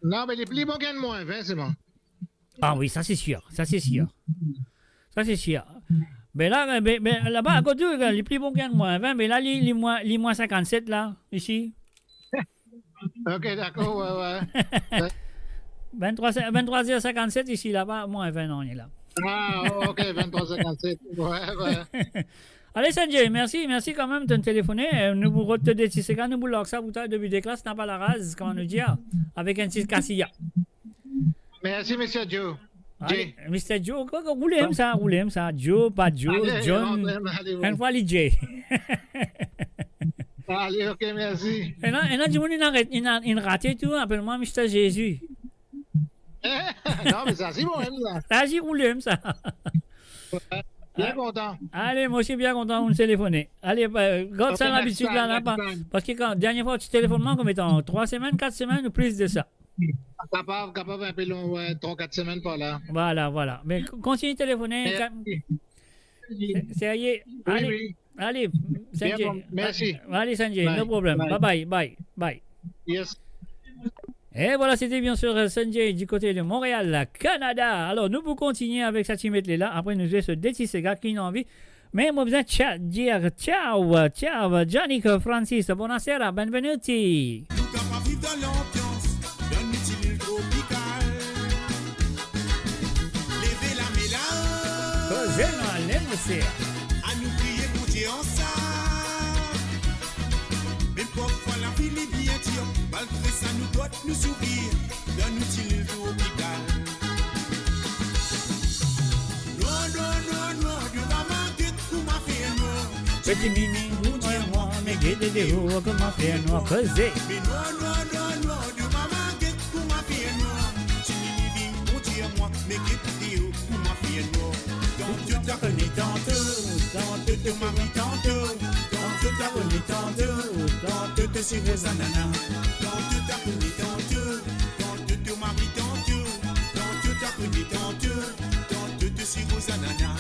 Non, me li pli bon ki enn mwin ven, se bon. Ah wi, sa se sir, sa se sir. Sa se sir. Be la, be, be, laba akote ou, li pli bon ki enn mwin vin, be la, li, li mwin, li mwin sinkannset la, isi. Ok, dakor, wi, wi. Vinn-trwa, vinn-trwa er sinkannset isi, laba, mwin vin, non, li la. Ah, ok, vinn-trwa sinkannset. Wi, wi. Ale, Sanjay, mersi, mersi kanmem to'nn telefone. Eh, nou pou rod to de ti sega, nou pou larg sa pou twa, debi de klas, napa laraz, kouma nou dir, avek enn ti kasiya. Mersi, Mister Joe. Ale, Jay. Mister Joe, ko-, ko-, roulem sa, roulem sa. Joe, pa Joe, ale, John. Ale, ale, ale. Enn fwa li Jay. Ale, ok, mersi. Ena, ena dimoun inn aret, inn a-, inn rate tou, apel mwa Mister Zezi. Non, me sa, se bon, sa. Sa, se roulem sa. Bien kontan. Ale, mo osi bien kontan ou'nn telefone. Ale, eh, gard sa labitid la, la, pa-, parski kan, dernie fwa ou ti telefonn mwa, konbien tan? Trwa semenn, kat semenn ou plis de sa? Kapav, kapav inpe lon, wi, trwa, kat semenn par la. Vwala, vwala. Me k-, kontign telefone, ka-, serye. Wi, ale, wi. Ale, Sanjay. Bien, bon, mersi. Ale, Sanjay, no problem. Bye, bye, bye, bye. Yes. Et voilà, c'était bien sûr, euh, Sanjay du côté de Montréal, Canada. Alors, nou pou kontigne avek sa ti medley la. Apre, nou zwe so de ti sega ki ena anvi. Me mo bizin tcha-, dir tchao, tchao, Johnny Francis, bonasera, benvenuti. Nou kapav viv dan lanbians, dan nou ti lil tropikal. Leve lame la. Koze nou ale, mo ser. Anou priye Bondie ansam. Mem parfwa lavi li bien dir, malgre sa nou dwat nou sourir, dan nou ti lil tropikal. Nwar, nwar, nwar, nwar, de mama, get kouma fer nwar. Peti mimi, ou dir mwa, me get deor, kouma fer nwar, koze. Me nwar, nwar, nwar, nwar, de mama, get kouma fer nwar. Ti mimi vinn, ou dir mwa, me get deor, kouma fer nwar. Tanto ta kone tanto, tanto to mari tanto, tanto ta kone tanto, tanto to siro zanana. Tanto ta kone tanto, tanto to mari tanto, tanto ta kone tanto, tanto to siro zanana.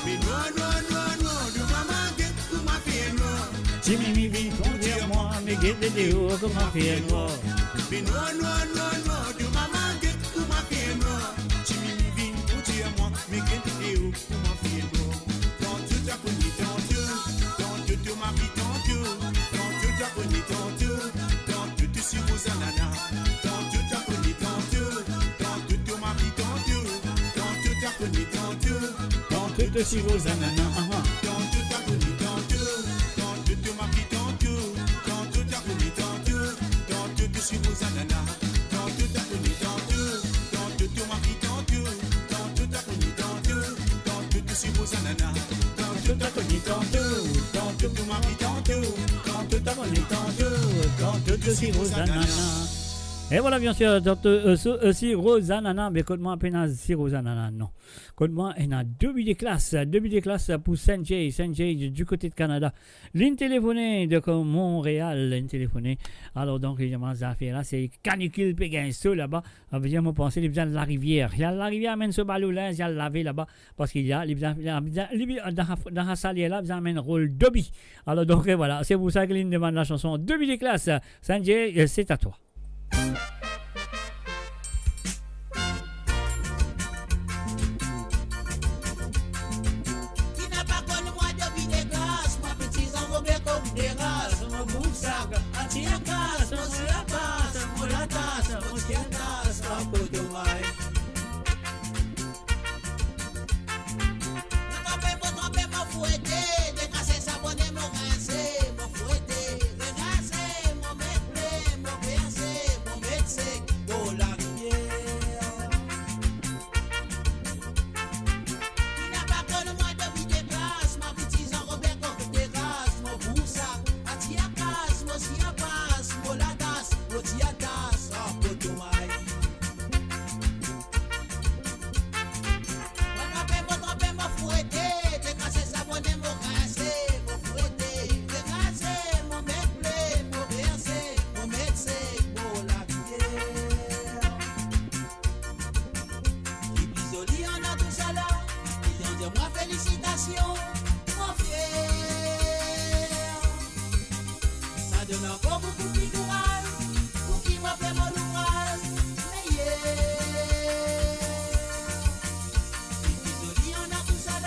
Me nwar, nwar, nwar, nwar, de mama, get kouma fer nwar. Ti mimi vinn, ou dir mwa, me get deor, kouma fer nwar. Me nwar, nwar, nwar, nwar, de mama, get kouma fer nwar. Ti mimi vinn, ou dir mwa, me get deor, kouma fer nwar. Tanto ta kone tanto, tanto to mari tanto, tanto ta kone tanto, tanto to siro zanana. Tanto ta kone tanto, tanto to mari tanto, tanto ta kone tanto, tanto to siro zanana. Aha. Tanto ta kone tanto, tanto to mari tanto, tanto ta kone tanto, tanto to siro zanana. Tanto ta kone tanto, tanto to mari tanto, tanto ta kone tanto, tanto to siro zanana. Tanto ta kone tanto, tanto to mari tanto, tanto ta kone tanto, tanto to siro zanana. Et voilà, bien sûr, tanto, euh, si-, euh, siro zanana, me kot mwa pena siro zanana, non. Kot mwa ena debi de klas, debi de klas pou Sanjay, Sanjay du, du kote de Kanada. Linn telefone, donk, Montréal, linn telefone. Alor, donk, li dir mwa zafer la, se kanikil pe gagn so laba. Savedir, mo panse li bizin al larivier. Li al larivier, amenn so balo linz, li al lave laba. Parski li a, li bizin, li bizin, li bizin, dan sa, dan sa salier la, bizin amenn rol debi. Alor, donk, euh, voilà, se pou sa ki linn demann lasanson Debi de klas. Sanjay, euh, c'est à toi. Ki napa konn mwa debi de klas, mwa piti zanrobe kok deras, mo boug sak, atir kas, mo sir pas, mo latas, mo sir tas, akoto may. Mo tranpe, mo tranpe, mo fwete, dekase sa bone, mo rinse, mo fwete, reranse, mo met ble, mo berse, mo met sek, mo larivier. Ki napa konn mwa debi de klas, mwa piti zanrobe kok deras, mo boug sak, atir kas, mo sir pas, mo latas, mo tir tas, akoto may. Mo tranpe, mo tranpe, mo fwete, dekase sa bone, mo rinse, mo fwete, reranse, mo met ble, mo berse, mo met sek, mo larivier. Ki pli zoli andan tousala, ki dir mwa felisitasion, mo fier. Sa donn ankor boukou pli kouraz, pou ki mo fer mo louraz meyer. Ki pli zoli andan tousala,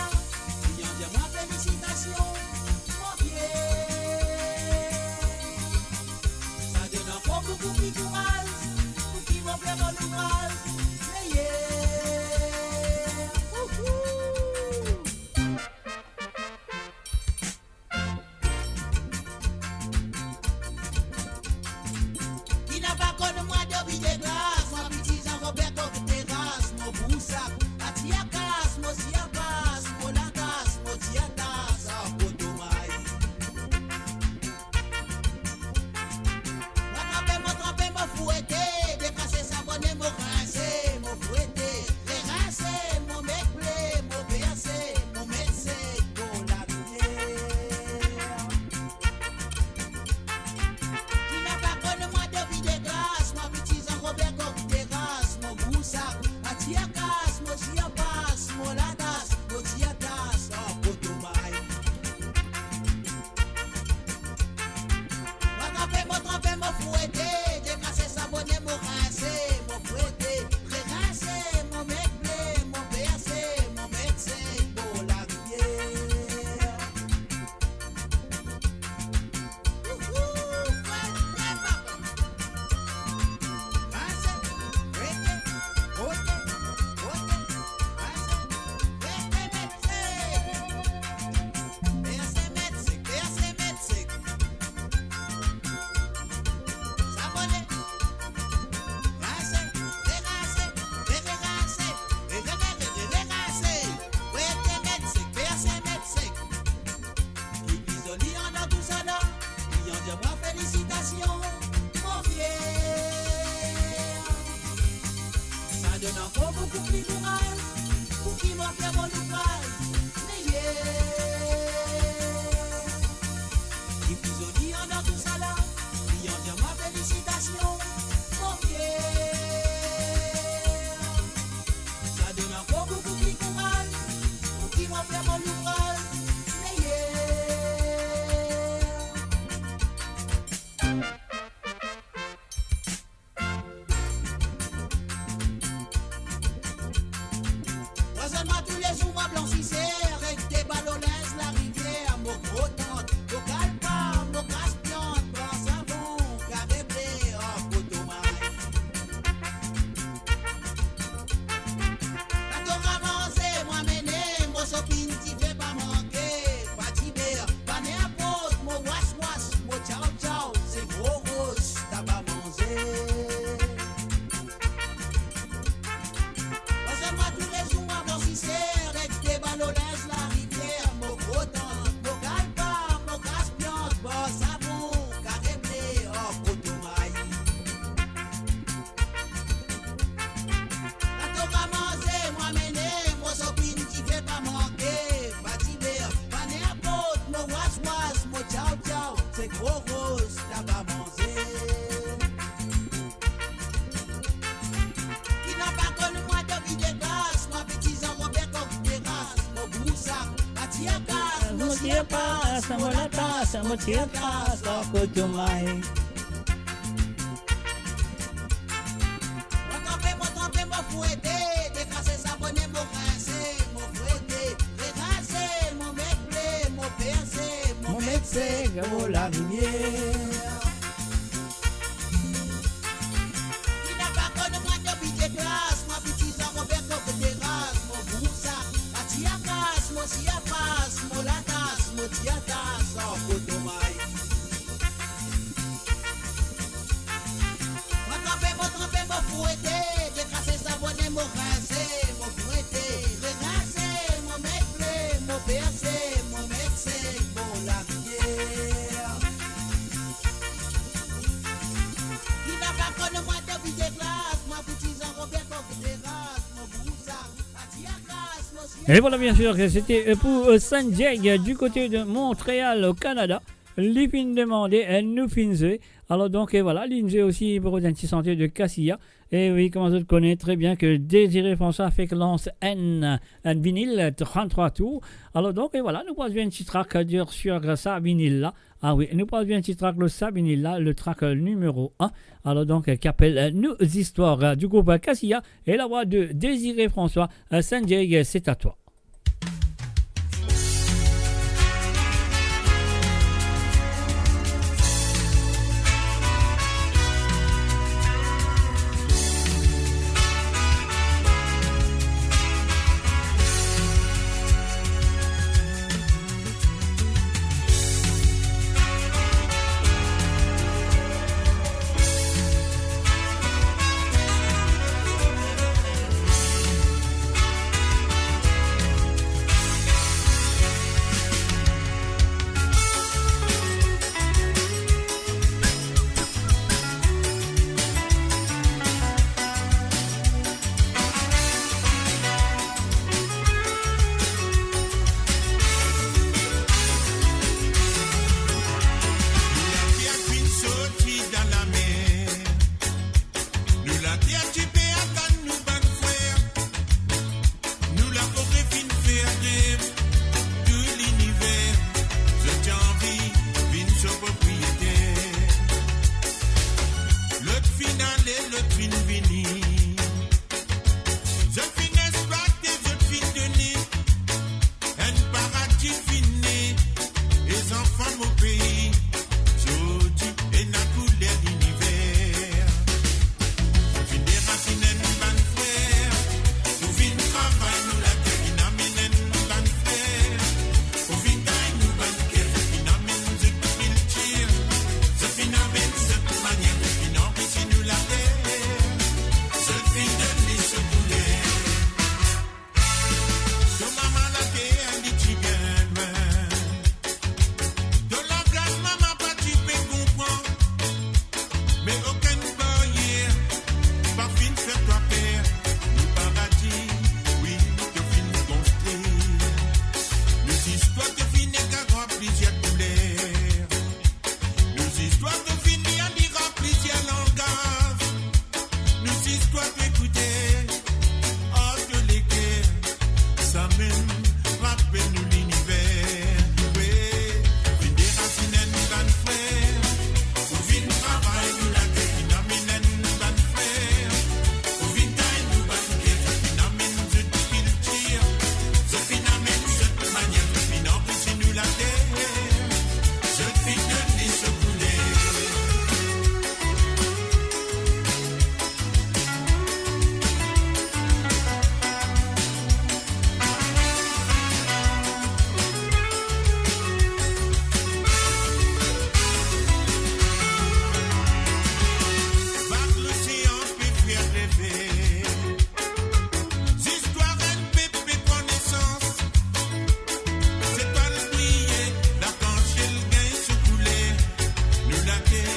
Zoli andan tousala, li andir mwa felisitasion, mo fier. Sa donn ankor boukou pli kouraz, pou ki mo fer mo louvraz meyer. Mo zwenn mwa toulezour, mwa blansiser, ek deba lor linz larivier, mo gro tant, mo kalpa, mo kras piant, pran savon, kare ble, ar koton may. Kan to rann manze, mo amene, mo sopin dife pa manke, pa diber, pa ninport, mo was-was, mo tyaw-tyaw, se gro ros, taba manze. Mo zwenn mwa toulezour, mwa blansiser, ek deba lor linz larivier, mo gro tant, mo kalpa, mo kras piant, pran savon, kare ble, ar koton may. Kan to rann manze, mo amene, mo sopin dife pa manke, pa diber, pa ninport, mo was-was, mo tyaw-tyaw, se gro ros, taba manze. Ki napa konn mwa depi de klas, mwa piti zanrobe kok deras, mo bousa, atiakas, mo siapas, mo latas, mo tiakas, ar koton may. Mo tranpe, mo tranpe, mo fwete, dekrase, savone, mo rinse, mo fwete, reranse, mo met ble, mo perse, mo met sek, mo larivier. Ki napa konn mwa depi de klas, mwa piti zanrobe kok deras, mo bousa, atiakas, mo siapas, mo latas, mo tiakas, ar koton may. Mo tranpe, mo tranpe, mo fwete, dekrase, savone, mo rinse, mo fwete, reranse, mo met ble, mo perse, mo met sek, mo larivier. Ki napa konn mwa depi de klas, mwa piti zanrobe kok deras, mo bousa, atiakas, mo siapas. Et voilà, bien sûr, que c'était, euh, pour, euh, Sanjay, euh, du côté de Montréal, au Canada. Li finn demande, euh, nou finn zwe. Alors donc, euh, voilà, li finn zwe osi pou enn ti sante de Cassia. E wi, kouma zot kone tre bien ke Désiré François fek lans enn, enn vinil, tranntrwa tour. Alors donc, e voilà, nou pou zwe enn ti track, euh, sur sa vinil la. Ah wi, nou pou zwe enn ti track lor sa vinil la, le track, euh, numéro un. Alors donc, euh, ki apel, euh, Nos Histoires, euh, du groupe, euh, Cassia et la voix de Désiré François, euh, Sanjay, euh, c'est à toi. Kan to fini, li rap plizier langaz. Nou zis twa to ekoute, ar to leker, samem rapel nou liniver. We, vinn derasinn enn bann frer, pou vinn travay nou later, vinn amenn enn bann frer, pou vinn gagn nou bann ker, vinn amenn zot kiltir, zot finn amenn zot manier, zot finn anrisi nou later, zot finn donn li so kouler. Vag losean pe fer reve. Zistwar enn pep pe pran nesans. Zetwal briye, lakansiel gagn so kouler. Nou later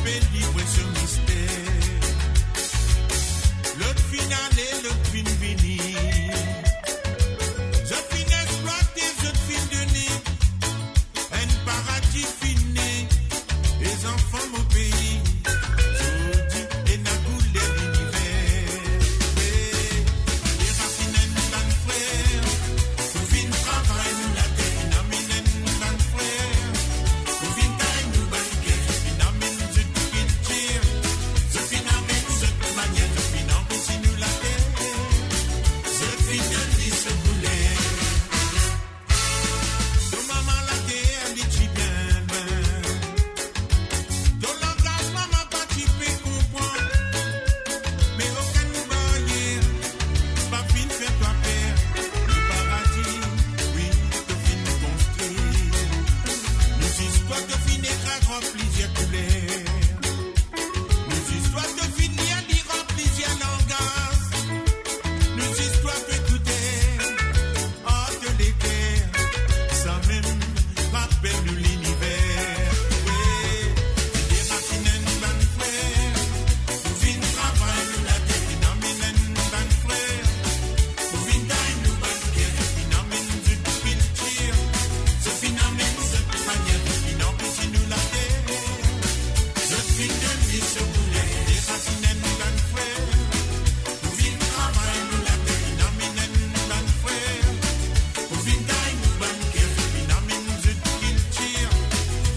pe livre so mister. Lot finn ale, lot finn vini. Zot finn eksplwate, zot finn done. Enn paradi fini, e zanfan mo pei, zordi ena kouler liniver. Derasinn enn bann frer, pou vinn travay nou later, vinn amenn enn bann frer, pou vinn gagn nou bann ker, vinn amenn zot kiltir, zot finn amenn zot manier, zot finn anrisi nou later, zot finn donn li so kouler. To mama later, li ti bien lwin. To langaz mama pa ti pe konpran. Me okenn baryer pa finn fer twa per. Le paradi, wi, to finn konstrir. Nou zistwar to finn ekrir an plizier kouler. Nou zistwar to finn lir li an plizier langaz. Nou zistwar to ekoute. Ar to leker, samem rapel nou liniver. We, derasinn enn bann frer, pou vinn travay nou later, vinn amenn enn bann frer, pou vinn gagn nou bann ker, vinn amenn zot kiltir, zot finn amenn zot manier, vinn anrisi nou later, zot finn donn li so kouler. Derasinn enn bann frer, pou vinn travay nou later, vinn amenn enn bann frer, pou vinn gagn nou bann ker, vinn amenn zot kiltir,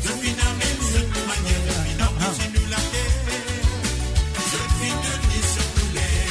zot vinn amenn zot manier, vinn anrisi nou later, zot vinn donn li so kouler.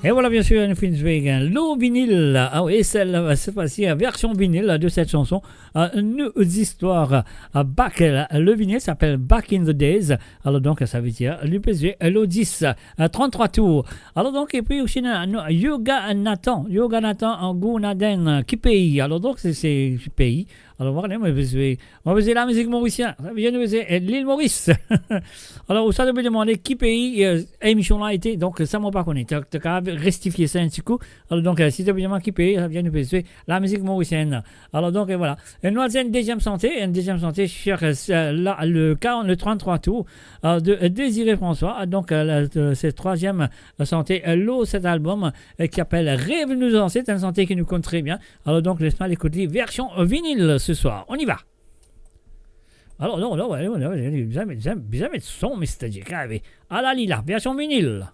E vwala, bien sir, nou finn zwe lor vinil, ah, e sel, cette fois-ci, version vinyle de cette chanson, euh, Nou Zistwar, euh, Back, euh, le vinyle s'appelle Back in the Days. Alors donc, ça veut dire, li pe zwe lor dis, euh, tranntrwa tour. Alors donc, epi osi, nou, nou, Yoga Nathan, Yoga Nathan, euh, Gournaden, euh, Ki Pei. Alors donc, se, se Ki Pei. Alors, mwa, mo pe zwe, mo pe zwe lamizik morisien. Sa vinn, mo pe zwe, euh, Lil Moris. Alors, ou sa, ou pe demande ki pei, euh, emision la ete. Donk, sa, mo pa kone. To, to kapav rektifie sa enn ti kou. Alors, donk, euh, si to pe demande ki pei, sa vinn, mo pe zwe lamizik morisienn. Alors, donk, euh, vwala. E nou al zwe enn deziem sante, enn deziem sante, sur, euh, la, le quarante, le tranntrwa tour, euh, de, euh, Désiré François. Ah, donk, euh, la, euh, se trwaziem, euh, sante, euh, lor set albom, euh, ki apel Rev nou zanset, enn sante ki nou konn tre bien. Alors donc, les nou al ekout li, version, euh, vinyle ce soir. On y va. Alors, non, non, ouais, ouais, ouais, bizin, bizin, bizin met son, Mister J K, mais ala li la, version vinyle.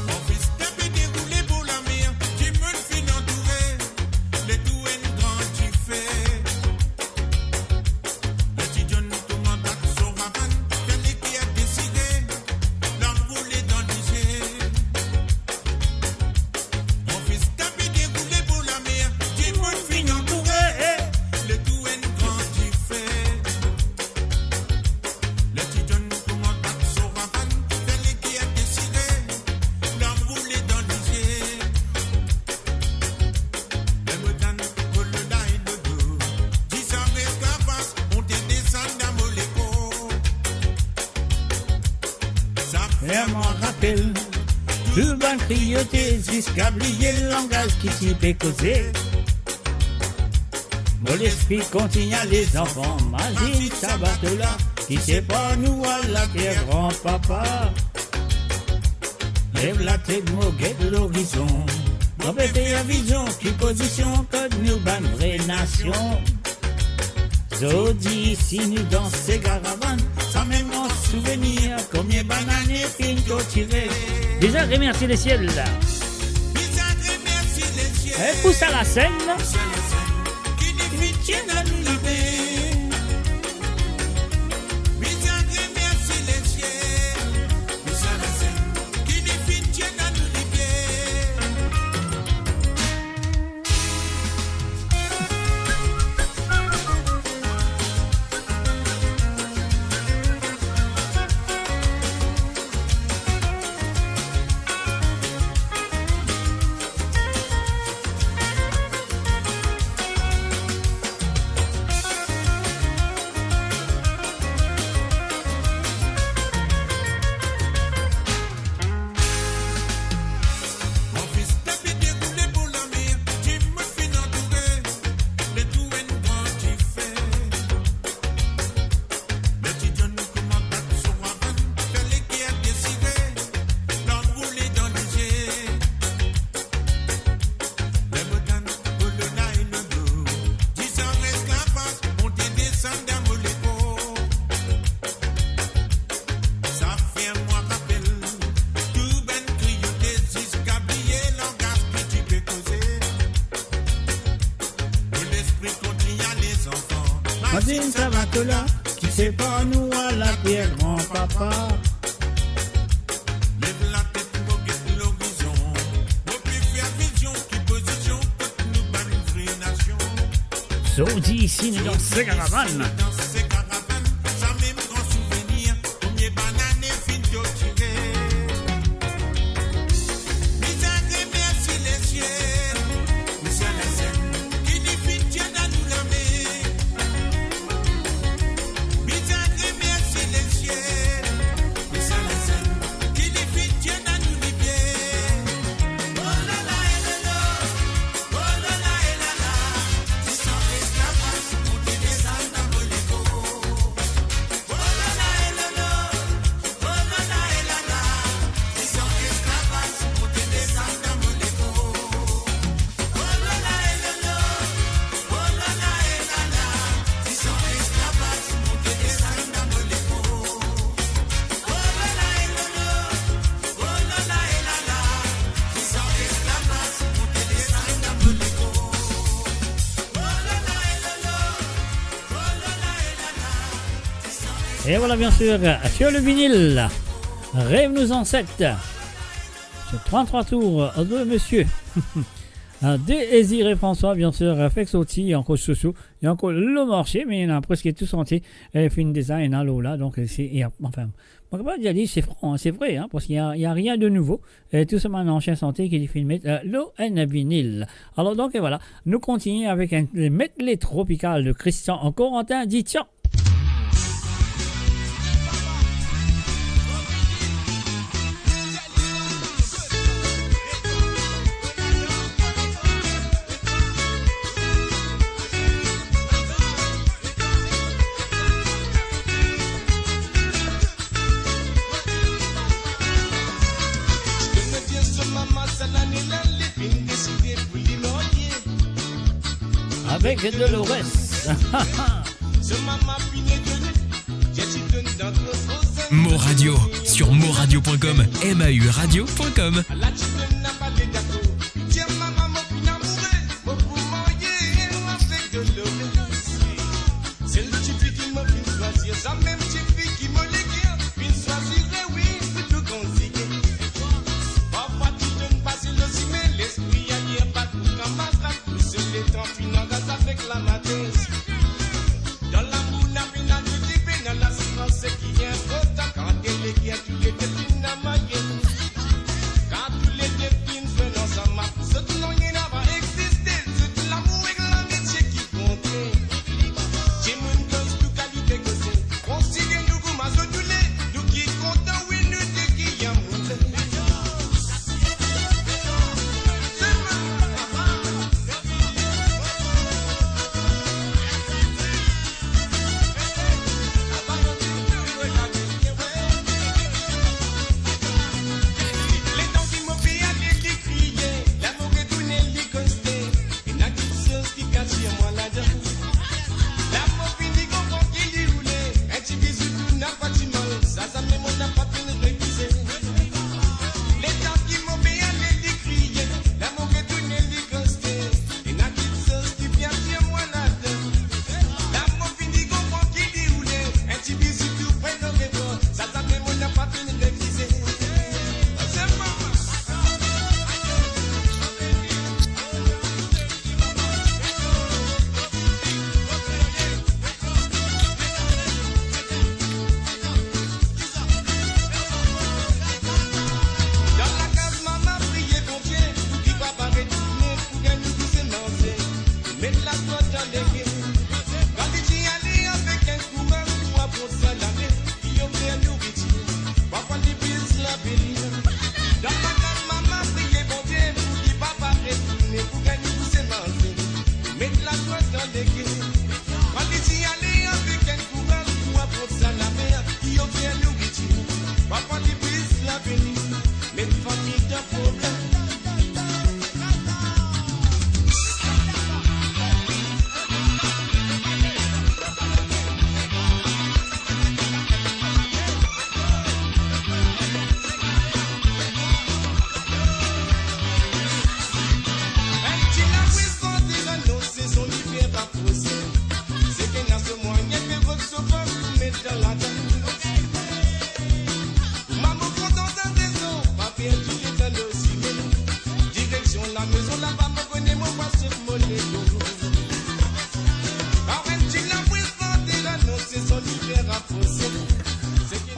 Mo fis, ti pe deroule bor lamer, dimoun finn antoure, letour enn gran dife. Leti John tou mandat so ravann, fer li Rapel, tou bann kriyote ziska bliye langaz ki ti pe koze. Mo lespri kontign ale zanfan, mazinn sa bato la ki separ nou ar later, granpapa. Lev latet, mo get lorizon. Mo pe fer vizion, ki pozision kot nou bann vre nasion. Zordi isi nou dan se karavann, samem gran souvenir, konbien bann ane finn tortire. Bizin remersie lesiel. Bizin remersie lesiel. E pou sa lasenn. Bizin remersie lesiel. Mazinn sa bato la ki separ nou ar later, granpapa. Lev latet, mo get lorizon. Mo pe fer vizion, ki pozision kot nou bann vre nasion. Zordi isi nou dan se karavann. Dan se karavann, samem gran souvenir, konbien bann ane finn tortire. Bizin remersie lesiel. Bizin remersie lesiel. Bizin remersie lesiel. Bizin remersie lesiel. Et voilà, bien sûr, sur le vinyle, Rêve nos ancêtres. Sur trente-trois tours de monsieur. Désiré François, bien sûr, fek sorti ankor Soso, li ankor lor marse, me ena preske tou sante, eh, finn deza ena lor la, donk, eh, se, e, anfin, mo kapav dir li, se fran, se vre, hein, parski ena, ena rien de nouvo. E tou sa bann ansien sante ki li finn met, eh, lor enn vinil. Alor, donk, e vwala, nou kontigne avek enn medley tropikal de Christian Corentin, di tian. Avek Dolores. Mo Radio, sur mo radio point com, M A U radio point com.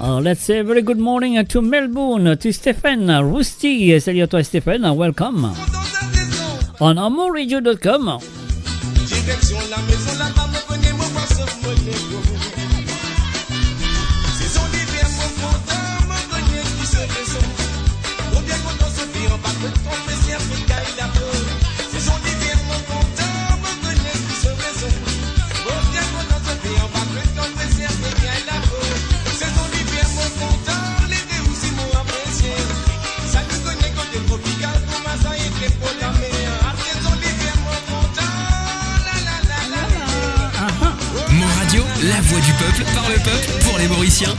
Uh, let's say a very good morning, uh, to Melbourne, uh, to Stephen, uh, Rusty. Uh, salut à toi, Stephen. Uh, welcome. On amour radio dot com. Direksion lamezon, laba mo kone mo pa sof mo nego. Sezon liver mo kontan, mo kone ki so rezon. Mo bien kontan sofe anba kot konfeser, finn gagn lapo. Sezon liver mo kontan, mo kone ki so rezon. Mo bien kontan sofe anba kot konfeser, finn gagn lapo. Sezon liver mo kontan, lete osi mo apresie. Sa nou kone kote tropikal, kouma sa ete po lamer. Sezon liver mo kontan, la, la, la, la, la. Mon Radio, la voix du peuple, par le peuple, pour les Mauriciens.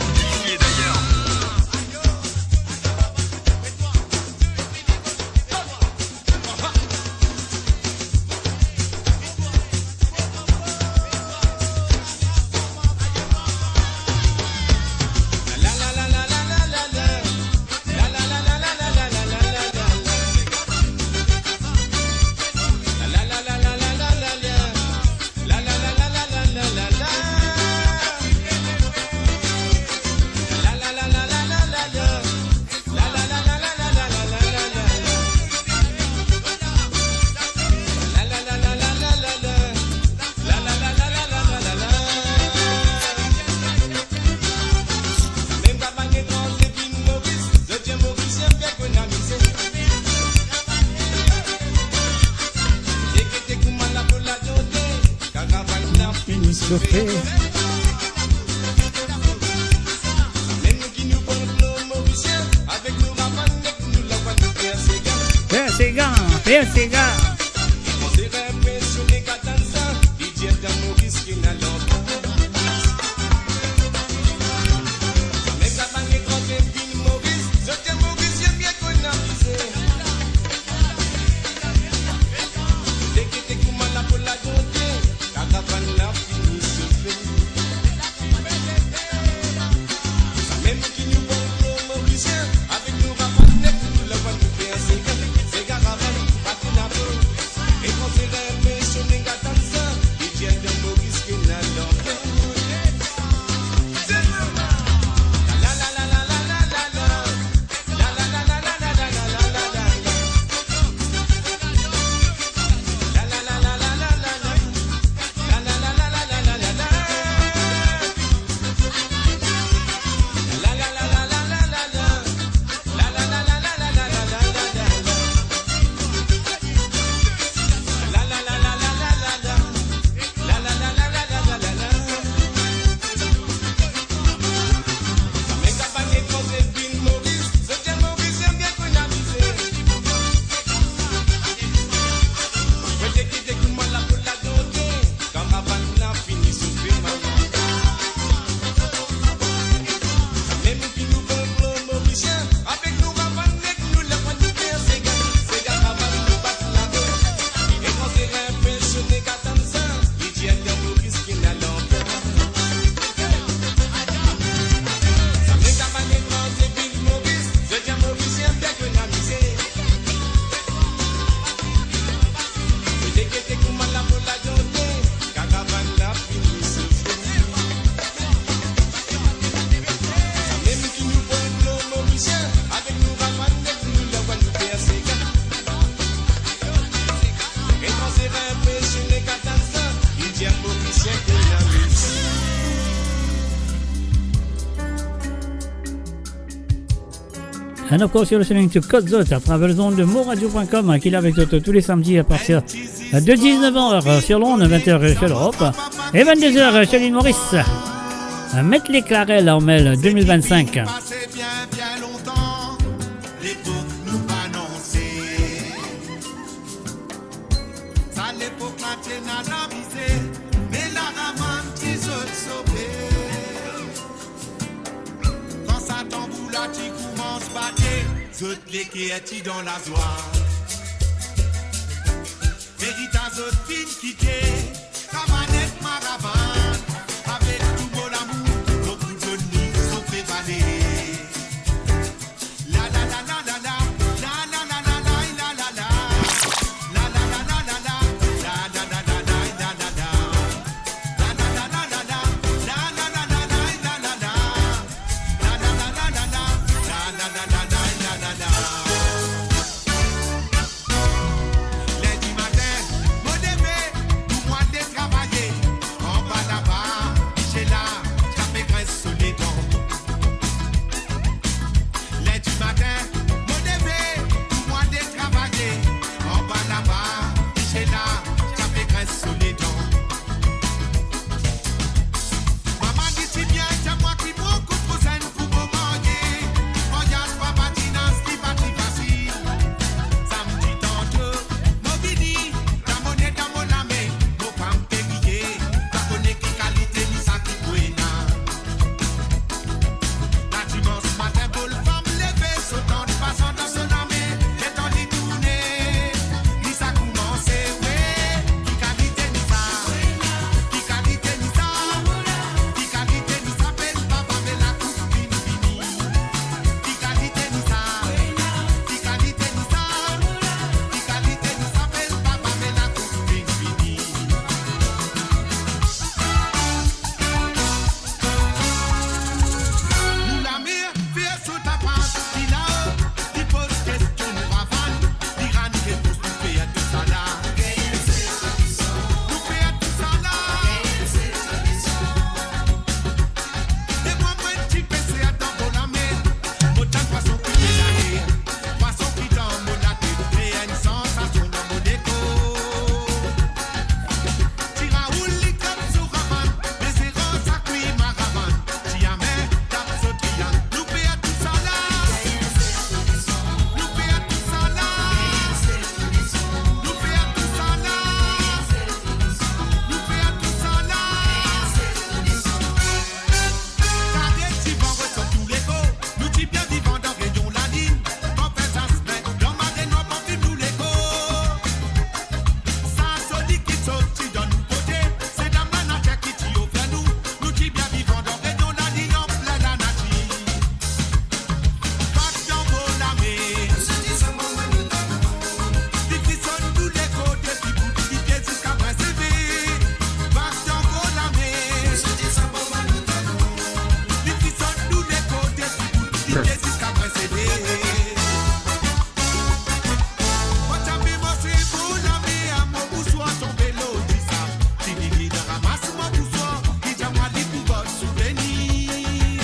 Fini sofe. Fer sega, fer sega. And of course, you're listening to Kot Zot à travers les ondes de Mon Radio point com, hein, qui est là avec toi tous les samedis à partir de dix-neuf heures, euh, sur l'onde, vingt heures, euh, sur l'Europe, et vingt-deux heures, euh, sur l'île Maurice. Euh, Met Leklarel, Armel, deux mille vingt-cinq. Pase bien, bien lontan. Lepok nou pa anonse. Sa lepok la ti ena lamize, me laravann ti zot sove. Kan sa tanbour la ti koumans bate, zot leker ti dan lazwa. Verita zot finn kite, kabann ek maravann, avek tou mo lamour, mo pou donn li so pe vale. La la la la la la, la la la la la, la la la. La la la la la la, la la la la la, la la la. Ler dimatin, mo leve pou mo ale travaye. Anba laba, misie la, ti pe grins so ledan. Ler dimatin, mo leve pou mo ale travaye. Anba laba, misie la, ti pe grins so ledan. Mama li ti bien, ti mwa ki mo kout kouzenn pou mo marye. Maryaz papa Dinas, li pa ti fasil. Samdi tanto, mo vini, lamone dan mo lame, mo fam pe riye, pa kone ki kalite ni sa ki pou ena. Ladimans matin, bol fam leve, so tant pasan dan so lame, letan li tourne, ni sa koumanse, we, ki kalite ni sa, ki kalite ni sa, ki kalite ni sa, bel papa, me lakous finn vini. Ki kalite ni sa, ki kalite ni sa, ki kalite ni sa, bel papa, me lakous finn vini. Nou lame, fer so tapas, ki lao, li poz kestion nou ravann, li rann repons, nou fer tousala. Nou fer tousala. E mwa, mwa ti pe ser dan mo lame, mo tann pwason ki pe lage, pwason ki dan mo latet, kre enn sansasion dan mo lekor. Ti Raoul li tap so ravann, me zeran sa kwi maravann. Ti Amin tap so triang, nou fer tousala. Nou fer tousala. Nou fer tousala. Nou fer tousala. Kare divan resann tou lekor, nou ti bien vivan dan reyon lalinn. Kan fer zasmin, dan marenwar parfim nou lekor. Sa so likid sorti dan nou kote, se dam lanatir ki ti ofer nou. Nou ti bien vivan dan reyon lalinn, anplin lanatir. Vag dan mo lame. Li frisonn tou lekote, ti bout lipie ziska Prince Evert. Vag dan mo lame. Li frisonn tou lekote, ti bout lipie ziska Prince Evert. Mo tape mo se mo lame a mo bouswar tonbe lor disab. Ti vini ramas mo bouswar, li dir mwa li pou gard souvenir.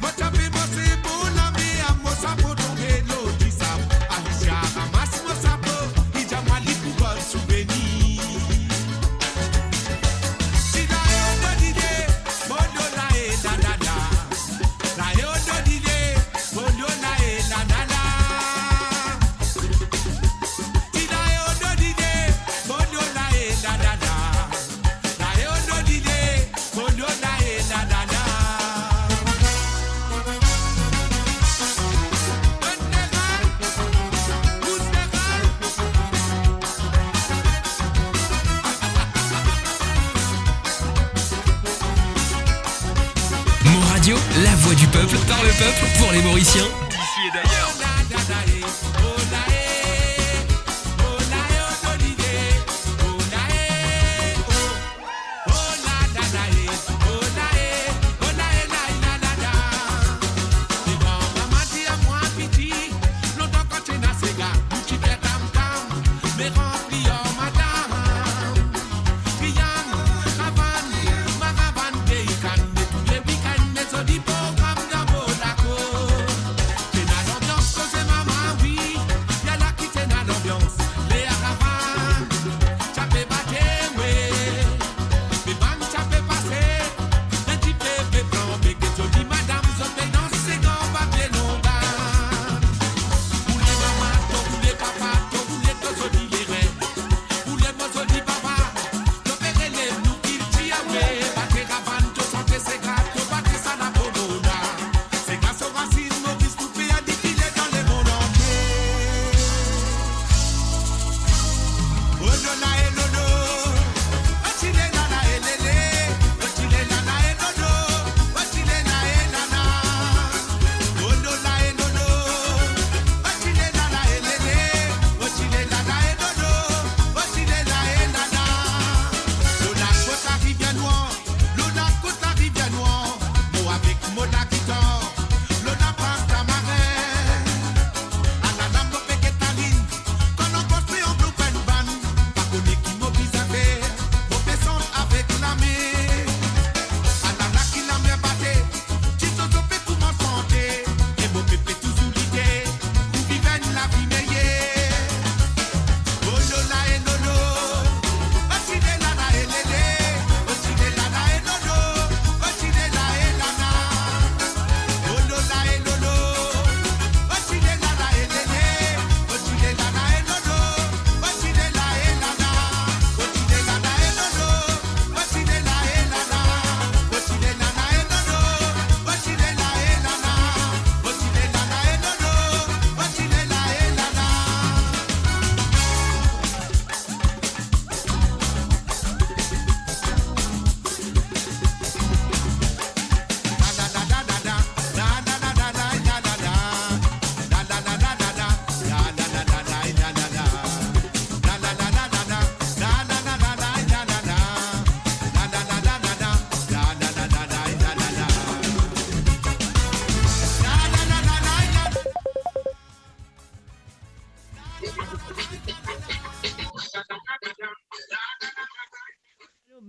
Mo tape mo se mo lame a mo sapo tonbe lor disab. Alicia ramas mo sapo, li dir mwa li pou gard souvenir. Ti la e o do lile, mo do la e la la la. La e o do lile, mo do la e la la la. Ti la e o do lile, mo do la e la la la. La e o do lile, mo do la e la la la. Mon radio, la voix du peuple, par le peuple, pour les Mauriciens. D'ici et d'ailleurs.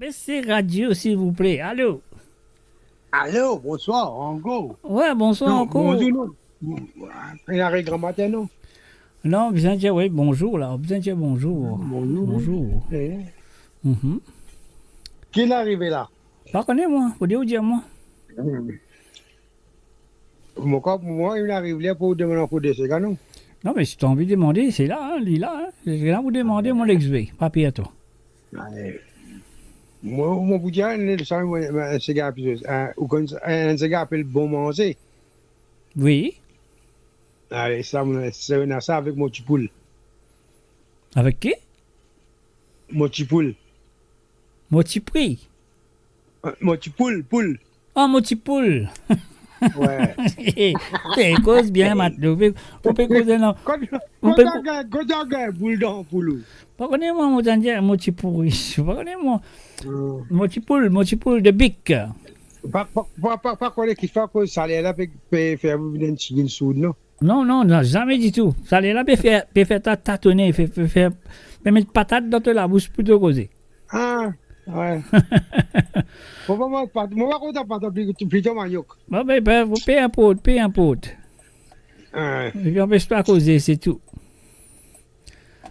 P C Radio, silvouple. Alo? Alo, bonswar, Ango. Wi, bonswar, Ango. Non, bonzour, non. Ena re gramatin, non? Non, bizin dir, wi, bonzour la. Bizin dir bonzour. Bonzour, wi. Bonzour. Eh. Mhm. Ki arive la? Pa kone mwa, fode ou dir mwa. Hmm. Mo krwar pou mwa, li arive ler pou demann ankor de sega, non? Non, me si to anvi demande, se la, hein, li la, hein. Se la pou demande, mo lexpe, pa per twa. Ay. Mo, mo pou dir, enn, sa, mo, enn sega pli, hein, ou konn sa, enn sega apel Bon Manze. Wi. Ale, sa, mo, sa, ena sa avek mo ti poul. Avek ki? Mo ti poul. Mo ti pri? Eh, mo ti poul, poul. Ah, mo ti poul. Wi. Pe koz bien, matlo. Pe, ou pe koze, non. Kot, ou pe kot ko- gagn, kot gagn boul dan poul ou? Pa kone mwa, mo tann dir mo ti pouri. Pa kone mwa. Hmm. Mo ti poul, mo ti poul de bik. Pa, pa, pa, pa, pa kone ki fer koz saler la pe, pe fer ou vinn enn tigit sourd, non? Non, non, non, zame ditou. Saler la pe fer, pe fer twa tatone, pe, pe fer, pe met patat dan to labous pou to koze. Ah, wi. Bon, bon, mo pa, mo pa kontan patat, pli, plito maniok. Bon, be, be, pe inport, pe inport. Wi. Epi anpes twa koze, se tou.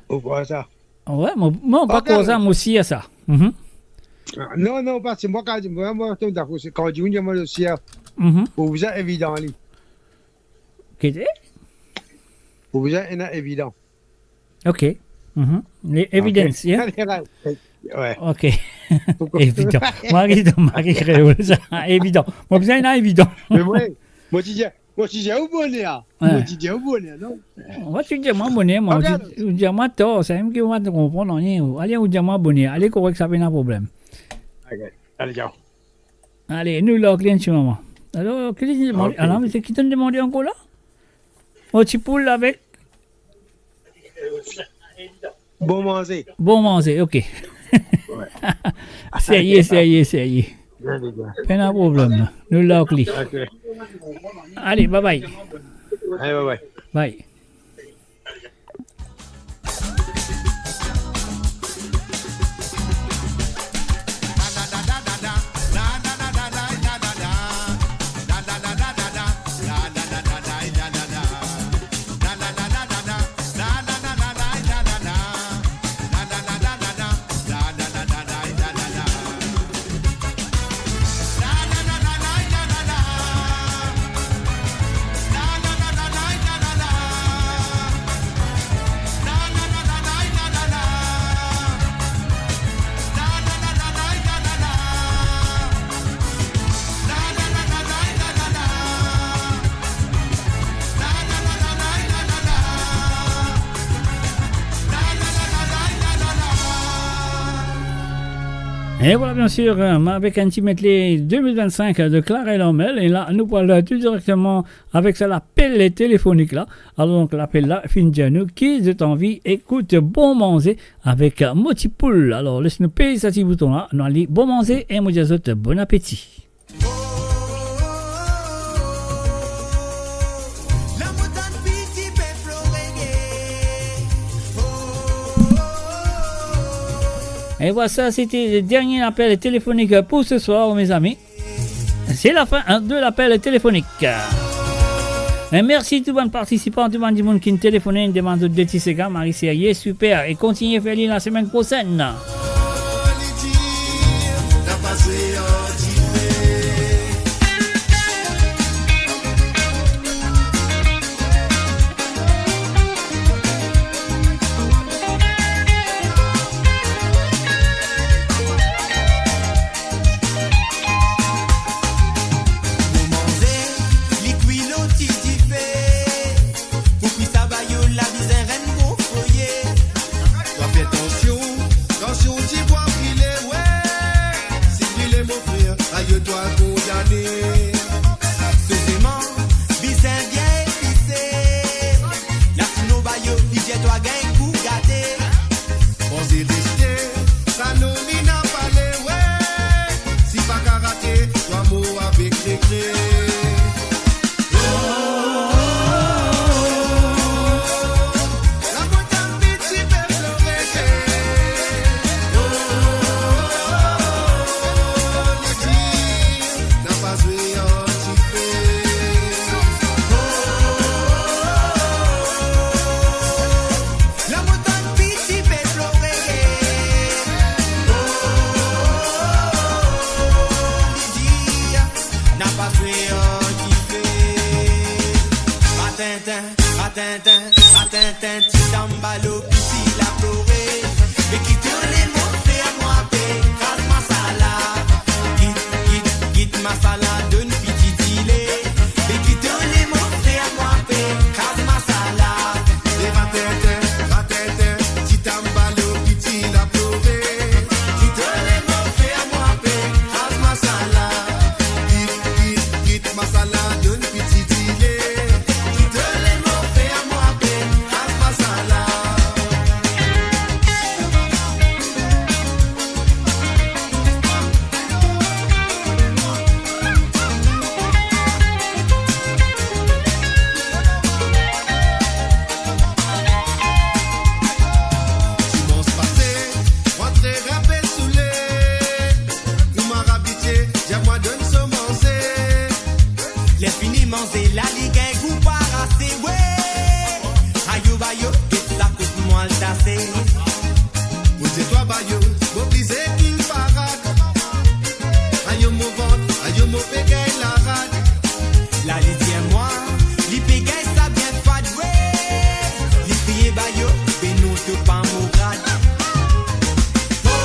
Ou krwar sa? Wi, mo, mo pa krwar sa, mo sir sa. Mhm. Ah, non, non, pa, se mwa ki dir, mwa, mwa, to dakor, se kan dimoun dir mwa sir, mhm, pou bizin evidan li. Ki te? Pou bizin ena evidan. Ok. Mhm. Le, evidence, yeah? Wi. Ok. Evidan. Mwa, ki dan, mwa, ki kreol sa. Evidan. Mo bizin ena evidan. Me mwa, mo ti dir, mo ti dir ou boner, ah. Wi. Mo ti dir ou boner, non? Mwa, ti dir mwa boner, mwa, ou ti, ou dir mwa tor, samem ki mo pa konpran nanye. Ale, ou dir mwa boner. Ale, korek, sa pena problem. Ok. Ale, ciao. Ale, nou la, klienn ti moman. Alor, ki li demande? Ok. Alor, se ki to'nn demande ankor la? Mo ti poul avek Bon Manze. Bon Manze, ok. Wi. Serye, serye, serye. Bien, bien. Pena problem, non. Nou la, ok li. Ok. Ale, bye bye. Ale, bye bye. Bye. E vwala, bien sir, euh, avek enn ti medley de mil vinn-sink de Clarel Armel. E la, nou pou al tou direkteman avek sa lapel telefonik la. Alor, donk, lapel la finn dir nou ki zot anvi ekout Bon Manze avek Mo Ti Poul. Alor, les nou pez sa ti bouton la, nou al Bon Manze e mo dir zot bon apeti. Et voilà, c'était le dernier appel téléphonique pour ce soir, mes amis. C'est la fin, hein, de l'appel téléphonique. E mersi tou bann partisipan, tou bann dimoun ki telefone, demann zot de ti sega, Marie Serrier, super, e kontigne fer li lasemenn prosenn. Mo manze, li kwi lor ti dife. Pou kwi sa bayo la bizin enn bon foye. Twa fer tansion, tansion ti bwa brile, we. Si brile, mo frer, ayo twa kondane. Soseman bizin bien epise. Lasino bayo, li dir twa gagn gou gate. Manze reste, sa nomi na pale, we. Si pa karate, twa mor avek retre. Ratintin, ratintin, ti tanbalo, piti la plore. Me ki to lemot fer mwa pe kraz masala. Kit, kit, kit masala, donn piti dile. Me ki to lemot fer mwa pe kraz masala. E ratintin, ratintin, ti tanbalo, piti la plore. Ki to lemot fer mwa pe kraz masala. Kit, kit, kit masala, donn piti dile. Ki to lemot fer mwa pe kraz masala. Dimans pase, mwa tre inpe soule. Kouma abitie, dir mwa donn so manze. Ler fini manze la, li gagn gou parase, we. Ayo bayo, get sa kout mwa l tase. Mo dir twa bayo, mo oblize kinn parad. Ayo mo vant, ayo mo pe gagn larad. La li dir mwa, li pe gagn sa bien fad, we. Li kriye bayo, be non to pa mo grad. Oh, oh,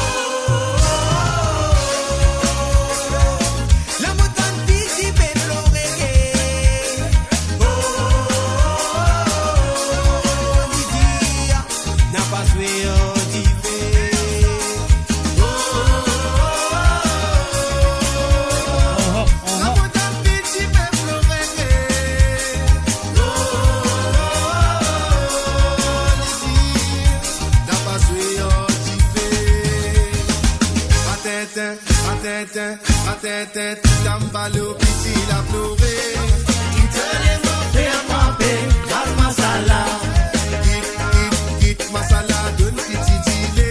oh, oh, oh. La mo tann piti pe plore. Oh, oh, oh, oh, oh, oh, oh. Li dir, napa zwe ar dife. Oh, oh, oh, oh, oh, oh. Aha, aha. La mo tann piti pe plore. Oh, oh, oh, oh, oh, oh. Li dir, napa zwe ar dife. Ratintin, ratintin, ratintin, ti tanbalo, piti la plore. Ki to lemot fer mwa pe kraz masala. Kit, kit, kit masala, donn piti dile.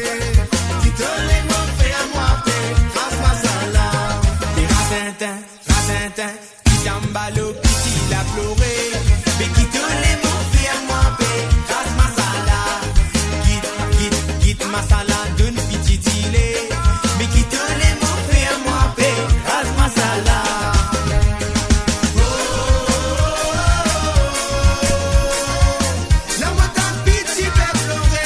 Ki to lemot fer mwa pe kraz masala. E ratintin, ratintin, ti tanbalo, piti la plore. Me ki to lemot fer mwa pe kraz masala. Kit, kit, kit masala, donn piti dile. Me ki to lemot fer mwa pe kraz masala. Oh, oh, oh, oh, oh. La mo tann piti pe plore.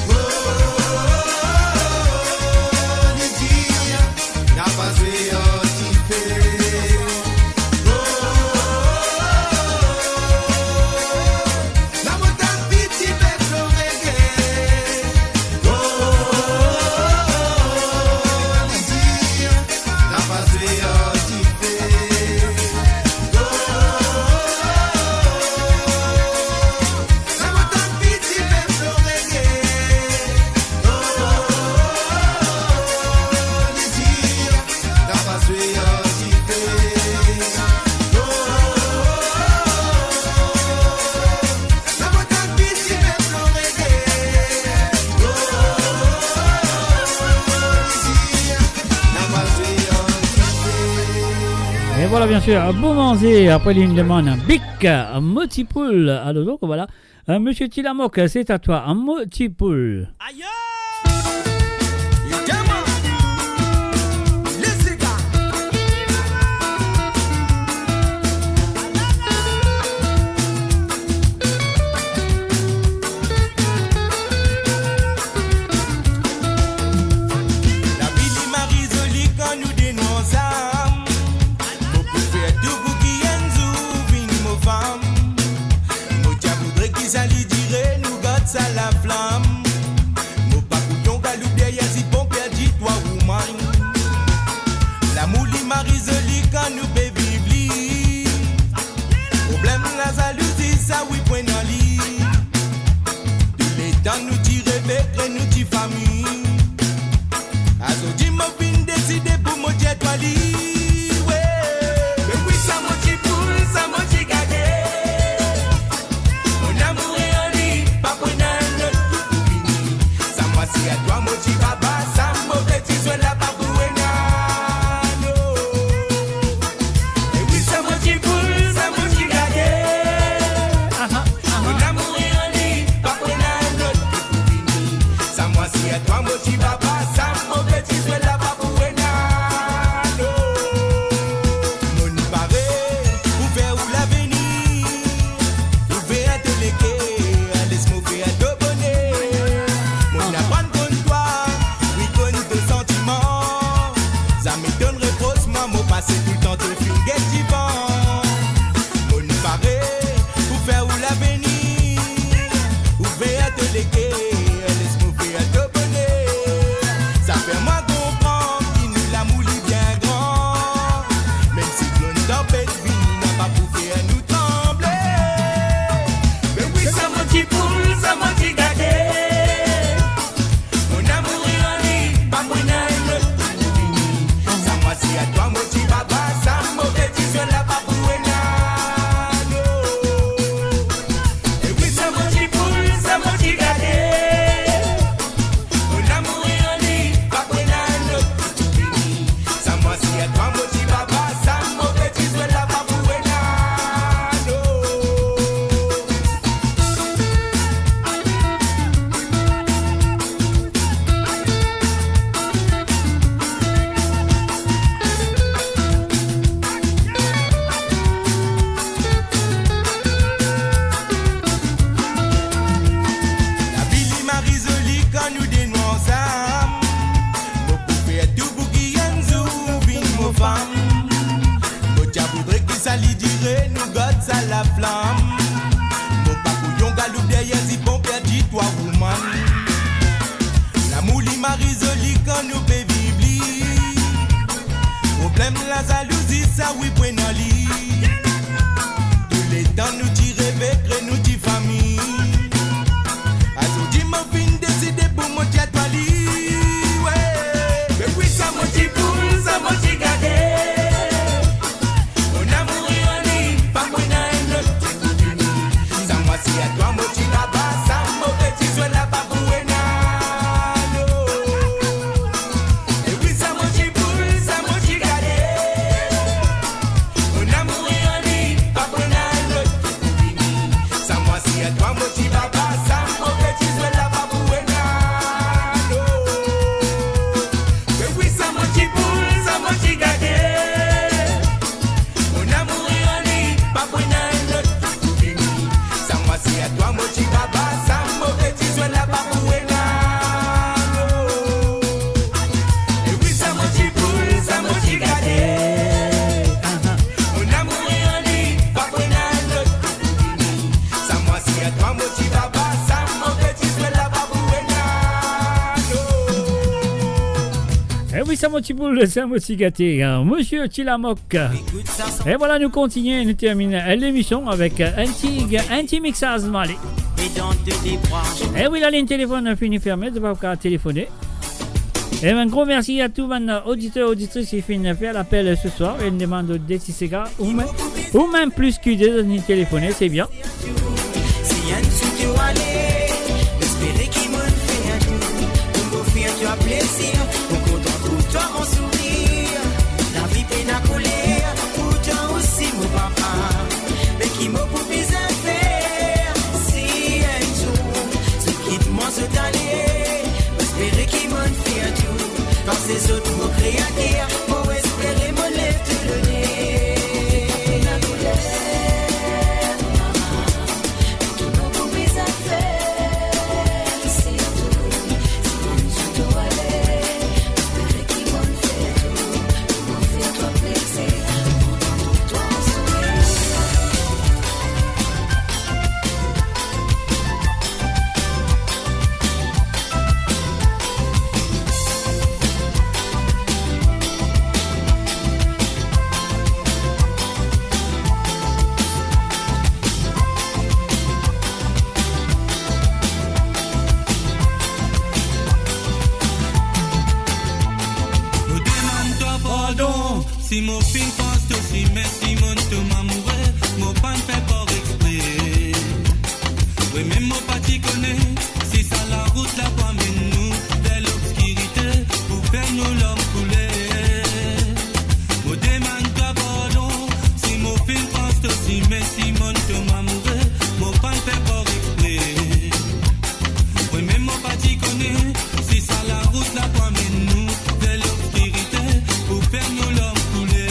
Oh, oh, oh, oh, oh, oh. Li dir, napa zwe ar dife. Oh, oh, oh, oh, oh, oh. La mo tann piti pe plore. Oh, oh, oh, oh, oh, oh. Li dir, napa zwe ar dife. Oh, oh, oh, oh, oh, oh. E vwala, bien sir, bon manze, apre li demann Big, Mo Ti Poul. Alor, donk, vwala, euh, Misie Tilamok, c'est à toi, Mo Ti Poul. Ayo! Yo demann, les gars. Lavi li mari zoli kan nou de nou ansam. Mo pou fer tou pou ki enn zour vinn mo fam. Mo ti a voudre ki sa li dire, nou gard sa laflam. Mo pa pou tonn galoup deryer zipon, perdi twa woman. Lamour li mari zoli kan nou pe viv li. Problem lazalouzi, sa wi pwin dan li. Touletan nou ti reve, kre nou ti fami. Azordi mo finn deside pou mo dir twa li, we. Me wi, sa mo ti poul, sa mo ti gage. Mon amour est en lui, pa pou ena enn lot ki pou vini. Sa mwa se a twa mo ti baba, sa move ti zwe la pa pou ena, non. E wi, sa mo ti poul, sa mo ti gage. Aha. Li dire nou gard sa laflam. Mo pa kouyon galoup deryer zipon perdi twa woman. Lamour li mari zoli kan nou pe viv li. Problem lazalouzi sa wi pou ena li. Touletan nou ti reve kre nou ti fami. Azordi mo finn deside pou mo ti a twa li, we. Me wi sa mo ti poul, sa mo ti gate. Mon amour est en ligne, pas pour une autre. Sa mwa si a twa mo ti baba, sa move ti zwe la pa pou ena, non. E wi, sa mo ti poul, sa mo ti gate. Mon amour est en ligne, pas pour une autre. Sa mwa si a twa mo ti baba, sa move ti zwe la pa pou ena, non. E wi, sa mo ti poul, sa mo ti gate. Mon amour est en ligne, pas pour une autre. Sa mwa si a twa mo ti baba, sa move ti zwe la pa pou ena, non. E wi, sa mo ti poul, sa mo ti gate. Mon amour est en ligne, pas pour une autre. Sa mwa si a twa mo ti baba, sa move ti zwe la pa pou ena, non. E wi, sa mo ti poul, sa mo ti gate, hein. Monsieur Tilamok. E vwala, nou kontinie, nou termine, eh, lemision avek, eh, enn ti, enn ti mixaz, nou ale. E wi, lalinn telefonn fini ferme, zot pa kapav telefone. E enn gro mersi a tou bann oditer, oditris ki finn fer lapel se swar e demann de ti sega, ou mem, ou mem plis ki de, zot inn telefone, se bien. Si enn zour to ale, mo espere ki mo'nn fer tou pou mo fer twa plezir, pou kontan trouv twa an sourir. Lavi pena kouler, pourtan osi mo papa. Me ki mo pou bizin fer, si enn zour zot kit mwa zot ale, mo espere ki mo'nn fer tou. Kan se zot mo kreater, mo espere mo lev tou lone. Mo demann twa pardon, si mo finn pans to sime, si mo'nn tom amoure, mo pa'nn fer par expre. Wi, me mo pa ti kone si sa larout la pou amenn nou ver lobskirite, pou fer nou larm koule. Mo demann twa pardon, si mo finn pans to sime, si mo'nn tom amoure, mo pa'nn fer par expre. Wi, me mo pa ti kone si sa larout la pou amenn nou ver lobskirite, pou fer nou larm koule.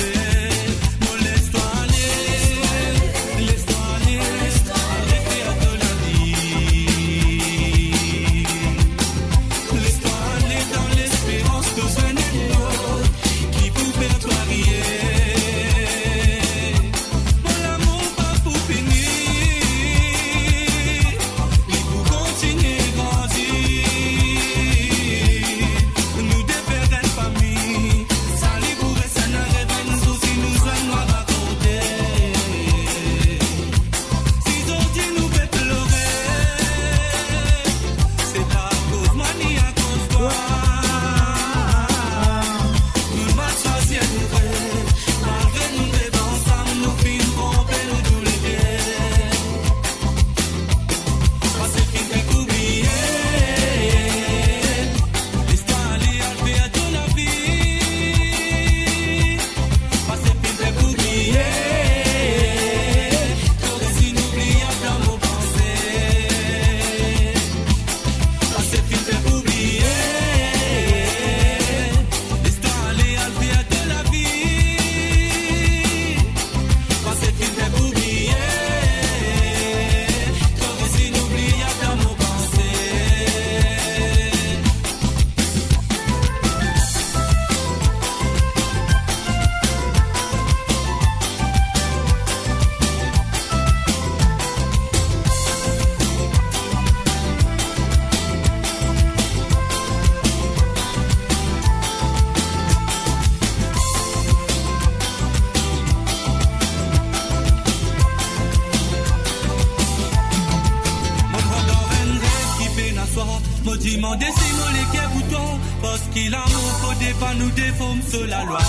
Mo dimann si mo leker pou twa, parski lamour fode pa nou deform so lalwa.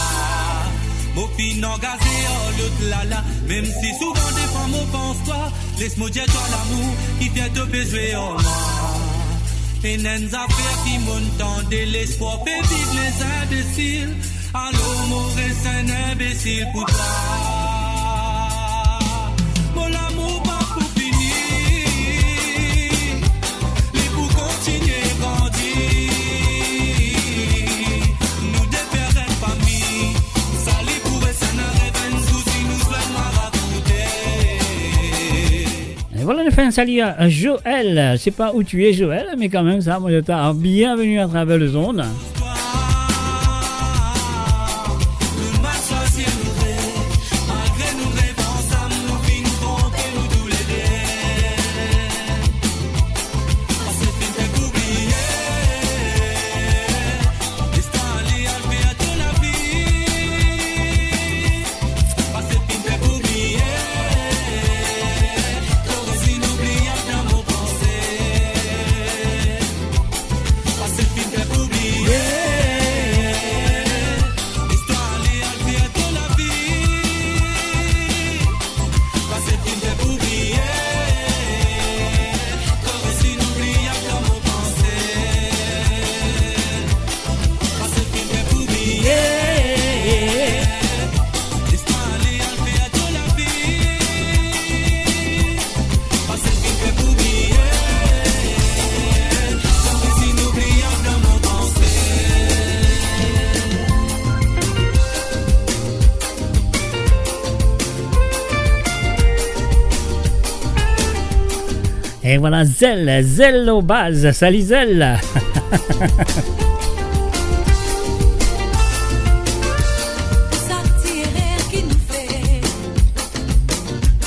Mo finn angaze ar lot lala, mem si souvan defwa mo pans twa, les mo dir twa lamour ki fer to pe zwe ar mwa. Ena enn zafer ki mo'nn tande, lespwar pe viv lezinbesil. Alor mo res enn inbesil pou twa. Mo lamour pa pou fini, li pou kontinie grandi. Nou de fer enn fami, sa li pou res enn rev, enn zour si nou zwenn nou rakonte. Et voilà, nou fer enn sali a Joël. Se pa ou ti ye, Joël, me kanmem sa, mo dir twa, bienvenue à travers les ondes. Et voilà, Zel, Zel lor baz, sali Zel. Sa ti erer ki nou fer,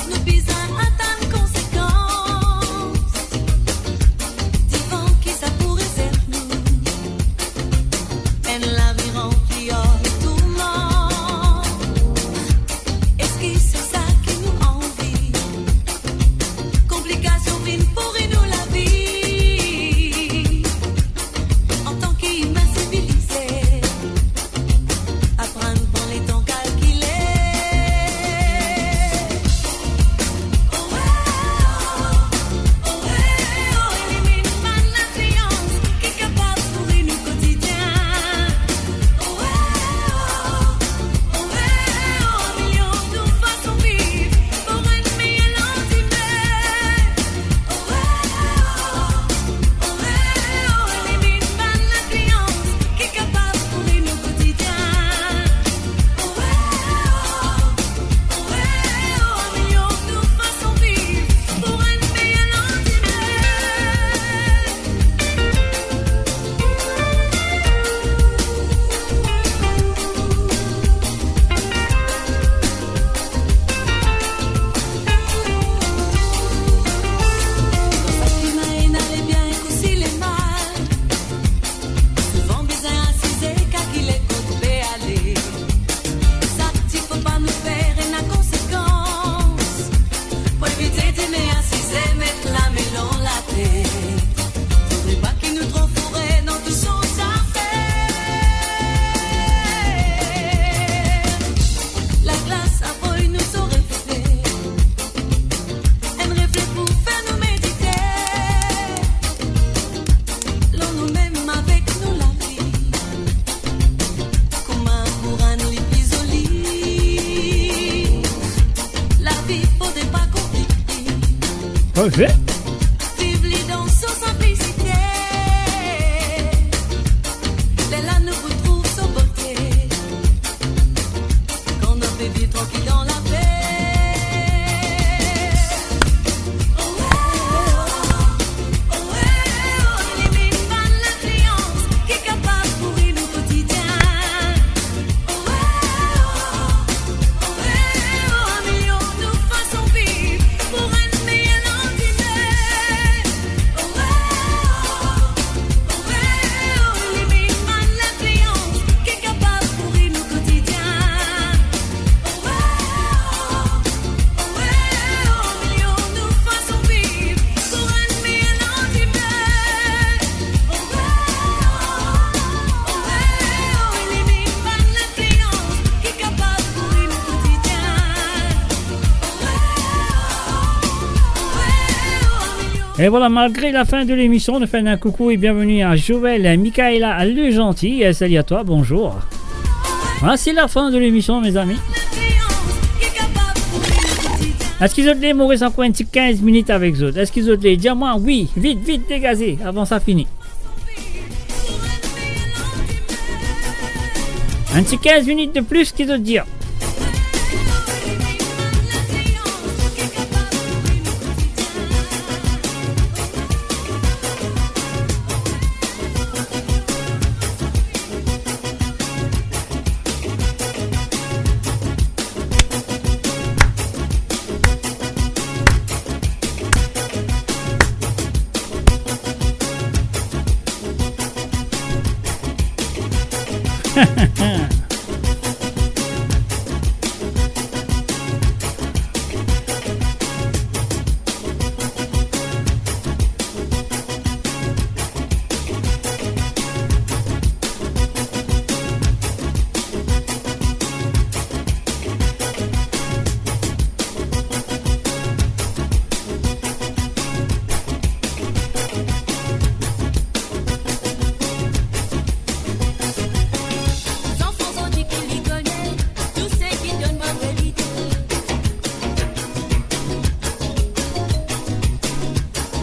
nou bizin atann konsekans. Divan ki sa pou rezerv nou? Enn lavi ranpli ar tourman. Eski se sa ki nou anvi? Konplikasion vinn pouri nou lavi. Antan ki imin sivilize, aprann pran letan kalkile. Owe, owe, owe, eliminn bann linflians ki kapav pouri nou kotidien. Owe, owe, owe, milion nou fason viv pou enn meyer landime. Owe, owe, owe, eliminn bann linflians ki kapav pouri nou kotidien. Owe, owe, owe, milion nou fason viv pou enn meyer landime. Dan sa ki ena lebien ek osi lemal, souvan bizin asize, kalkile kot pe ale. Sa ki fo pa nou fer ena konsekans. Pou evite dime asize met lame lor latet, fodre pa ki nou tro foure dan tou sort zafer. Laglas avoy nou so refle, enn refle pou fer nou medite lor noumem avek nou lavi. Kouma pou rann li pli zoli. Lavi fode pa konplike. Ok. Viv li dan so sinplisite. Lerla nou pou trouv so bote. Kan nou pe viv trankil dan lape. Et voilà, malgré la fin de l'émission, nous faisons un coucou et bienvenue à Joël, Michaela, Le Gentil. Eh, salut à toi, bonjour. Ah, c'est la fin de l'émission, mes amis. Eski zot le mo res ankor enn ti kinz minit avek zot? Eski zot le? Dir mwa wi, vit, vit, degaze, avan sa fini. Enn ti kinz minit de plis, ki zot dir? Zanfan, zot dir ki li kone tou seki donn move lide.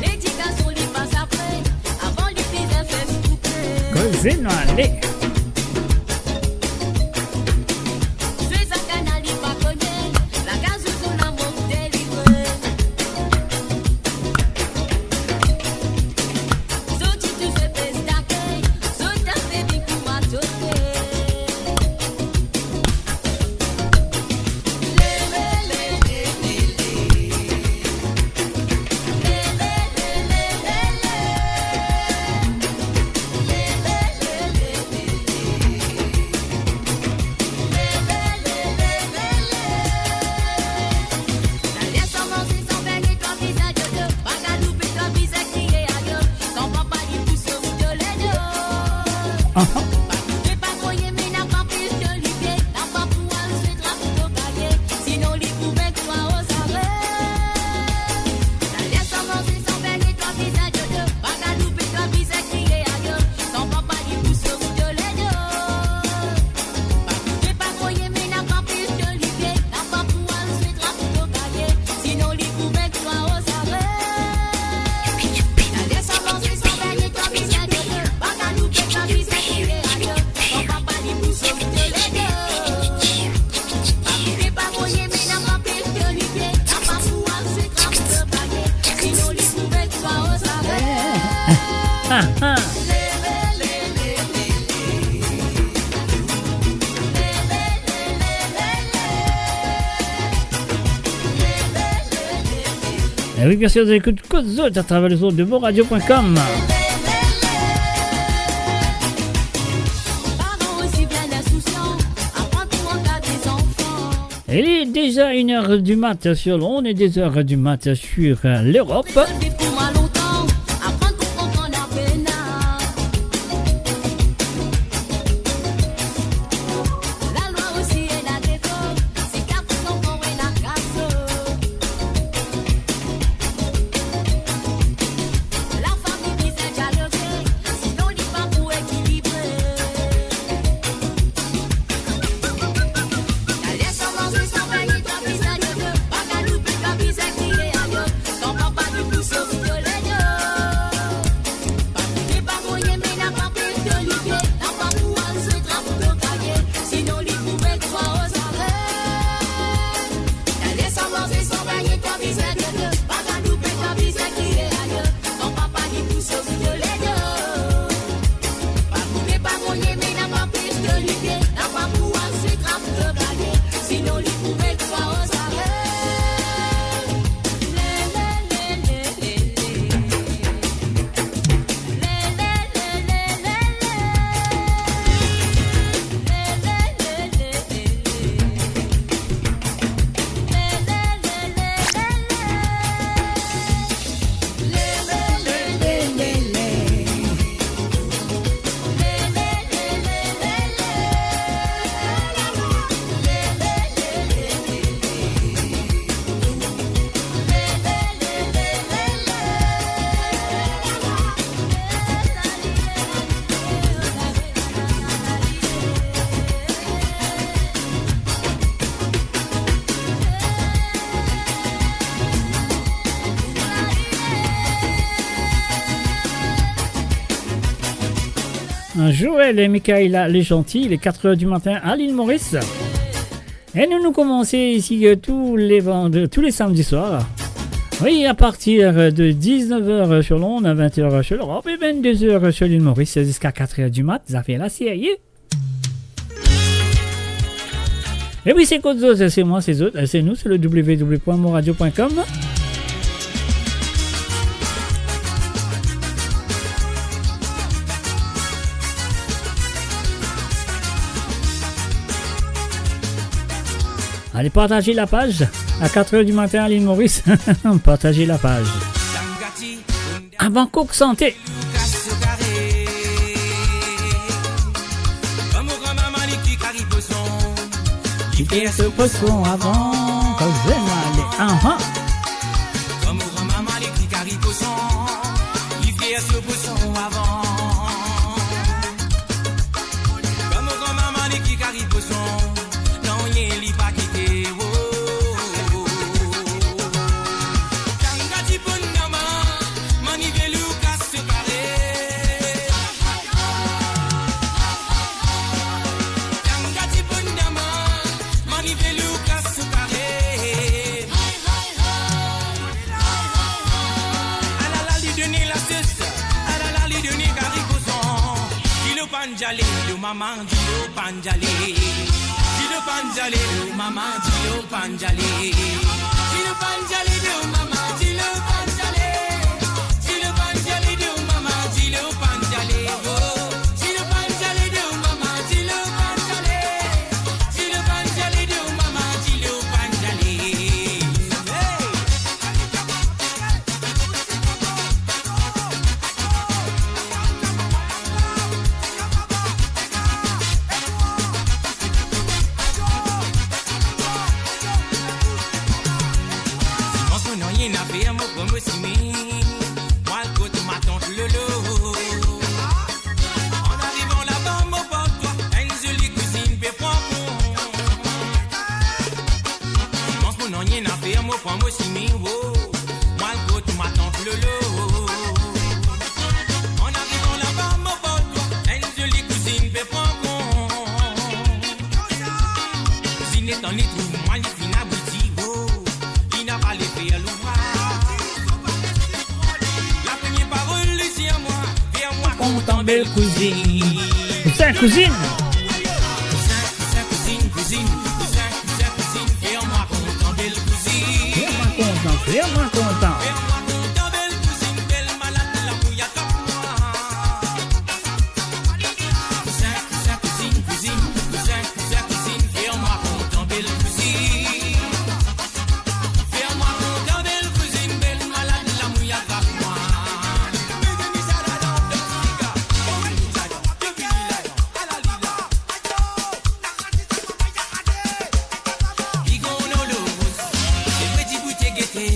Ledikasion li pas apre, avan li bizin fer trouble. Koze nou ale. Zwe zakanal li pa kone, lakaz ou zona mo delivre. Zot ti tou se pes dake, zot ase vinn pou matoke. Aha. Eh oui, bien sûr, vous écoutez Kot Zot à travers les ondes de Bon Radio point com. Il est déjà une heure du mat sur l'onde et deux heures du mat sur, euh, l'Europe. Lafami bizin dialoge, sinon li pa pou ekilibre. Taler san manze, san benie, twa bizin de de, pa galoupe, twa bizin kriye ayo. Ton papa li pou sot tou le Joël et Michaela Legentil, il est quatre heures du matin à l'île Maurice. Et nous, nous commençons ici, euh, tous les vend-, tous les samedis soirs. Oui, à partir de dix-neuf heures sur l'onde, à vingt heures sur l'Europe et vingt-deux heures sur l'île Maurice, jusqu'à quatre heures du mat, zafer la, sérieux. E wi, se kot zot, se mwa, se zot, se nou, se le w w w point moradio point com. Allez, partagez la page à quatre heures du matin à l'île Maurice. Partagez la page. Avan kout sante. Li fer so poson avan. Koze male. Ahan. Nanye li pa kite, oh, oh, oh. Tanga ti pondama, manivelou kas so kare. Tanga ti pondama, manivelou kas so kare. Alala li done lasos, alala li done kari koson. Dilo panzale, dilo mama, dilo panzale. Dilo panzale, dilo mama, dilo panzale. Dilo panzale, dilo mama, dilo panzale. Dilo panzale, dilo mama, dilo panzale. Oh, dilo panzale, dilo mama, dilo panzale. Dilo panzale, dilo mama, dilo panzale. Hey! Simans mo nanye nafer, mo pran mo sime, mo al kot matant Lolo. An arivan laba, mo port twa enn zoli kouzinn pe pran pon. Simans mo nanye nafer, mo pran mo sime, oh, mo al kot matant Lolo. An arivan laba, mo port twa enn zoli kouzinn pe pran pon. Kouzinn letan li trouv mwa, li finn abwiti, oh, li napa le fer louvraz. Lapremie parol li dir mwa, fer mwa kontan, bel kouzinn. Kouzinn, kouzinn. Kouzinn, kouzinn, kouzinn, kouzinn, kouzinn, kouzinn, fer mwa kontan, bel kouzinn. Fer mwa kontan, fer mwa kontan. Fer mwa kontan, bel kouzinn, bel malad, lamour atrap mwa. Kouzinn, kouzinn, kouzinn, kouzinn, kouzinn, kouzinn, kouzinn, fer mwa kontan, bel kouzinn. Fer mwa kontan, bel kouzinn, bel malad, lamour atrap mwa. Bigon lolo, se fre dibou te gete.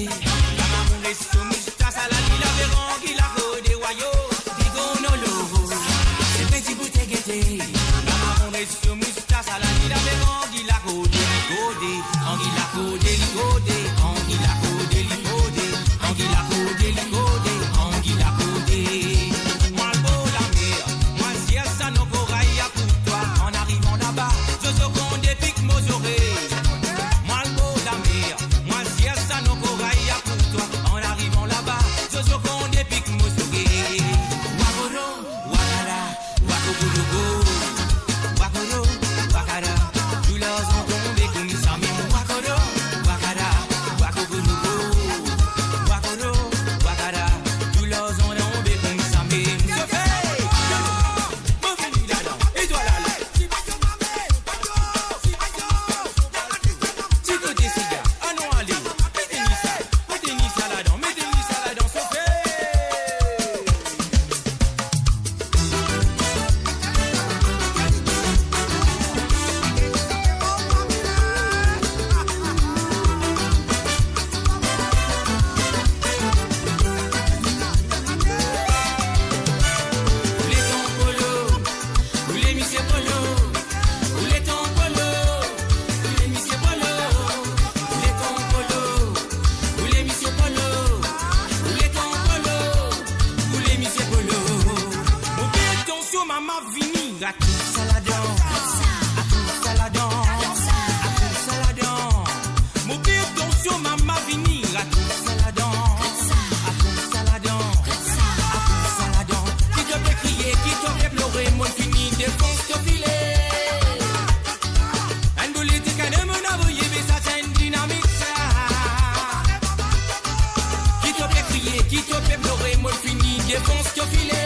Ki to pe plore, mo fini defans to file.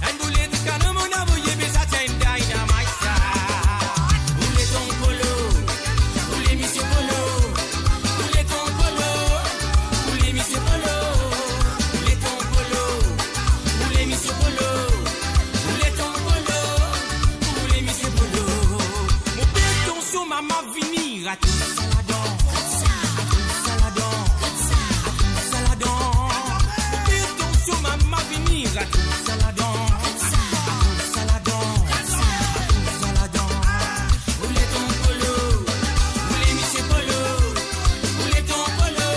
Enn boule de kanon, mo avoye be sa, ti enn dynamite sa. Boule ton polo, boule misie polo. Boule ton polo, boule misie polo. Boule ton polo, boule misie polo. Boule ton polo, boule misie polo. Mo pli atansion, mama vini. Ratou sa ladan, ratou sa ladan, ratou sa ladan. Pli atansion, mama vini. Ratou sa ladan, ratou sa ladan, ratou sa ladan. Boule ton polo, boule misie polo. Boule ton polo,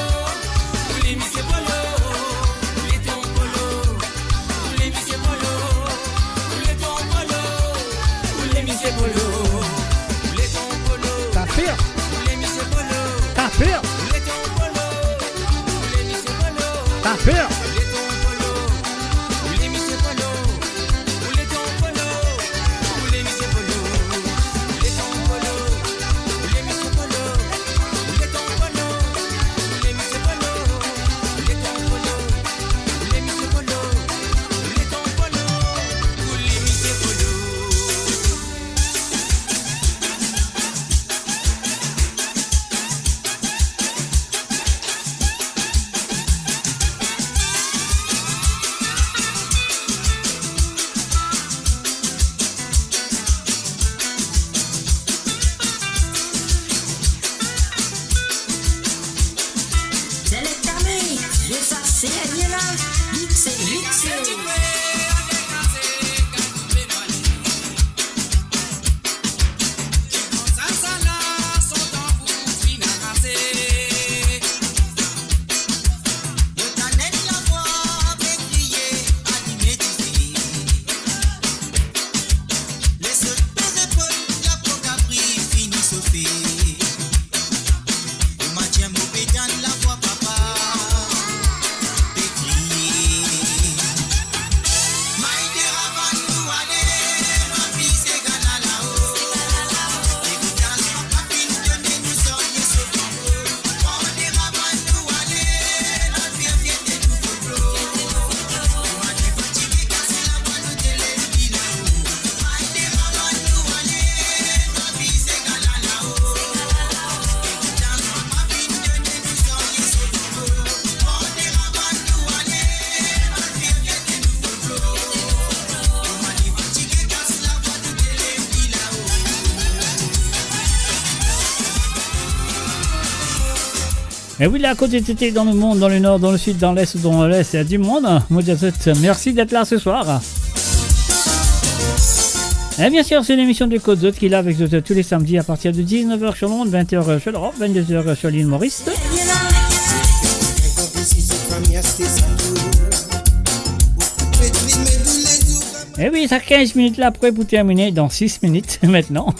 boule misie polo. Boule ton polo, boule misie polo. Boule ton polo, boule misie polo. Boule ton polo. Tapir. Boule misie polo. Tapir. Boule ton polo, boule misie polo. Tapir. Boule ton polo, boule misie polo. Boule ton polo, boule misie polo. Boule ton polo, boule misie polo. Boule ton polo, boule misie polo. Boule ton polo, boule misie polo. Boule ton polo, boule misie polo. Selecta Mix, je sa serye la, mixé, mixé. E wi, la, kote to ete, dan lemond, dan lenor, dan lesid, dan les ou dan lwes di mond, mo dir a zot mersi d'être là ce soir. Et bien sûr, c'est l'émission de Kot Zot qui est là avec zot tous les samedis à partir de dix-neuf heures sur l'onde, vingt heures sur l'Europe, vingt-deux heures sur l'île Maurice. E wi, sa kinz minit la, près pour terminer dans six minutes maintenant.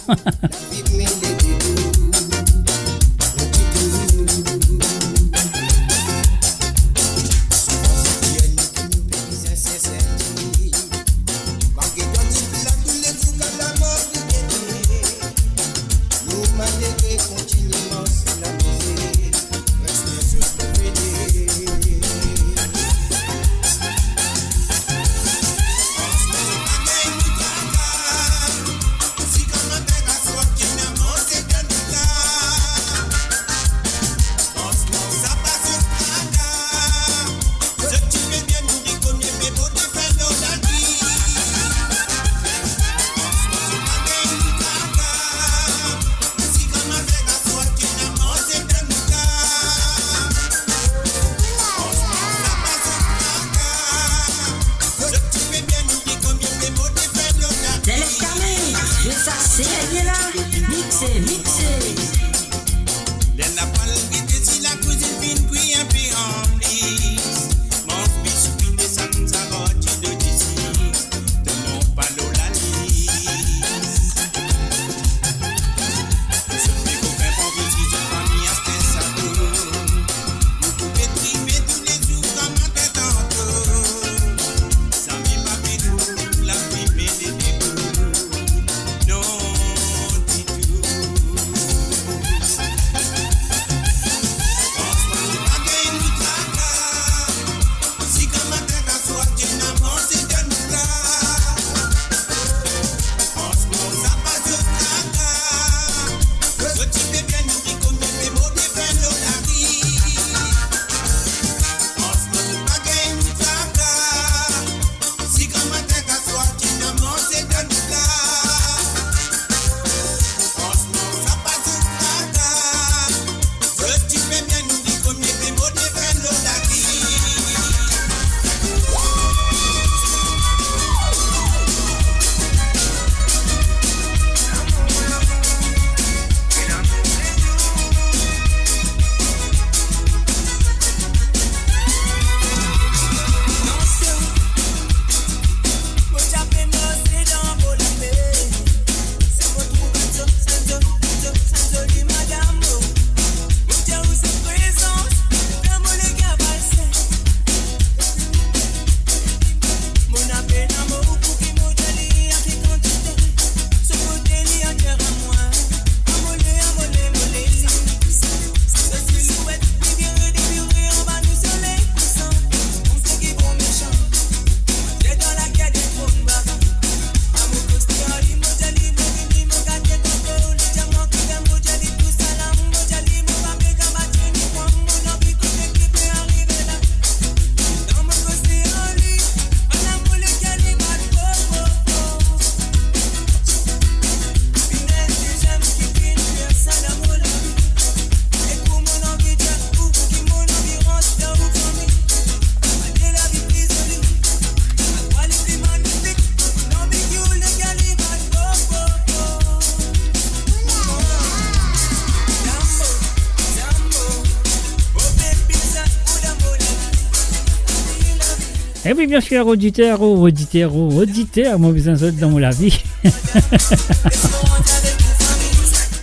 E wi, biensir, oditer, o, oditer, o, oditer, mo bizin zot dan mo lavi.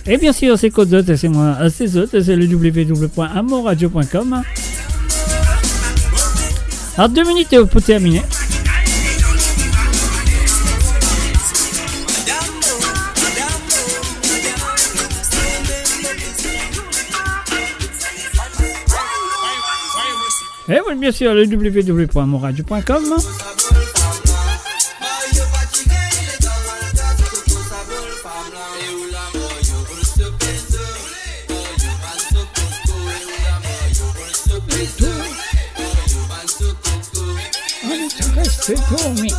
E biensir, se kot zot, se mwa, se zot, se le w w w point amourradio point com. Alors, deux minutes pour terminer. E wi, biensir, le w w w point amourradio point com. Reste dormi.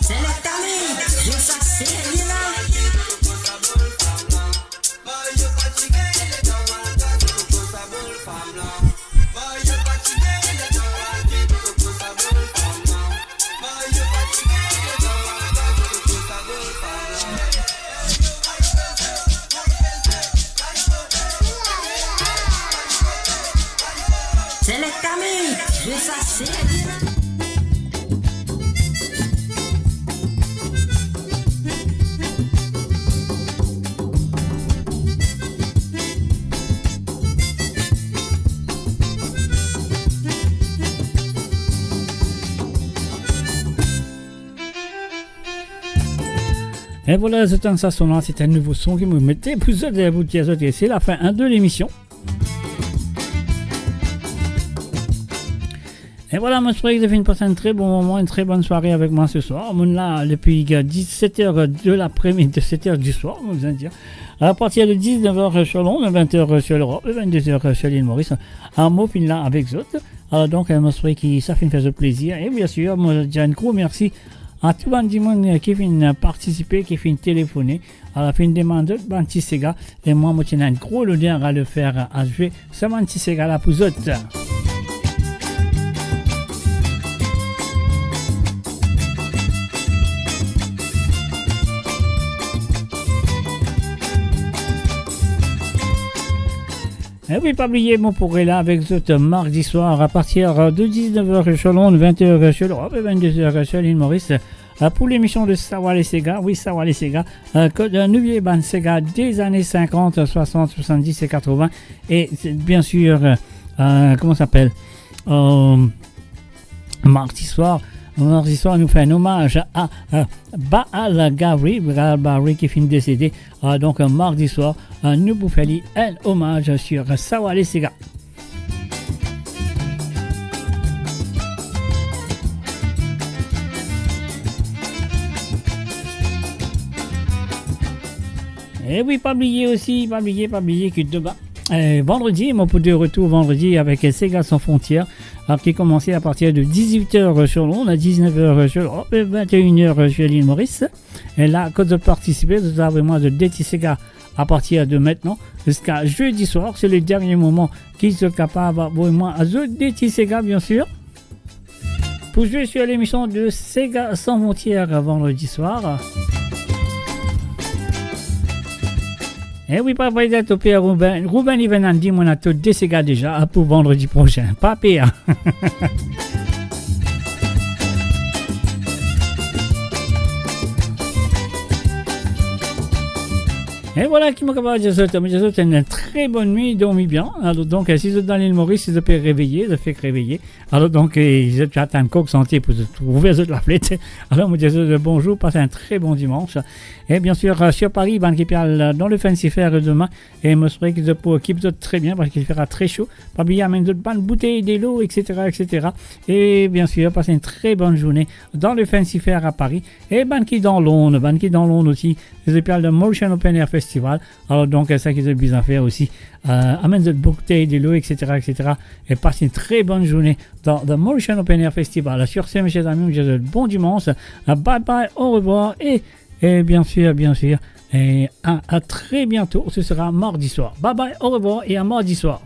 Selecta Mix, yo sa serye la. Selecta Mix, je sa serye la. E vwala, zot tann sa son la, se enn nouvo son ki mo mete pou zot, pou dir zot ke se lafin, en, de lemision. E vwala, mo espere ke zot finn pas enn tre bon moman, enn tre bonn sware avek mwa se swar. Mo la depi, euh, diset er de lapremidi, diset er di swar, mo bizin dir. A partir de diznef er, euh, sur l'onde, vent er, euh, sur l'Europe, e vennde er, euh, sur lil Moris. A, mo finn la avek zot. Alor donk, euh, mo espere ke sa finn fer zot plezir. E biensir, mo dir enn gro mersi a tou bann dimoun, euh, ki finn, euh, partisipe, ki finn telefone. Alor, finn demann zot bann ti sega, e mwa, mo ti ena enn gro loner a le fer, a zwe sa bann ti sega la pou zot. E wi, pa bliye, mo pou rela avek zot mardi swar a partir de diznef er sur l'onde, vent er sur l'Europe e vennde er sur lil Moris. Euh, pou lemision de Sawa le Sega, wi, Sawa le Sega, euh, kot, euh, nou veye bann sega de zane sinkant, swasant, swasanndis e katrovin. E se, biensir, euh, euh, kouma sa apel, euh, mardi swar, mardi swar, nou fer enn omaz a, euh, Baal Gavri, Baal Gavri ki finn desede. Euh, donk, euh, mardi swar, euh, nou pou fer li enn omaz sur Sawa le Sega. E wi, pa bliye osi, pa bliye, pa bliye ke demin, euh, vandredi, mo pou de retour vandredi avek Sega San Frontières, euh, ki koumans a partir de dizuit er sur l'onde, a diznef er sur l'Europe, vent e enn er sur lil Moris. E la, kot zot partisipe, zot avoy mwa zot de ti sega a partir de mintnan ziska zedi swar, se le dernie moman ki zot kapav avoy mwa zot de ti sega, biensir, pou zwe sur lemision de Sega San Frontières vandredi swar. E wi, pa bliye, to per Rouben, Rouben, li vinn dir mwa ena to de sega deza pou vandredi prosin. Pa per. E vwala ki mo kapav dir zot, mo dir zot enn tre bonn nwi, dormi bien. Alor donk, si zot dan lil Moris, si zot pe reveye, zot fek reveye. Alor donk, eh, zot pe atann kok sante pou zot ouver zot laflet. Alor mo dir zot bonzour, pas enn tre bon dimans. E biensir, euh, sur Paris, bann ki pe al, euh, dan le Fancy Fair demin, e mo espere ki zot pou okip zot tre bien, parski li fera tre so. Pa bliye amenn zot bann boutey delo, et cetera, et cetera. E biensir, pas enn tre bonn zourne dan le Fancy Fair a Paris. E bann ki dan Lond, bann ki dan Lond osi, zot pe al dan Mauritian Open Air Festival. Alor donk, sa ki zot bizin fer osi, euh, amenn zot boutey delo, et cetera, et cetera. E pas enn tre bonn zourne dan, dan Mauritian Open Air Festival. Sur ce, mes chers amis, mo dir zot bon dimans. Euh, bye bye, au revoir e Et bien sûr, bien sûr. Et à, à très bientôt. Ce sera mardi soir. Bye bye, au revoir et à mardi soir.